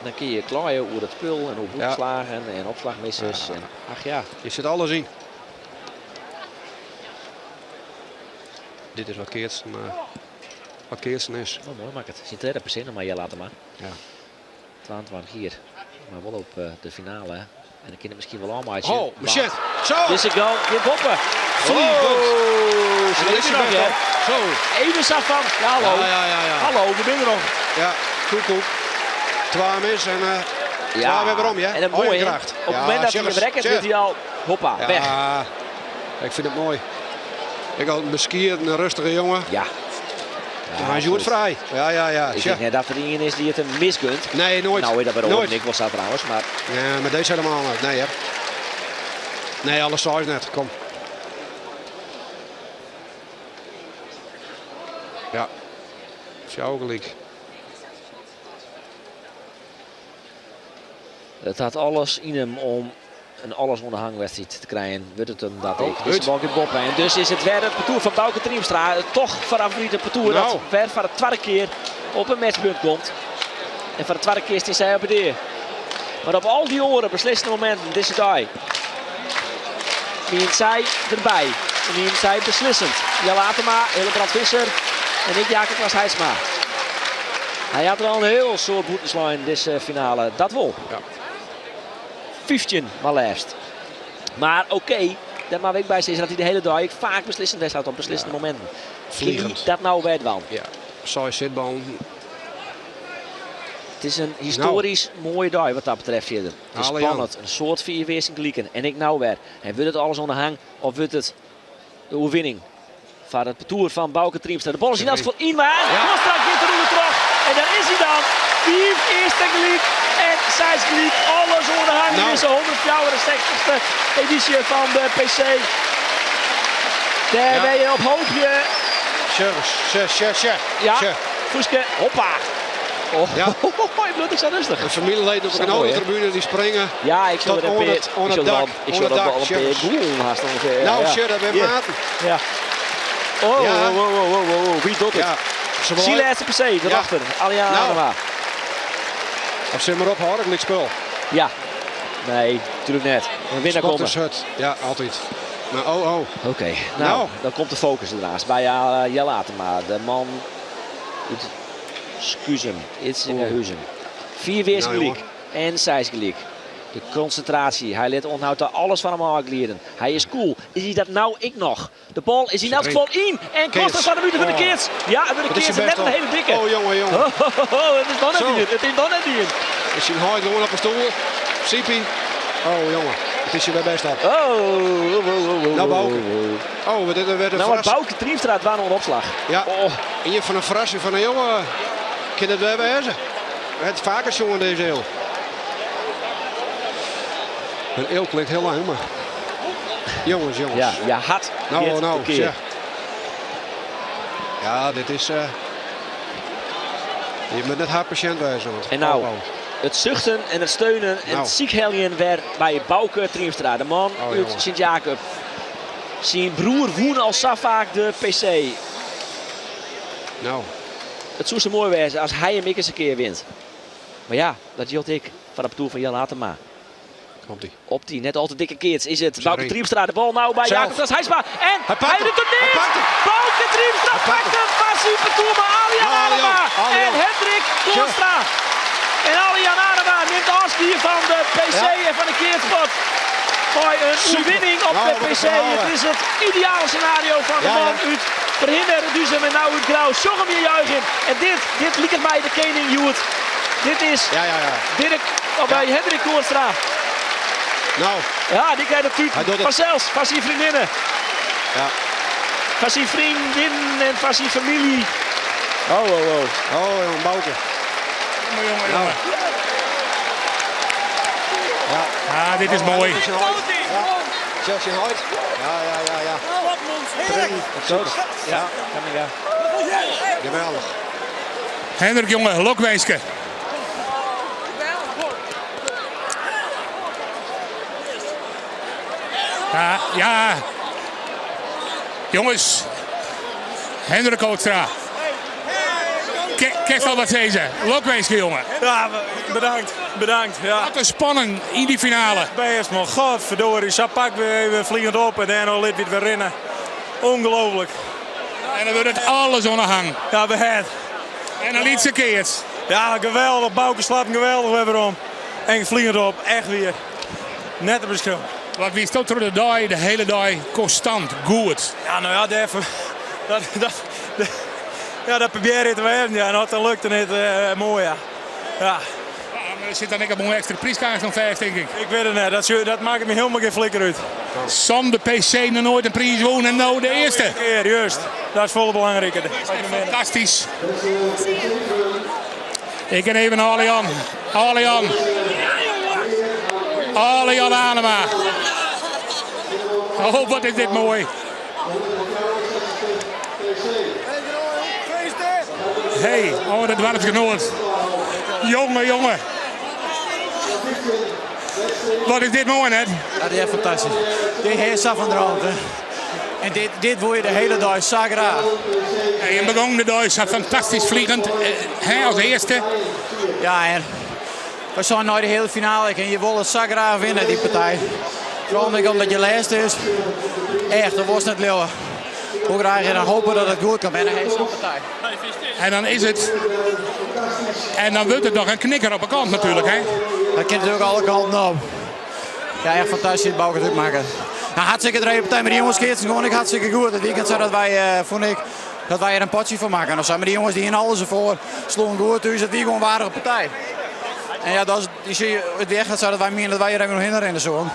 Dan kun je klaaien over het spul en over Ja. opslagen en opslagmissers. En, ach ja. Je zit alles in. Dit is wat Keertsen, wat Keertsen is. Oh, mooi maakt het. Zit derde percent, maar jij laat hem maar. Ja. 22 hier. Maar wel op de finale. hè. En dan kunnen misschien wel allemaal Oh, Machet. Zo! Dit is goal. Je poppen. Vliegend. Oh, ze En dat is is er nog, best hè? op. Zo. Even zat van. Ja, hallo. Ja, ja, ja, ja. Hallo, we binnen nog. Ja, koek, koek. Twa mis en ja. weer om, ja. En dat mooie, hè? kracht. Op het moment dat hij hem rekkert, wordt hij al, hoppa, ja, weg. Ik vind het mooi. Ik had een beskierd, een rustige jongen. Ja. Ja, hij is goed vrij. Ja, ja, ja. Ik Tja. denk net dat er iemand is die het hem miskunt. Nee, nooit. Nou, dat bij Nooit. Ik was dat trouwens, maar Ja, maar deze helemaal niet. Nee, hè. Nee, alles is net. Kom. Ja. Is gelijk. het had alles in hem om een alles onderhangwedstrijd te krijgen. Wordt het hem dat Oh, ik. Dit is uit. Bauke Boppe. En dus is het weer het parcours van Bauke Triemstra. Toch favoriete parcours Nou. dat weer voor de tweede keer op een matchpunt komt. En voor de tweede keer is hij op het eer. Maar op al die oren beslissende momenten, deze dag. Wie zij erbij. En wie zij beslissend. Jelle Atema, Hillebrand Visser en ik Jacob Klaas Heitsma. Hij had wel een heel soort boetenslijn in deze finale. Dat wel. Ja. 15 maar liefst. Maar oké, daar mag ik bij zeggen dat hij de hele dag vaak beslissend wedstrijd op beslissende momenten. Vliegend. Ging Dat nou werd wel. Ja. Saai zitbal. Het is een historisch mooie dag wat dat betreft verder. Het is Alle Jan. spannend. Een soort vier weerzinglieken. En ik nou weer. En wordt het alles onderhang of wordt het de overwinning van het parcours van Bauke Triemstra. De bal is in elk geval in, maar Ja. Kostra gaat er terug. En daar is hij dan. Vier eerste gelijk en zes gelijk. Alles onderhang. Nou. Dit is de 164ste editie van de PC. Daar Ja. ben je op hoopje. Service. Tje, tje, tje. Ja. Tje. Voeske, hoppa. Oh, Ja. ik bedoel, ik sta rustig. Een familieleden op Zo een mooi, andere hè? tribune die springen. Ja, ik zou Tot er een onder peer- het- ik onder zou het er wel- dak, Ik onder zou het er dak, wel een peer Sjors. goelen haast ongeveer. Nou, ja. sure, dat ben Ja. Maarten. Ja. Oh, Ja. oh, oh, oh, oh, oh, wie doet het? Ja. Ze wil- Siele SPC, erachter. Allian Nou. Anema. Of ze maar ophouden, ik spul. Ja. Nee, natuurlijk net. Een winnaar Sport komen. is het. Ja, altijd. Maar oh, oh. Oké, nou, Nou. dan komt de focus ernaast. Bij Jelle Atema, de man uit Skuzum, Itzingerhuizen. Vier Nou, weersgelijk en zes gelijk. De concentratie, hij let onthoudt daar alles van hem afleren. Hij is cool. Is hij dat nou ik nog? De bal is in elk geval in. En Keerts. Costa van de minuten van de Oh. Keerts. Ja, en de Wat is Keerts zijn net best een op. hele dikke. Oh, jongen, jongen. Ho, ho, ho, ho, het is nog net Zo. in. Het is nog net in. Is hij hard gewoon op een stoel? Sipi. Oh, jongen. Het is je weer best op. Oh, oh, oh, oh, oh, Nou, Bauke. oh, oh. Oh, dit werd een Nou, maar verrassing. Bauke Triemstra het waren opslag. Ja. Oh. En je van een verrassing van een jongen. Kan het wel wezen. Het vaker jongen deze eeuw. Een eeuw klinkt heel lang, maar... Jongens, jongens. Ja, je had Nou, dit nou, de keer. tja. Ja, dit is... Je moet net hard patiënt wezen. Want... En nou, Oh, oh. het zuchten en het steunen en Nou. het ziekheljen weer bij Bauke Triemstra. De man Oh, uit jongen. Sint-Jacob. Syn broer wûn al sa faak de PC. Nou. It soe sa moai wêze as hy him ek ris in kear wint. Mar ja, dat jildt ek foar it partoer fan Jelle Atema. Komt ie. Op dy net al te dikke keats is it Sorry. Bauke Triemstra. De bal nou by Zelf. Jacob Klaas Haitsma. En Hij pakt hy hem. doet het Hij niet. pakt hem. Bauke Triemstra Hij pakt pakt hem. Maar zijn partoer bij Alian Nou, Ali Anema ook. Ali en ook. Hendrik Koornstra. En Alian Anema neemt afscheid van de PC Ja. en van de keatsport. Mooi, een Super. overwinning op Nou, de wat een PC. verhaal, Het hè. is het ideale scenario van de Ja, man ja. uit Verhinder, Reduzum en nou uit Grou. Sjogge hem hier juichen. En dit liep mij de koning Joert. Dit is Ja, ja, ja. Dirk, of bij Hendrik Koornstra. Nou. Ja, die krijgt het Hij doet het. Van zelfs, van zijn vriendinnen. Ja. Van zijn vriendin en van zijn familie. Oh, oh, oh. Oh, jongen, Bauke. Jongen, jongen, Nou. jongen. Ja. Ah, dit is Oh, mooi. hij doet zijn huid. Ja. Zelfs zijn huid. Ja, ja, ja, ja. Super. Ja. Kamminga. Geweldig. Hendrik, jongen, lokwenske. Ja, ja. Jongens, Hendrik Kootstra. Kerst al wat zeggen. Lokwenske, jongen. Ja, bedankt. Bedankt. Ja. Wat een spanning in die finale. Best man, godverdorie. Zo pak weer even vliegend op en daarna liet we het weer rennen. Ongelooflijk. En dan wordt het alles onder hang. Ja, we het. En een lietse keert. Ja, geweldig. Bauke slaat hem geweldig weer om. En vliegend op, echt weer. Net een verschil. Wat wie is tot de dag, de hele dag constant goed. Ja, nou ja, daarvoor, dat, dat, dat, ja, dat probeer je te werken. Ja, en dat lukte niet mooi, ja. Ja. Ja, maar er zit dan ik op een extra prijskaart nog 5, denk ik. Ik weet het niet, dat maakt me helemaal geen flikker uit. Som de PC nog nooit een prijs won en nou de eerste. Een keer, juist. Dat is veel belangrijker. Fantastisch. Ik ken even Alian. Alian. Alian Anema. Oh, wat is dit mooi. Hey, oh, dat dorpsgenoot. Jongen, jongen. Wat is dit mooi, hè? Dat is echt fantastisch. Dit is zo van de hand, hè. En dit wil je de hele dag zo graag. Hey, en begon de dag zo fantastisch vliegend, hè, als eerste. Ja, en we zijn nou de hele finale en je wil het zo graag winnen, die partij. Vooral niet omdat je laatste is. Echt, dat was net leeuwen. Hoe graag je dan hopen dat het goed kan en dan is zo'n partij. En dan is het. En dan wordt het nog een knikker op de kant natuurlijk, hè? Dat kan natuurlijk alle kanten op. Ja, echt fantastisch, Bauke het maken. Nou, hartstikke dreigende partij, maar die jongens keert gewoon ik hartstikke goed. Het weekend zodat wij, vond ik, dat wij er een potje van maken. Of zo. Maar die jongens die in alles ervoor sloegen goed, dus dat die gewoon een waardige partij. En ja, dat is, die zie je, het weg gaat zo dat wij meer dat wij er even nog in rennen zo.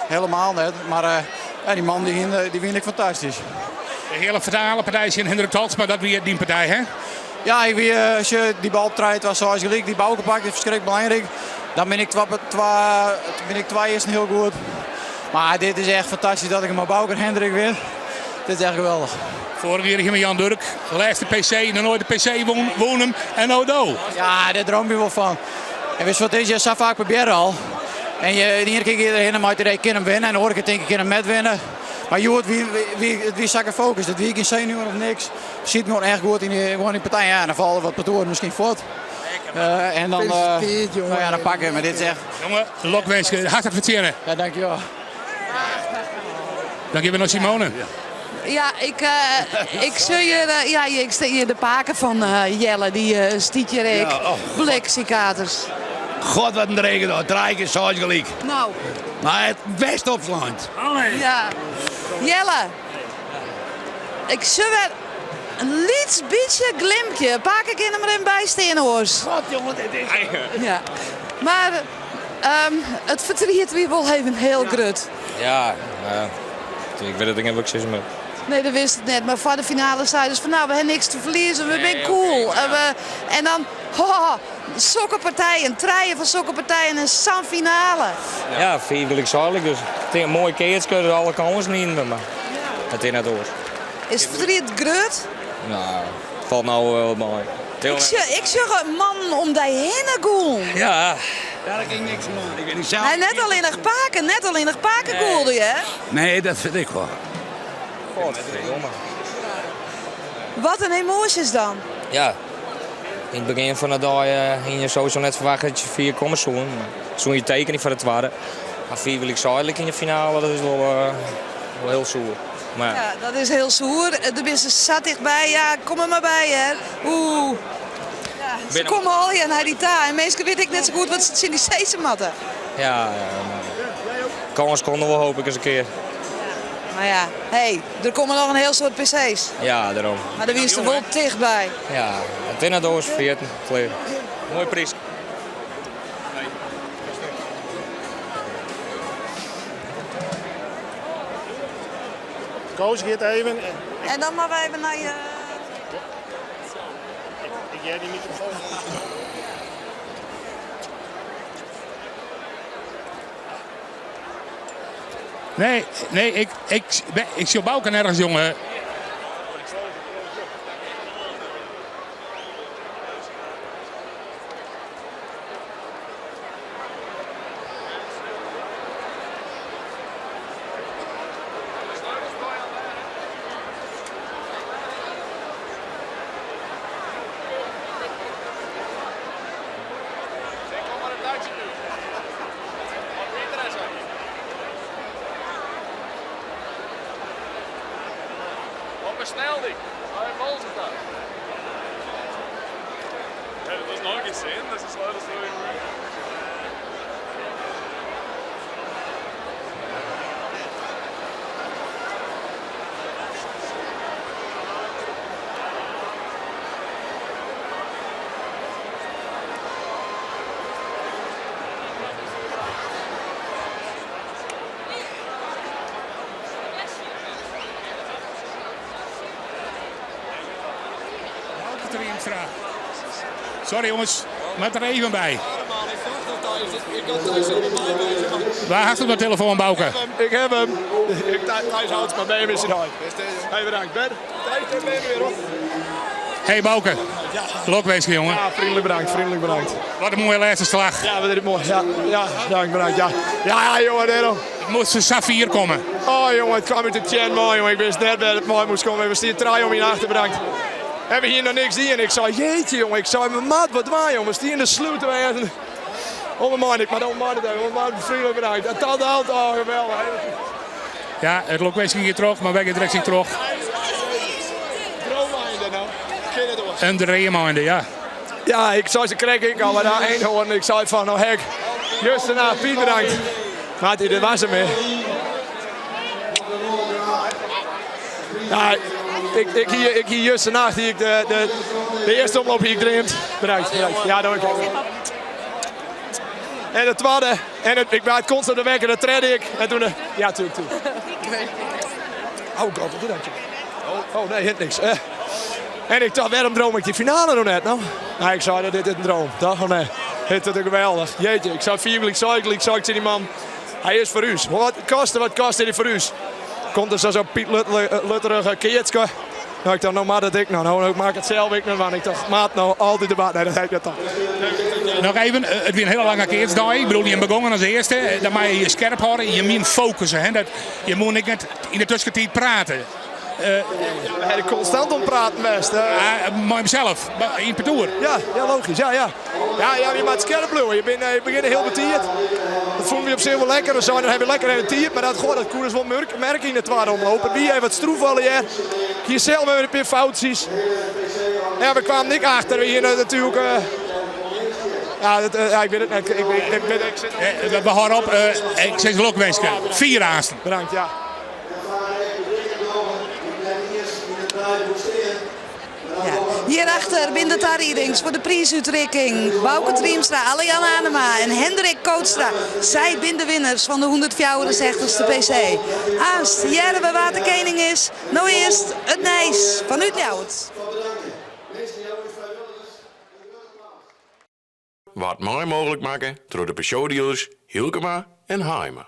Helemaal net, maar ja, die man die vind ik fantastisch. De hele fatale partij is in Hendrik Talsma, maar dat weer die partij, hè? Ja, ik wie als je die bal opdraait, was zoals gelijk, die bal gepakt is verschrikkelijk belangrijk. Dan ben ik twa, twa, ben ik twa eerst heel goed. Maar dit is echt fantastisch dat ik hem op Bauke en Hendrik win. Dit is echt geweldig. Vorig jaar ging met Jan Durk, de laatste PC, nog nooit de PC wonen en Odo. Ja, daar droom je wel van. En weet je wat is, je zo vaak proberen al. En je, de ene keer iedereen maar iedereen kan hem winnen en de andere keer denk ik kan hem met winnen. Maar joh, wie zakken focus, dat wie geen senior of niks. Zit gewoon echt goed gewoon in die partij. Ja, en dan vallen wat partoren misschien voort. En dan, Gefeliciteerd, jongen. dan pakken we, maar dit is echt... Jongen, lokwensen, hartelijk verteren. Ja, dankjewel. Dan geven we naar Simone. Ja, ik zie hier ja, ik sta hier de paken van Jelle, die stiet hier ik. Ja, oh. Blixikaters. God, wat een regen daar. Draai ik zo gelijk. Nou. Maar het best opslaand. Ja. Jelle. Ik zie weer een liets beetje glimpje. Pak ik in hem erin bij Steenhoors. God, jongen, dit is... Ja. Maar het verdriet wie wel even heel grut. Ja, nou ja. Ik weet het niet wat ik zeg maar. Nee, dat wist het net. Maar voor de finale zeiden ze van nou, we hebben niks te verliezen. We zijn Nee, cool. oké, En dan, ho, sokkenpartijen, treien van sokkenpartijen en zo'n finale. Ja, vier wil ik zadelijk. Dus het is een mooie keer, kunnen alle kansen niet in, maar het is net oor. Is het verdriet groot? Nou, het valt nou wel mooi. Ik zie een man om die heen goal. Ja. Ja, daar ging niks man. Ik weet niet zelf. Hij net alleen nog paken, net alleen nog paken Nee. goalde je, hè? Nee, dat vind ik wel. Godverdomme. Wat in emoasjes dan. Ja. Yn it begjin fan de dei hie je sowieso net ferwachte dat je fier komme soenen. Mar soene je tekenje foar de twadde. Mar fier gelyk seis yn de finale, dat is wol, wol hiel soer. Mar ja. Ja, dat is hiel soer. Der binne se sa tichtby. Ja, kom der mar by, hè. Oeh. Ja, se komme allegear nei dy ta en minsken witte ek net sa goed wat se tsjin dy sizze moatte. Ja, ja, mar kâns komt noch wol hoop ik ris in kear. Mar ja, hey, der komme noch in hiel soad PC's. Ja, dêrom. Mar dêr wiest der wol tichtby. Ja, it is net oars, ferjitten, klear. Moai priis. Koos giet even. En dan moatte we even nei. Ik hear dy mikrofoon. Nee, nee, ik, ik, ik sjoch Bauke nergens, jonge. Op een sneldyk. Ja, dat is nog geen zin, dat is een sleutel. Triemstra. Sorry jongens, moat der even by. Waar hast de telefoon, Bauke? Ik heb hem. Ik, Thijs Houtsma, ben je weer Hey, bedankt. Ben, Thijs, ben je weer op. Hey Bauke, lokwinske jongen. Ja, vriendelijk bedankt, vriendelijk bedankt. Wat in moaie lêste slach. Ja, wat is dit moai. Ja, ja, dank, bedankt. Ja, ja, ja jongen, daarom. It moast sa fier komme. Oh jongen, it kaam út de teannen wei, jongen. Ik wist net wêr't it mei moast komme. We stiene trije om yn achter, bedankt. En we hiene noch niks dien. Ik sei, jeetje jongen, ik sei, maat, wat dwaan jongen. We stiene de slût te wêzen. Om mei ik, mar om mei het even. Om vriendelijk bedankt. En tot altijd, oh geweldig. Ja, it lokwinske giet troch, mar wy gean direkt troch. Droomeinde no. Kin it oars. In dreameinde, ja. Ja, ik sei se krekt ek al, mar daar Eindhoorn. Ik sei fan, no hek. Justerna, Piet bedankt. Maar dit was hem, hè. Ja, ik, ik, hie, ik hie justernacht hie ik de, de, de earste omloop hie ik dreamd. Bedankt, bedankt. Ja, dank. En de twadde, en het, ik waard constant de wekker, de tredde ik. En toen, ja, tuurlijk, tuurlijk. Oh god, wat is dat? Oh nee, hint niks. En ik dacht, waarom droom ik die finale nog net nou? Nou, ik zei, dit is een droom. Toch? Oh nee, het is geweldig. Jeetje, ik zei vier, ik zei, ik zei tegen die man, hij is voor u. Wat kost wat kost hij voor u? Komt er zo'n Piet Lutterige keertje. Nou, ik dacht, nou maar dat ik nou. Nou, ik maak het zelf ik nog, want ik dacht, maat nou altijd de baat. Nee, dat heb ik dat toch. Noch even, it wie in hiele lange keatsdei. Ik bedoel, je begongen as earste. Dan moatte je je skerp hâlde, je min focussen. Hè? Dat, je moet ek net yn de tuskentiid prate. We hebben constant om praten best. Ja, mei himsels, yn it partoer. Ja, ja, logisch. Ja, ja. Ja, ja, je moet skerp blijven. Je bent, je begint heel betiid. Dat vonden we op zich wel lekker. Dan dan heb je lekker even tijd. Maar dat, goh, dat koe is wel merk in de tweede omloop. En wie heeft wat stroef al hier. Hier zelf hebben we een paar foutjes. Ja, we kwamen niet achter. We hier natuurlijk. Ja, dat, ja, ik weet het net. Ik, ik, ik, ik, ik zit... We houden op. Ik zeg lokwensen. Vier aanstaan. Bedankt, ja. Ja. Hierachter binne de tariedings foar de priisútrikking. Bauke Triemstra, Alle Jan Anema en Hendrik Kootstra. Sy binne de winners fan de 164ste PC. Aanst, hearre we wa't de kening is. No earst it nijs fanút Ljouwert. Waard mei mooglik makke troch de Peugeot-dealers Hylkema en Haima.